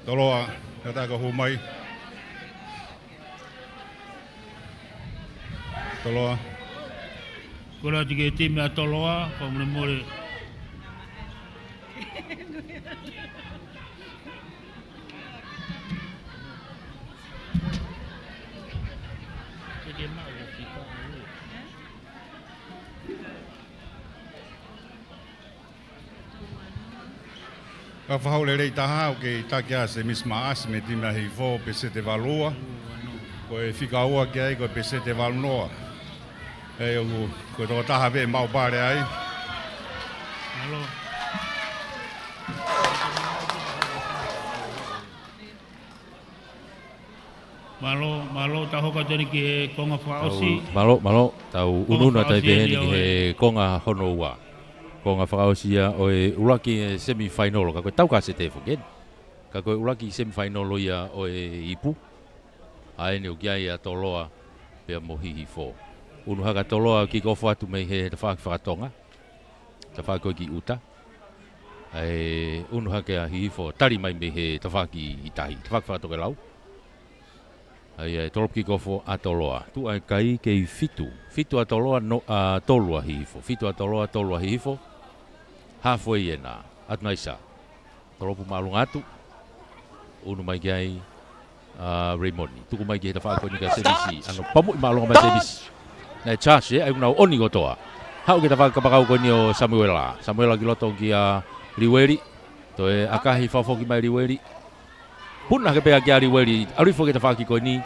Toloa, ka ta ka hū mai. Toloa. Kole atu ki he timi ʻa Toloa, fakamolemole. Ka fakahau lelei taha ʻoku kei taki ʻa Semisi Maʻasi mei he timi ʻa Hihifo, peseti ʻe valu ua. Ko e fika ua ki ai ko e peseti ʻe valu noa. ʻE ʻoku, ko e tokotaha pē ʻe maʻu pale ai. Mālō. Mālō, mālō, tau hoko atu eni ki he konga fakaʻosi. Tau, mālō, mālō, tau konga unuuna fakaʻosi tai pē eni ʻeni ki he konga hono ua. Konga fakaʻosi ia ʻo e ʻuluaki e semifainolo, ka ko e tau ka se tefo ken. Ka ko e ʻuluaki semifainolo ia ʻo e ipu. ʻA eni ʻoku ʻi ai ʻa Toloa pea mo Hihifo. Unu hake ʻa Toloa, kick off atu mei he tafaʻaki fakatonga. Tafaʻaki ko ē ki ʻuta. ʻA e unu hake ʻa Hihifo, tali mai mei he tafaʻaki ʻi tahi. Tafaʻaki fakatokelau. ʻA ia ʻe tolopu kick off ʻa Toloa. Tuʻu ʻa e kai kei fitu. Fitu ʻa Toloa, no, ʻa, tolu ʻa Hihifo. Fitu ʻa Toloa, tolu ʻa Hihifo. Halfway ena. ʻAtunaisa. Tolopu māʻolunga atu. Unu mai ki ai ʻa Raymond. Tuku mai ki he tafaʻaki ko eni kia Semisi. ʻAno pamuʻi māʻolunga mai Semisi. Naʻe charge, ē, ʻa ia ʻoku nau ʻoni kotoa. Haʻu ki he tafaʻaki kapakau ko eni ʻo Samuela. Samuela ki loto kia Liueli. Toe ʻakahi fakafoki mai Liueli. Puna hake pē ʻa kia Liueli, ʻalu hifo ki he tafaʻaki ko eni,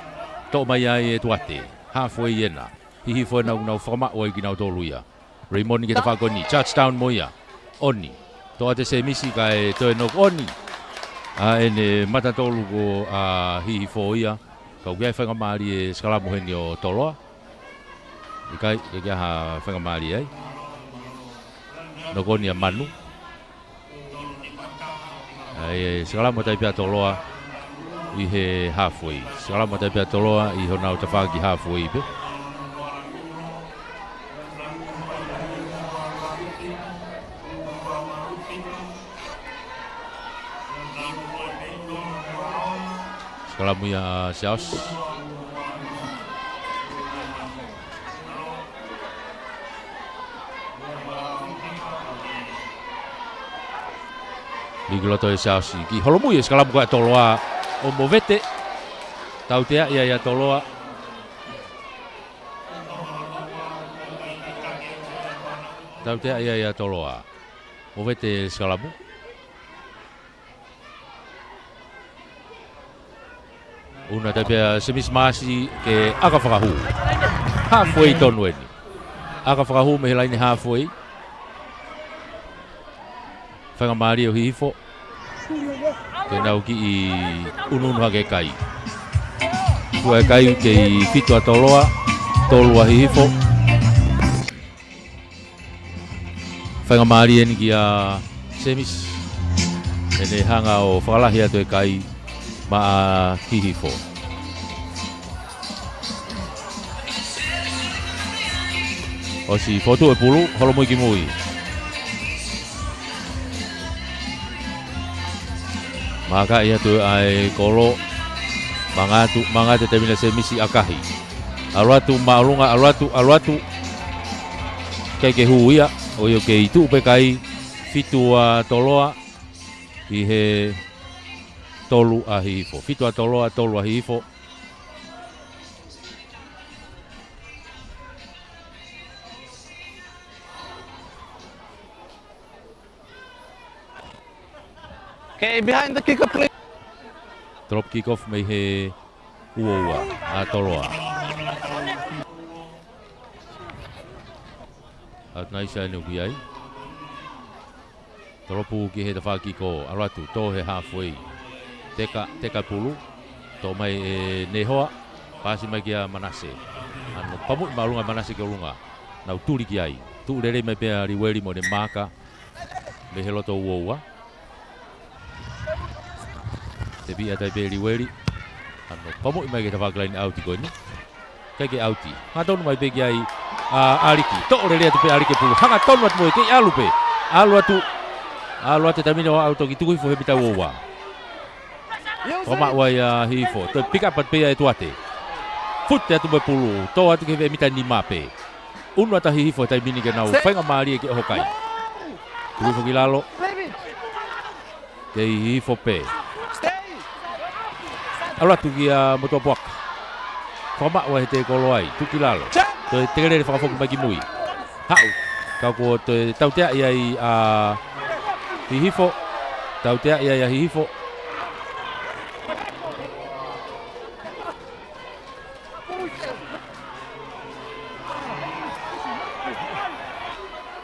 toʻo mai ai ʻe Tuate. Halfway ena. Hihifo ena ʻoku nau fakamaʻu ai kinautolu ia. Raymond ki he tafaʻaki ko eni, charge down mo ia. ʻOni. Toʻo atu ʻe Semisi kae toe knock ʻoni. ʻA ʻene mata tolu ko ʻa Hihifo ia. Ka ʻoku ʻi ai e faingamālie e sikalamu heni ʻo Toloa. ʻIkai, ʻikai ke ʻi ai ha faingamālie ai. Knock ʻoni ʻa Manu. ʻA ia, sikalamu atu ai pē ʻa Toloa ʻi he halfway. Sikalamu atu ai pē ʻa Toloa ʻi honau tafaʻaki halfway pē. Sikalamu ia ʻa Siaosi. Liki loto ʻe Siaosi. Kiʻi holomui e sikalamu ko ē ʻa Toloa ʻo movete. Tauteaʻi ai ʻa Toloa. Tauteaʻi ai ʻa Toloa. Movete e sikalamu. Unu atu ai pē ʻa Semisi Maasi ke ʻaka fakahū. Halfway tonu eni. ʻAka fakahū mei he laine halfway. Faingamālie ʻo Hihifo ke nau kiʻi unuunu hake e kai. Tuʻu e kai kei fitu ʻa Toloa, tolu ʻa Hihifo. Faingamālie eni kia Semisi. ʻEne hanga ʻo fakalahi atu e kai maʻa Hihifo. ʻOsi fotu e pulu, holomui ki mui. Mākaʻi atu ʻa e kolo. Manga atu, manga atu e taimi ni ʻa Semisi ʻakahi. ʻAlu atu māʻolunga, ʻalu atu, ʻalu atu. ʻIkai ke hū ia, ʻoku kei tuʻu pē kai, fitu ʻa Toloa, ʻi he tolu ʻa Hihifo. Fitu ʻa Toloa, tolu ʻa Hihifo. Okay, behind the kicker, please. Tolopu kick off mei he uaua ʻa Toloa. ʻAtunaisa eni ʻoku ʻi ai. Tolopu ki he tafaʻaki ko ē, ʻalu atu, tō he halfway. Teka, teka pulu, toʻo mai ʻe Nehoa, paasi mai kia Manase. ʻAno pamuʻi māʻolunga Manase ki ʻolunga. Nau tuli ki ai. Tuʻu lelei mai pē ʻa Liueli mo ʻene maaka mei he loto uaua. Tepi atu ai pē Liueli. ʻAno pamuʻi mai ki he tafaʻaki laine ʻauti ko eni. ʻIkai ke ʻauti. Hangatonu mai pē ki ai ʻa ʻAliki. Toʻo lelei atu pē ʻa ʻAliki e pulu. Hangatonu atu mo ia, kei ʻalu pē. ʻAlu atu. ʻAlu atu e taimi ni ʻo aʻu toki tuku hifo he mita uaua. Fakamaʻu ai ʻa Hihifo. Toe pick up atu pē ia ʻe Tuate. Fute atu mo e pulu. Tō atu ki he mita nima pē. Unu atu ʻa Hihifo he taimi ni ke nau faingamālie ke ʻoho kai. Tuku hifo ki lalo. Kei Hihifo pē. ʻAlu atu kia Motuʻapuaka. Fakamaʻu ai he tēkolo ai. Tuku ki lalo. Toe tekelele fakafoki mai ki mui. Haʻu. Ka kuo toe tauteaʻi ai ʻa Hihifo. Tauteaʻi ai ʻa Hihifo.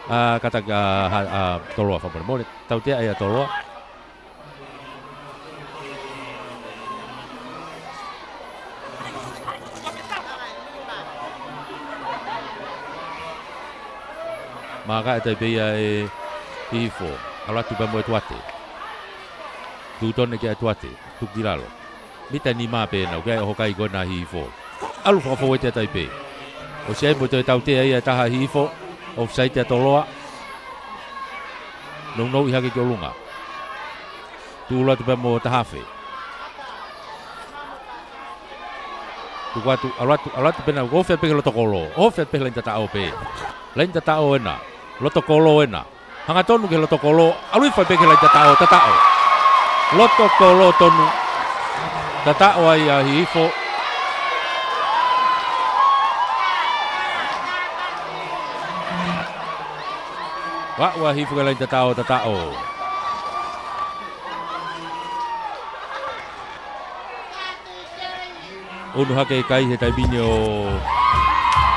ʻA, kātaki ʻa, ʻa, ʻa Toloa fakamolemole. Tauteaʻi ʻa Toloa. Mākaʻi atu ai pē ia ʻe Hihifo, ʻalu atu pē mo ʻEtuate. Tūtone kia ʻEtuate, tuku ki lalo. Mita nima pē ʻena, ʻoku ʻi ai e ʻohokai ko ena ʻa Hihifo. ʻAlu fakafoueti atu ai pē. ʻOsi ʻai mo e toe tautea ia ʻe taha ʻa Hihifo, ʻofusaiti ʻa Toloa. Nounou hake ki ʻolunga. Tūʻulu atu pē mo Tahafe. Tuku atu, ʻalu atu, ʻalu atu pē ʻena, ʻoku ofi atu pē ki he loto kolo. Ofi atu pē he laine tataʻo pē. Laine tataʻo ʻena. Loto kolo ʻena. Hangatonu ki he loto kolo, ʻalu hifo pē ki he laine tataʻo, tataʻo. Loto kolo tonu. Tataʻo ai ʻa Hihifo. Aʻu ʻa Hihifo ki he laine tataʻo, tataʻo. Unu hake e kai he taimi ni ʻo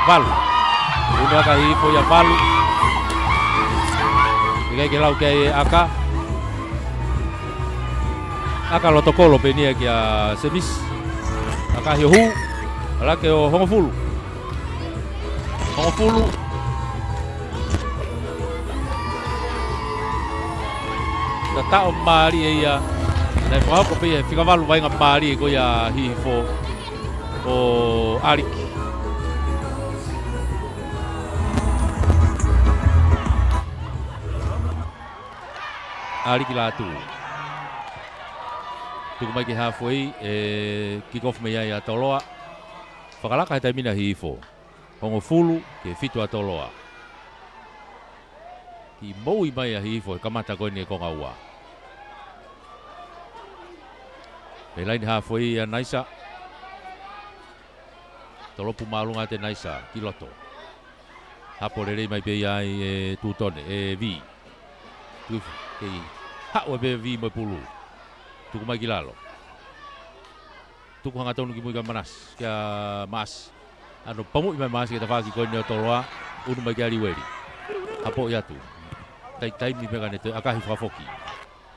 valu. Unu hake ʻa Hihifo ia valu. ʻIkai ke lau ki ai e ʻaka. ʻAka loto kolo pē ʻeni ia kia Semisi. ʻAka hio hū. ʻAlu hake ʻo hongofulu. Hongofulu. Tataʻo mālie ia. Naʻe fakahoko pē ia he fika valu vainga mālie ko ia ʻa Hihifo ʻo ʻAliki. ʻAliki Lātū. Tuku mai ki he halfway, ʻe kick off mei ai ʻa Toloa. Fakalaka he taimi ni ʻa Hihifo. Hongofulu ki he fitu ʻa Toloa. Kiʻi moʻui mai ʻa Hihifo he kamata ko eni e konga ua. Mei he laine halfway ʻa Naisa. Tolopu māʻolunga atu ʻe Naisa ki loto. Hapo lelei mai pē ia ai ʻe Tūtone, ʻe Vī. Tuku, kei haʻu ai pē Vī mo e pulu. Tuku mai ki lalo. Tuku hangatonu ki mui kia Manase, kia Maasi. ʻAno pamuʻi mai Maasi ki he tafaʻaki ko eni ʻo Toloa, unu mai kia Liueli. Hapoʻi atu. Taimi pē ka ne toe ʻakahi fakafoki.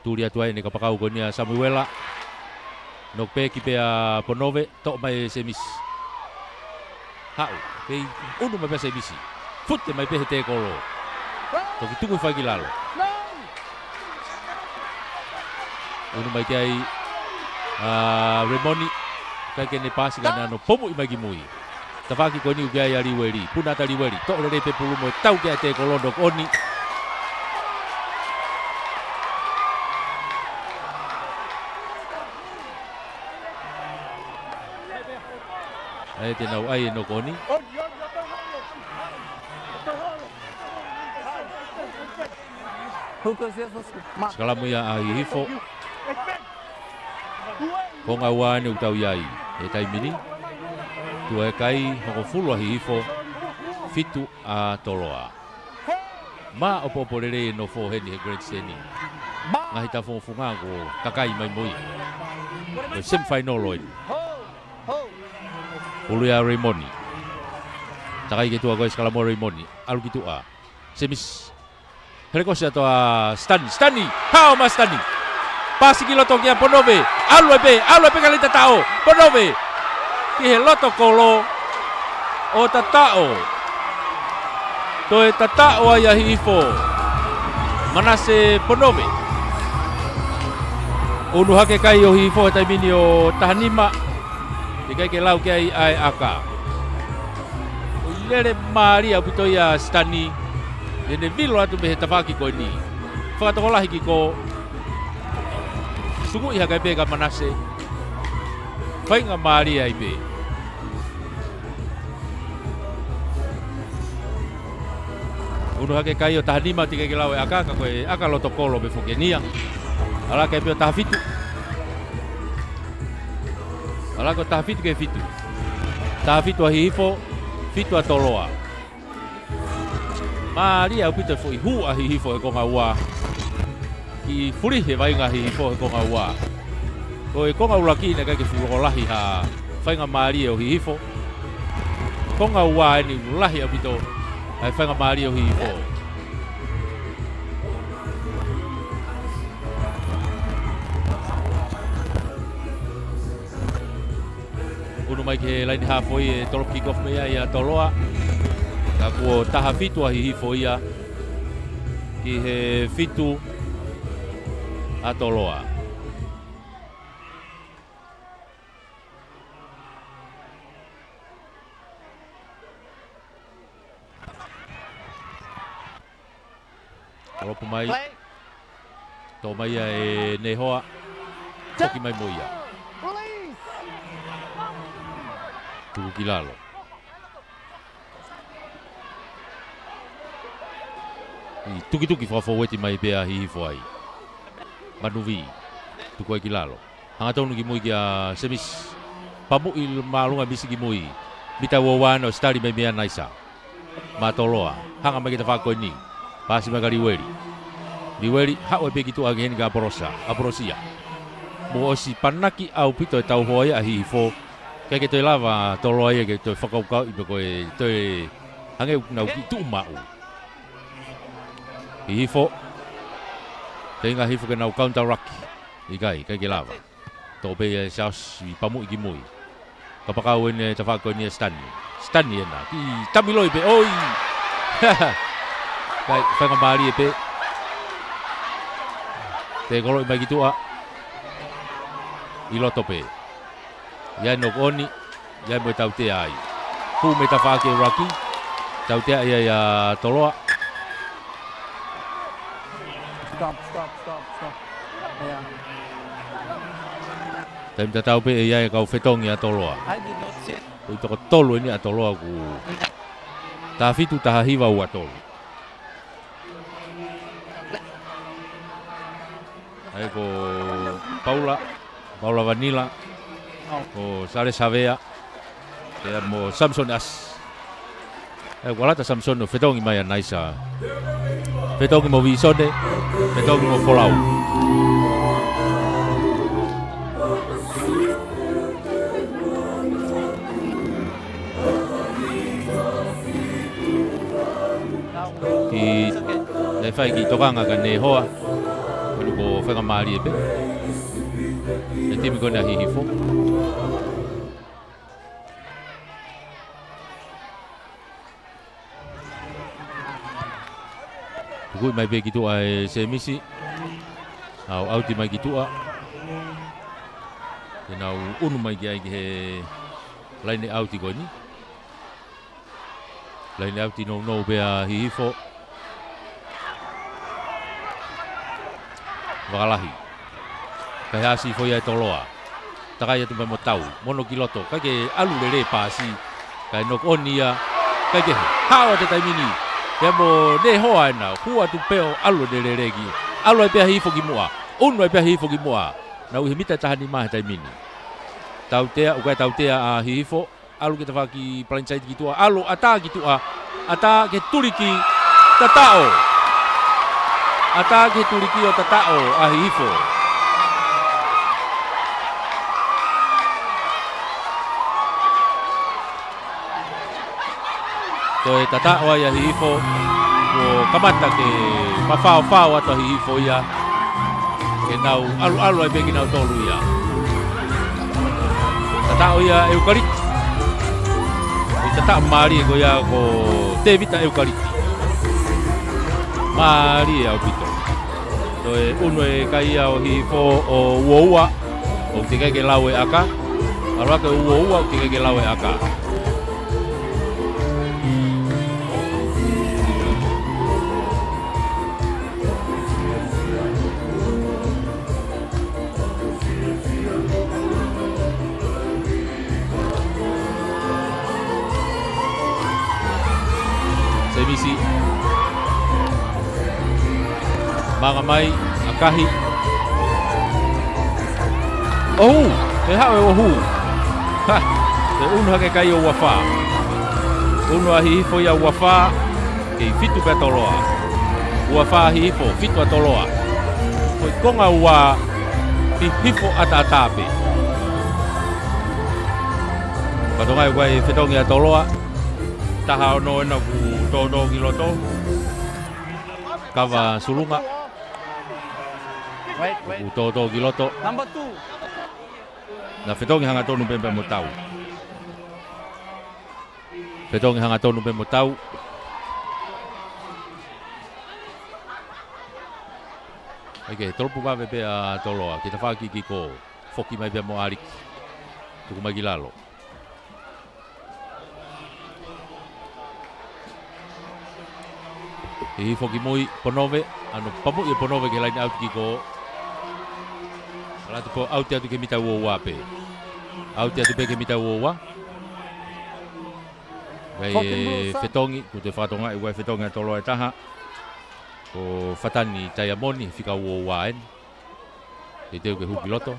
Tuli atu ai ʻene kapakau ko eni ʻa Samuela. Nokopeki pē ʻa Ponove, toʻo mai ʻe Semisi. Haʻu, kei unu mai pē ʻa Semisi. Fute mai pē he tēkolo. Toki tuku hifo ai ki lalo. Unu mai ki ai ʻa Remoni. ʻIkai ke ne paasi ka ne ʻano pomuʻi mai ki mui. Tafaʻaki ko eni ʻoku ʻi ai ʻa Liueli. Puna atu ʻa Liueli. Toʻo lelei pē pulu mo e tau ki ai e tēkolo, knock on. ʻAi te nau ʻai e knock on. Sikalamu ia ʻa Hihifo. Konga ua ʻeni ʻoku tau ʻi ai he taimi ni. Tuʻu e kai, hongofulu ʻa Hihifo, fitu ʻa Toloa. Maʻopoʻopo lelei e nofo heni he grandstand ni. Ngaahi tafungofunga ko e kakai mai mo ia. Ko e semifinal ʻeni. Pulu ia ʻa Reimoni. Takai ki tuʻa ko e sikalamu ʻa Reimoni. ʻAlu ki tuʻa. Semisi. Helekosi atu ʻa Sitani. Sitani. Hao mai Sitani. Pasi ki loto kia Ponove. ʻAlu ai pē. ʻAlu ai pē ki he laine tataʻo. Ponove. Ki he loto kolo. ʻO tataʻo. Toe tataʻo ai ʻa Hihifo. Manase Ponove. Unu hake kai ʻo Hihifo he taimi ni ʻo taha nima. ʻIkai ke lau ki ai ʻa e ʻaka. ʻOku lele mālie ʻaupito ia ʻa Sitani. ʻI heʻene vilo atu mei he tafaʻaki ko eni. Fakatokolahi ki kō. Sukuʻi hake pē kia Manase. Faingamālie ai pē. Unu hake kai ʻo taha nima, teʻeki ke lau e ʻaka, ka ko e ʻaka loto kolo pē foki ʻeni ia. ʻAlu hake pē ʻo taha fitu. ʻAlu hake ʻo taha fitu ki he fitu. Taha fitu ʻa Hihifo, fitu ʻa Toloa. Mālie ʻaupito e foʻi hū ʻa Hihifo he konga ua. Kiʻi fulihi e vainga ʻa Hihifo he konga ua. Ko e konga ʻuluaki naʻe ʻikai ke fuʻu loko lahi ha faingamālie ʻo Hihifo. Konga ua ʻeni ʻoku lahi ʻaupito ʻa e faingamālie ʻo Hihifo. Unu mai ki he laine hafoi, ʻe tolopu kick off mei ai ʻa Toloa. Ka kuo taha fitu ʻa Hihifo ia. ʻI he fitu ʻa Toloa. Kolopu mai. Tō mai ia ʻe Nehoa. Foki mai mo ia. Tuku ki lalo. ʻI tukituki fakafōueti mai pea Hihifo ai. Manuvi. Tuku ai ki lalo. Hangatonu ki mui kia Semisi. Pamuʻi māʻolunga Misi ki mui. Mita ua ua ʻo Sitali mai mei Anaisa. Maʻa Toloa. Hanga mai ki he tafaʻaki ko eni. Pasi mai kia Liueli. Liueli, haʻu ai pē ki tuʻa ki heni kia Apolosia. Apolosia. Mou ʻosi panaki ʻaupito e tauhoa ia ʻa Hihifo. ʻIkai ke toe lava Toloa ia ke toe fakakaukauʻi pe ko e toe hangē ʻoku nau kiʻi tuʻu maʻu. Hihifo. Feinga Hihifo ke nau counter ruck. ʻIkai, ʻikai ke lava. Tō pē ia ʻe Siaosi Pamuʻi ki mui. Kapakau eni e tafaʻaki ko eni ʻa Sitani. Sitani ena. Kiʻi tamiloi pē. ʻOi. ʻIkai, faingamālie pē. Tēkoloʻi mai ki tuʻa. ʻI loto pē. ʻI ai e knock on, ʻi ai mo e tautea ai. Hū mei tafaʻaki e ruck. Tautea ia ʻia Toloa. Stop, stop, stop, stop. Yeah. Taimi tatau pē ʻe ʻi ai e kau fetongi ʻa Toloa. I did not see it. Ko e toko tolu eni ʻa Toloa ʻoku taha fitu, taha hiva, ua tolu. ʻA ia ko Paula, Paula Vanila, ko Sale Savea, pea mo Samisoni ʻAsi. ʻA ia ko Alata Samisoni ʻo fetongi mai ʻa Naisa. Fetongi mo Visone, fetongi mo Folau. Ki, naʻe fai kiʻi tokanga kia Nehoa, pea ko e faingamālie pē e timi ko ena ʻa Hihifo. Tukuʻi mai pē ki tuʻa ʻe Semisi. ʻAuʻauti mai ki tuʻa. Te nau ʻunu mai ki ai ki he laine ʻauti ko eni. Laine ʻauti nounou pē ʻa Hihifo. Vakalahi. Kae ʻasi foʻi ʻa Toloa. Takai atu mai mo Tau. Mono ki loto. ʻIkai ke ʻalu lelei e pasi. Kae knock on ia. ʻIkai ke hao ʻa e taimi ni. Pea mo Nehoa ena. Hū atu pē ʻo ʻalu lelei ki. ʻAlu ai pē ʻa Hihifo ki muʻa. ʻUnu ai pē ʻa Hihifo ki muʻa. Nau ʻi he mita taha nima he taimi ni. Tautea, ʻoku ʻi ai e tautea ʻa Hihifo. ʻAlu ki he tafaʻaki palaini saiti ki tuʻa, ʻalu, ʻatā ki tuʻa, ʻatā ki he tuliki, tataʻo. ʻAtā ki he tuliki ʻo tataʻo ʻa Hihifo. Ko e tataʻo ia ʻa Hihifo, kuo kamata ke mafaofao atu ʻa Hihifo ia. Ke nau ʻaluʻalu ai pē kinautolu ia. Tataʻo ia ʻa ʻEukaliti. ʻI he tataʻo mālie ko ia ko Tēvita ʻEukaliti. Mālie ʻaupito. Toe ʻunu e kai ia ʻo Hihifo ʻo uaua. ʻOku teʻeki ai ke lau e ʻaka. ʻAlu hake ʻo uaua ʻoku teʻeki ai ke lau e ʻaka. Semisi. Manga mai, ʻakahi. ʻOhu, ʻe haʻu e ʻohu. Ha, ʻe ʻunu hake kai ʻo uafā. ʻUnu ʻa Hihifo ia uafā. Kei fitu pē ʻa Toloa. Uafā ʻa Hihifo, fitu ʻa Toloa. Ko e konga ua, Hihifo ʻataʻatā pē. Fatongia ʻoku ʻi ai e fetongi ʻa Toloa. Taha ono ena ʻoku tōtō ki loto. Kava Sulunga. Wait, wait. ʻOku tōtō ki loto. Number two. Naʻe fetongi hangatonu pē pea mo Tau. Fetongi hangatonu pē mo Tau. ʻIkai ke tolopu vave pē ʻa Toloa, ki he tafaʻaki kiko. Foki mai pea mo ʻAliki. Tuku mai ki lalo. Hihifo ki mui, Ponove, ʻa ʻene pamuʻi ʻe Ponove ki he laine ʻauti kiko. ʻAlu atu pē, ʻauti atu ki he mita uaua pē. ʻAuti atu pē ki he mita uaua. Mei he fetongi, kuo toe fakatokangaʻi ʻoku ʻi ai e fetongi ʻa Toloa ʻe taha. Ko Fatani Taiamoni, fika uaua eni. Teuteu ke hū ki loto.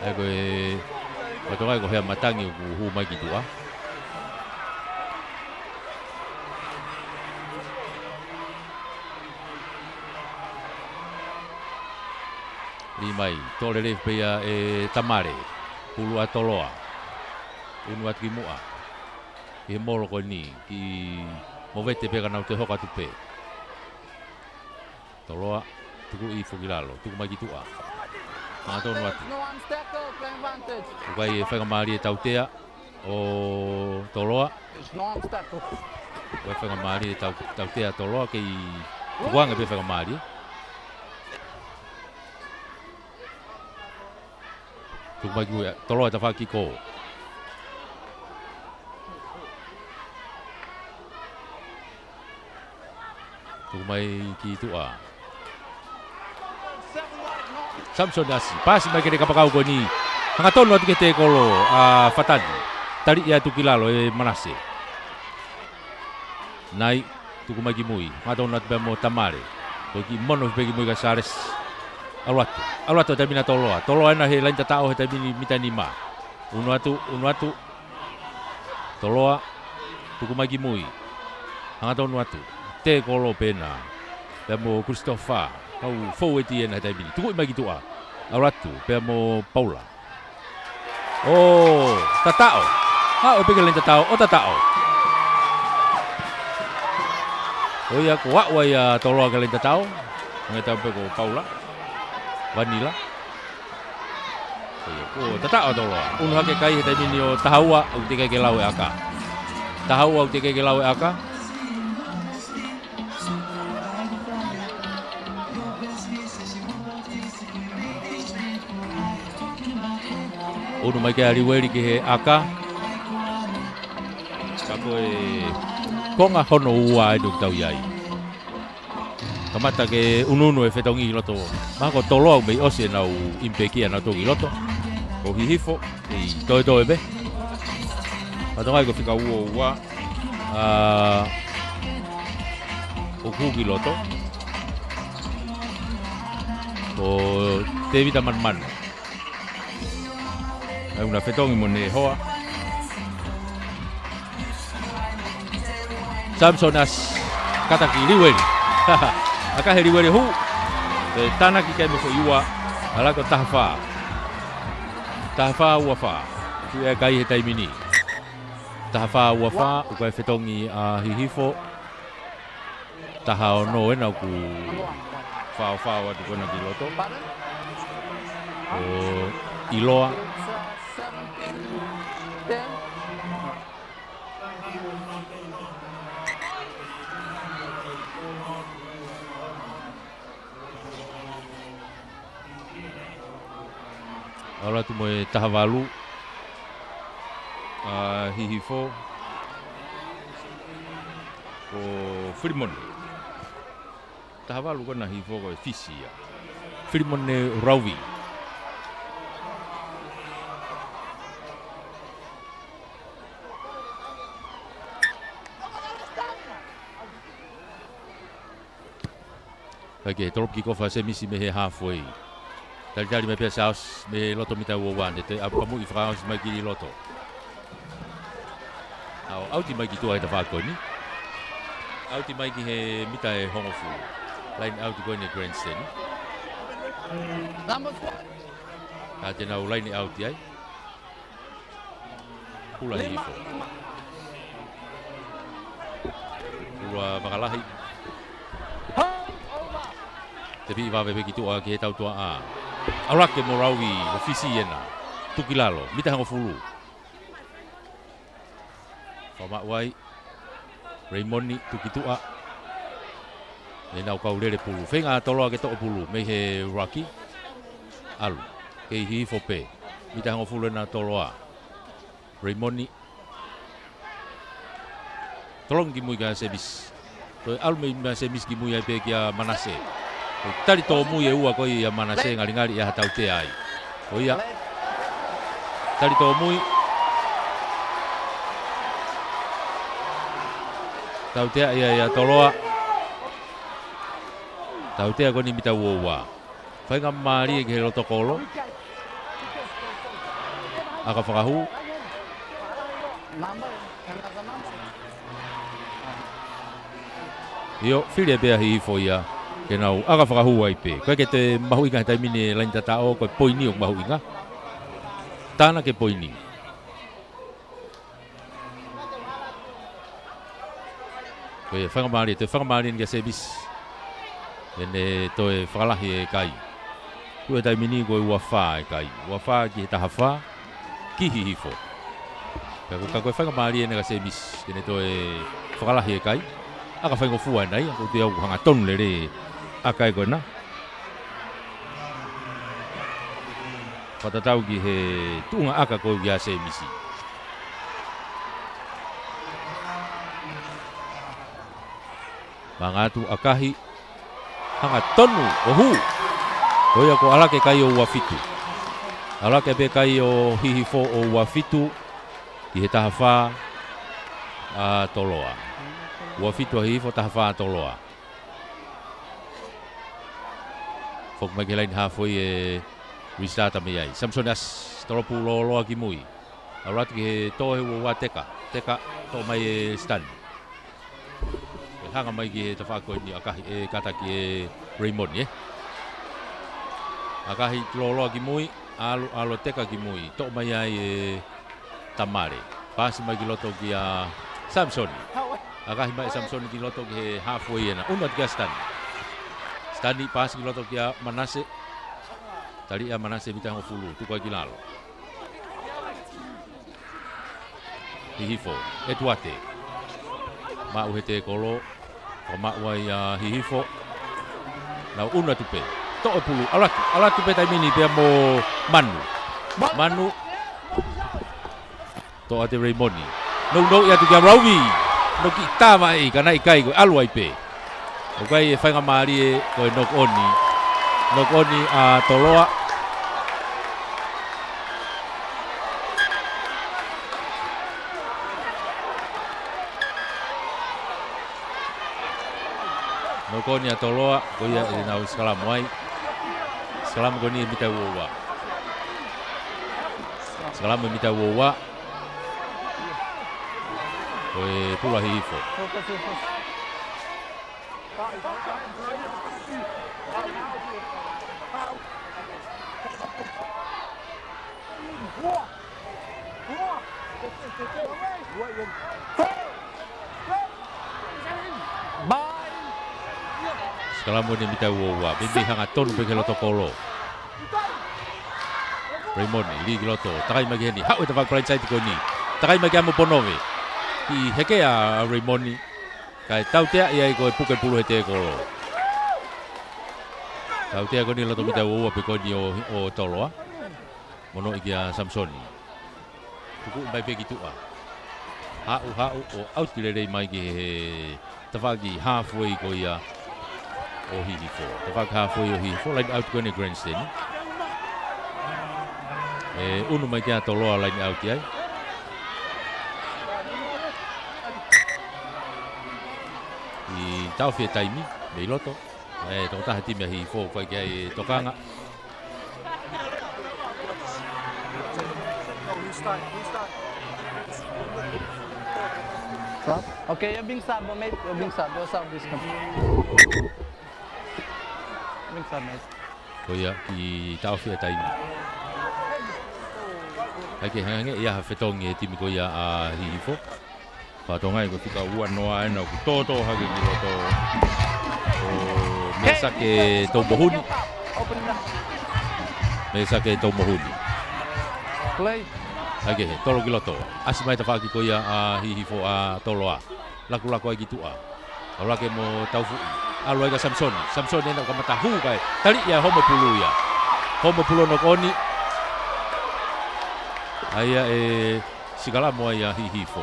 ʻA ia ko e, ko e toka ko Hea Matangi ʻoku hū mai ki tuʻa. Lī mai, toʻo lelei pē ia ʻe Tamale. Pulu ʻa Toloa. Unu atu ki muʻa. Ki he molo ko eni, ki Movete pē ka nau toe hoko atu pē. Toloa, tuku hifo ki lalo, tuku mai ki tuʻa. Hangatonu atu. ʻOku ʻi ai e faingamālie tautea ʻo Toloa. ʻOku ʻi ai e faingamālie tau, tautea Toloa, kei tukuange pē faingamālie. Tuku mai ki Toloa tafaʻaki kiko. Tuku mai ki tuʻa. Samson Asi, paasi mai ki he kapakau ko eni. Hangatonu atu ki he tēkolo ʻa Fatani. Taliʻi atu ki lalo ʻe Manase. Nai, tuku mai ki mui. Hangatonu atu pea mo Tamale. Ko e kiʻi mono pē ki mui kia Sālesi. ʻAlu atu. ʻAlu atu he taimi ni ʻa Toloa. Toloa ena he laine tataʻo he taimi ni mita nima. Unu atu, unu atu. Toloa. Tuku mai ki mui. Hangatonu atu. Tēkolo pē ena. Pea mo Christopher. Kau fou eti ena he taimi ni. Tuku mai ki tuʻa. ʻAlu atu. Pea mo Paula. ʻO tataʻo. ʻA, ʻo peke laine tataʻo, ʻo tataʻo. ʻO ia ko aʻu ai ʻa Toloa ki he laine tataʻo. Hangē tau pē ko Paula. Vanila. ʻO ia ko tataʻo Toloa. Unu hake kai he taimi ni ʻo taha ua, ʻoku teʻeki ke lau e ʻaka. Taha ua ʻoku teʻeki ke lau e ʻaka. Unu mai ki ai ʻa Liueli ki he ʻaka. Ka ko e konga hono ua ʻeni ʻoku tau ʻi ai. Kamata ke unuunu e fetongi ki loto. Mahalo ko Toloa ʻoku mei ʻosi ʻenau ʻimipeki ʻanautolu ki loto. Ko Hihifo, ʻi toetoe pē. Fatongia ko e fika uaua. ʻA, ʻoku hū ki loto. Ko Tēvita Manumanu. ʻOku na fetongi mo ʻene hoa. Samson Asi. Kata ki Liueli. ʻAka he Liueli hū. Ko e tānaki kai mo foʻi ua. ʻAlu ko taha fā. Taha fā ua fā. Tuʻu e kai he taimi ni. Taha fā ua fā, ʻoku ʻi ai e fetongi ʻa Hihifo. Taha ono ena ʻoku faofao atu ko ena ki loto. ʻO ʻiloa. ʻAlu atu mo e taha valu ʻa Hihifo. Ko Filimoni. Taha valu ko ena Hihifo ko e Fisi ia. Filimoni Rauvi. Kae ke tolopu kikofu ʻa Semisi mei he halfway. Talitali mai pē ʻa Saosi mei he loto mita uaua ʻanetē. ʻA pamuʻi fakaʻosi mai ki loto. ʻAo, ʻauti mai ki tuʻa he tafaʻaki ko eni. ʻAuti mai ki he mita ʻe hongofulu. Laine ʻauti ko eni grandstand. Ka te nau laine ʻauti ai. Pulu ʻa Hihifo. Pulu ʻa Vakalahi. Tepiʻi vave pē ki tuʻa ki he tautuaʻa. ʻAlu hake mo Rauvi, ko Fisi ena. Tuku ki lalo, mita hongofulu. Fakamaʻu ai. Raymond, tuku ki tuʻa. ʻE nau kau lele pulu. Feinga ʻa Toloa ke toʻo pulu mei he ruck. ʻAlu. Kei Hihifo pē. Mita hongofulu ʻena ʻa Toloa. Raymond. Tolongi ki mui kia Semisi. Toe ʻalu mai meia Semisi ki mui ai pē kia Manase. Ko e tali tōmui ʻe ua ko ia ʻa Manase, ngalingali ʻe ʻi ai ha tautea ai. Ko ia. Tali tōmui. Tautea ia ʻia Toloa. Tautea ko eni mita ua ua. Faingamālie ki he loto kolo. ʻAka fakahū. ʻIo, fili pē ʻa Hihifo ia ke nau ʻaka fakahū ai pē. ʻOku ʻikai ke toe mahuʻinga he taimi ni e laine tataʻo, ko e poini ʻoku mahuʻinga. Tānaki e poini. Ko e faingamālie, toe faingamālie eni kia Semisi ke ne toe fakalahi e kai. Tuʻu he taimi ni ko e ua fā e kai. Ua fā ki he taha fā, ki Hihifo. Pea ko e, ka ko e faingamālie eni kia Semisi ke ne toe fakalahi e kai. ʻAka faingofua ʻena ia, ko e toe ʻoku hangatonu lelei e ʻaka ko ena. Fakatatau ki he tuʻunga ʻaka ko ia ʻa Semisi. Manga atu ʻakahi. Hangatonu ʻo hū. Ko ia ko e ʻalu hake kai ʻo ua fitu. ʻAlu hake pē kai ʻo Hihifo ʻo ua fitu ki he taha fā ʻa Toloa. Ua fitu ʻa Hihifo, taha fā ʻa Toloa. Foki mai ki he laine haafe ʻe restart mai ai. Samisoni ʻAsi, tolopu lōloa ki mui. ʻAlu atu ki he tō he ua ua Teka. Teka, toʻo mai ʻe Sitani. ʻE hanga mai ki he tafaʻaki ko eni ʻakahi, ʻe kātaki ʻe Raymond, ē. ʻAkahi lōloa ki mui, ʻalu, ʻalu Teka ki mui. Toʻo mai ai ʻe Tamale. Paasi mai ki loto kia Samisoni. ʻAkahi mai ʻe Samisoni ki loto ki he haafe ʻena. ʻUnu atu kia Sitani. Sitani paasi ki loto kia Manase. Tali ʻe Manase mita hongofulu. Tuku ai ki lalo. Hihifo, ʻEtuate. Maʻu he tēkolo. Fakamaʻu ai ʻa Hihifo. Nau ʻunu atu pē. Toʻo e pulu. ʻAlu atu, ʻalu atu pē taimi ni pea mo Manu. Manu. Toʻo atu ʻe Raymond. Nounou ia atu kia Rauvi. Nounou ki tava ʻi ka naʻe ʻikai ko e ʻalu ai pē. ʻOku ʻi ai e faingamālie ko e knock on. Knock on ʻa Toloa. Knock on ʻa Toloa, ko ia ʻe nau sikalamu ai. Sikalamu ko eni ʻe mita ua ua. Sikalamu ʻe mita ua ua. Ko e pulu ʻa Hihifo. Sikalamu ʻe mita ua ua. Pea mei hangatonu pē ki he loto kolo. Raymond, lī ki loto. Takai mai ki heni. Haʻu e tafaʻaki blindside ko eni. Takai mai kia Moponove. Kiʻi heke ʻa Raymond. Kae tautea ia ai ko e puke pulu he tēkolo. Tautea ko eni loto mita ua ua pē ko eni ʻo, ʻo Toloa. Mono ʻi kia Samisoni. Tuku mai pē ki tuʻa. Haʻu, haʻu, ʻo ʻauti lelei mai ki he tafaʻaki halfway ko ia ʻo Hihifo. Tafaʻaki halfway ʻo Hihifo, line out ko eni grandstand. ʻE ʻunu mai kia Toloa line out ai. ʻI taʻofi e taimi, mei loto. ʻE, tokotaha timi ʻa Hihifo, ʻoku ʻikai ke ʻi ai e tokanga. Stop. Okay, you're being sub, mate. You're being sub. You're sub this one. Being sub, mate. Ko ia ki taʻofi e taimi. ʻIkai ke hangē ia ha fetongi e timi ko ia ʻa Hihifo. Fatongia ko e fika ua noa ʻena ʻoku tōtō hake ki loto ʻo Mesake Taumohuni. Mesake Taumohuni. Play. ʻAi ke he, tolo ki loto. ʻAsi mai tafaʻaki ko ia ʻa Hihifo ʻa Toloa. Lakulaku ai ki tuʻa. ʻAlu hake mo Taufuʻi. ʻAlu ai kia Samisoni. Samisoni ena kamata hū kae taliʻi ʻe Homopulu ia. Homopulu ʻo nokoni. ʻAi ia ʻe Sikalamo ai ʻa Hihifo.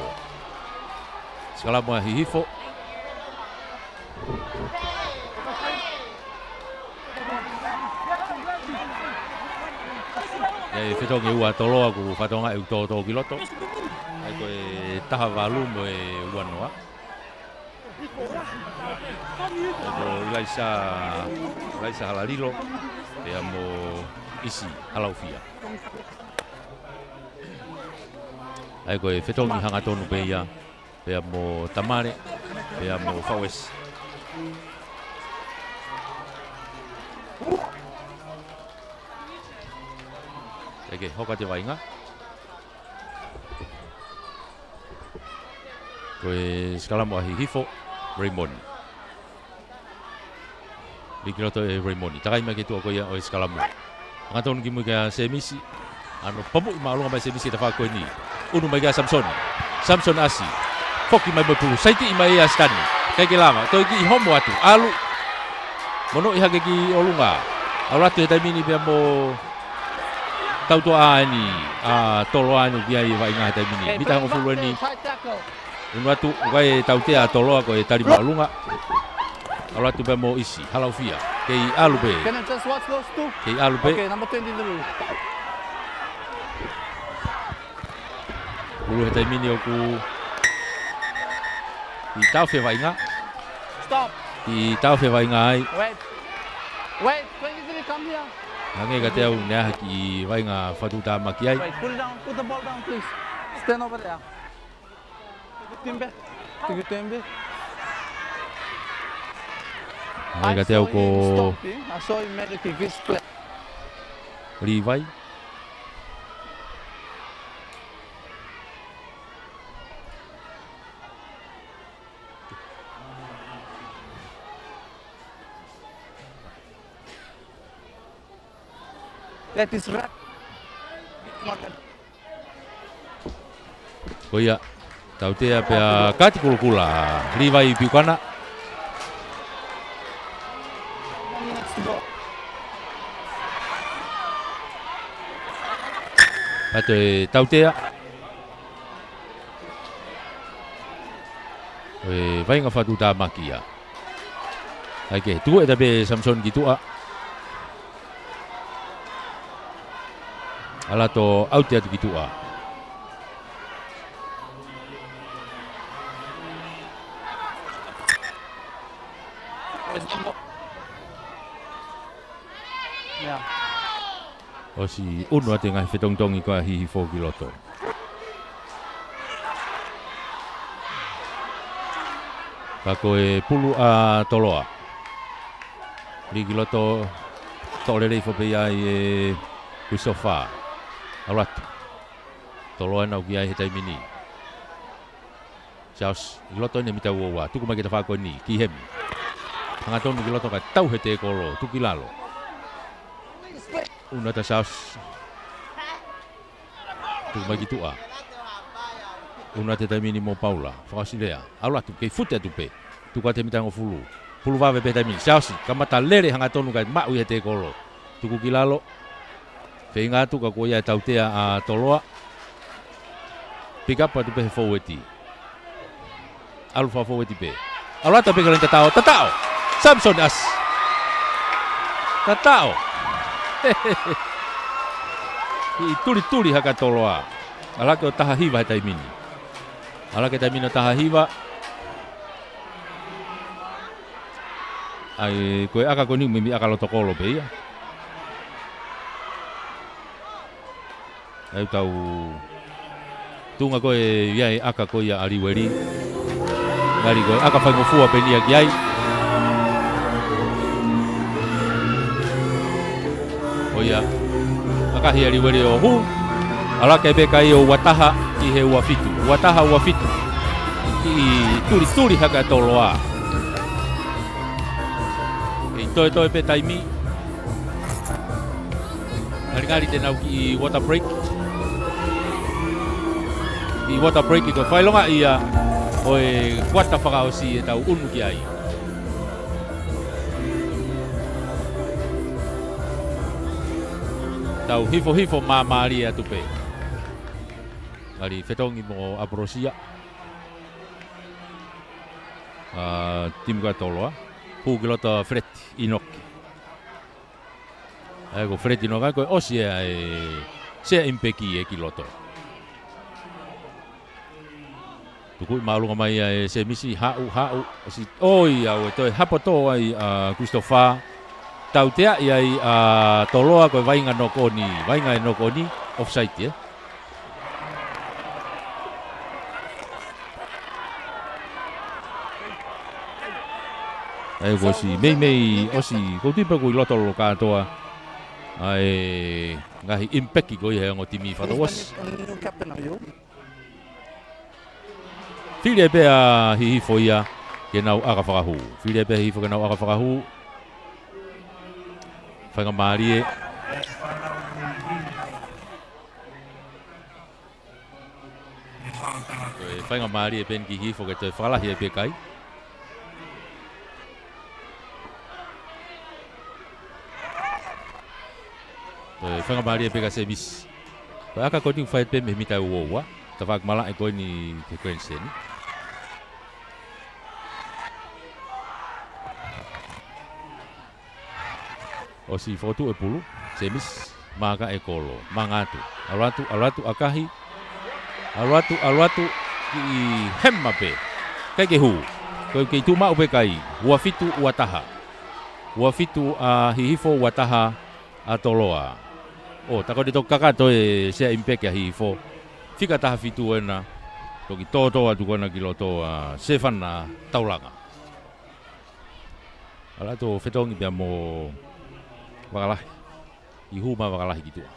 Sikalamo ʻa Hihifo. ʻE fetongi ua Toloa ʻoku fatongia ʻe ʻū tōtō ki loto. ʻAi ko e taha valu mo e ua noa. Ko Ilaisa, Ilaisa Halalilo, pea mo ʻIsi Halaufia. ʻAi ko e fetongi hangatonu pē ia, pea mo Tamale, pea mo Fauesi. ʻAi ke hoko atu e vaʻinga. Ko e Sikalamo ʻa Hihifo, Raymond. Lī ki loto ʻe Raymond. Takai mai ki tuʻa ko ia ʻo e Sikalamo. Hangatonu ki mui kia Semisi. ʻAno pamuʻi māʻolunga mai Semisi tafaʻaki ko eni. ʻUnu mai kia Samisoni. Samisoni ʻasi. Foki mai mo e pulu. Saitiʻi mai ʻa Sitani. ʻIkai ke lava. Toe kiʻi homo atu. ʻAlu. Monoʻi hake ki ʻolunga. ʻAlu atu he taimi ni pea mo Tautoa ʻa eni. ʻA Toloa ʻa eni ʻoku ʻi ai e vaʻinga he taimi ni. Mita hongofulu eni. ʻUnu atu, ʻoku ʻi ai e tautea ʻa Toloa ko e tali māʻolunga. ʻAlu atu pea mo ʻIsi, Halaufia. Kei ʻalu pē. Can you just watch those two? Kei ʻalu pē. Okay, number twenty-three. Pulu he taimi ni ʻoku ʻi taʻofi e vaʻinga. Stop. ʻI taʻofi e vaʻinga ai. Wait. Wait, twenty-three, come here. Hangē kiate au naʻe ʻi ai ha kiʻi vaʻinga fakatuʻutāmaki ai. Wait, put it down, put the ball down, please. Stand over there. Timbe. Timbe. Hangē kiate au ko Livai. That is right. Ko ia, tautea pea kati kulukula, Livai Piukana. Pato e tautea. ʻE vaʻinga fakatuʻutāmaki ia. ʻAi ke tuku ʻe tape Samisoni ki tuʻa. ʻAlu atu ʻo ʻauti atu ki tuʻa. Yeah. ʻOsi ʻunu atu e ngaahi fetongitongi ko ia ʻa Hihifo ki loto. Ka ko e pulu ʻa Toloa. Lī ki loto, toʻo lelei foki pē ia ʻe Kuisofa. ʻAlu atu. Toloa ena ʻoku ʻi ai he taimi ni. Charles, ʻi loto ʻene mita ua ua, tuku mai ki he tafaʻaki ko eni, ki heni. Hangatonu ki loto kae tau he tēkolo, tuku ki lalo. ʻUnu atu ʻa Charles. Tuku mai ki tuʻa. ʻUnu atu he taimi ni mo Paula, fakaʻosi lea. ʻAlu atu, kei fute atu pē. Tuku atu he mita hongofulu. Pulu vave pē he taimi ni. Charles, kamata lele hangatonu kae maʻu ia he tēkolo. Tuku ki lalo. Feinga atu ka ko ia e tautea ʻa Toloa. Pick up atu pē he fōueti. ʻAlu fakafōueti pē. ʻAlu atu pē ka leni tataʻo. Tataʻo! Samisoni ʻasi. Tataʻo! Kiʻi tulituli hake ʻa Toloa. ʻAlu hake ʻo taha hiva he taimi ni. ʻAlu hake taimi ni ʻo taha hiva. ʻAi, ko e ʻaka ko eni meimei ʻaka loto kolo pē ia. ʻAi tau tuʻunga ko ē ʻi ai e ʻaka ko ia ʻa Liueli. Ngali ko e ʻaka faingofua pē eni ia ki ai. Ko ia, ʻakahi ʻa Liueli ʻo hū. ʻAlu hake pē ka ʻi he ua taha ki he ua fitu. Ua taha ua fitu. Kiʻi tulituli hake ʻa Toloa. Kei toetoe pē taimi. Ngalingali te nau kiʻi water break. ʻI water break ko e fakaʻilonga ia ʻo e kuata fakaʻosi ʻetau ʻunu ki ai. Tau hifo hifo māmālie atu pē. Ngali fetongi mo ʻApolosia. ʻA, timu ko ia ʻa Toloa. Hū ki loto ʻa Feleti ʻInoke. ʻA ia ko Feleti ʻInoke ko e ʻosi ʻa e sea ʻimpeki ʻe ki loto. Tukuʻi māʻolunga mai ʻa e Semisi, haʻu, haʻu, ʻosi, ʻoi, ʻa e toe hapo tō ai ʻa Christopher. Tauteaʻi ai ʻa Toloa ko e vaʻinga knock on, vaʻinga e knock on, offside ē. ʻA ia ko e ʻosi, meimei ʻosi, ko e tipa ko ē ʻi loto lolo kātoa. ʻA e ngaahi ʻimpeki ko ia he ongo timi fakatouʻosi. Fili ai pē ʻa Hihifo ia ke nau ʻaka fakahū. Fili ai pē ʻa Hihifo ke nau ʻaka fakahū. Faingamālie. Ko e faingamālie pē eni ki Hihifo ke toe fakalahi ai pē kai. Ko e faingamālie pē kia Semisi. Ko e ʻaka ko eni ʻoku fai pē mei he mita ʻe uaua. Tafaʻaki malaʻe ko eni ki he grandstand. ʻOsi fokotuʻu e pulu, Semisi, maaka e kolo, manga atu, ʻalu atu, ʻalu atu, ʻakahi, ʻalu atu, ʻalu atu, kiʻi hema pē. ʻIkai ke hū, ko e kei tuʻu maʻu pē kai, ua fitu, ua taha. Ua fitu ʻa Hihifo, ua taha ʻa Toloa. ʻO, tā ko eni toki kakato e sea ʻimpeki ʻa Hihifo. Fika taha fitu ena, toki tōtō atu ko ena ki loto ʻa Sefana Taulanga. ʻAlu atu ʻo fetongi pea mo Vakalahi. ʻI hū mai Vakalahi ki tuʻa.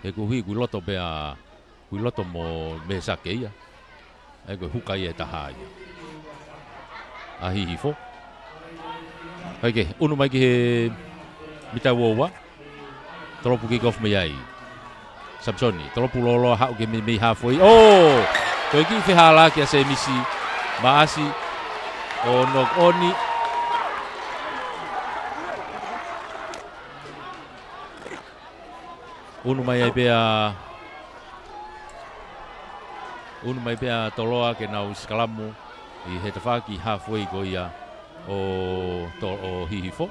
He ko e hū ʻi loto pea, ʻi loto mo Mesake ia. ʻA ia ko e huka ia ʻe taha ia. ʻA Hihifo. ʻIkai ke, ʻunu mai ki he mita uaua. Tolopu kick off mei ai. Samisoni, tolopu lōloa haʻu ki he mei, mei halfway. ʻO! Ko e kiʻi fehālaaki ʻa Semisi Maʻasi ʻo knock on. ʻUnu mai ai pē ʻa, ʻunu mai pē ʻa Toloa ke nau sikalamu ʻi he tafaʻaki halfway ko ia ʻo To-, ʻo Hihifo.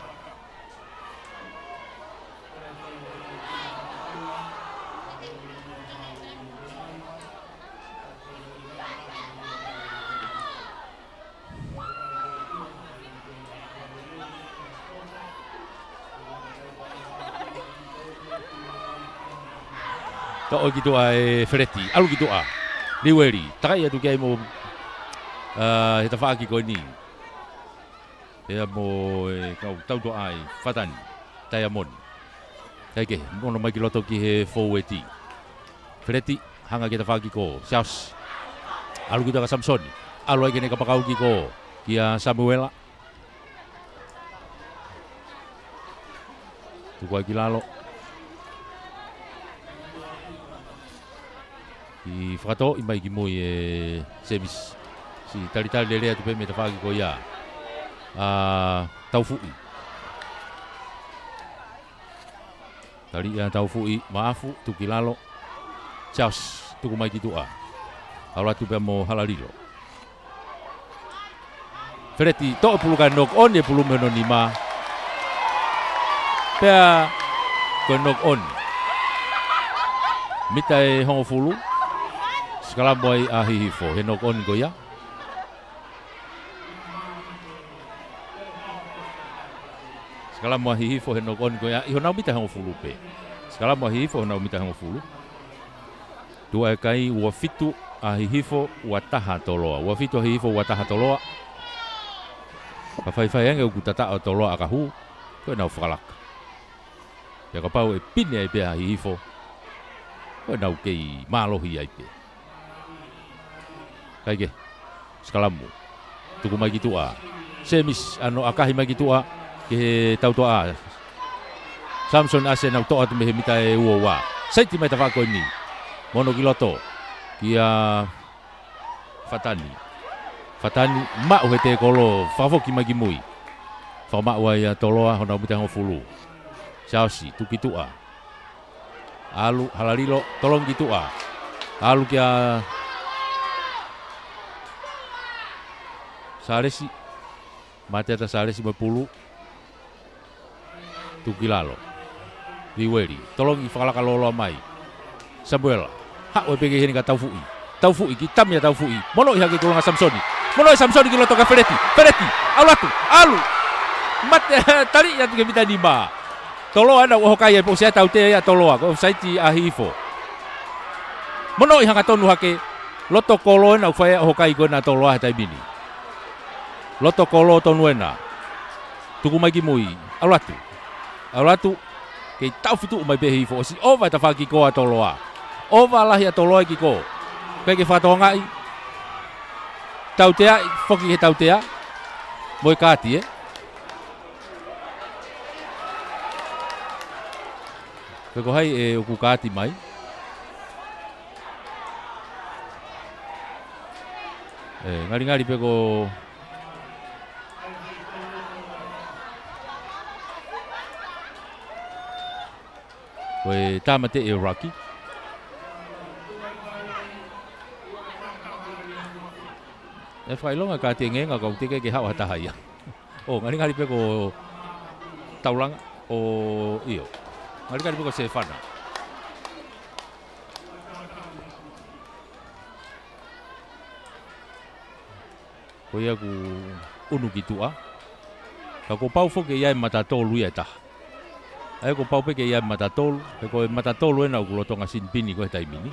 Toʻo ki tuʻa ʻe Feleti, ʻalu ki tuʻa. Liueli, takaʻi atu ki ai mo, ā, he tafaʻaki ko eni. Pea mo e kau tautoʻa ʻi Fatani, Taiamoni. ʻIkai ke, ʻunu mai ki loto ki he fōueti. Feleti, hanga ki he tafaʻaki ko Siaosi. ʻAlu ki tuʻa kia Samisoni. ʻAlu ai ke ne kapakau ki ko, kia Samuela. Tuku ai ki lalo. Kiʻi fakatō ʻi mai ki mui ʻe Semisi. Siʻi talitali lelei atu pē mei he tafaʻaki ko ia ʻa Taufuʻi. Tali ia Taufuʻi, Maʻafu, tuku ki lalo. Charles, tuku mai ki tuʻa. ʻAlu atu pea mo Halalilo. Feleti, toʻo e pulu kae knock on e pulu mei hono nima. Pea ko e knock on. Mita ʻe hongofulu. Sikalamu ai ʻa Hihifo he knock on ko ia. Sikalamu ʻa Hihifo he knock on ko ia ʻi honau mita hongofulu pē. Sikalamu ʻa Hihifo honau mita hongofulu. Tuʻa e kai, ua fitu ʻa Hihifo, ua taha Toloa. Ua fitu ʻa Hihifo, ua taha Toloa. Ka faifai ange ʻoku tataʻo Toloa ʻa ka hū, ko ʻenau fakalaka. Pea kapau ʻe pine ai pē ʻa Hihifo, ko ʻenau kei mālohi ai pē. ʻIkai ke, sikalamu. Tuku mai ki tuʻa. Semisi, ʻa hono ʻakahi mai ki tuʻa, ki he tautoʻa. Samson ʻAsi, nau toʻo atu mei he mita ʻe uaua. Saiti mai tafaʻaki ko eni. Mono ki loto. ʻIa Fatani. Fatani maʻu he tēkolo, fakafoki mai ki mui. Fakamaʻu ai ʻa Toloa, hono ʻalu mita hongofulu. Siaosi, tuku ki tuʻa. ʻAlu, hala lilo, tolongi ki tuʻa. ʻAlu kia Salesi. Mate ʻa Salesi mo e pulu. Tuku ki lalo. Liueli, tolongi fakalaka lōloa mai. Samuela, haʻu ʻe peke heni kia Taufuʻi. Taufuʻi ki tami ʻa Taufuʻi. Monoʻi hake ki ʻolunga Samisoni. Monoʻi Samisoni ki loto kia Feleti. Feleti, ʻalu atu, ʻalu. Mate, tali atu ki he mita nima. Toloa ena ʻoku ʻohokai ai pō sia tautea ia Toloa. Ko e offside ʻa Hihifo. Monoʻi hangatonu hake. Loto kolo ena ʻoku fai ʻohokai ko ena Toloa he taimi ni. Loto kolo tonu ena. Tuku mai ki mui. ʻAlu atu. ʻAlu atu. Kei taʻofi tuʻu mai pē Hihifo. ʻOsi ʻova e tafaʻaki kiko ʻa Toloa. ʻOva lahi ʻa Toloa e kiko. Kae ke fakatokangaʻi. Tauteaʻi, foki he tautea. Mo e kaati, ē. Pe ko hai ʻe ʻoku kaati mai. ʻE, ngalingali pē ko Ko e tāmateʻi ʻe Rocky. ʻE fakaʻilonga ka tiengenga kau teke ke haʻu ha taha ia. ʻO, ngalingali pē ko Taulanga, ʻo ʻio. Ngalingali pē ko Sefana. Ko ia ʻoku ʻunu ki tuʻa. Ka kuo pau foki ke ʻi ai e mata tolu ia ʻe taha. ʻA ia kuo pau pē ke ʻi ai e mata tolu, he ko e mata tolu ena ʻoku lolotonga sinipini ko ē he taimi ni.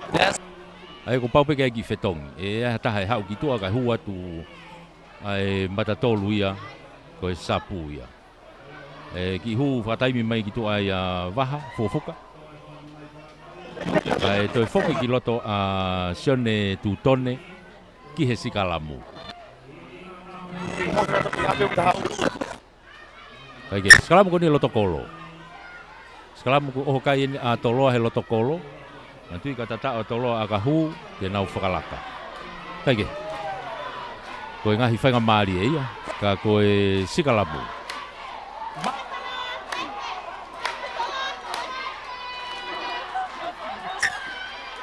ʻA ia kuo pau pē ke ʻi ai e kiʻi fetongi. ʻE ʻi ai ha taha ʻe haʻu ki tuʻa kae hū atu ʻa e mata tolu ia, ko e sapu ia. ʻE kiʻi hū fakataimi mai ki tuʻa ʻia Vaha, Fukofuka. Kae toe foki ki loto ʻa Sione Tutone ki he sikalamu. Kae ke, sikalamu ko eni loto kolo. Sikalamu kuo ʻohokai eni ʻa Toloa he loto kolo. Manatuʻi ka tataʻo ʻa Toloa ʻa ka hū, ke nau fakalaka. Kae ke. Ko e ngaahi faingamālie ia, ka ko e sikalamu.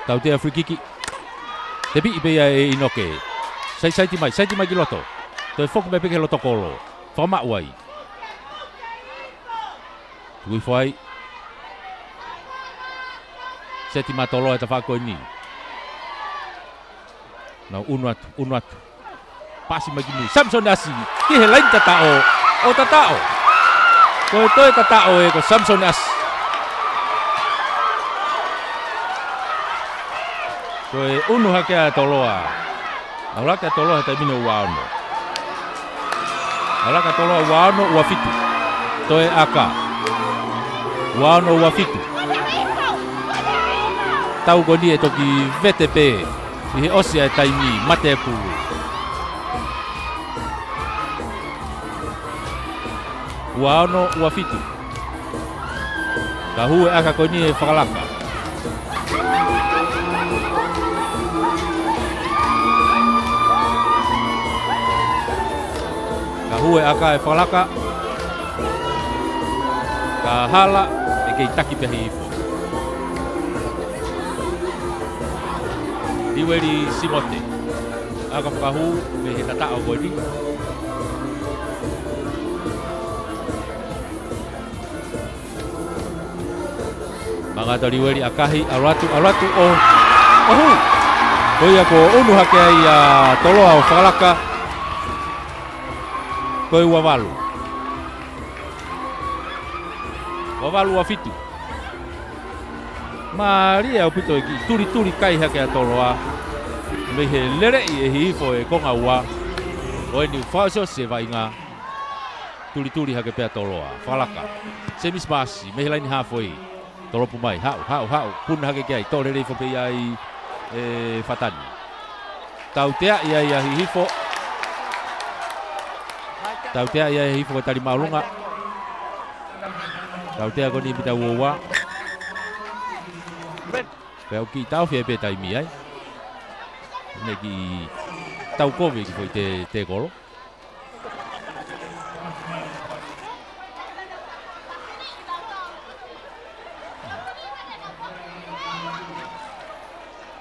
Tautea free kick. Tepiʻi pē ia ʻe ʻInoke. Sai, saiti mai, saiti mai ki loto. Toe foki mai pē ki he loto kolo. Fakamaʻu ai. Tuku hifo ai. Seti mai Toloa he tafaʻaki ko eni. Nau ʻunu atu, ʻunu atu. Pasi mai ki mui. Samisoni ʻAsi. Ki he laini tataʻo. ʻO tataʻo. Ko e toe tataʻo ē ko Samisoni ʻAsi. Ko e ʻunu hake ʻa Toloa. ʻAlu hake ʻa Toloa he taimi ni ua ono. ʻAlu hake ʻa Toloa ua ono ua fitu. Toe ʻaka. Ua ono ua fitu. Tau ko eni ʻe toki vete pē ʻi he ʻosi ʻa e taimi, mate e pulu. Ua ono ua fitu. Ka hū e ʻaka ko eni ʻe fakalaka. Ka hū e ʻaka ʻe fakalaka. Ka hala ʻe kei taki pē Hihifo. Liueli Simote. ʻAka fakahū mei he tataʻo ko eni. Mangata Liueli ʻakahi, ʻalu atu, ʻalu atu ʻo, ʻo hū. Ko ia kuo ʻunu hake ai ʻa Toloa ʻo fakalaka. Ko e ua valu. Ua valu ua fitu. Mālie ʻaupito e kiʻi tulituli kai hake ʻa Toloa. Mei he leleʻi ʻe Hihifo e konga ua. ʻO eni ʻoku fakaʻosiʻosi e vaʻinga. Tulituli hake pē ʻa Toloa. Fakalaka. Semisi Masi, mei he laini hafoi. Tolopu mai, haʻu, haʻu, haʻu. Puna hake ki ai, tō lelei foki ai ʻe Fatani. Tauteaʻi ai ʻa Hihifo. Tauteaʻi ai ʻa Hihifo ko e tali māʻolunga. Tautea ko eni mita ua ua. Pea ʻoku kiʻi taʻofi ai pē taimi ai. Ne kiʻi tau kovi ki foʻi te, te kolo.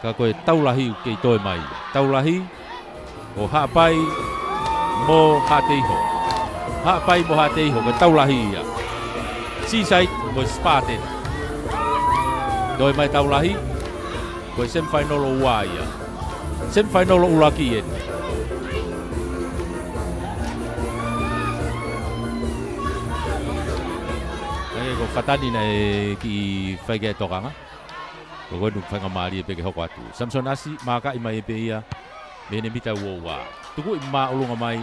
Ka ko e Taulahi ʻoku kei toe mai. Taulahi, ʻo Haʻapai mo Haʻateiho. Haʻapai mo Haʻateiho, ko e Taulahi ia. Seaside mo Spartan. Toe mai Taulahi, ko e semifinal ʻo ua ia. Semifinal ʻo ʻuluaki eni. Ē, ko Fatani naʻe kiʻi fai ke tokanga. Ko koe nu faingamālie pē ke hoko atu. Samson Asi, mākaʻi mai pē ia mei heʻene mita ua ua. Tukuʻi māʻolunga mai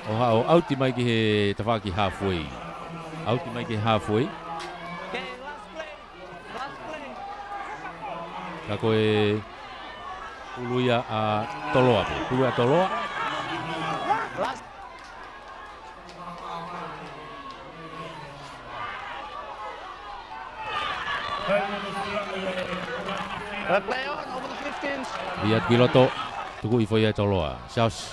ʻo haʻu, ʻauti mai ki he tafaʻaki halfway. ʻAuti mai ki he halfway. Ka ko e pulu ia ʻa Toloa pē. Pulu ia ʻa Toloa. Ia tuku ʻi loto, tukuʻi foʻi ia ʻe Toloa. Siaosi.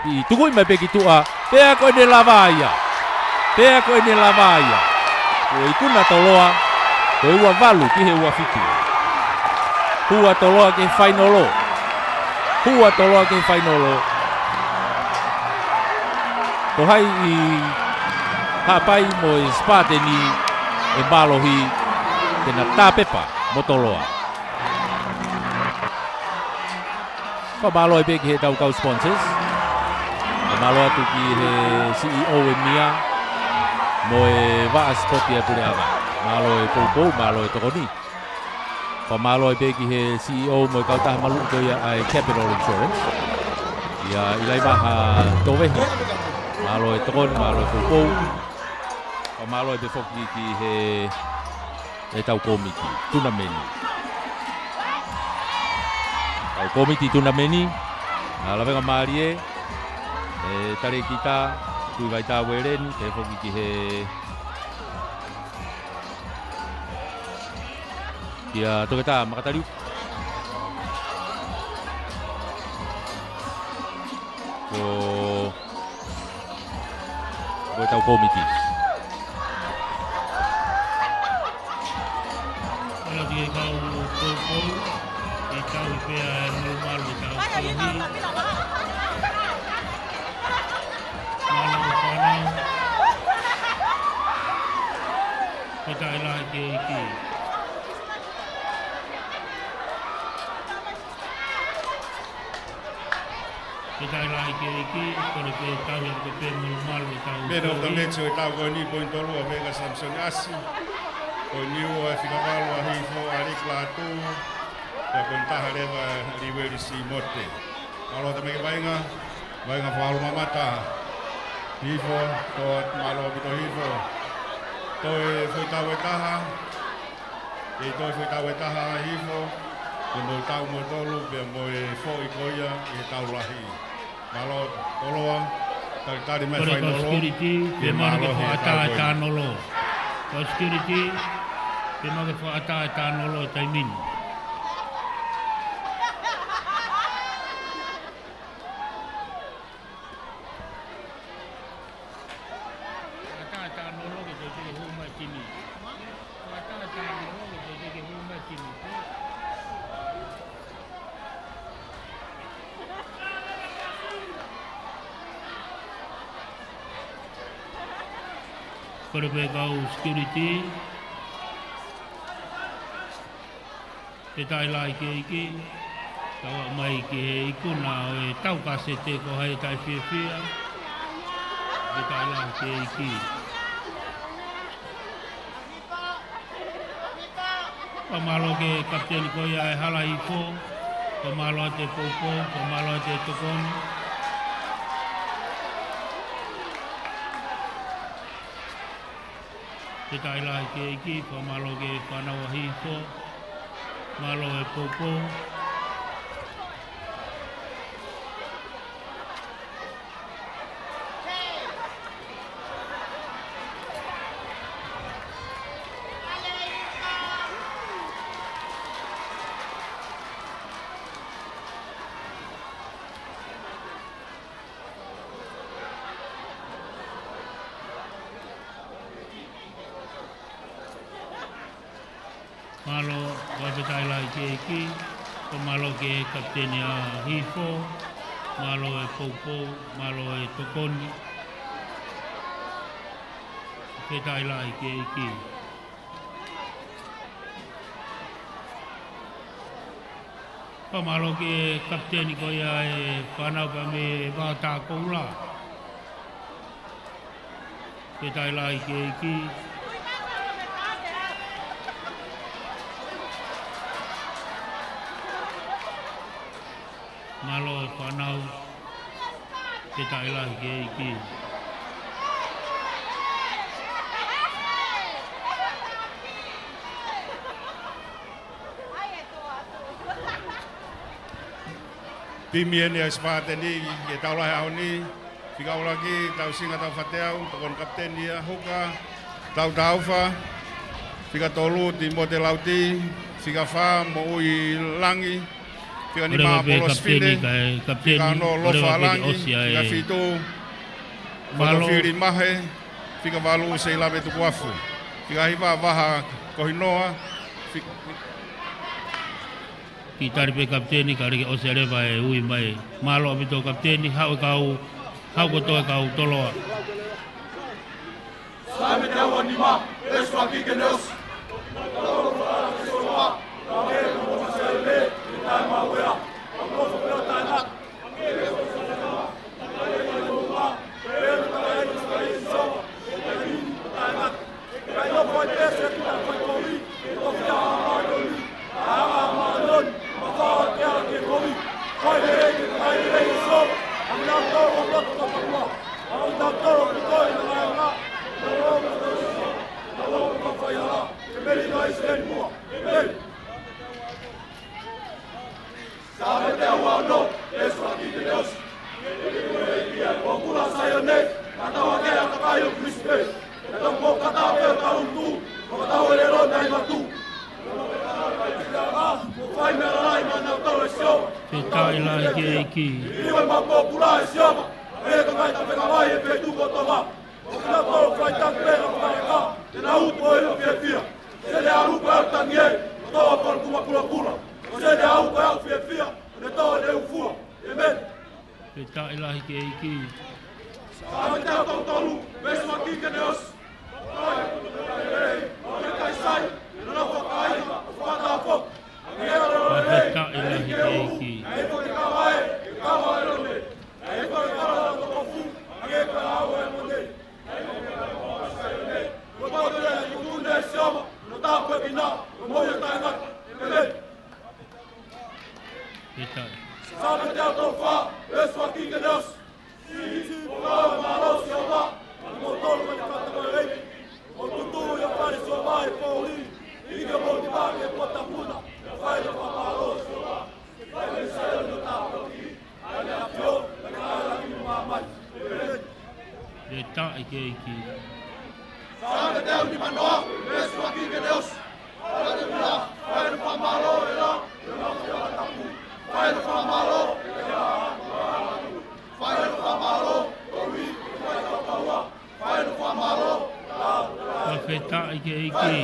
ʻI tukuʻi mai pē ki tuʻa, pea ko ʻene lava ia. Pea ko ʻene lava ia. Ko e ikuna Toloa, ko e ua valu ki he ua fitu. Hū ʻa Toloa ki he fainolo. Hū ʻa Toloa ki he fainolo. Ko hai ʻi Haʻapai mo e Spartan ʻe mālohi ke na tāpepa mo Toloa. Fakamālō ai pē ki heʻetau kau sponsors. Fakamālō atu ki he C E O ʻo e M I A mo e vaʻa sipoti ʻa e puleʻanga. Mālō e poupou, mālō e tokoni. Fakamālō ai pē ki he C E O mo e kautaha maluʻi ko ia ʻa e Capital Insurance. ʻIa ʻIlaivaha Tovehi. Mālō e tokoni, mālō e poupou. Fakamālō ai pē foki ki he, ʻetau kōmiti tunameni. ʻEtau kōmiti tunameni, ʻa Lavengamālie, ʻe Talēkita Tuʻivaitā Ueleni, pehē foki ki he, kia Toketā Makataliu. Ko, ko ʻetau kōmiti. Hala ki he kau poupou, ʻi tau pea e malumalu ʻetau kōmiti. Mālō fānau. Ko e taʻe lahi ki he ʻEiki. Ko e taʻe lahi ki he ʻEiki, kole pē tau ia ko pē malumalu ʻetau Man of the kōmiti. Match ʻo e taʻu ko eni, poini tolu ʻa Vega Samson Asi. Poini ua ʻe fika valu ʻa Hihifo ʻAleki Lātū. Pea poini taha leva ʻa Liueli Simote. Mālō ʻetau maʻu vaʻinga, vaʻinga fakamālō mamata. Hihifo, toe mālō ʻaupito Hihifo. Toe foʻi tau ʻe taha. Kei toe foʻi tau ʻe taha Hihifo, ke mo tau mo tolu, pea mo e foʻi ko ia ʻi he Taulahi. Mālō Toloa, talitali mai. Kole kau fainolo, security, ke pea mālō mālō he he tau ʻe ko ia. Tanolo. Kau security, pea mālō ke fakaʻatā ʻe Tanolo he taimi ni. Fakaʻatā ʻe Tanolo ke toe teke hū mai timi. Fakaʻatā ʻe Tanolo ke toe teke hū mai timi. Kole pē kau security. Ko e taʻe lahi ki he ʻEiki, tau ō mai ki he ikuna ʻo e tau kasete, ko hai taʻe fiefia, ko e taʻe lahi ki he ʻEiki. Fakamālō ki he kapiteni ko ia ʻa e Hala Hihifo, fakamālō atu e poupou, fakamālō atu e tokoni. Ko e taʻe lahi ki he ʻEiki, fakamālō ki he fānau ʻa Hihifo, mālō e poupou. Fakafetaʻi lahi ki he ʻEiki. Fakamālō ki he kapiteni ʻa Hihifo. Mālō e poupou, mālō e tokoni. Fakafetaʻi lahi ki he ʻEiki. Fakamālō ki he kapiteni ko ia e fānau pea mei he Vaotakoula. Fakafetaʻi lahi ki he ʻEiki. Mālō e fānau. Fakafetaʻi lahi ki he ʻEiki. Timi eni ʻa e Sipateni ʻi he tau lahi ʻaho ni. Fika ʻuluaki, Tausinga Taufateau, tokoni kapiteni ia, huka, Tautaufa. Fika tolu, Timote Lauti. Fika fā, Moʻui Langi. Fika nima, Polosi Fine. Fika ono, Lofa Langi. Fika fitu, Fotofili Mahe. Fika valu, Seilame Tukuafu. Fika hiva, Vaha Kohinoa. Kiʻi tali pē kapiteni, ka leke ʻosi leva e ui mai. Mālō ʻaupito kapiteni, haʻu e kau, haʻu kotoa e kau toloa. Saame teau nima, veesi ʻuluaki ki he ʻosi. Saame teau ono, veesi ʻuluaki ki he ʻosi. Ko Kula Saione, ka tau ake ʻa e kakai ʻo Kalisite. Ko e tau mo kata pē ʻo tau tu, mo kata ʻo lelo nai matu. Ko fai meʻa lalahi maʻanautolu ʻe Sihova. Fakafetaʻi lahi ki he ʻEiki. Iwe maʻu pōpula ʻe Sihova. ʻE ka mai ta fekavai e feituʻu kotoa. ʻO kinautolu fai taki pē ʻa e fakaeka, te nau utu ʻo fiefia. Sele alu pē ʻa e tangi ē, ʻo tō ʻa e kolo kuma pulapula. ʻO sele alu pē ʻa e fiefia, ʻo ne tō ʻene ufua. ʻĒmeni. Fakafetaʻi lahi ki he ʻEiki. Saame teau tolu tolu, veesi ʻuluaki ki he ʻosi. Fakafetaʻi lahi ki he ʻEiki. Fakafetaʻi. Saame teau tolu fā, veesi ʻuluaki ki he ʻosi. Fakafetaʻi ki he ʻEiki. Saame teau nimanoa, veesi ʻuluaki ki he ʻosi. Fakafetaʻi ki he ʻEiki. Fakafetaʻi ki he ʻEiki.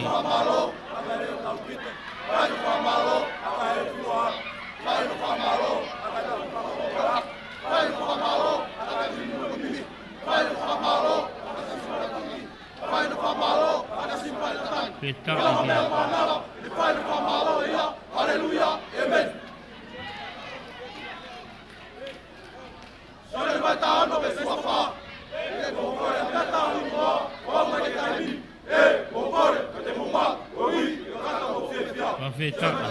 Fakafetaʻi.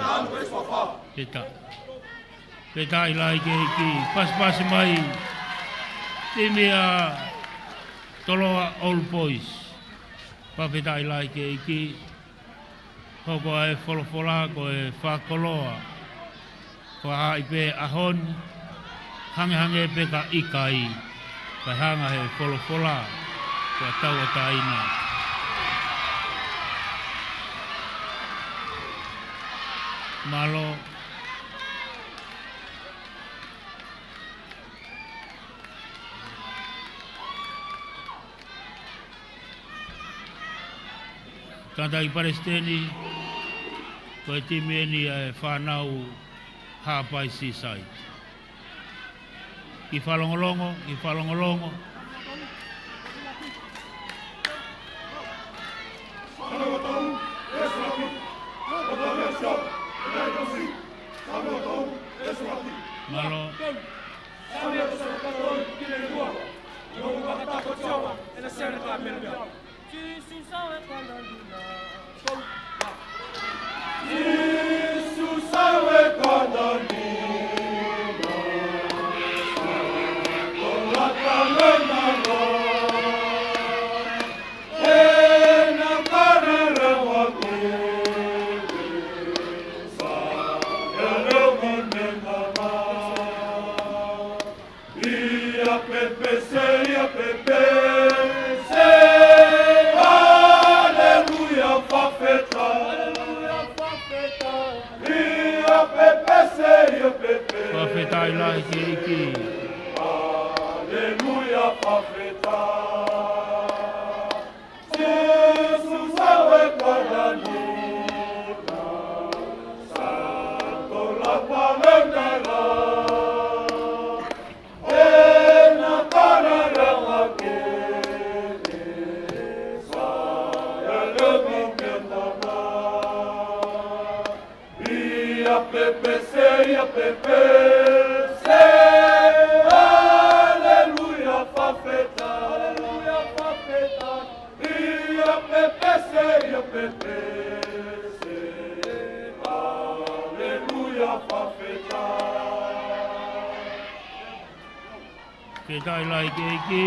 Fakafetaʻi. Fakafetaʻi lahi ki he ʻEiki. Pasipasi mai. Timi ʻa Toloa Old Boys. Fakafetaʻi lahi ki he ʻEiki. Hoko ʻa e folofola ko e fakakoloa. Ko e ʻai pē ʻaho ni, hangehangē pē ka ʻikai, kae hanga he folofola, ko e tauʻatāina. Mālō. Tangataʻeiki Palesiteni, Ko e timi eni ʻa e fānau Haʻapai Seaside. Kiʻi fakalongolongo, kiʻi fakalongolongo. Mālō. Ia pepe se, ia pepe se. Aleluia, fakafetaʻi. Ia pepe se, ia pepe. Fakafetaʻi lahi ki he ʻEiki. Aleluia, fakafetaʻi. Ia pepe se, ia pepe se. Aleluia, fakafetaʻi. Aleluia, fakafetaʻi. Ia pepe se, ia pepe se. Aleluia, fakafetaʻi. Fakafetaʻi lahi ki he ʻEiki.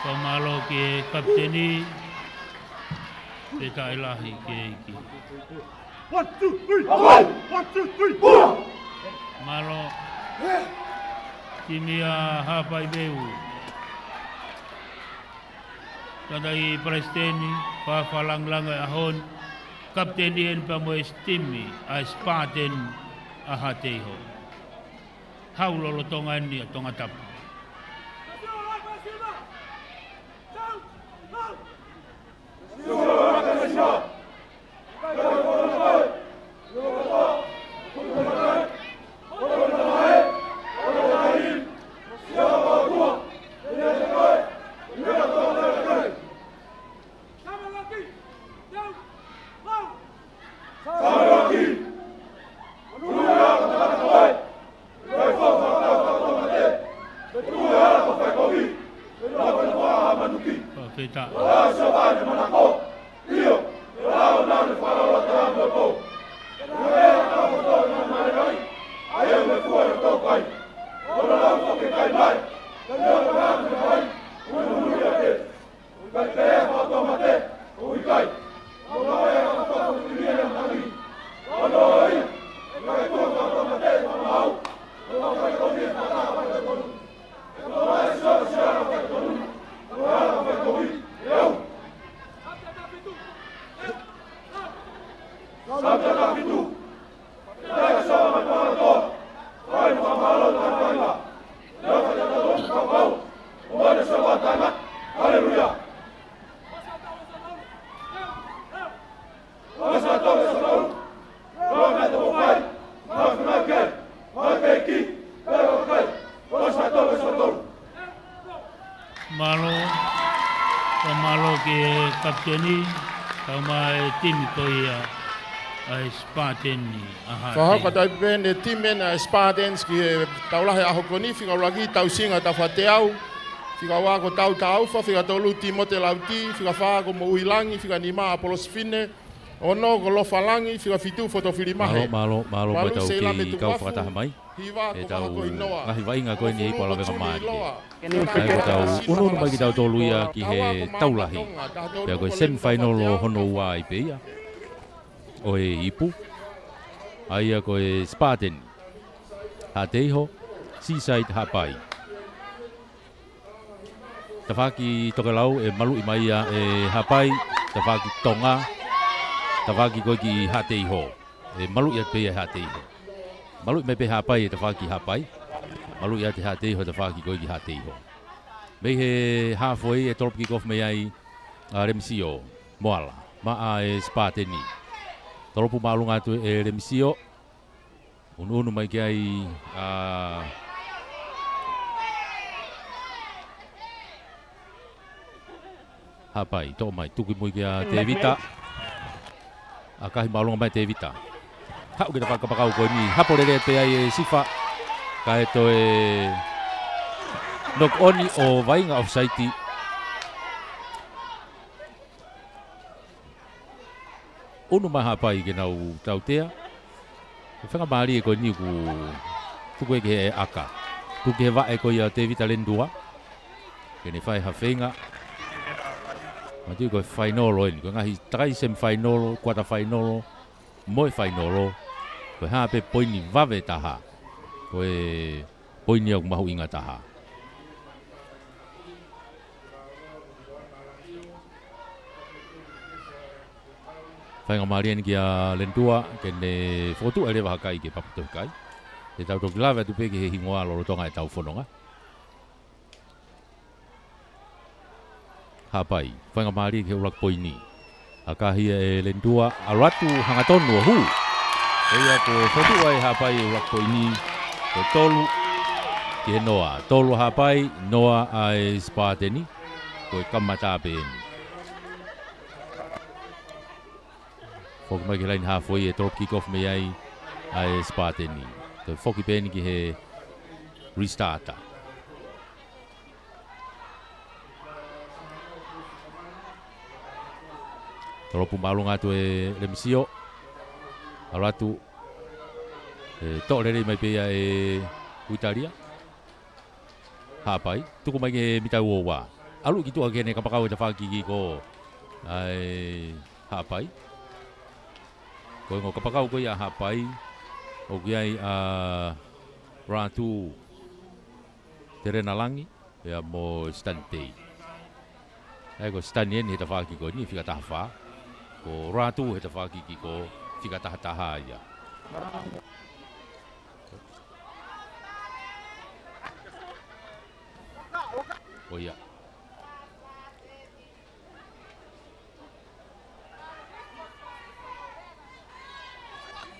Fakamālō ki he kapiteni. Fakafetaʻi lahi ki he ʻEiki. One, two, three, away! One, two, three, pull! Mālō. Timi ʻa Haʻapai Veu. Kātaki palesiteni, fakalāngilangi ʻaho ni. Kapiteni eni pea mo e timi ʻa e Spartan ʻa Haʻateiho. Haʻu lolotonga eni ʻa Tongatapu. Fakafetaʻi. Mālō, fakamālō ki he kapiteni, kae ʻumaʻā e timi ko ia ʻa e Spartan ʻa Haʻateiho. Fakahoko atu pē ʻe he timi eni ʻa e Spartans ki he tau lahi ʻaho ko eni, fika ʻuluaki Tausinga Tafateau, fika ua ko Tau Taufa, fika tolu Timote Lauti, fika fā ko Moʻuilangi, fika nima ʻApolosi Fine, ono ko Lofalangi, fika fitu Fotofilimahe. Mālō, mālō, mālō, mālō, ko e tau Seilame kei kau Tukuafu, fakataha mai. Hiva ko ʻetau Fakakohinoa. Ngaahi vaʻinga ko eni ʻi Pualavega Mālite. ʻA ia ko ʻetau ʻunuʻunu mai kitautolu ia ki he tau lahi. Pea ko e semifinal ʻo hono ua ai pē ia ʻo e ipu. ʻA ia ko e Spartan Haʻateiho, Seaside Haʻapai. Tafaʻaki tokelau ʻe maluʻi mai ia ʻe Haʻapai, tafaʻaki Tonga, tafaʻaki ko ē ki Haʻateiho. ʻE maluʻi atu pē ia ʻe Haʻateiho. Maluʻi mai pē Haʻapai ʻe tafaʻaki Haʻapai. Maluʻi atu ʻe Haʻateiho tafaʻaki ko ē ki Haʻateiho. Mei he halfway ʻe tolopu kick off mei ai ʻa Lemisio Moala maʻa e Spartan. Tolopu māʻolunga atu ʻe Lemisio. ʻUnuʻunu mai ki ai ʻa Haʻapai, toʻo mai, tuku ki mui kia Tevita. ʻAkahi māʻolunga mai Tevita. Haʻu ki he tafaʻaki kapakau ko eni, hapo lelei pē ai ʻe Sifa. Kae toe knock on ʻo vaʻinga offside. ʻUnu mai Haʻapai ke nau tautea. Ko e faingamālie ko eni ʻoku tuku ki he ʻaka. Tuku ki he vaʻe ko ia ʻo Tevita Lentua. Ke ne fai ha feinga. Manatuʻi ko e fainolo eni. Ko e ngaahi takai semifainolo, kuata fainolo, mo e fainolo. Ko e hā pē poini vave taha. Ko e poini ʻoku mahuʻinga taha. Faingamālie eni kia Lentua, ke ne fokotuʻu e leva ha kai ke papatohi kai. Te tau toki lave atu pē ki he hingoa lolotonga ʻetau fononga. Haʻapai, faingamālie ki he ʻuluaki poini. ʻAkahi ʻe Lentua, ʻalu atu hangatonu ʻo hū. Ko ia kuo fokotuʻu ai Haʻapai e ʻuluaki poini, ko e tolu ki he noa. Tolu Haʻapai, noa ʻa e Sipateni, ko e kamata pē eni. Foki mai ki he laine hāfoi ʻe tolopu kick off mei ai ʻa e Sipateni. Toe foki pē eni ki he restart. Tolopu māʻolunga atu ʻe Lemisio. ʻAlu atu. ʻE toʻo lelei mai pē ia ʻe Uitalia. Haʻapai. Tuku mai ki he mita ua ua. ʻAlu ki tuʻa ki heʻene kapakau ʻe tafaʻaki kick ʻa e Haʻapai. Ko e ongo kapakau ko ia Haʻapai. ʻOku ʻi ai ʻa Ratu Terena Langi. Pea mo Stan Tei. ʻA ia ko Stan eni he tafaʻaki ko eni fika taha fā. Ko Ratu he tafaʻaki kick ʻo fika taha taha ia. ʻO ia.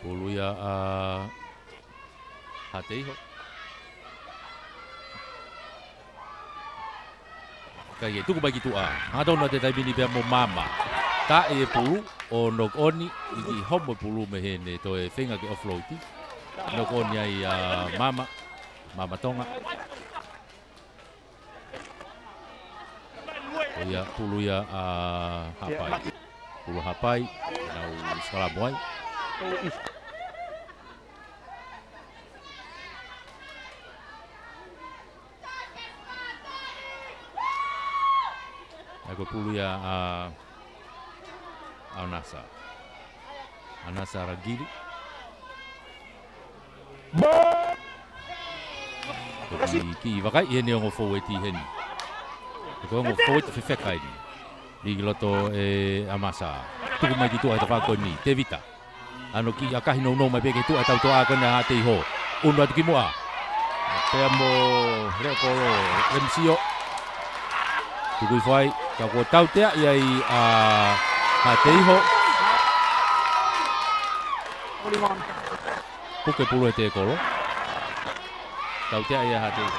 Pulu ia ʻa Hateiho. Kae tuku mai ki tuʻa. Hangatonu atu he taimi ni pea mo Mama. Taaʻi e pulu ʻo knock on, ʻikai homo e pulu mei heʻene toe feinga ke offload. Knock on ai ʻa Mama. Mama Tonga. ʻO ia, pulu ia ʻa Haʻapai. Pulu Haʻapai, nau sikalamu ai. ʻA ia ko e pulu ia ʻa ʻAnasa. ʻAnasa Ragili. Ko e kiʻi, kiʻi vakai ʻi heʻene ongo fōueti heni. Ko e ongo fōueti fefeka eni. Lī ki loto ʻe ʻAmasa. Tuku mai ki tuʻa he tafaʻaki ko eni. Tevita. ʻAno kiʻi ʻakahi nounou mai pē ki tuʻa he tautoʻa ko eni ʻa Hateiho. ʻUnu atu ki muʻa. Pea mo Leʻokolo Lemisio. Tuku hifo ai. Ka kuo tautea ia ʻa Hateiho. Puke pulu he tēkolo. Tautea ia ʻa Hateiho.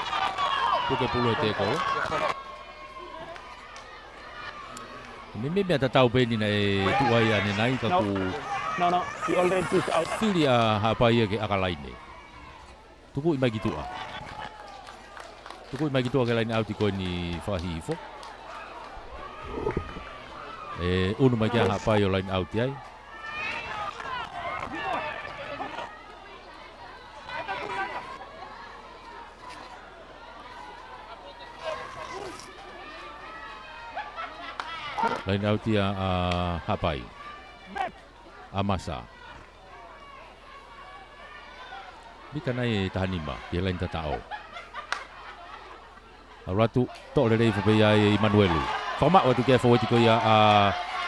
Puke pulu he tēkolo. Meimei meʻa tatau pē eni naʻe tuʻu ai ʻanenai ka ku fili ʻa Haʻapai ia ke ʻaka laine. Tukuʻi mai ki tuʻa. Tukuʻi mai ki tuʻa ki he laine ʻauti ko eni fakahihifo. ʻE ʻunu mai ki ai ʻa Haʻapai ʻo laine ʻauti ai. Laine ʻauti ʻa Haʻapai. ʻAmasa. Mita nai ʻe taha nima ki he laine tataʻo. ʻAlu atu, toʻo lelei hifo pē ia ʻe ʻImanuelu. Fakamaʻu atu ki he fōueti ko ia ʻa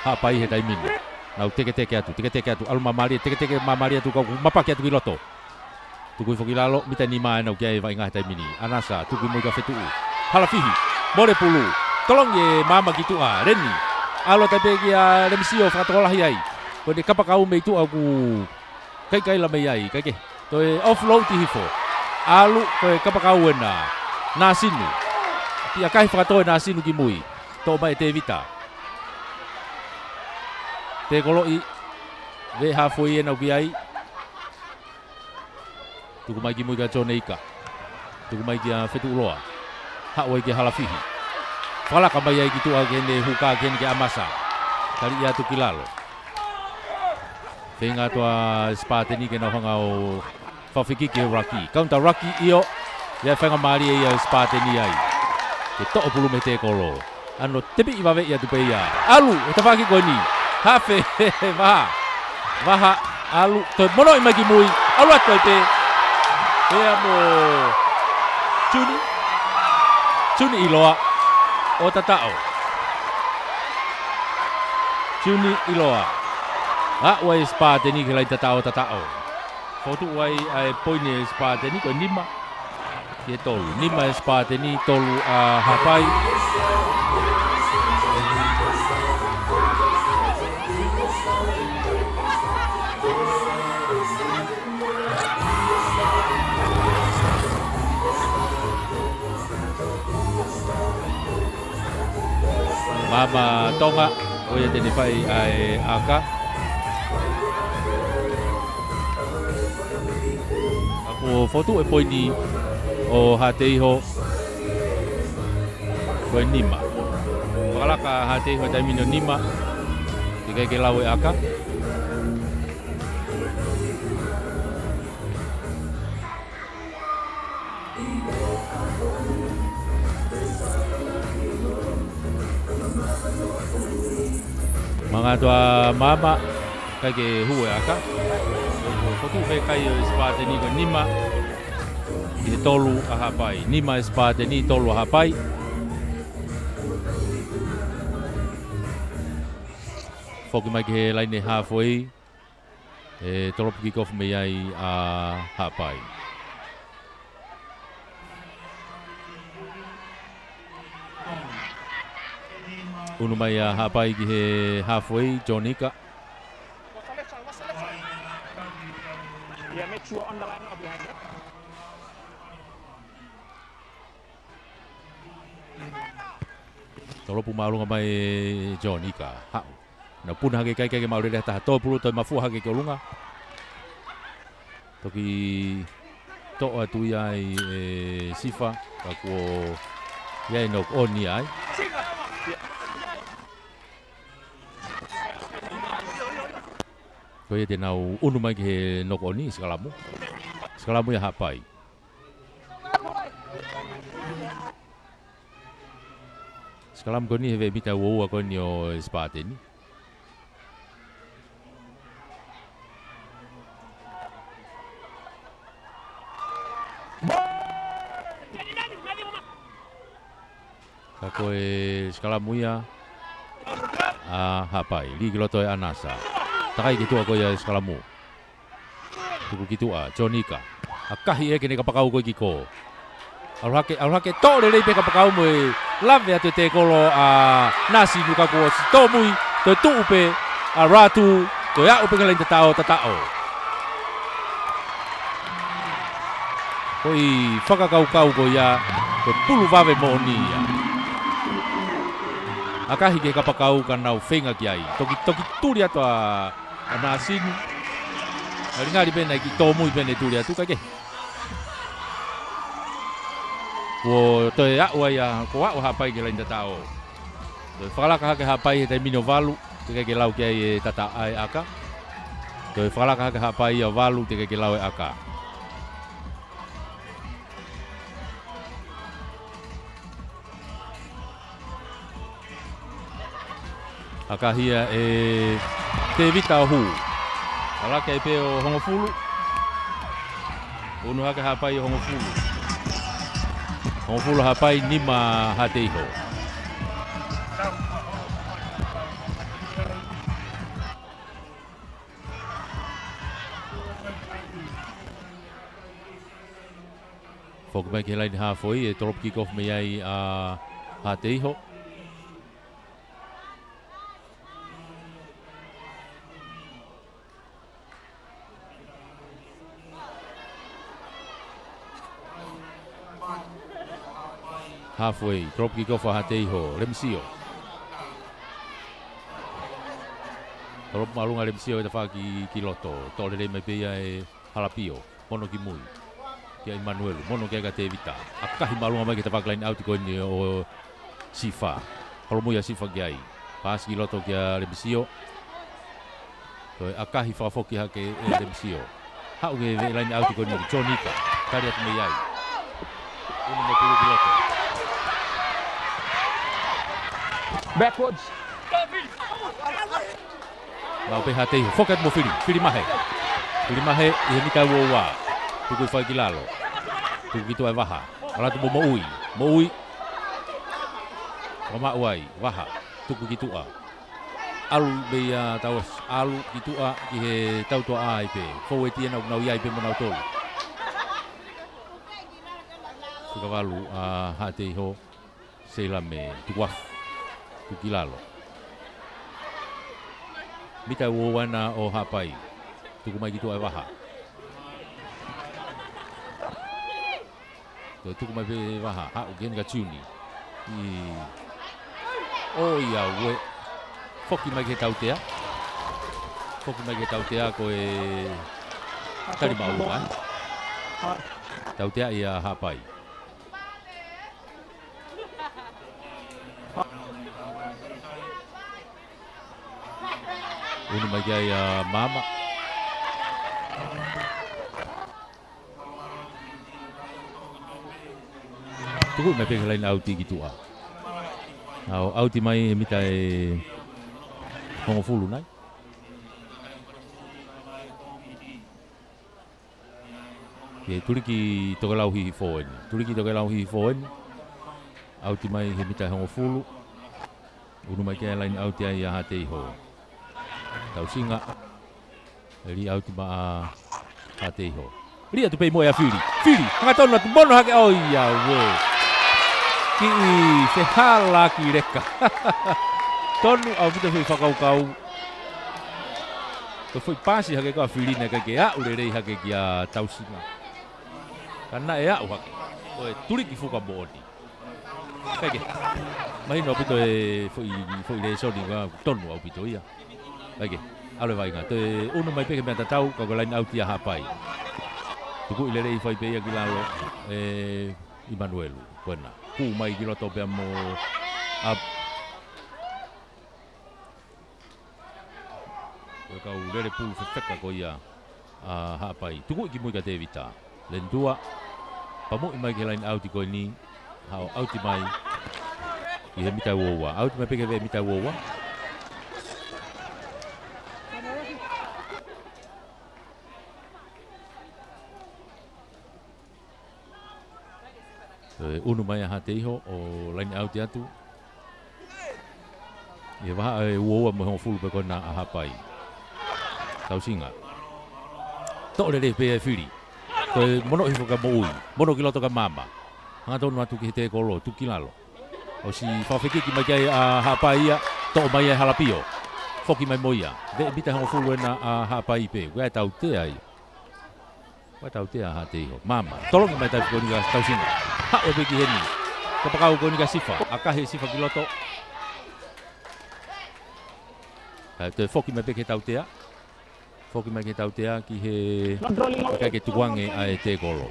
Haʻapai he taimi ni. Nau teketeke atu, teketeke atu, ʻalu māmālie, teketeke māmālie atu ka ʻoku mapaki atu ki loto. Tuku hifo ki lalo, mita nima ʻe nau ki ai e vaʻinga he taimi ni. ʻAnasa, tuku ki mui ka fetuʻu. Halafihi, mole pulu. Tolongi ʻe Mama ki tuʻa, Leni. ʻAlu atu pē kia Lemisio fakatokolahi ai. Ko e kapakau mei tuʻa ʻoku kaikaila mei ai, kae kehe. Toe offload hifo. ʻAlu, ko e kapakau ena. Nāsinu. Pea ʻakahi fakatō ʻe Nāsinu ki mui. Toʻo mai ʻe Tēvita. Tēkoloʻi. Veʻe hāfoʻi ena ʻoku ʻi ai. Tuku mai ki mui kia Tonei Ika. Tuku mai kia Fetuʻuloa. Haʻu ai kia Halafihi. Fakalaka mai ai ki tuʻa ki heʻene huka ki heʻene kia ʻAmasa. Taliʻi atu ki lalo. Feinga atu ʻa Sipateni ke nau hanga ʻo fakafekiki he ruck. Counter ruck ʻio. ʻI ai e faingamālie ia ʻa Sipateni ai. Ke toʻo pulu mei he tēkolo. ʻAno tepiʻi vaveʻi atu pē ia. ʻAlu, he tafaʻaki ko eni. Hafe, vaha. Vaha, ʻalu, toe monoʻi mai ki mui. ʻAlu atu ai pē. Pea mo Juni. Juni ʻIloa. ʻO tataʻo. Juni ʻIloa. Aʻu ai ʻa Sipateni ki he laine tataʻo, tataʻo. Fokotuʻu ai ʻa e poini ʻa Sipateni ko e nima ki he tolu. Nima ʻa Sipateni, tolu ʻa Haʻapai. Maama Tonga, ko ia te ne fai ʻa e ʻaka. Ka kuo fokotuʻu e poini ʻo Haʻateiho ko e nima. Fakalaka Haʻateiho he taimi ni ʻo nima. Teʻeki ai ke lau e ʻaka. Manga atu ʻa Maama, ʻikai ke hū e ʻaka. Fokotuʻu pē kai ʻo Sipateni ko e nima ki he tolu ʻa Haʻapai. Nima ʻa Sipateni, tolu ʻa Haʻapai. Foki mai ki he laine hāfoʻi. ʻE tolopu kick off mei ai ʻa Haʻapai. ʻUnu mai ʻa Haʻapai ki he hāfoʻi, Jonika. Tolopu māʻolunga mai Jonika. Haʻu. Nau puna hake, ʻikai ke maʻu lelei ha taha, tō pulu, toe mafua hake ki ʻolunga. Toki toʻo atu ia ʻe Sifa, ka kuo ʻi ai e knock on ia ai. Ko ia te nau ʻunu mai ki he knock on, sikalamu. Sikalamu ia Haʻapai. Sikalamu ko eni he veʻe mita ua ua ko eni ʻo Sipateni. Ka ko e sikalamu ia ʻa Haʻapai. Lī ki loto ʻe ʻAnasa. Takai ki tuʻa ko ia e sikalamu. Tuku ki tuʻa, Jonika. ʻAkahi ʻe ia ki heʻene kapakau ko ē ki kō. ʻAlu hake, ʻalu hake, toʻo lelei pē kapakau mo e lave atu e tēkolo ʻa Nāsinu ka kuo ʻosi tōmui, toe tuʻu pē ʻa Ratu, toe aʻu pē ki he laine tataʻo, tataʻo. Ko e fakakaukau ko ia, ko e pulu vave moʻoni ia. ʻAkahi ki he kapakau ka nau feinga ki ai. Toki, toki tuli atu ʻa ʻa Nāsinu. Ngalingali pē naʻe kiʻi tōmui pē ʻene tuli atu, kae kehe. Kuo toe aʻu ai ʻa, kuo aʻu ʻa Haʻapai ki he laine tataʻo. Toe fakalaka hake Haʻapai he taimi ni ʻo valu, teʻeki ai ke lau ki ai e tata ʻa e ʻaka. Toe fakalaka hake Haʻapai ʻo valu, teʻeki ai ke lau e ʻaka. ʻAkahi ia ʻe Tēvita ʻo hū. ʻAlu hake ai pē ʻo hongofulu. ʻUnu hake Haʻapai ʻo hongofulu. Hongofulu Haʻapai, nima Haʻateiho. Foki mai ki he laine hāfoʻi, ʻe tolopu kick off mei ai ʻa Haʻateiho. Halfway, drop kick off ʻa Haʻateiho, Lemisio. Drop māʻolunga Lemisio ʻi he tafaʻaki ki loto. Toʻo lelei mai pē ia ʻe Halapio. Mono ki mui. Kia ʻImanuelu. Mono ki ai kia Tēvita. ʻAkahi māʻolunga mai ki he tafaʻaki line out ko eni ʻo Sifa. Holomui ʻa Sifa ki ai. Paasi ki loto kia Lemisio. Toe ʻakahi fakafoki hake ʻe Lemisio. Haʻu ki he line out ko eni, John Ika. Tali atu mei ai. Unu mo e pulu ki loto. Backwards. Maʻu pē Haʻateiho. Foki atu mo Fili. Fili Mahe. Fili Mahe ʻi he mita ua ua. Tuku ʻi fai ki lalo. Tuku ki tuʻa ʻe Vaha. ʻAlu atu mo Moʻui. Moʻui. Fakamaʻu ai. Vaha. Tuku ki tuʻa. ʻAlu mei ai ʻa Tauasi, ʻalu ki tuʻa ki he tautuaʻā ai pē. Fōueti ena ʻoku nau ʻi ai pē mo nautolu. Fika valu ʻa Haʻateiho, Seilame, tuku afu. Tuku ki lalo. Mita ua ua ena ʻo Haʻapai. Tuku mai ki tuʻa ʻe Vaha. Toe tuku mai pē Vaha, haʻu ki heni kia Juni. ʻIo. ʻOiauē. Foki mai ki he tautea. Foki mai ki he tautea ko e tali māʻolunga, ē. Tautea ia Haʻapai. Unu mai ki ai ʻa Maama. Tuku mai pē ki he line out ki tuʻa. ʻAo, ʻauti mai he mita ʻe hongofulu nai. Ki he Tuliki Tokelau Hihifo eni. Tuliki Tokelau Hihifo eni. ʻAuti mai he mita ʻe hongofulu. Unu mai ki he line out ia ʻa Haʻateiho. Tausinga. Lī ʻauti maʻa Haʻateiho. Lī atu pē mo ia Fili. Fili. Hangatonu atu mono hake, ʻoiauē. Kiʻi fehālaaki leka. Tonu ʻaupito foʻi fakakaukau. Ko e foʻi paasi hake ko ē ʻa Fili naʻe ʻikai ke aʻu lelei hake kia Tausinga. Ka naʻe aʻu hake. Ko e Tuliki fuka moʻoni. Kae kehe. Mahino ʻaupito e foʻi, foʻi lēsoni ʻoku tonu ʻaupito ia. Kae kehe. ʻAlu e vaʻinga. Toe unu mai pē ki he meʻa tatau, ka ko e line out ia Haʻapai. Tukuʻi lelei fai pē ia ki lalo ʻe ʻImanuelu. Ko ena. Kū mai ki loto pea mo ʻa Ko e kau lele pulu fefeka ko ia ʻa Haʻapai. Tukuʻi ki mui kia Tēvita. Lenutua. Pamuʻi mai ki he line out ko eni. Haʻu ʻauti mai. ʻI he mita ua ua. ʻAuti mai pē ki he mita ua ua. ʻE, unu mai ʻa Haʻateiho ʻo line out atu. ʻI he vahaʻa ʻe ua ua mo e hongofulu pē ko ena ʻa Haʻapai. Tausinga. Toʻo lelei pē ʻe Fili. Toe mono hifo kia Moʻui. Mono ki loto kia Maama. Hangatonu atu ki he tēkolo, tuku ki lalo. ʻOsi fakafekiki mai ki ai ʻa Haʻapai ia, toʻo mai ʻe Halapio. Foki mai mo ia. Veʻe mita hongofulu ena ʻa Haʻapai pē. Ko e tautea ia. Ko e tautea ʻa Haʻateiho. Maama. Tolongi mai taimi ko eni kia Tausinga. Haʻu pē ki heni. Kapakau ko eni kia Sifa. ʻAkahi ʻe Sifa ki loto. Kae toe foki mai pē ki he tautea. Foki mai ki he tautea ki he ʻikai ke tukuange ʻa e tēkolo.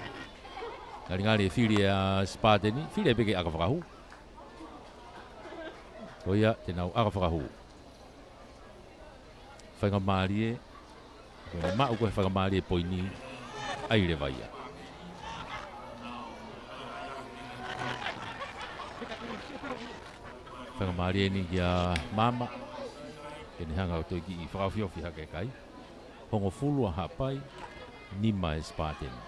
Ngalingali e fili ʻa Sipateni. Fili pē ki he ʻakafakahū. Ko ia te nau ʻakafakahū. Faingamālie. Ko e maʻu ko e faingamālie poini. ʻAi leva ia. Faingamālie eni kia Maama. Ke ne hanga ʻo toe kiʻi fakaofiofi hake e kai. Hongofulu ʻa Haʻapai, nima ʻe Sipateni.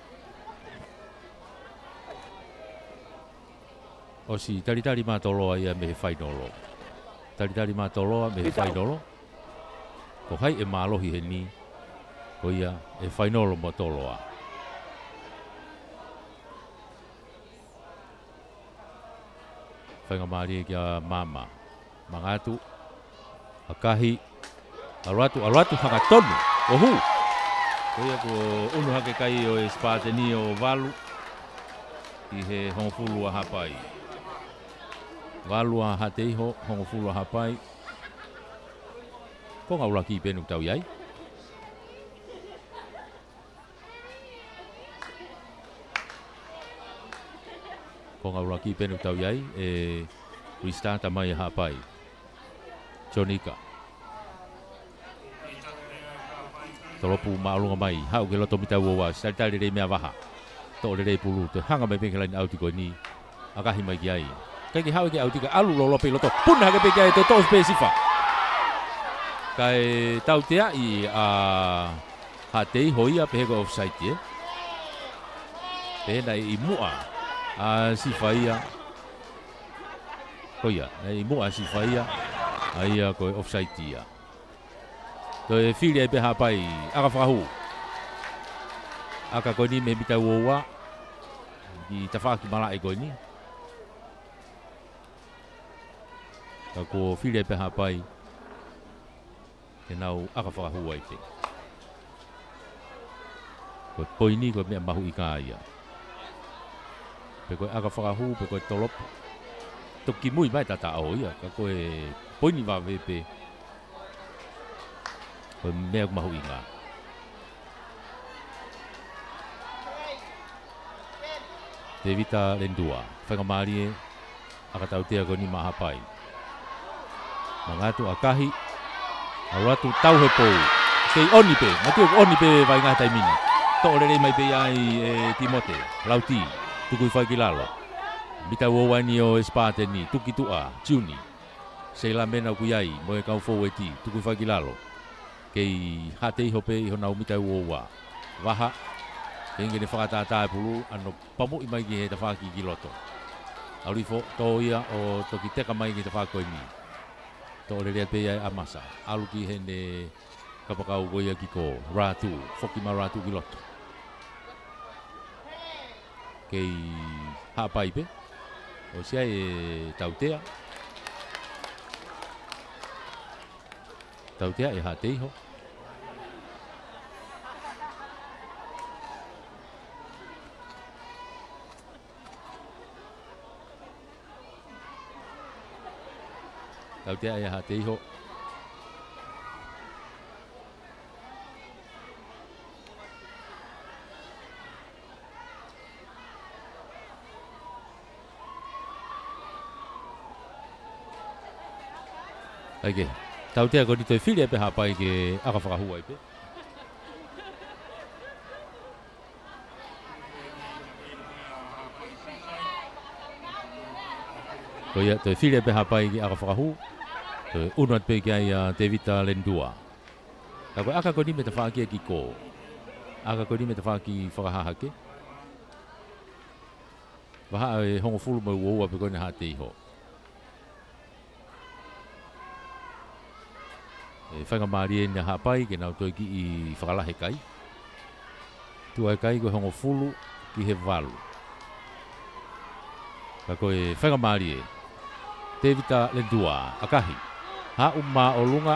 ʻOsi talitali mātoloa ia mei he fainolo. Talitali mātoloa mei he fainolo. Ko hai ʻe mālohi heni, ko ia ʻe fainolo mo toloa. Faingamālie kia Maama. Manga atu. ʻAkahi. ʻAlu atu, ʻalu atu, hangatonu. ʻO hū. Ko ia kuo unu hake kai ʻo e Sipateni ʻo valu. ʻI he hongofulu ʻa Haʻapai. Valu ʻa Haʻateiho, hongofulu ʻa Haʻapai. Konga ʻuluaki pē ʻoku tau ʻi ai. Konga ʻuluaki pē ʻoku tau ʻi ai, ʻe restart mai ʻa Haʻapai. Jonika. Tolopu māʻolunga mai, haʻu ki loto mita ua ua, ʻosi talitali lelei meia Vaha. Toʻo lelei pulu, toe hanga mai pē ki he laine ʻauti ko eni. ʻAkahi mai ki ai. ʻIkai ke haʻu ia ki he ʻauti ka ʻalu loloa pē ʻi loto. Puna hake pē ki ai, toe toʻo pē ʻe Sifa. Kae tauteaʻi ʻa Haʻateiho ia pehē ko e offside ē. Pehē naʻe ʻi muʻa ʻa Sifa ia. Ko ia, naʻe ʻi muʻa ʻa Sifa ia. ʻA ia ko e offside ia. Toe fili ai pē Haʻapai, ʻaka fakahū. ʻAka ko eni mei he mita ua ua. ʻI he tafaʻaki malaʻe ko eni. Ka kuo fili ai pē Haʻapai. Ke nau ʻaka fakahū ai pē. Ko e poini ko e meʻa mahuʻinga ia. Pe ko e ʻaka fakahū, pe ko e tolopu. Toki mui mai tataʻo ia, ka ko e poini vave pē. Ko e meʻa ʻoku mahuʻinga. Tevita Lendua, faingamālie, ʻaka tautea ko eni maʻa Haʻapai. Mangatu ʻakahi, ʻalu atu tau he pou. Kei ʻoni pē, matu ʻoku ʻoni pē vaʻinga he taimi ni. Toʻo lelei mai pē ia ʻe Timote, Lauti, tuku hifo ai ki lalo. Mita ua ua eni ʻo e Spartan, tuku ki tuʻa, Juni. Seila Mena ʻoku ʻi ai, mo e kau foueti, tuku hifo ai ki lalo. Kei Haʻateiho pē ʻi honau mita ua ua. Vaha, kei ke ne fakatātā e pulu, ʻano pamuʻi mai ki he tafaʻaki ki loto. ʻAlu hifo, tō ia ʻo toki teka mai ki he tafaʻaki ko eni. Toʻo lelei pē ia ʻe ʻAmasa. ʻAlu ki heʻene kapakau ko ia ki ko Ratu, foki mai Ratu ki loto. Kei Haʻapai pē. ʻOsi ʻai e tautea. Tautea ʻe Haʻateiho. Tautea ʻe Haʻateiho. ʻAi ke. Tautea ko eni toe fili ai pē Haʻapai ke ʻaka fakahū ai pē. Ko ia, toe fili ai pē Haʻapai ke ʻaka fakahū. Toe ʻunu atu pē ki ai ʻa Tevita Lendua. Ka ko e ʻaka ko eni mei tafaʻaki ki ko. ʻAka ko eni mei tafaʻaki fakahahake. Vahaʻa ʻe hongofulu mo e ua ua pē ko eni ʻa Haʻateiho. ʻE faingamālie eni ʻa Haʻapai ke nau toe kiʻi fakalahi e kai. Tuʻa e kai ko e hongofulu ki he valu. Ka ko e faingamālie. Tevita Lendua, ʻakahi. Haʻu māʻolunga.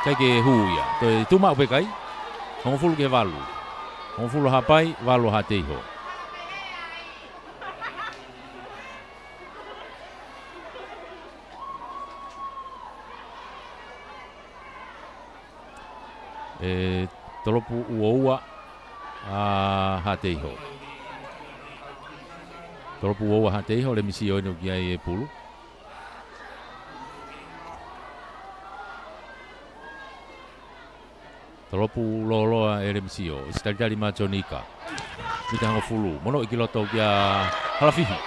ʻIkai ke hū ia. Toe tuʻu maʻu pē kai. Hongofulu ki he valu. Hongofulu ʻa Haʻapai, valu ʻa Haʻateiho. ʻE tolopu ua ua ʻa Haʻateiho. Tolopu ua ua Haʻateiho, Lemisio eni ʻoku ʻi ai e pulu. Tolopu lōloa ʻe Lemisio, ʻosi talitali mai Jonika. Mita hongofulu, monoʻi ki loto kia Halafihi.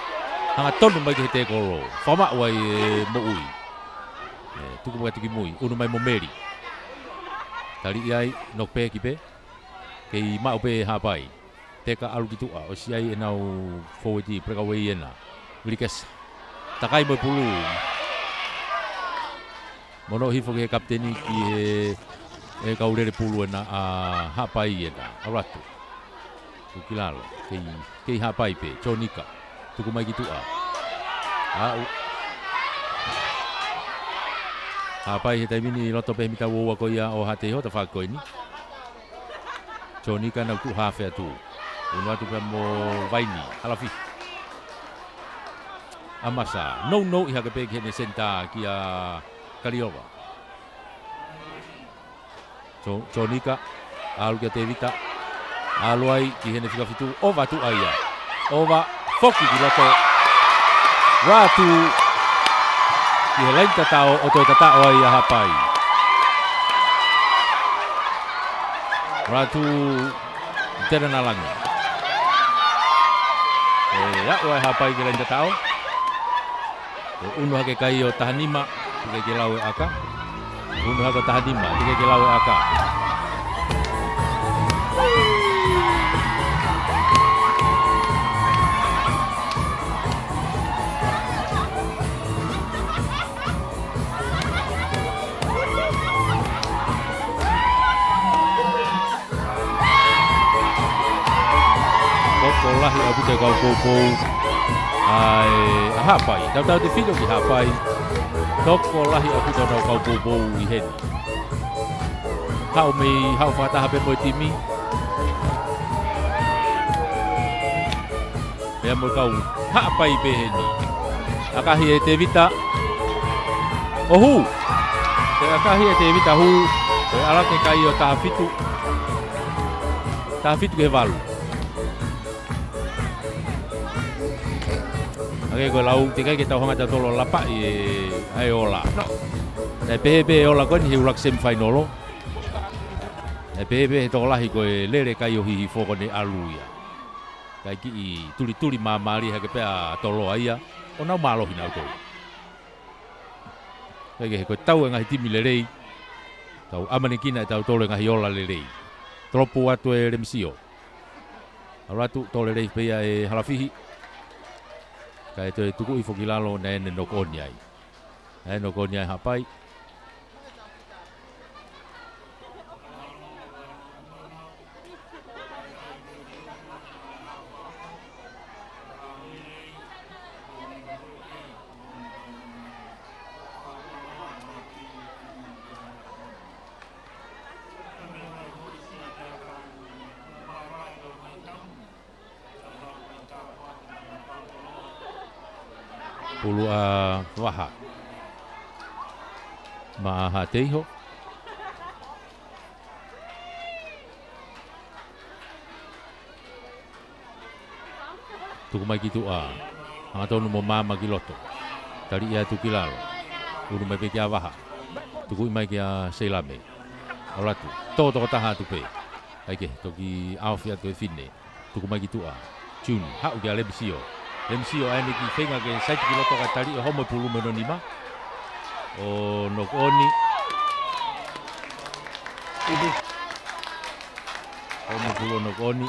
Hanga tonu mai ki he tēkolo, fakamaʻu ai e moʻui. ʻE, tuku mai tuki mui, ʻunu mai mo Meli. Taliʻi ai, knock back pē. Kei maʻu pē Haʻapai. Teka ʻalu ki tuʻa, ʻosi ʻai ʻenau foueti, breakaway ena. Vilikesa. Takai mo e pulu. Mono hifo ki he kapiteni ki he, e kau lele pulu ena ʻa Haʻapai ena. ʻAlu atu. Tuku ki lalo. Kei, kei Haʻapai pē. Jonika. Tuku mai ki tuʻa. Aʻu. Haʻapai he taimi ni ʻi loto pē mita ua ua ko ia ʻo Haʻateiho tafaʻaki ko eni. Jonika nau tuʻu hafe atu. ʻUnu atu pea mo Vaini, Halafihi. ʻAmasa. Nounou ʻi hake pē ki heʻene senitā kia Kaliova. Tō-, Tōnika, ʻalu kia Tēvita, ʻalu ai ki heʻene fika fitu, ʻova atu ai ia. ʻOva, foki ki loto. Ratu, ki he laini tatao, ʻo toe tataʻo ai ʻa Haʻapai. Ratu, Tena Nalangi. ʻE aʻu ai Haʻapai ki he laini tatao. ʻO ʻunu hake kai ʻo taha nima, teʻeki ke lau e ʻaka. ʻUnu hake ʻo taha nima, teʻeki ke lau e ʻaka. Tokolahi ʻaupito e kau poupou ʻa e, ʻa Haʻapai. Tautautefito ki Haʻapai. Tokolahi ʻaupito ʻenau kau poupou ʻi heni. Haʻu mei, haʻu fakataha pē mo e timi. Pea mo e kau Haʻapai pē heni. ʻAkahi ʻe Tēvita. ʻO hū. Pea ʻakahi ʻe Tēvita hū. Pea ʻalu hake kai ʻo taha fitu. Taha fitu ki he valu. ʻA ia ko e lau, teʻeki ke tau hanga ʻe tautolu ʻo lapaʻi e, ʻa e ola. Naʻe pehē pē e ola ko eni he ʻuluaki semifainolo. Naʻe pehē pē he tokolahi ko e lele kai ʻo Hihifo ko eni ʻalu ia. Kae kiʻi tulituli māmālie hake pē ʻa Toloa ia, ʻo nau mālohi nautolu. Kae kehe ko e tau e ngaahi timi lelei, tau ʻamanekina ʻe tautolu e ngaahi ola lelei. Tolopu atu e Lemisio. ʻAlu atu, tō lelei pē ia ʻe Halafihi. Kae toe tukuʻi foki lalo naʻe ʻene knock on ai. Naʻe knock on ai Haʻapai. Pulu ʻa Vaha. Maʻa Haʻateiho. Tuku mai ki tuʻa. Hangatonu mo Maama ki loto. Taliʻi atu ki lalo. ʻUnu mai pē kia Vaha. Tukuʻi mai kia Seilame. ʻAlu atu. Tō tokotaha atu pē. ʻAi ke, toki ʻaofi atu e fine. Tuku mai ki tuʻa. June, haʻu kia Lemisio. Lemisio ʻa ʻene kiʻi feinga ke saiti ki loto kae taliʻi ʻo homo e pulu mei hono nima. ʻO knock on. Homo e pulu ʻo knock on.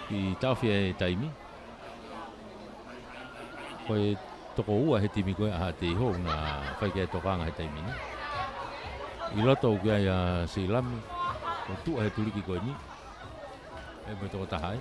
Kiʻi taʻofi e taimi. Ko e toko ua he timi ko ē ʻa Haʻateiho ʻoku na fai ki ai e tokanga he taimi ni. ʻI loto ʻoku ʻi ai ʻa Seilame. Ko e tuʻa he tuliki ko eni. ʻE mo e tokotaha ai.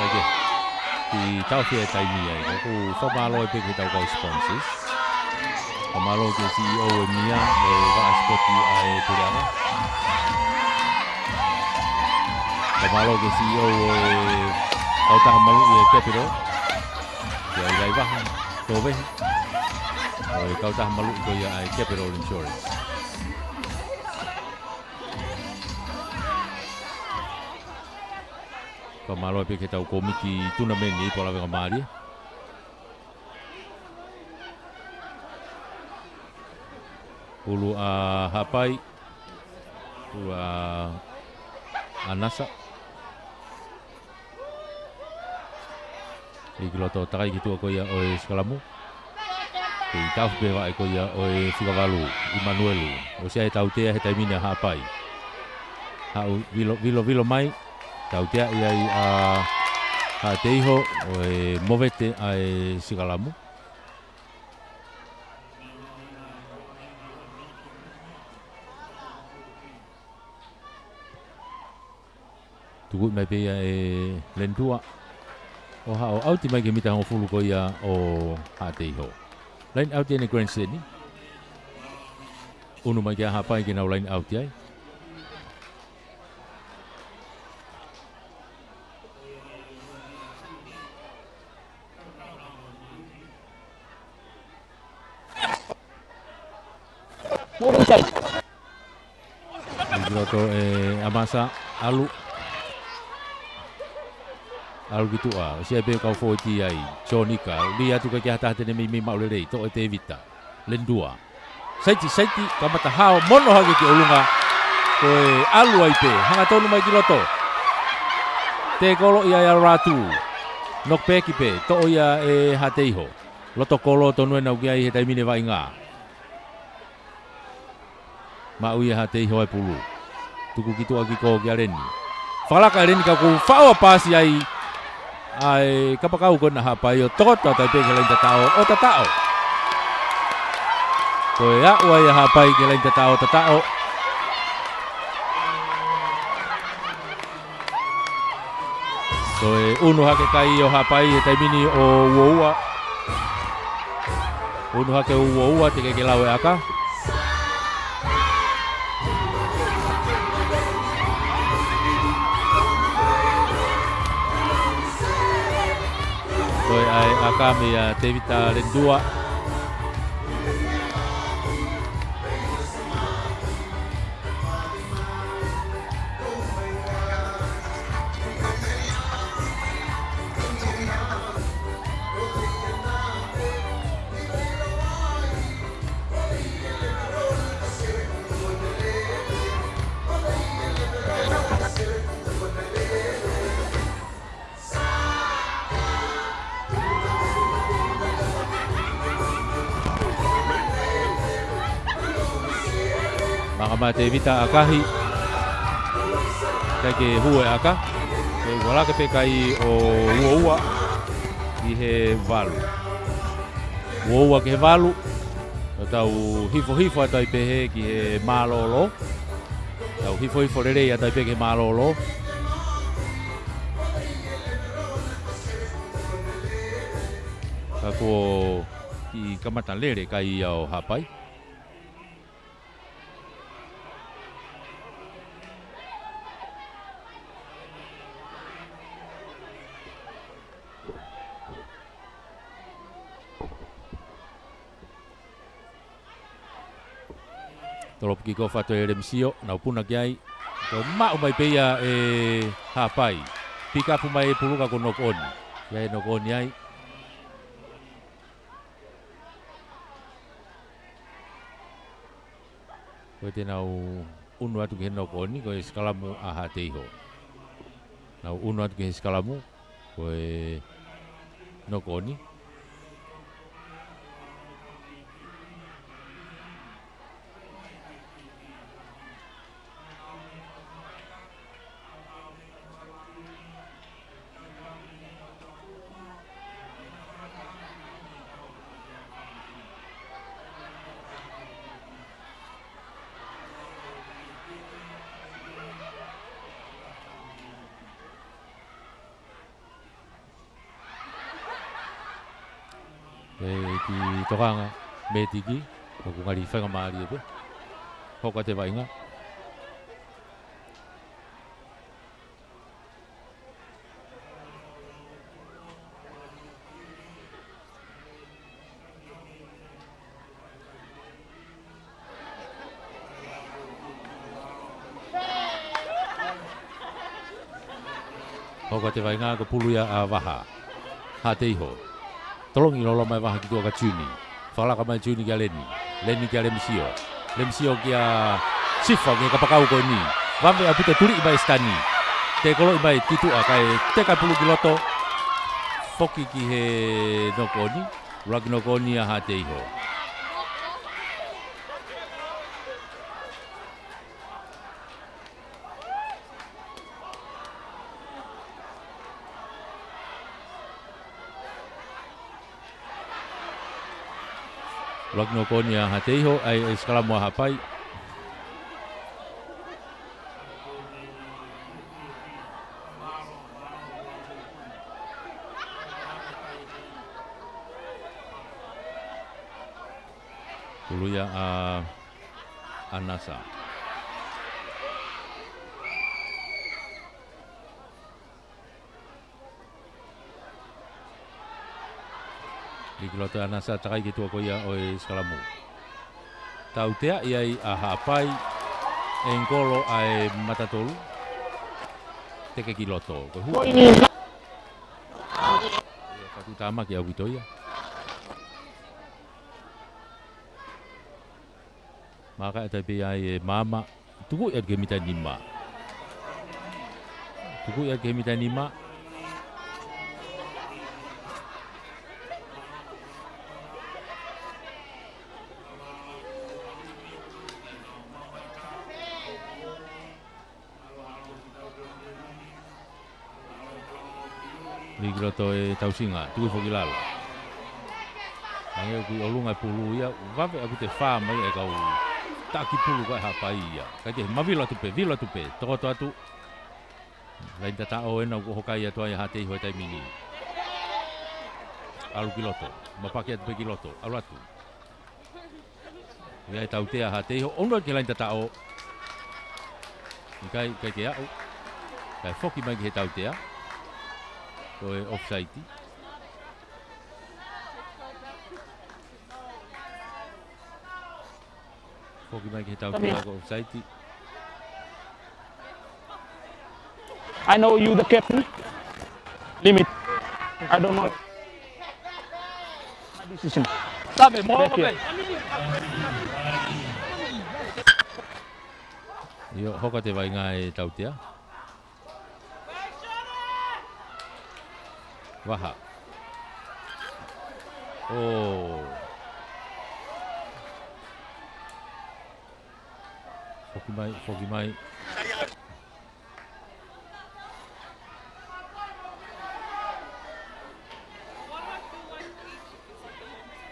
Kae kehe, kiʻi taʻofi e taimi ai, ʻoku ou fakamālō pē ki heʻetau kau sponsors. Fakamālō ki he C E O ʻo e mia, mo e vaʻa sipoti ʻa e puleʻanga. Fakamālō ki he C E O ʻo e kautaha maluʻi ʻa e Capital. Kia Ilaivaha Tovehi. ʻO e kautaha maluʻi ko ia ʻa e Capital Insurance. Fakamālō pē ki heʻetau kōmiti tunameni ʻi Pualave Kamālie. Pulu ʻa Haʻapai. Pulu ʻa ʻAnasa. ʻI ki loto takai ki tuʻa ko ia ʻo e sikalamu. Kei taʻofi pē vaʻe ko ia ʻo e fika valu, ʻImanuelu. ʻOsi ʻa e tautea he taimi ni ʻa Haʻapai. Haʻu vilo, vilo, vilo mai. Tauteaʻi ai ʻa Haʻateiho, ʻo e movete ʻa e sikalamu. Tuku mai pē ia ʻe Lenitua. ʻO haʻu ʻo ʻauti mai ki he mita hongofulu ko ia ʻo Haʻateiho. Laine ʻauti ʻeni Grand Seni. ʻUnu mai ki ai Haʻapai ke nau laine ʻauti ai. Ki loto ʻe Amasa, ʻalu. ʻAlu ki tuʻa, ʻosi ʻai pē kau fōueti ai. Jonika, lī atu ka ke hata hata ne mei mei maʻu lelei, toʻo ʻe Tevita. Lenitua. Saiti, saiti, kamata hao, mono hake ki ʻolunga. Ko e ʻalu ai pē, hangatonu mai ki loto. Tēkolo ia ʻe Aloratu. Knockback pē, toʻo ia ʻe Haʻateiho. Loto kolo tonu ʻenau ki ai he taimi ni vaʻinga. Maʻu ia Haʻateiho e pulu. Tuku ki tuʻa ki kō kia Leni. Fakalaka ʻe Leni ka kuo faʻo ʻa pasi ai ʻa e kapakau ko ena Haʻapai ʻo tokoto atu ai pē ki he laine tataʻo ʻo tataʻo. Ko e aʻu ai ʻa Haʻapai ki he laine tataʻo ʻo tataʻo. Ko e ʻunu hake kai ʻo Haʻapai he taimi ni ʻo uoua. ʻUnu hake ʻo uoua, teʻeki ke lau e ʻaka. Ko e ʻai ʻaka meia Tevita Lenitua. Maka mai Tevita ʻakahi. Kai ke hū e ʻaka. Ko e ua lake pē kai ʻo uoua ki he valu. Uoua ki he valu. ʻO tau hifo hifo atu ai pehē ki he mālōlō. Tau hifo hifo lelei atu ai pē ki he mālōlō. Ka kuo kiʻi kamata lele kai ia ʻo Haʻapai. Tolopu kikofu atu ʻe Lemisio, nau puna ki ai. Ko e maʻu mai pē ia ʻe Haʻapai. Pikapu mai e pulu ka ko e knock on. ʻI ai e knock on ai. Ko e te nau ʻunu atu ki he knock on, ko e sikalamu ʻa Haʻateiho. Nau ʻunu atu ki he sikalamu, ko e knock on. E ki tokanga mētiki, ʻoku ngali faingamālie pē. Hoko atu e vaʻinga. Hoko atu e vaʻinga ko e pulu ia ʻa Vaha. Haʻateiho. Tolongi lolo mai Vaha ki tuʻa kia Juni. Fakalaka mai Juni kia Leni. Leni kia Lemisio. Lemisio kia Sifa ki he kapakau ko eni. Vave ʻaupito, tuliʻi mai Sitani. Tēkoloʻi mai ki tuʻa kae teka e pulu ki loto. Foki ki he knock on. Ua lake knock on ʻa Haʻateiho. Laki nokoni ʻa Haʻateiho, ʻai e sikalamu ʻa Haʻapai. Pulu ia ʻa ʻAnasa. Liki loto ʻa ʻAnasa, takai ki tuʻa ko ia ʻo e sikalamu. Tautea ia ʻa Haʻapai, ʻengolo ʻa e matatolu. Teke ki loto. Ko e hua. Ko eni. Ia, ka tuʻu tāmaki ʻaupito ia. Maka e taipe ai e maama. Tuku ia ki he mita nima. Tuku ia ki he mita nima. Liki loto e tausinga, tuku foki lalo. Hangē ʻoku ʻi ʻolunga e pulu ia, vave ʻaupito e fā mai e kau taki pulu ko ē ʻa Haʻapai ia. Kae kehe, mavilo atu pē, vilo atu pē, tokoto atu. Laini tataʻo ena ʻoku hokai atu ai ʻa Haʻateiho he taimi ni. ʻAlu ki loto, mapaki atu pē ki loto, ʻalu atu. ʻI ai e tautea ʻa Haʻateiho, ʻunu ki he laini tataʻo. ʻIkai, ʻikai ke aʻu. Kae foki mai ki he tautea. Ko e offside. Foki mai ki he tautea ko e offside. I know you the captain. Limit. I don't know. My decision. Sabe, mo Thank you. Io, hoko atu e vaʻinga e tautea. Vaha. ʻO. Foki mai, foki mai.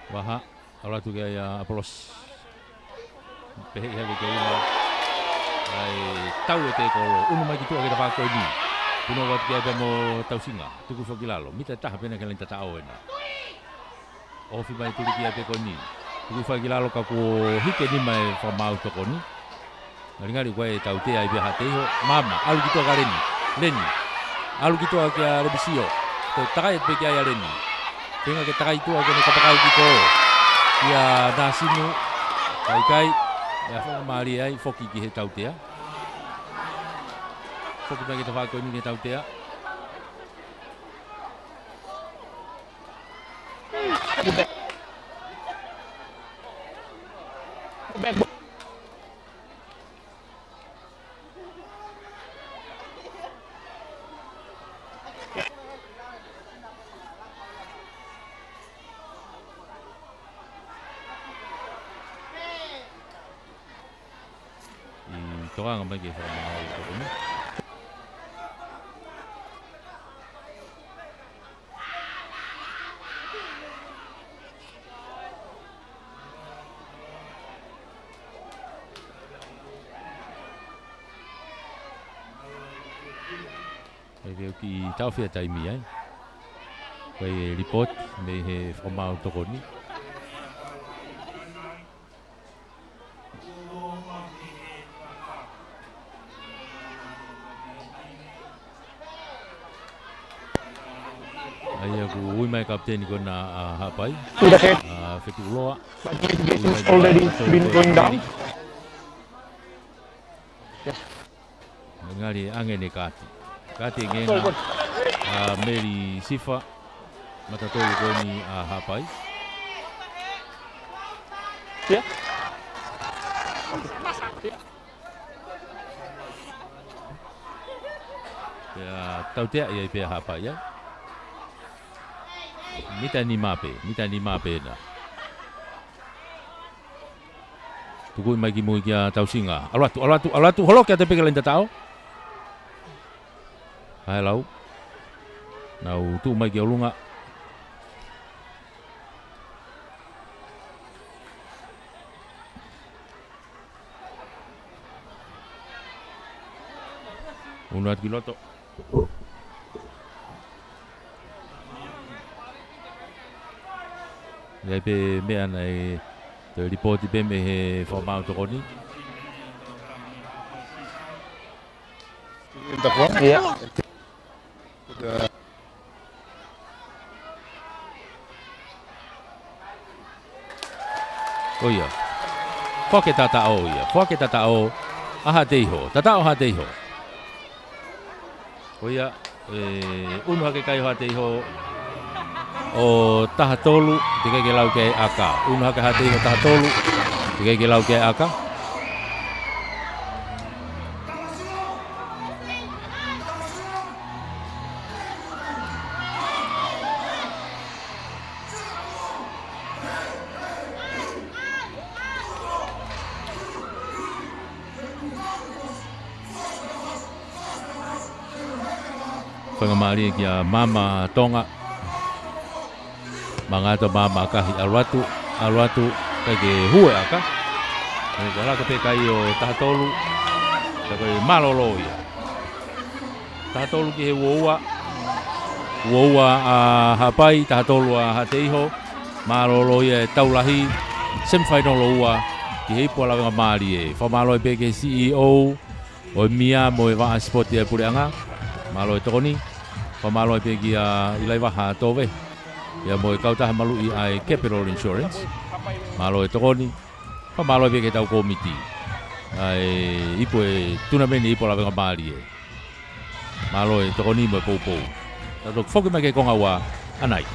Vaha, ʻalu atu ki ai ʻa ʻApolosi. Pehē ʻi hake ki ʻolunga. ʻAi, tau e tēkolo, ʻunu mai ki tuʻa ki he tafaʻaki ko eni. Punou atu ki ai pea mo Tausinga, tuku foki lalo. Mita ʻe taha pē ena ki he laini tataʻo ena. ʻOfi mai, tuli ki ai pē ko eni. Tuku foki ki lalo ka kuo hiki e nima e fakamaau tokoni. Ngalingali ko e tautea ai pē ʻa Haʻateiho. Maama, ʻalu ki tuʻa kia Leni. Leni. ʻAlu ki tuʻa kia Lemisio. Toe takai atu pē ki ai ʻa Leni. Feinga ke takai tuʻa ke ne kapakau ki kolo. Kia Nāsinu. ʻIkai, ʻikai. ʻIa, fakamālie ai, foki ki he tautea. Foki mai ki he tafaʻaki ko eni ki he tautea. Back. Back. ʻI tokanga mai ki he fakamaau tokoni. ʻE veo ki taofia taimi ai. Ko e lipooti mei he fakamaau tokoni. ʻA ia ʻoku ui mai e kapiteni ko ena ʻa Haʻapai. To the head. ʻA Fetuʻuloa. But the investigation has already been going down. Yes. Ngali ange ne kati. Kati e ngenga ʻa Meli Sifa. Matatolu ko eni ʻa Haʻapai. Yeah. Pea tautea ia ʻi pē ʻa Haʻapai ia. Mita nima pē, mita nima pē ena. Tuku mai ki mui kia Tausinga. ʻAlu atu, ʻalu atu, ʻalu atu, holoki atu pē ki he laini tataʻo. Hae lau. Nau tuʻu mai ki ʻolunga. ʻUnu atu ki loto. ʻI ai pē meʻa naʻe toe lipooti pē mei he fakamaau tokoni. Ia. ʻOia. Foaki e tataʻo ia. Foaki e tataʻo ʻa Haʻateiho. Tataʻo Haʻateiho. ʻOia. ʻE, ʻunu hake kai ʻo Haʻateiho ʻo taha tolu, teʻeki ke lau ki ai ʻaka. ʻUnu hake Haʻateiho taha tolu, teʻeki ke lau ki ai ʻaka. Faingamālie kia Maama Tonga. Manga atu Maama ʻAkahi, ʻalu atu, ʻalu atu, ʻikai ke hū e ʻaka. ʻE, ka laka pē kai ʻo taha tolu. Ka ko e mālōlō ia. Taha tolu ki he ua ua. Ua ua ʻa Haʻapai, taha tolu ʻa Haʻateiho. Mālōlō ia e tau lahi. Semifinal ua ki he ipu ʻa Lavengamālie. Fakamālō pē ki he C E O ʻo e M I A mo e Vaʻa Sipoti ʻa e Puleʻanga. Mālō e tokoni. Fakamālō pē kia ʻIlaivaha Tove. Ia mo e kautaha maluʻi ʻa e Capital Insurance. Mālō e tokoni. Fakamālō pē ki he tau kōmiti ʻa e ipu e tunameni ipu ʻa Lavengamālie. Mālō e tokoni mo e poupou. Tau toki foki mai ki he konga ua ʻanai.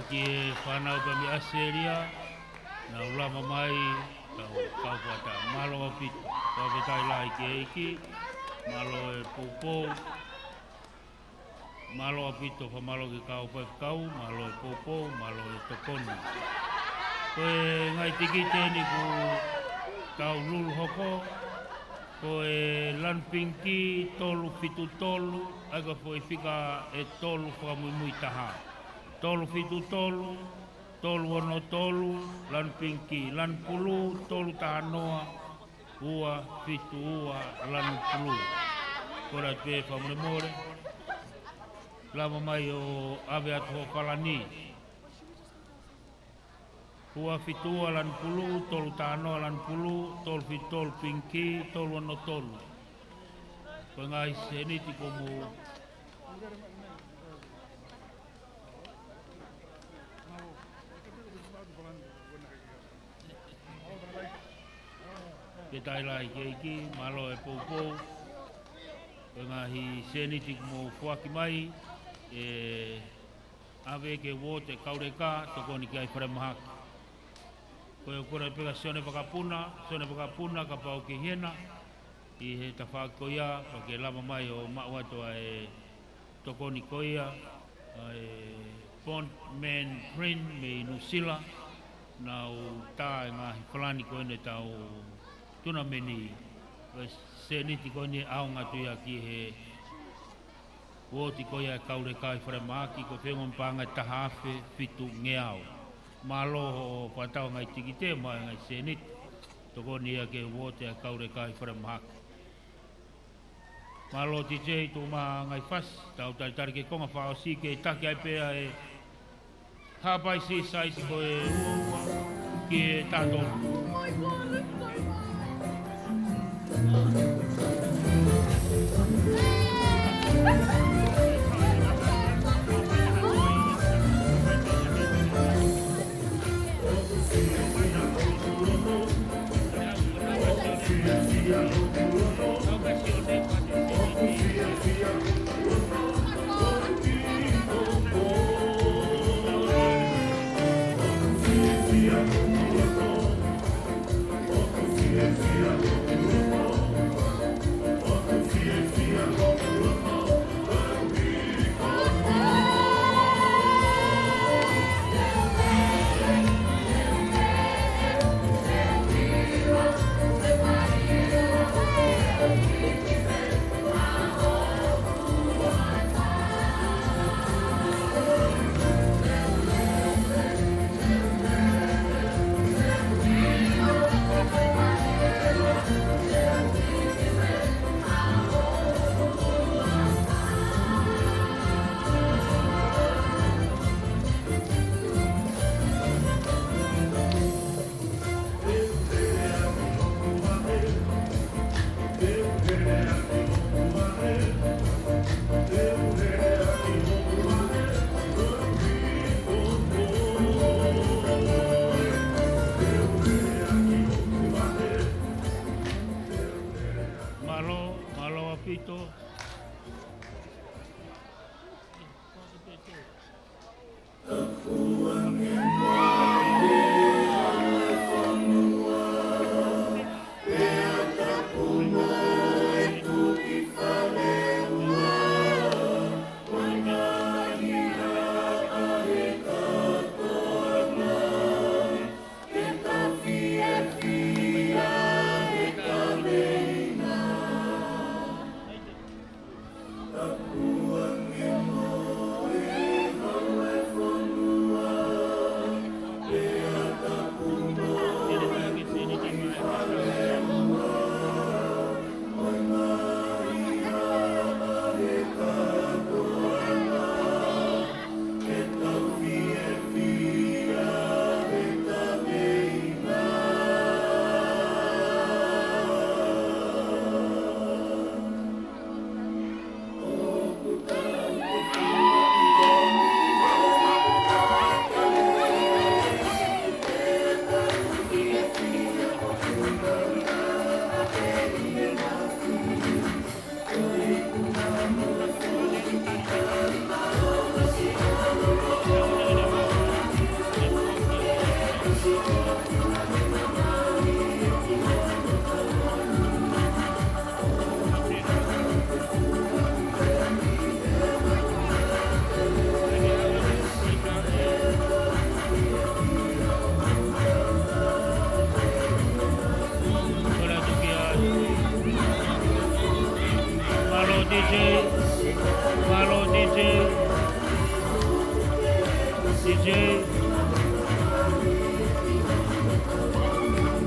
Ki he fānau pē mei ʻAositelēlia, nau lava mai, tau kau fata. Mālō ʻaupito, fakafetaʻi lahi ki he ʻEiki, mālō e poupou, mālō ʻaupito, fakamālō ki he kau faifekau, mālō e poupou, mālō e tokoni. Ko e ngaahi tikite eni kuo tau lulu hoko, ko e lanu pingikī, tolu fitu tolu, ʻa ia ko e foʻi fika ʻe tolu fakamuimui taha. Tolu fitu tolu, tolu ono tolu, lanu pingikī, lanu pulū, tolu taha noa, ua fitu ua, lanu pulū. Ko ia pē fakamolemole, lava mai ʻo ʻave atu ho falani. Ua fitu ua lanu pulū, tolu taha noa lanu pulū, tolu fitu tolu pingikī, tolu ono tolu. Ko e ngaahi sēniti kuo mou Fakafetaʻi lahi ki he ʻEiki, mālō e poupou. Ko e ngaahi sēniti kuo mou foaki mai, ʻe ʻave ki he uooti ʻa e Kauleka, tokoni ki ai falemahaki. Ko e kole pē kia Sione Vakapuna, Sione Vakapuna kapau ʻoku ke ʻi hena, ʻi he tafaʻaki ko ia, pea ke lava mai ʻo maʻu atu ʻa e tokoni ko ia, ʻa e Bond Man Print mei Nuʻusila, nau tā e ngaahi falani ko eni ʻetau tunameni, ko e sēniti ko eni ʻe ʻaonga atu ia ki he uooti ko ia ʻa e Kauleka ʻi falemahaki, ko e feʻunga mo e paʻanga ʻe taha afe fitu ngeau. Mālō hoʻo fakatau ngaahi tikite mo e ngaahi sēniti, tokoni ia ki he uooti ʻa e Kauleka ʻi falemahaki. Mālō TJ, tuʻu mai e ngaahi fasi, tau talitali ki he konga fakaʻosi ke taki ai pē ʻa e Haʻapai Seaside ko e ua ua ki he taha tolu.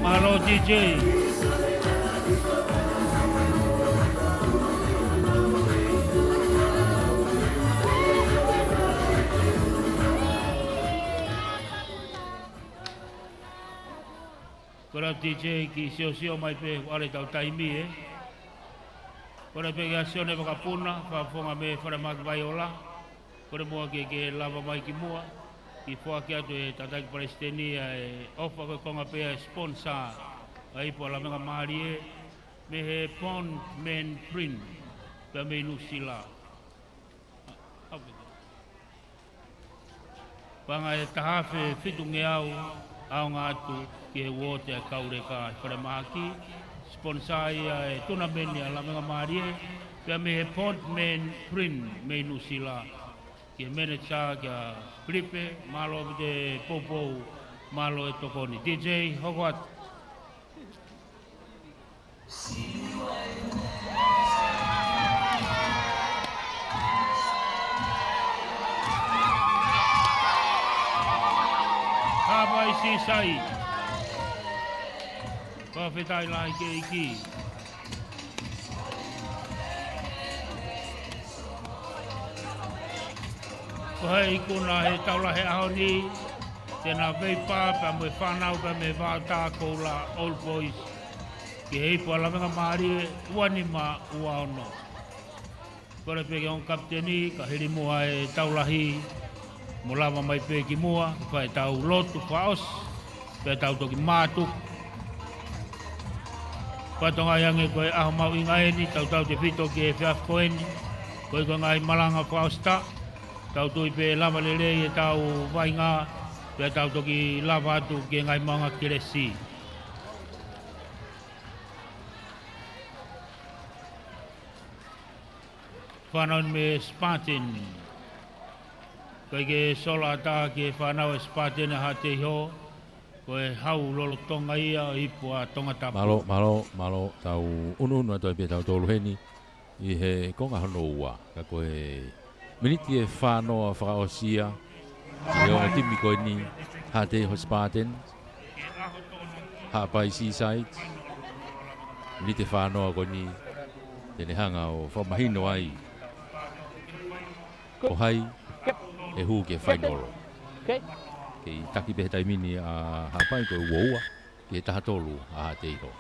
Mālō D J. Kole D J ke siosio mai pē, ʻoku ʻalu ʻetau taimi, ē. Kole pē kia Sione Vakapuna, fakafofonga mei Falemahaki Vaiola. Kole muʻa ke ke lava mai ki muʻa, ke foaki atu ʻe he tangataʻeiki palesiteni ʻa e ʻofa ko e konga pē ʻa e sponsor ʻa e ipu ʻa Lavengamālie, mei he Bond Men Print, pea mei Nuʻusila. Paʻanga ʻe taha afe fitungeau, ʻaonga atu ki he uooti ʻa e Kauleka ʻi Falemahaki, sponsor ia e tunameni ʻa Lavengamālie, pea mei he Bond Men Print mei Nuʻusila. Ki he manager, kia Filipe, mālō ʻaupito Poupou, mālō e tokoni. D J, hoko atu. Haʻapai Seaside. Fakafetaʻi lahi ki he ʻEiki. Ko e ikuna he taula he ʻaho ni, te na veipā pea mo e fānau pea mei he Vaotā Koula Old Boys, ki he ipu ʻa Lavengamālie, ua nima ua ono. Kole pē ki he ongo kapiteni, ka hili muʻa e tau lahi, mo lava mai pē ki muʻa, ke fai ʻetau lotu fakaʻosi, pea tau toki mātuku. Fakatokangaʻi ange ko e ʻaho mahuʻinga eni, tautautefito ki he efiafi ko eni, koeʻuhi ko e ngaahi malanga fakaʻosi taʻu, tau tui pē lava lelei ʻetau vaʻinga, pea tau toki lava atu ki he ngaahi maʻunga kelesi. Fānau mei Spartan. Kae ke sola ʻatā ki he fānau ʻa Spartan ʻa Haʻateiho, ko e hau lolotonga ia ʻo e ipu ʻa Tongatapu. Mālō, mālō, mālō, tau ʻunuʻunu atu ai pē tautolu heni ʻi he konga hono ua. Ka ko e miniti ʻe fānoa fakaʻosi ia, ʻi he ongo timi ko eni, Haʻateiho Spartan, Haʻapai Seaside, miniti ʻe fānoa ko eni, te ne hanga ʻo fakamahino ai ko hai ʻe hū ki he fainolo. Kei taki pē he taimi ni ʻa Haʻapai ko e ua ua, ki he taha tolu ʻa Haʻateiho.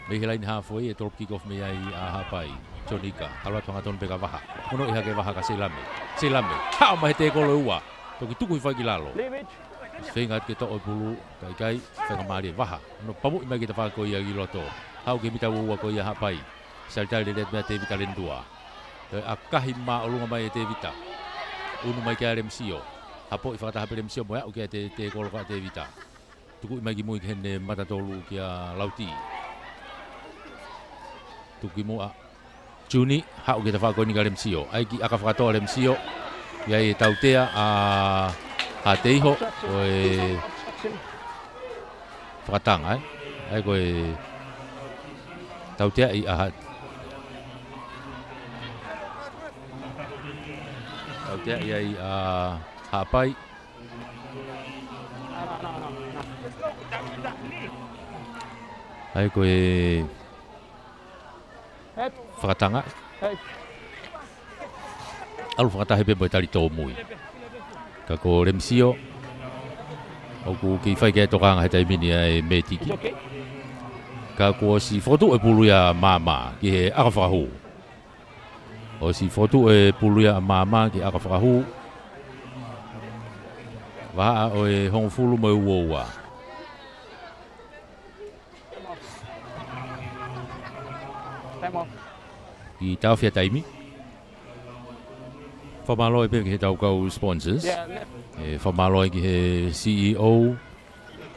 Mei he laine hāfoi ʻe tolo kick off mei ai ʻa Haʻapai. Jonika, ʻalu atu hangatonu pē ka Vaha. Monūʻia hake Vaha ka Seilame. Seilame, haʻu mai he tēkolo ʻe ua. Toki tuku hifo ai ki lalo. Feinga atu ke toʻo e pulu, ka ʻikai, Lavengamālie. Vaha. Hono pamuʻi mai ki he tafaʻaki ko ia ki loto. Haʻu ki he mita ua ua ko ia Haʻapai. Talitali lelei atu mei ai Tēvita Lenutua. Toe ʻakahi māʻolunga mai ʻe Tēvita. ʻUnu mai ki ai Lemisio. Hapoʻi fakataha pē Lemisio mo e aʻu ki ai e tēkolo ʻa Tēvita. Tukuʻi mai ki mui ki heʻene mata tolu kia Lauti. Tuku ki muʻa Juni, haʻu ki he tafaʻaki ko eni kia Lemisio. ʻAi ki ʻaka fakatoa Lemisio. ʻI ai e tautea ʻa Haʻateiho, ko e fakatanga, ē. ʻAi ko e tautea ʻi ʻa Haʻa-, tautea ʻi ai ʻa Haʻapai. ʻAi ko e fakatanga. ʻAlu fakataha pē mo e tali tōmui. Ka ko Lemisio, ʻoku kei fai ki ai e tokanga he taimi ni ʻa e mētiki. Ka kuo ʻosi fokotuʻu e pulu ia ʻa Māmā ki he ʻaka fakahū. ʻOsi fokotuʻu e pulu ia ʻa Māmā ki he ʻaka fakahū. Vahaʻa ʻo e hongofulu mo e ua ua. Ki taʻofi ʻa e taimi. Fakamālō pē ki heʻetau kau sponsors. ʻE fakamālō ki he C E O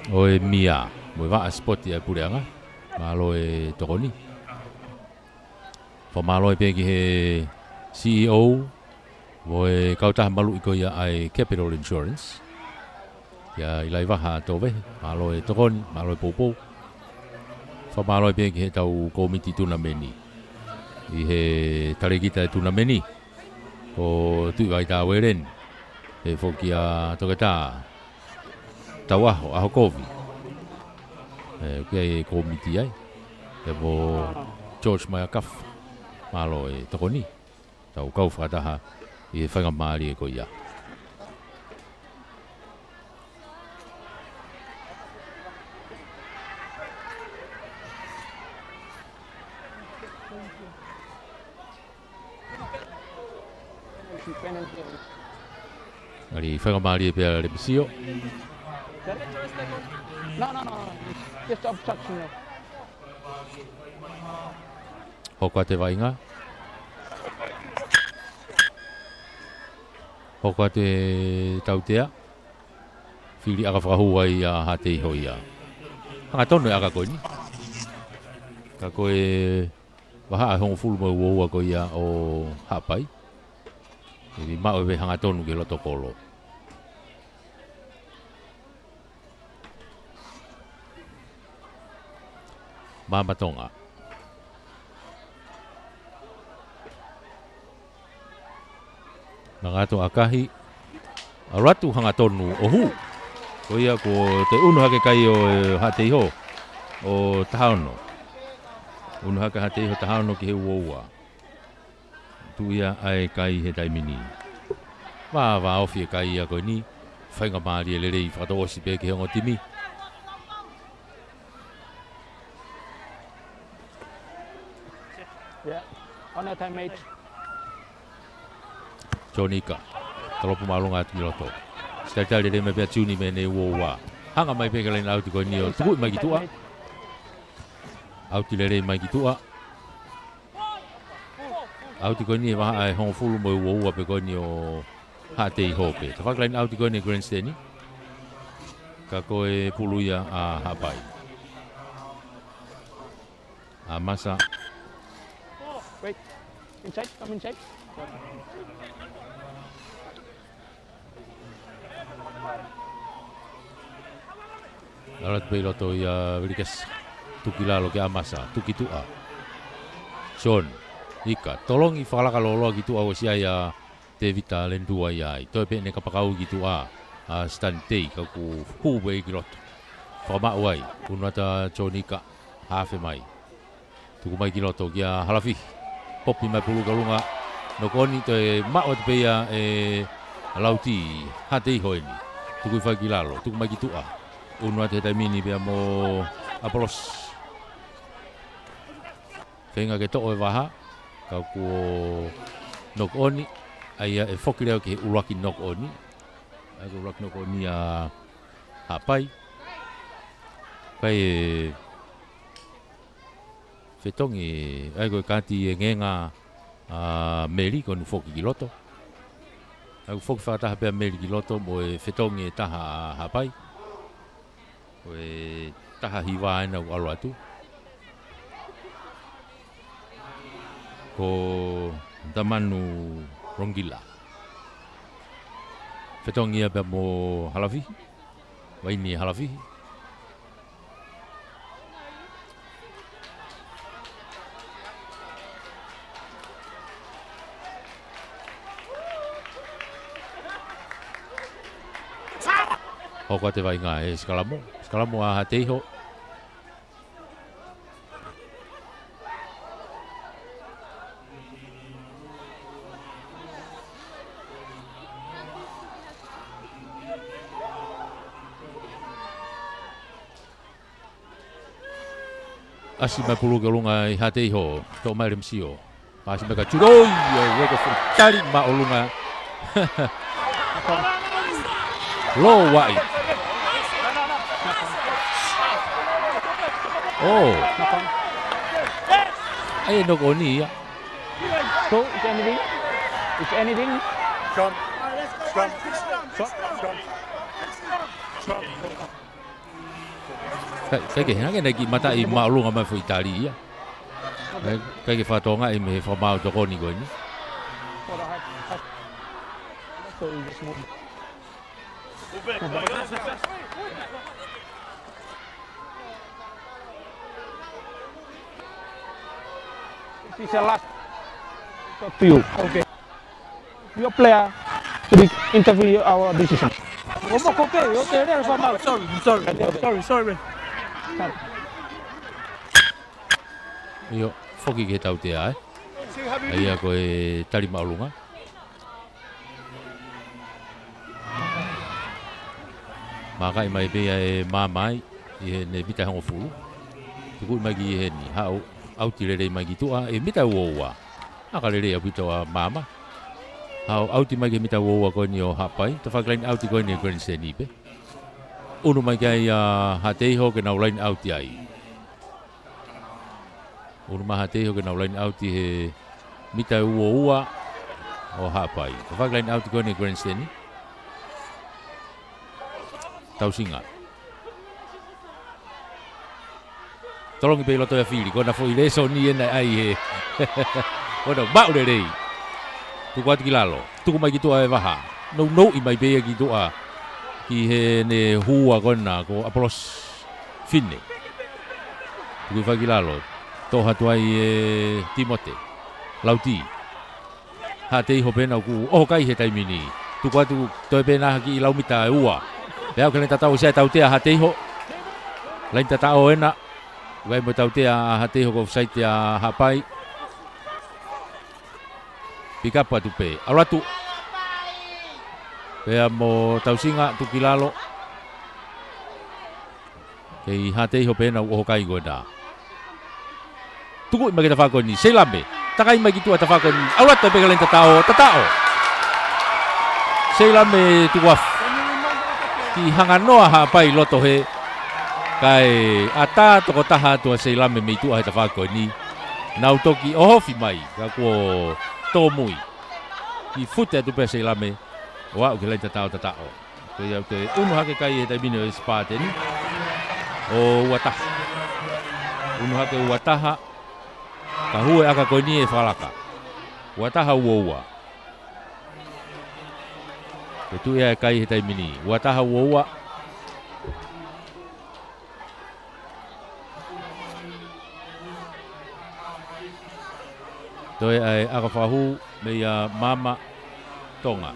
ʻo e M I A, mo e vaʻa sipoti ʻa e puleʻanga. Mālō e tokoni. Fakamālō pē ki he C E O mo e kautaha maluʻi ko ia ʻa e Capital Insurance. Kia ʻIlaivaha Tovehe, mālō e tokoni, mālō e poupou. Fakamālō pē ki heʻetau kōmiti tunameni. ʻI he talēkita e tunameni, ko Tuʻivaitā Ueleni. Pehē foki kia Toketā Tauaho, ʻAhokovi. ʻE, ʻoku ʻi ai e kōmiti ai. ʻE mo George Maiakafa. Mālō e tokoni. Tau kau fakataha ʻi he faingamālie ko ia. ʻAli faingamālie pē ʻa Lemisio. No, no, no, no. Just obstruction there. Hoko atu e vaʻinga. Hoko atu e tautea. Fili ʻaka fakahū ai ʻa Haʻateiho ia. Hangatonu e ʻaka ko eni. Ka ko e vahaʻa ʻe hongofulu mo e uaua ko ia ʻo Haʻapai. ʻE maʻu e hangatonu ki he loto kolo. Maama Tonga. Nanga atu ʻakahi. ʻAlu atu hangatonu ʻo hū. Ko ia ko e ʻunu hake kai ʻo, ʻe, Haʻateiho. ʻO taha ono. ʻUnu hake Haʻateiho taha ono ki he uaua. Tuʻu ia ʻa e kai he taimi ni. Vāvāofi e kai ia ko eni. Faingamālie lelei fakatouʻosi pē ki he ongo timi. Yeah. On your time, mate. Jonika. Tolopu māʻolunga atu ki loto. Sitalitali lelei mai pē ʻa Juni mei he uaua. Hanga mai pē ki he laine ʻauti ko eni ʻo tukuʻi mai ki tuʻa. ʻAuti lelei mai ki tuʻa. ʻAuti ko eni e vahaʻa ʻe hongofulu mo e uaua pē ko eni ʻo Haʻateiho pē. Tafaʻaki laine ʻauti ko eni Grandstand. Ka ko e pulu ia ʻa Haʻapai. ʻA Masa. Wait. Inside, come inside. ʻAlu atu pē ʻi loto ia Velikesi. Tuki lalo kia Masa, tuki tuʻa. John, Ika, tolongi fakalaka lōloa ki tuʻa ʻosi ai ʻa Tevita Lendua ia ai. Toe pē ʻene kapakau ki tuʻa ʻa Stan Tei ka ʻoku hū pē ki loto. Fakamaʻu ai, ʻunu atu ʻa John Ika, hafe mai. Tuku mai ki loto kia Halafihi. Popi mai pulu ki ʻolunga. Nokoni toe maʻu atu pē ia ʻe Lauti Haʻateiho eni. Tuku hifo ai ki lalo, tuku mai ki tuʻa. ʻUnu atu he taimi ni pea mo ʻApolosi. Feinga ke toʻo e vaha. Ka kuo nokoni. ʻAi ia ʻe foki leva ki he ʻuluaki nokoni. ʻAi ko e ʻuluaki nokoni ʻa Haʻapai. Kai e Fetongi, ʻai ko e kati e ngenga ʻa Meli ko ʻene foki ki loto. ʻAi ko e foki fakataha pē ʻa Meli ki loto mo e fetongi ʻe taha ʻa Haʻapai. Ko e taha hiva ena ʻoku ʻalu atu. Ko Tamanu Rongila. Fetongi ia pea mo Halafihi. Vaini Halafihi. Hoko atu e vaʻinga he sikalamo. Sikalamo ʻa Haʻateiho. ʻAsi mai pulu ki ʻolunga ʻi Haʻateiho, toʻo mai Lemisio. Pasi mai kia Juni, ʻoi, ʻa e ueke foʻi tali māʻolunga. Lō vaʻi. ʻO. ʻAi e nokoni ia. So, if anything, if anything. Scrum. Scrum. Scrum. Scrum. Kai, kai ke hanga ʻene kiʻi mataʻi māʻolunga mai foʻi tali ia. Kai, kai ke fakatokangaʻi mei he fakamaau tokoni ko eni. This is the last. Talk to you. Okay. Your player to be interview our decision. Sorry, sorry, sorry, man. Sorry. ʻIo, foki ki he tautea, ē. ʻA ia ko e tali māʻolunga. Mākaʻi mai pē ia ʻe Maama ʻi heʻene mita hongofulu. Tukuʻi mai ki heni, haʻu ʻauti lelei mai ki tuʻa ʻe mita uaua. ʻAka lelei ʻaupito ʻa Maama. Haʻu ʻauti mai ki he mita uaua ko eni ʻo Haʻapai. Tafaʻaki laine ʻauti ko eni ʻe Glenn Seni pē. ʻUnu mai ki ai ʻa Haʻateiho ke nau laine ʻauti ai. ʻUnu mai ʻa Haʻateiho ke nau laine ʻauti he mita uaua ʻo Haʻapai. Tafaʻaki laine ʻauti ko eni ʻe Glenn Seni. Tausinga. Tolongi pē ʻi loto ia fili, ko ʻena foʻi lēsoni ʻena ʻai he. Ko ʻena maʻu lelei. Tuku atu ki lalo. Tuku mai ki tuʻa ʻe Vaha. Nounou mai pē ia ki tuʻa. Ki heʻene hua ko ʻena, ko ʻApolosi Fine. Tuku hifo ki lalo. Toʻo atu ai ʻe Timote Lauti. Haʻateiho pē ʻena ʻoku ʻoho kai he taimi ni. Tuku atu toe pē ʻena ha kiʻi lau mita ʻe ua. Pea aʻu ki he laine tataʻo, ʻosi ʻa e tautea ʻa Haʻateiho. Laine tataʻo ʻena. Vakai mo e tautea ʻa Haʻateiho ko e ʻofasaiti ʻa Haʻapai. Pikapu atu pē. ʻAlu atu. Pea mo Tausinga tuku ki lalo. Kei Haʻateiho pē ʻena ʻoku ʻoho kai ko ʻena. Tukuʻi mai ki he tafaʻaki ko eni, Seilame. Takai mai ki tuʻa tafaʻaki ko eni. ʻAlu atu pē ki he laine tataʻo, tataʻo. Seilame tuku afu. Kiʻi hanganoa Haʻapai ʻi loto he. Kae ʻatā tokotaha atu ʻa Seilame mei tuʻa he tafaʻaki ko eni. Nau toki ʻohofi mai, ka kuo tōmui. Kiʻi fute atu pē ʻa Seilame. ʻO aʻu ki he laine tataʻo, tataʻo. Ko ia ʻoku toe ʻunu hake kai he taimi ni ʻo e Sipateni. ʻO ua taha. ʻUnu hake ua taha. Ka hū e ʻaka ko eni ʻe Fakalaka. Ua taha ua ua. Ko e tuʻi ia e kai he taimi ni. Ua taha ua ua. Toe ʻai ʻaka fakahū meia Maama Tonga.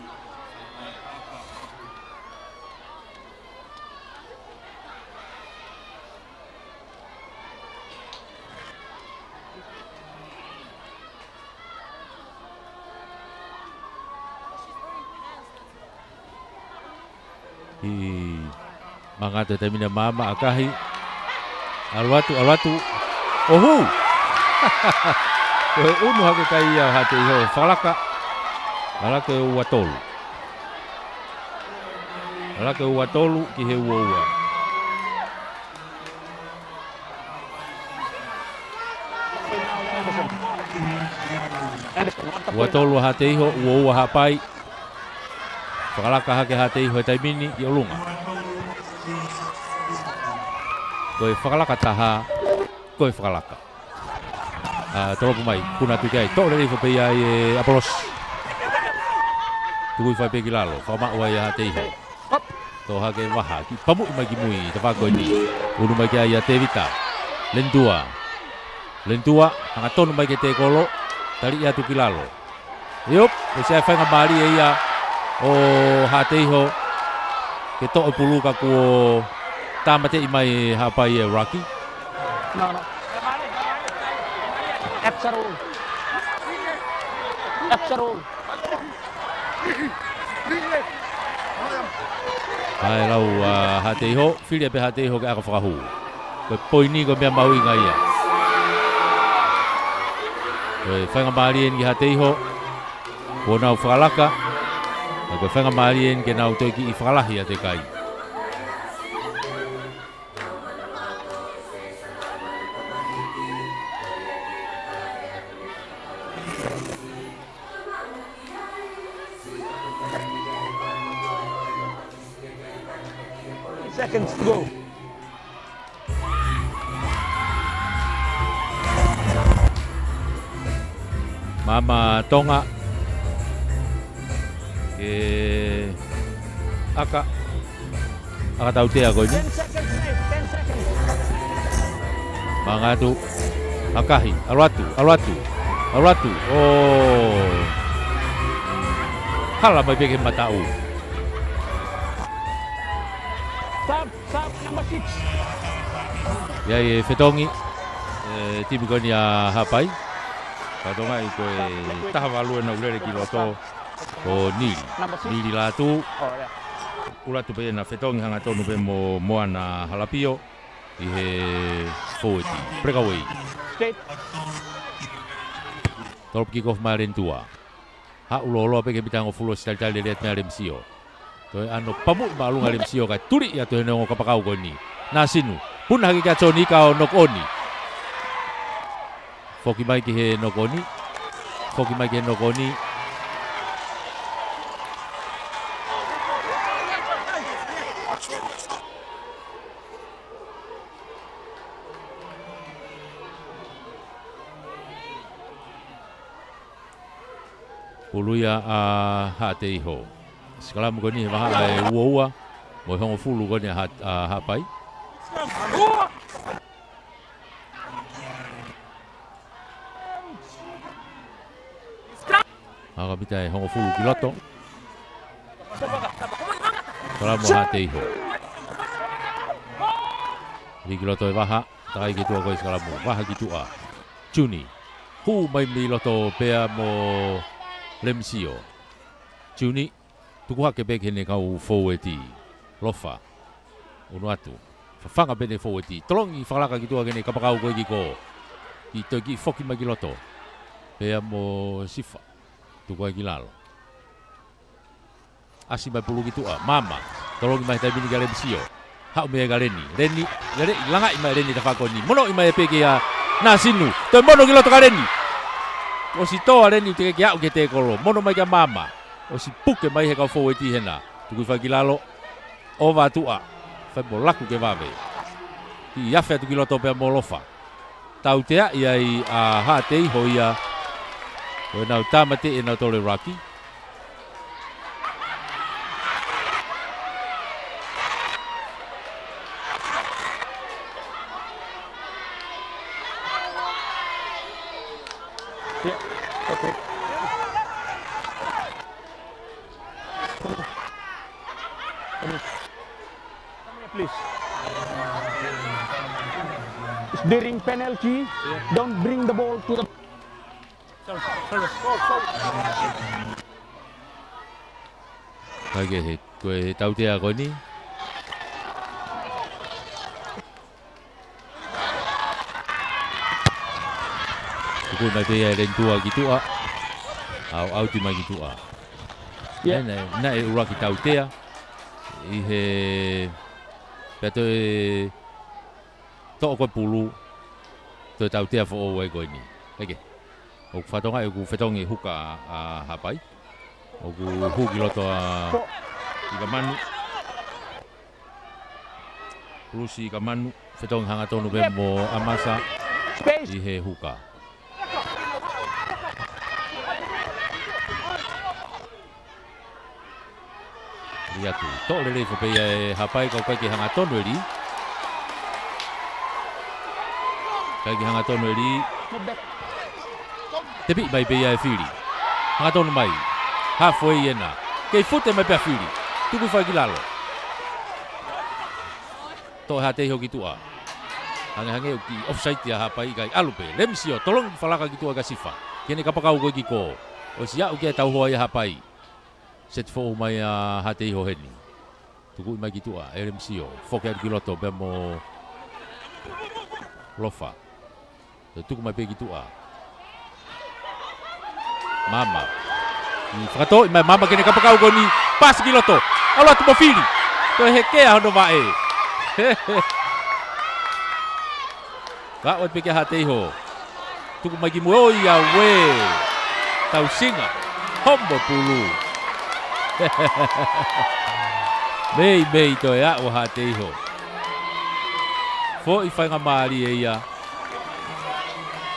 ʻI Mangata taimi ni Maama ʻakahi. ʻAlu atu, ʻalu atu. ʻOhu! Ko e ʻunu hake kai ia ʻa Haʻateiho, Fakalaka. Fakalaka ua tolu. Fakalaka ua tolu ki he ua ua. Ua tolu ʻa Haʻateiho, ua ua Haʻapai. Fakalaka hake ʻa Haʻateiho he taimi ni ʻi ʻolunga. Ko e Fakalaka taha, ko e Fakalaka. ʻA, tolopu mai, kuna tuki ai, toʻo lelei foki pē ia ʻe ʻApolosi. Tuku hifo pē ki lalo, fakamaʻu ai ʻa Haʻateiho. Toʻo hake ʻe Vaha, kiʻi pamuʻi mai ki mui, tafaʻaki ko eni. ʻUnu mai ki ai ʻa Tevita. Lenitua. Lenitua, hangatonu mai ki he tēkolo. Taliʻi atu ki lalo. ʻIo, ʻosi ʻa e faingamālie ia ʻo Haʻateiho. Ke toʻo e pulu ka kuo tāmateʻi mai ʻe Haʻapai e ruck. No, no. Absolutely. Absolutely. ʻAi lau ʻa Haʻateiho, fili pē Haʻateiho ke ʻaka fakahū. Ko e poini ko e meʻa mahuʻinga ia. Ko e faingamālie eni ki Haʻateiho, kuo nau fakalaka, ka ko e faingamālie eni ke nau toe kiʻi fakalahi ʻa e kai. Seconds to go. Maama Tonga. Ke ʻaka. ʻAka tautea ko eni. Ten seconds left, ten seconds. Manga atu. ʻAkahi. ʻAlu atu. ʻAlu atu. ʻAlu atu. ʻOi. Hala mai pē ki he mataʻu. Sub, sub, number six. ʻI ai e fetongi. E timi ko eni ʻa Haʻapai. Ka tonga i ko e taha valu ʻenau lele ki loto ko Nili. Nili Lātū. ʻUlu atu pē ʻena fetongi hangatonu pē mo Moana Halapio ʻi he fōueti. Breakaway. Tolopu kick off mai ʻa Lenitua. Haʻu lōloa pē ki he mita hongofulu ʻosi talitali lelei atu meia Lemisio. Toe ʻano pamuʻi māʻolunga ʻa Lemisio kae tuli ia ʻe he ongo kapakau ko eni. Nasinu. Puna hake kia Toni ka ʻo knock on. Foki mai ki he knock on. Foki mai ki he knock on. Pulu ia ʻa Haʻateiho. Sikalamu ko eni he vahaʻa ʻe uaua mo e hongofulu ko eni ʻa Ha-, ʻa Haʻapai. Haka mita ʻe hongofulu ki loto. Sikalamu ʻa Haʻateiho. Lī ki loto e vaha. Takai ki tuʻa ko e sikalamu. Vaha ki tuʻa. Juni. Hū mai mei loto pea mo Lemisio. Juni. Tuku hake pē ki heʻene kau fōueti. Lofa. ʻUnu atu. Fafanga pē ʻene fōueti. Tolongi fakalaka ki tuʻa ki heʻene kapakau ko e kiʻi kō. Kiʻi toe kiʻi foki mai ki loto. Pea mo Sifa. Tuku ai ki lalo. ʻAsi mai pulu ki tuʻa. Maama. Tolongi mai he taimi ni kia Lemisio. Haʻu mei ai kia Leni. Leni, lele, langaʻi mai Leni tafaʻaki ko eni. Monoʻi mai pē kia Nasinu. Toe mono ki loto kia Leni. ʻOsi tō ʻa Leni ʻo teʻeki ke aʻu ki he tēkolo. Mono mai kia Maama. ʻOsi puke mai he kau fōueti hena. Tukui fai ki lalo. ʻOva tuʻa. Fai mo laku ke vave. Kiʻi afe atu ki loto pea mo Lofa. Tauteaʻi ai ʻa Haʻateiho ia. Ko ʻenau tāmateʻi ʻenau tole raki. Yeah, okay. Come here, please. It's during penalty, don't bring the ball to the Kaikehe, ko e tautea ko eni. Tuku mai pē ia ʻe Lenitua ki tuʻa. ʻAu, ʻauti mai ki tuʻa. Yeah. Naʻe, naʻe ʻuluaki tautea. ʻI he, pea toe toʻo ko e pulu, toe tautea foʻou ai ko eni. Eke. ʻOku fakatonga ʻeku fetongi huka ʻa Haʻapai. ʻOku hū ki loto ʻa Ikamanu. Pulusi Ikamanu, fetongi hangatonu pē mo ʻAmasa ʻi he huka. Lī atu. Toʻo lelei foki pē ia ʻe Haʻapai ka ʻoku ʻikai ke hangatonu e lī. ʻIkai ke hangatonu e lī. Tepiʻi mai pē ia ʻe Fili. Hangatonu mai. Halfway ena. Kei fute mai pē ʻa Fili. Tuku fai ki lalo. Toʻo ʻe Haʻateiho ki tuʻa. Hangehangē ʻoku kiʻi offside ia ʻa Haʻapai kae ʻalu pē. Lemisio, tolongi fakalaka ki tuʻa kia Sifa. Ki heʻene kapakau ko e kiʻi kō. ʻOsi aʻu ki ai e tauhoa ia ʻa Haʻapai. Seti foʻou mai ʻa Haʻateiho heni. Tukuʻi mai ki tuʻa, ʻe Lemisio. Foki atu ki loto, pea mo Lofa. Toe tuku mai pē ki tuʻa. Maama. ʻI fakatō, ʻi mai Maama ki heʻene kapakau ko eni. Pasi ki loto. ʻAlu atu mo Fili. Toe hekea hono vaʻe. Ka ʻoua pē kia Haʻateiho. Tuku mai ki muʻa ʻo ia ʻoe. Tausinga. Hombo pulu. Meimei toe aʻu ʻa Haʻateiho. Foʻi faingamālie ia.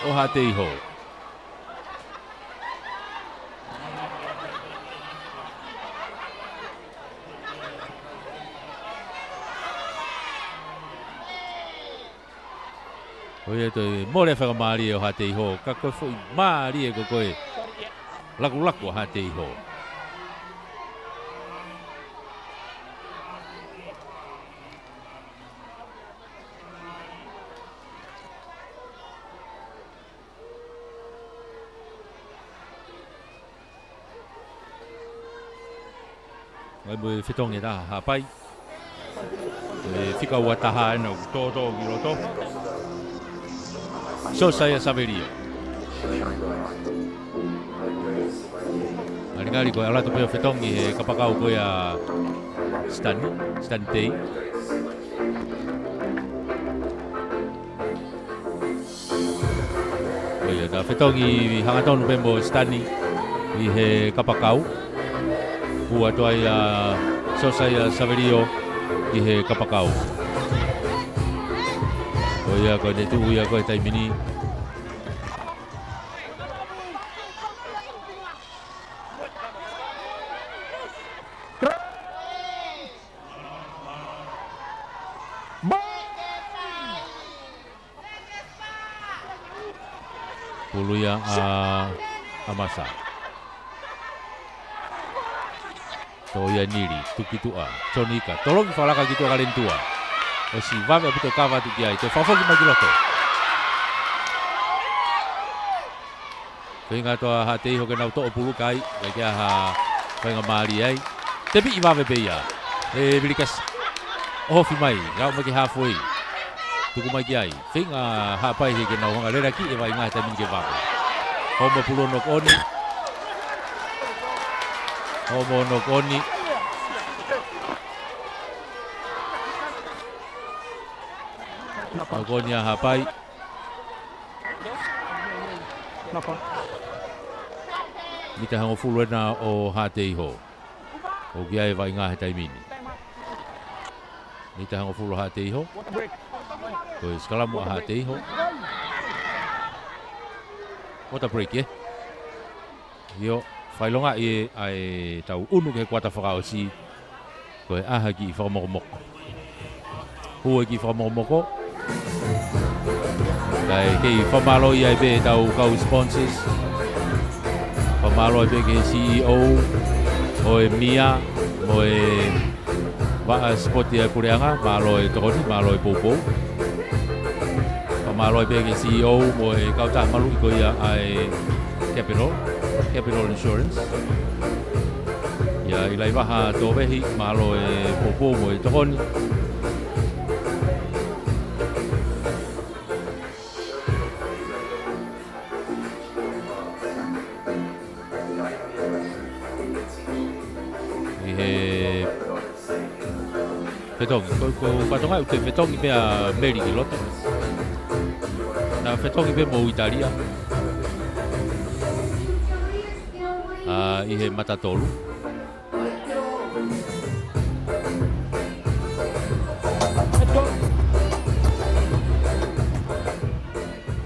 ʻO Haʻateiho. ʻOi ʻe toe mole fakamālie ʻo Haʻateiho, ka ko e foʻi mālie ko ē ko e lakulaku ʻa Haʻateiho. Kae mo e fetongi ʻe taha Haʻapai. E fika ua taha ena ʻoku tōtō ki loto. Sosaia Savelio. Ngalingali ko e ʻalu atu pē ʻo fetongi he kapakau ko ia ʻa Sitani, Sitani Tei. Ko ia, ta fetongi hangatonu pē mo Sitani ʻi he kapakau. Hū atu ai ʻa Sosaia Savelio ʻi he kapakau. Ko ia, ko ʻene tuʻu ia ko e taimi ni. Pulu ia ʻa, ʻa Masa. Tō ia Nili, tuku ki tuʻa, Jonika, tolongi fakalaka ki tuʻa ka Lenutua. ʻOsi vave ʻaupito kava atu ki ai, toe fakafoki mai ki loto. Feinga atu ʻa Haʻateiho ke nau toʻo pulu kai, ʻikai ke ʻi ai ha faingamālie ai. Tepiʻi vave pē ia ʻe Vilikasi. ʻOhofi mai, lau mai ki he halfway. Tuku mai ki ai. Feinga Haʻapai he ke nau hanga lelaki e vaʻinga he taimi ni ke vave. Homo pulu ʻo knock on. Homo knock on. Knock on ia Haʻapai. Mita hongofulu ena ʻo Haʻateiho. ʻOku ʻi ai e vaʻinga he taimi ni. Mita hongofulu Haʻateiho. Ko e sikalamu ʻa Haʻateiho. Water break, ē? ʻIo, fakaʻilongaʻi ʻa e tau unu ki he kuata fakaʻosi. Ko e ʻaho e kiʻi fakamokomoko. Hū e kiʻi fakamokomoko. Kae kei fakamālō ai pē ʻetau kau sponsors. Fakamālō ai pē ki he C E O ʻo e MIA mo e vaʻa sipoti ʻa e puleʻanga, mālō e tokoni, mālō e poupou. Fakamālō ai pē ki he C E O mo e kautaha maluʻi ko ia ʻa e Capital, Capital Insurance. ʻIa, ʻi Laivaha Tōvehi, mālō e poupou mo e tokoni. ʻI he fetongi, ko, ko Patonga ʻoku te fetongi pea Meli ki loto. Naʻa fetongi pē mo ʻItalia. ʻA, ʻi he mata tolu.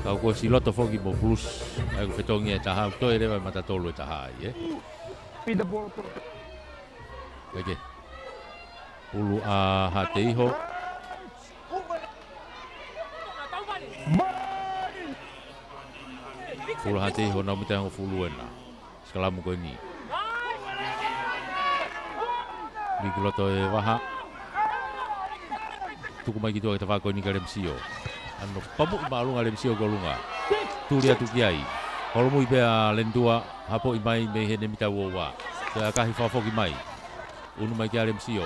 Ka kuo ʻosi loto foki mo Bruce, ʻa ia ko e fetongi ʻe taha, ʻoku toe leva mata tolu ʻe taha ai, ē? Pita polo. Eke. Pulu ʻa Haʻateiho. Pulu ʻa Haʻateiho, nau mita hongofulu ena. Sikalamu ko eni. Miki loto e vaha. Tuku mai ki tuʻa ki he tafaʻaki ko eni kia Lemisio. ʻAno pamuʻi māʻolunga Lemisio ki ʻolunga. Tuli atu ki ai. Holomui pē ʻa Lenutua, hapoʻi mai mei heʻene mita ua ua. Toe ʻakahi fakafoki mai. Unu mai kia Lemisio.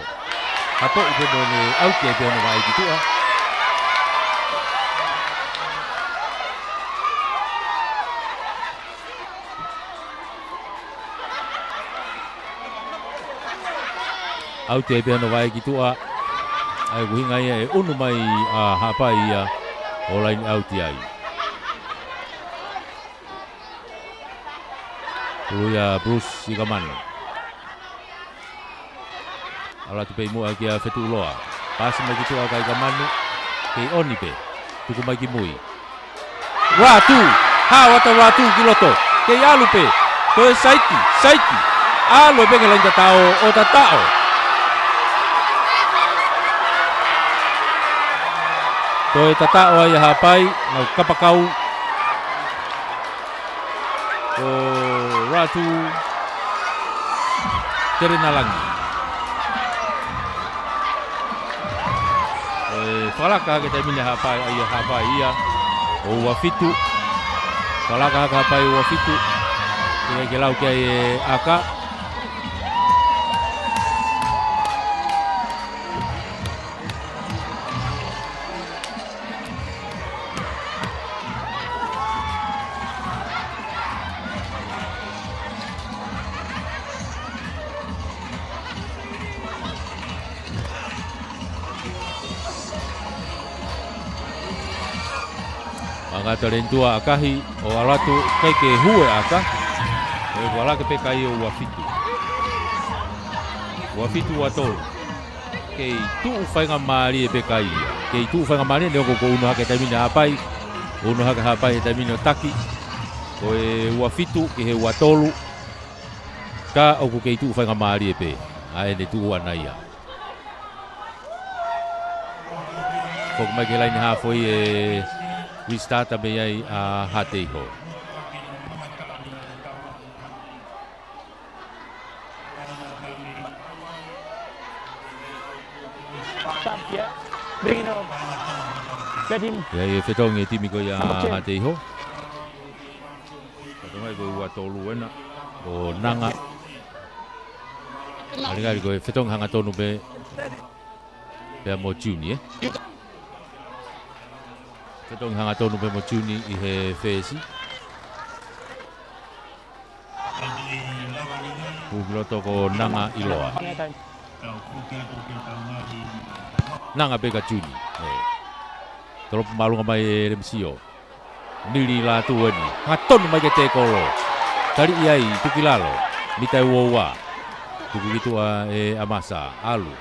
Hapoʻi pē mo ʻene ʻauti ai pē hono vaʻe ki tuʻa. ʻAuti ai pē hono vaʻe ki tuʻa. ʻA ia ko e ʻuhinga ia ʻe unu mai ʻa Haʻapai ia ʻo laine ʻauti ai. Pulu ia Bruce Ikamanu. ʻAlu atu pē ʻi muʻa kia Fetuʻuloa. Pasi mai ki tuʻa kia Ikamanu. Kei ʻoni pē. Tuku mai ki mui. Ratu. Hao atu Ratu ki loto. Kei ʻalu pē. Toe saiki, saiki. ʻAlu pē ki he laine tataʻo, ʻo tataʻo. Toe tataʻo ai ʻa Haʻapai, nau kapakau. Ko Ratu Terenalangi. ʻOi, fakalaka hake taimi ni ʻa Haʻapai, ʻa ia Haʻapai ia. ʻO ua fitu. Fakalaka hake Haʻapai ua fitu. ʻIkai ke lau ki ai e ʻaka. Ngata Lentua ʻakahi ʻo ʻalu atu, ʻikai ke hū e ʻaka. ʻOku ʻalu hake pē kai ʻo ua fitu. Ua fitu ua tolu. Kei tuʻu faingamālie pē kai ia. Kei tuʻu faingamālie, neongo ko e ʻunu hake taimi ni ʻa Haʻapai. ʻUnu hake ʻa Haʻapai he taimi ni ʻo taki. Ko e ua fitu ki he ua tolu. Ka ʻoku kei tuʻu faingamālie pē ʻa ʻene tuʻu ʻana ia. Foki mai ki he laine hāfoi e restart mei ai ʻa Haʻateiho. Ia, ʻe fetongi e timi ko ia ʻa Haʻateiho. Fetongi ko e ua tolu ena, ʻo Nanga. ʻAli ngali ko e fetongi hangatonu pē, pea mo Juni, ē? Fetongi hangatonu pē mo Juni ʻi he fesi. Hū ki loto ko Nanga ʻIloa. Nanga pē ka Juni. Ē. Tolopu māʻolunga mai ʻe Lemisio. Nili lātū eni. Hangatonu mai ki he tēkolo. Taliʻi ai, tuku ki lalo. Mita ʻe ua ua. Tuku ki tuʻa ʻe ʻAmasa. ʻAlu.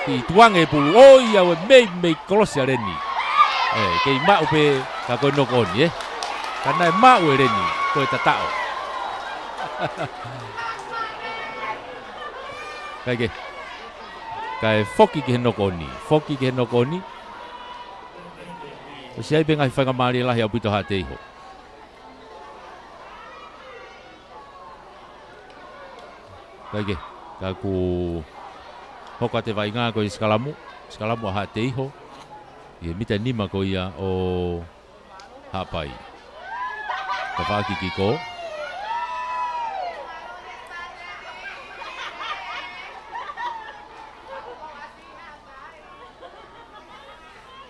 Ki tuange e pulu. ʻOi, ʻoua ʻe meimei kolosi ʻa Leni. Ē, kei maʻu pē ka ko e knock on, ē. Ka naʻe maʻu ʻe Leni. Ko e tataʻo. Kae kehe. Kae foki ki he knock on. Foki ki he knock on. ʻOsi ʻi ai pē ngaahi faingamālie lahi ʻaupito ʻa Haʻateiho. Kae kehe, ka kuo hoko atu e vaʻinga ko e sikalamu, sikalamu ʻa Haʻateiho. ʻI he mita nima ko ia ʻo Haʻapai. Tafaʻaki kiko.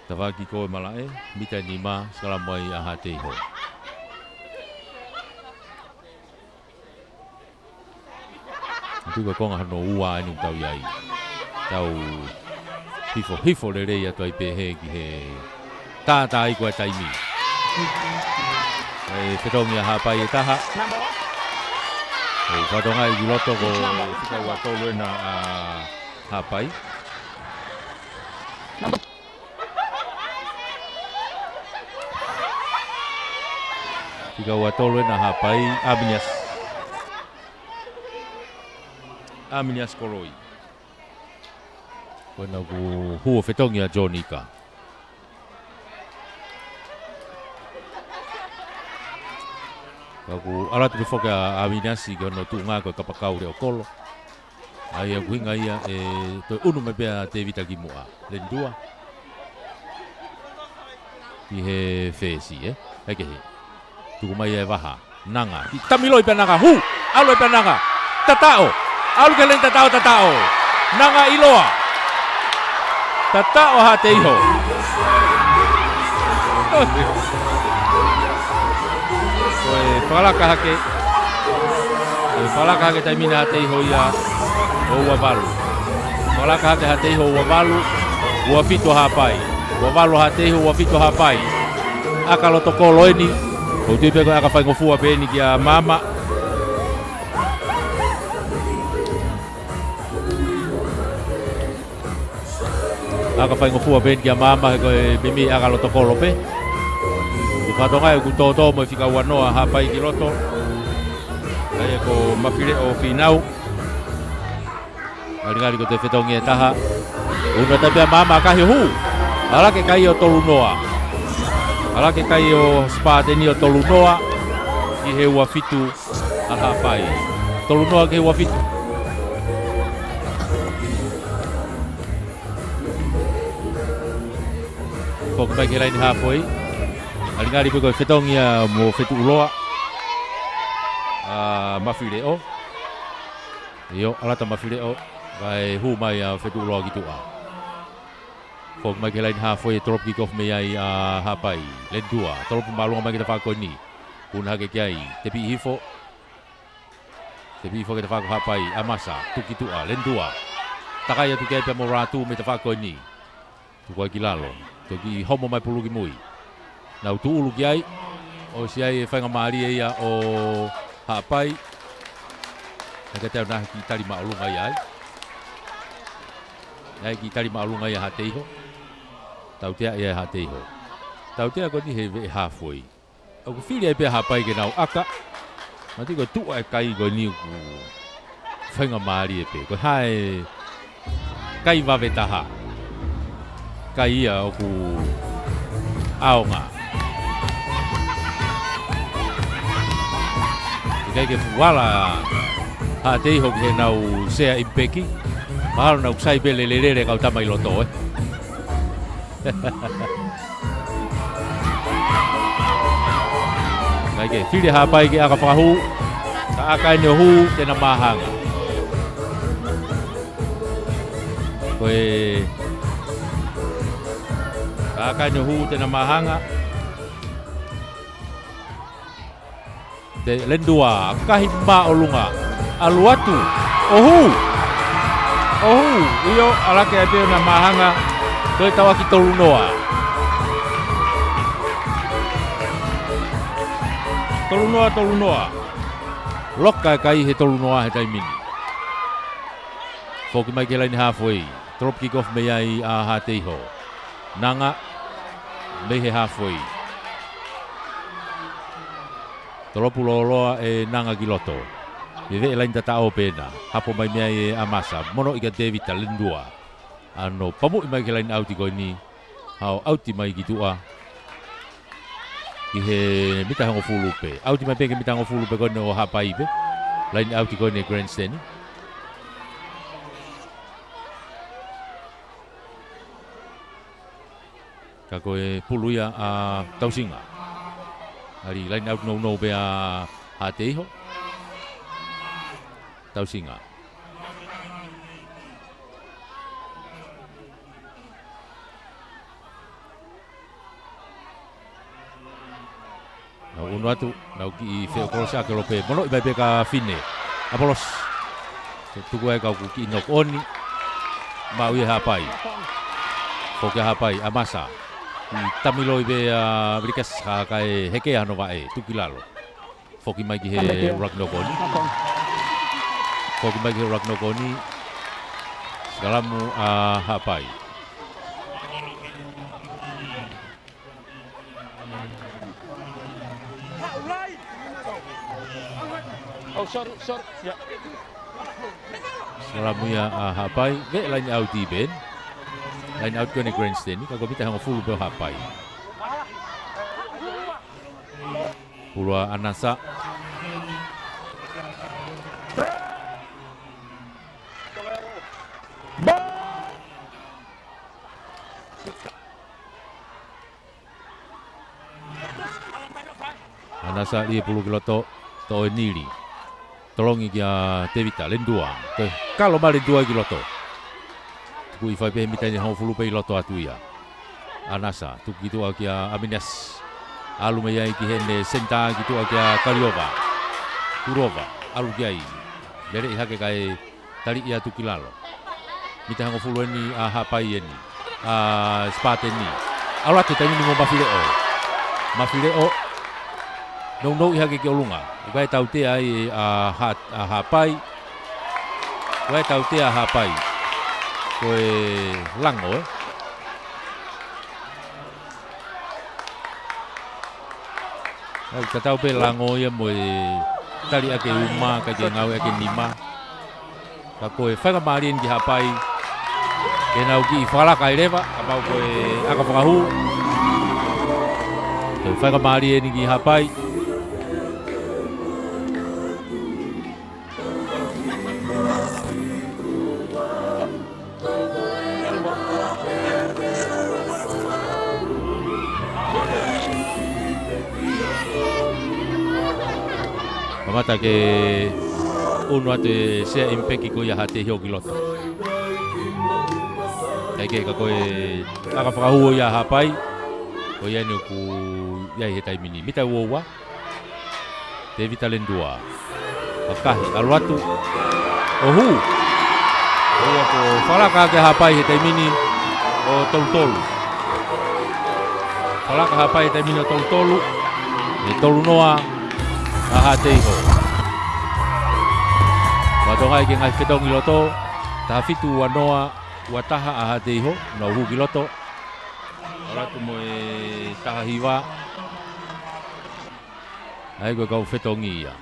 Tafaʻaki kiko ʻe malaʻe, mita nima, sikalamu ai ʻa Haʻateiho. Tuku e konga hono ua eni ʻoku tau ʻi ai. Tau hifo, hifo lelei atu ai pē he ki he tātā ʻi ko e taimi. ʻE fetongi ʻa Haʻapai ʻe taha. ʻE fatonga ʻi loto ko e fika ua tolu ena ʻa Haʻapai. Fika ua tolu ena ʻa Haʻapai, ʻAminiasi. ʻAminiasi Koloi. Ko ena kuo hū ʻo fetongi ʻa John Ika. Ka kuo ʻalu atu pē foki ʻa ʻAminiasi ki hono tuʻunga ko e kapakau leʻo kolo. ʻA ia ʻoku ʻuhinga ia ʻe toe ʻunu mai pē ʻa Tēvita ki muʻa. Leni Tua. Ki he fesi, ē? ʻAi kehe. Tuku mai e vaha. Nanga. Ki tamiloi pē Nanga. Hū! ʻAlu pē Nanga. Tataʻo. ʻAlu ki he leni tataʻo, tataʻo. Nanga ʻIloa. Tataʻo Haʻateiho. Ko e fakalaka hake. Ko e fakalaka hake taimi ni ʻa Haʻateiho ia ʻo ua valu. Fakalaka hake ʻa Haʻateiho ʻo ua valu, ua fitu ʻa Haʻapai. Ua valu ʻa Haʻateiho, ua fitu ʻa Haʻapai. ʻAka loto kolo eni. ʻOku ou tui pē ko e ʻaka faingofua pē eni kia Maama. ʻAka faingofua pē eni kia Maama he ko e meimei ʻaka loto kolo pē. Ko e fatonga ʻoku tōtō mo e fika ua noa ʻa Haʻapai ki loto. ʻA ia ko Mafileʻo Fīnau. ʻAli ngali ko e fetongi ʻe taha. ʻUnu atu pē ʻa Maama ʻakahi ʻo hū. ʻAlu hake kai ʻo tolu noa. ʻAlu hake kai ʻo Spartan ʻo tolu noa. Ki he ua fitu ʻa Haʻapai. Tolu noa ki he ua fitu. Foki mai ki he laine hāfoi. ʻAli ngali pē ko e fetongi ia mo Fetuʻuloa. ʻA Mafileʻo. ʻIo, ʻalu atu ʻa Mafileʻo. Kae hū mai ʻa Fetuʻuloa ki tuʻa. Foki mai ki he laine hāfoi, tolopu kikofu mei ai ʻa Haʻapai. Leni Tua, tolopu māʻolunga mai ki he tafaʻaki ko eni. ʻUnu hake ki ai, tepiʻi hifo. Tepiʻi hifo ki he tafaʻaki ko Haʻapai, ʻAmasa, tuku ki tuʻa, Leni Tua. Takai atu ki ai pea mo Ratu mei he tafaʻaki ko eni. Tuku ai ki lalo, toki homo mai pulu ki mui. Nau tuʻulu ki ai, ʻosi ʻi ai e faingamālie ia ʻo Haʻapai. Naʻe ʻikai te nau kiʻi tali māʻolunga ia ai. Naʻe kiʻi tali māʻolunga ia Haʻateiho. Tautea ia Haʻateiho. Tautea ko eni he veʻe halfway. ʻOku fili ai pē Haʻapai ke nau ʻaka. Mati ko e tuʻa e kai ko eni ʻoku faingamālie pē. Ko e hā e kai vave taha. Kai ia ʻoku ʻaonga. ʻIkai ke fuʻu ala Haʻateiho ki heʻenau sea ʻi peki. Mahalo nau sai pē lelelele kau tama ʻi loto, ē. Naʻe ʻikai ke fili Haʻapai ke ʻaka fakahū. Ka ʻaka eni ʻo hū, te na māhanga. Ko e, ka ʻaka eni ʻo hū, te na māhanga. Te Lendua, kahi māʻolunga. ʻAlu atu. ʻO hū. ʻO hū. ʻIo, ʻalu hake ai pē ʻo na māhanga. Ko e tauʻaki tolu noa. Tolu noa, tolu noa. Loka e kai he tolu noa he taimi ni. Foki mai ki he laine halfway. Drop kick off mei ai ʻa Haʻateiho. Nanga mei he halfway. Tolopu lōloa ʻe Nanga ki loto. Veveʻe laine tataʻo pē ena. Hapo mai mei ai ʻe ʻAmasa. Mono ʻi kia Tevita Lendua. ʻA ʻene pamuʻi mai ki he laine ʻauti ko eni. Haʻu ʻauti mai ki tuʻa. Ki he mita hongofulu pē. ʻAuti mai pē ki he mita hongofulu pē ko eni ʻo Haʻapai pē. Laine ʻauti ko eni ʻa e grandstand. Ka ko e pulu ia ʻa Tausinga. ʻAli laine ʻauti nounou pē ʻa Haʻateiho. Tausinga. Nau unu atu, nau kiʻi feʻo kolosi ake lope. Mono ʻi mai pē ka Fine. ʻApolosi. Ke tuku ai ka ʻoku kiʻi knock on. Maʻu ia Haʻapai. Foki ʻa Haʻapai, ʻAmasa. ʻI tamiloi pē ʻa Vilikasi ka ʻikai heke hano vaʻe. Tuku ki lalo. Foki mai ki he ʻuluaki knock on. Foki mai ki he ʻuluaki knock on. Sikalamu ʻa Haʻapai. Oh, sorry, sorry. Yeah. Sikalamu ia ʻa Haʻapai. Veʻe laine ʻauti pē eni. Laine ʻauti ko eni grandstand. Ka ko e mita hongofulu pē ʻo Haʻapai. Pulu ʻa ʻAnasa. ʻAnasa ʻi he pulu ki loto, toʻo ʻe Nili. Tolongi kia Tevita, Lendua. Toe kalo mai Lendua ki loto. Tuku ʻi fai pē he mita ʻe hongofulu pē ʻi loto atu ia. ʻAnasa, tuku ki tuʻa kia ʻAminiasi. ʻAlu mei ai ki heʻene senitā ki tuʻa kia Kaliova. Kurova, ʻalu ki ai. Lele ʻi hake kae tali ia tuku ki lalo. Mita hongofulu eni ʻa Haʻapai eni. ʻA Sipateni. ʻAlu atu he taimi ni mo Mafileʻo. Mafileʻo. Nounou ʻi hake ki ʻolunga. ʻOku ʻikai tautea ai ʻa Ha-, ʻa Haʻapai. ʻOku ʻikai tautea ʻa Haʻapai. Ko e lango, ē. ʻOku tatau pē lango ia mo e tali ʻaki e uma kae ʻikai ke ngāueʻaki e nima. Ka ko e faingamālie eni ki Haʻapai. Ke nau kiʻi fakalaka ai leva, kapau ko e ʻaka fakahū. Ko e faingamālie eni ki Haʻapai. Kamata ke unu atu e sea ʻi peki ko ia Haʻateiho ki loto. ʻIkai ke ka ko e ʻaka fakahū ia Haʻapai. Ko ia eni ʻoku ʻi ai he taimi ni. Mita ua ua. Tevita Lendua. Kakahi, ʻalu atu. ʻO hū. ʻO ia ko e fakalaka ʻaki ʻa Haʻapai he taimi ni ʻo tolu tolu. Palaka Haʻapai taimi ni ʻo tolu tolu. ʻE tolu noa ʻa Haʻateiho. Fakatokangaʻi ki he ngaahi fetongi loto, taha fitu ua noa, ua taha ʻa Haʻateiho, nau hū ki loto. ʻAlu atu mo e taha hiva. ʻA ia ko e kau fetongi ia.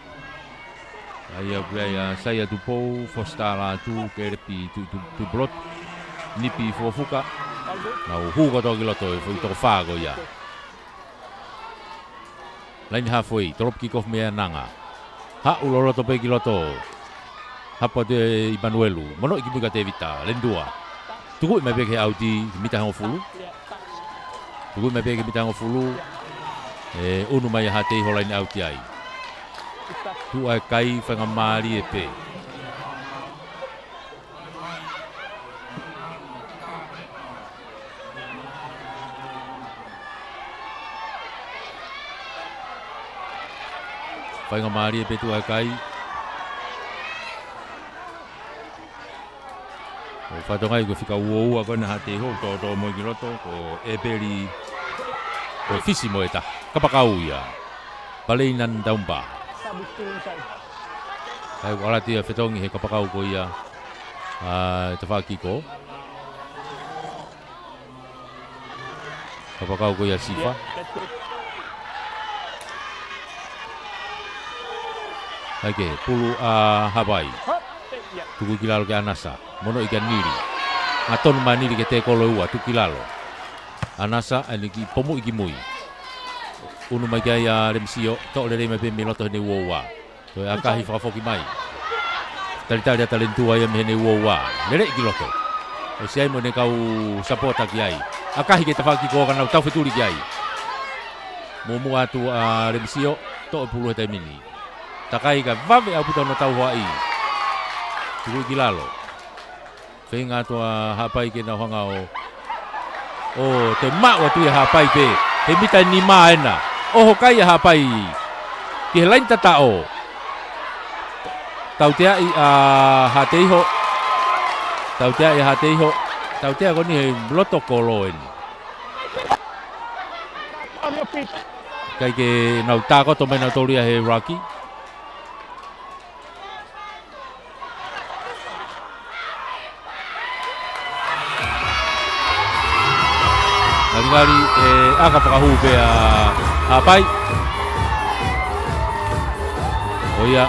ʻA ia ko ia ʻa Saia Tupou, Fositala Atu, Kelepi Tu-, Tu-, Tupulotu, Nipi Fuafuka. Nau hū kotoa ki loto e foʻi toko fā ko ia. Laine haafe, tolopu kikofu mei ai ʻa Nanga. Haʻu loloto pē ki loto. Hapo atu ʻe ʻImanuelu. Monoʻi kimui kia Tevita. Lendua. Tukuʻi mai pē ki he ʻauti, mita hongofulu. Tukuʻi mai pē ki he mita hongofulu. ʻE ʻunu mai ʻa Haʻateiho, laine ʻauti ai. Tuʻu ʻa e kai, faingamālie pē. Faingamālie pē, tuʻu ʻa e kai. ʻO fakatokangaʻi ko e fika ua ua ko ena ʻa Haʻateiho, tōtō mo ia ki loto, ko ʻEpeli, ko Fisi mo e taha. Kapakau ia. Paleina Taumba. ʻA ia ʻoku ʻalu atu ia ʻo fetongi he kapakau ko ia ʻa e tafaʻaki kiko. Kapakau ko ia ʻa Sifa. ʻA ia ke pulu ʻa Haʻapai. Tuku ki lalo kia Anasa. Monoʻi kia Nili. Ngatonu mai ʻa Nili ki he tēkolo ʻe ua, tuku ki lalo. Anasa, ʻa eni kiʻi pomuʻi ki mui. ʻUnu mai ki ai ʻa Lemisio, toʻo lelei mai pē mei loto heʻene ua ua. Toe ʻakahi fakafoki mai. Talitali ʻa Talentua ia mei heʻene ua ua. Lele ki loto. ʻOsi ai mo ʻene kau sapota ki ai. ʻAkahi ki he tafaʻaki kiko ka nau tau fetuli ki ai. Muʻomuʻa atu ʻa Lemisio, toʻo e pulu he taimi ni. Takai kae vave ʻaupito hono tauhoaʻi. Tuku ki lalo. Feinga atu ʻa Haʻapai ke nau hanga ʻo, ʻo toe maʻu atu ia ʻa Haʻapai pē. He mita ʻe nima ena. ʻOho kai ʻa Haʻapai ki he laine tataʻo. Tauteaʻi ʻa Haʻateiho. Tauteaʻi ʻa Haʻateiho. Tautea ko eni he loto kolo eni. Kai ke nau tākoto mai nautolu ia he ruck. Ngalingali ʻe ʻaka fakahū pē ʻa Haʻapai. ʻO ia,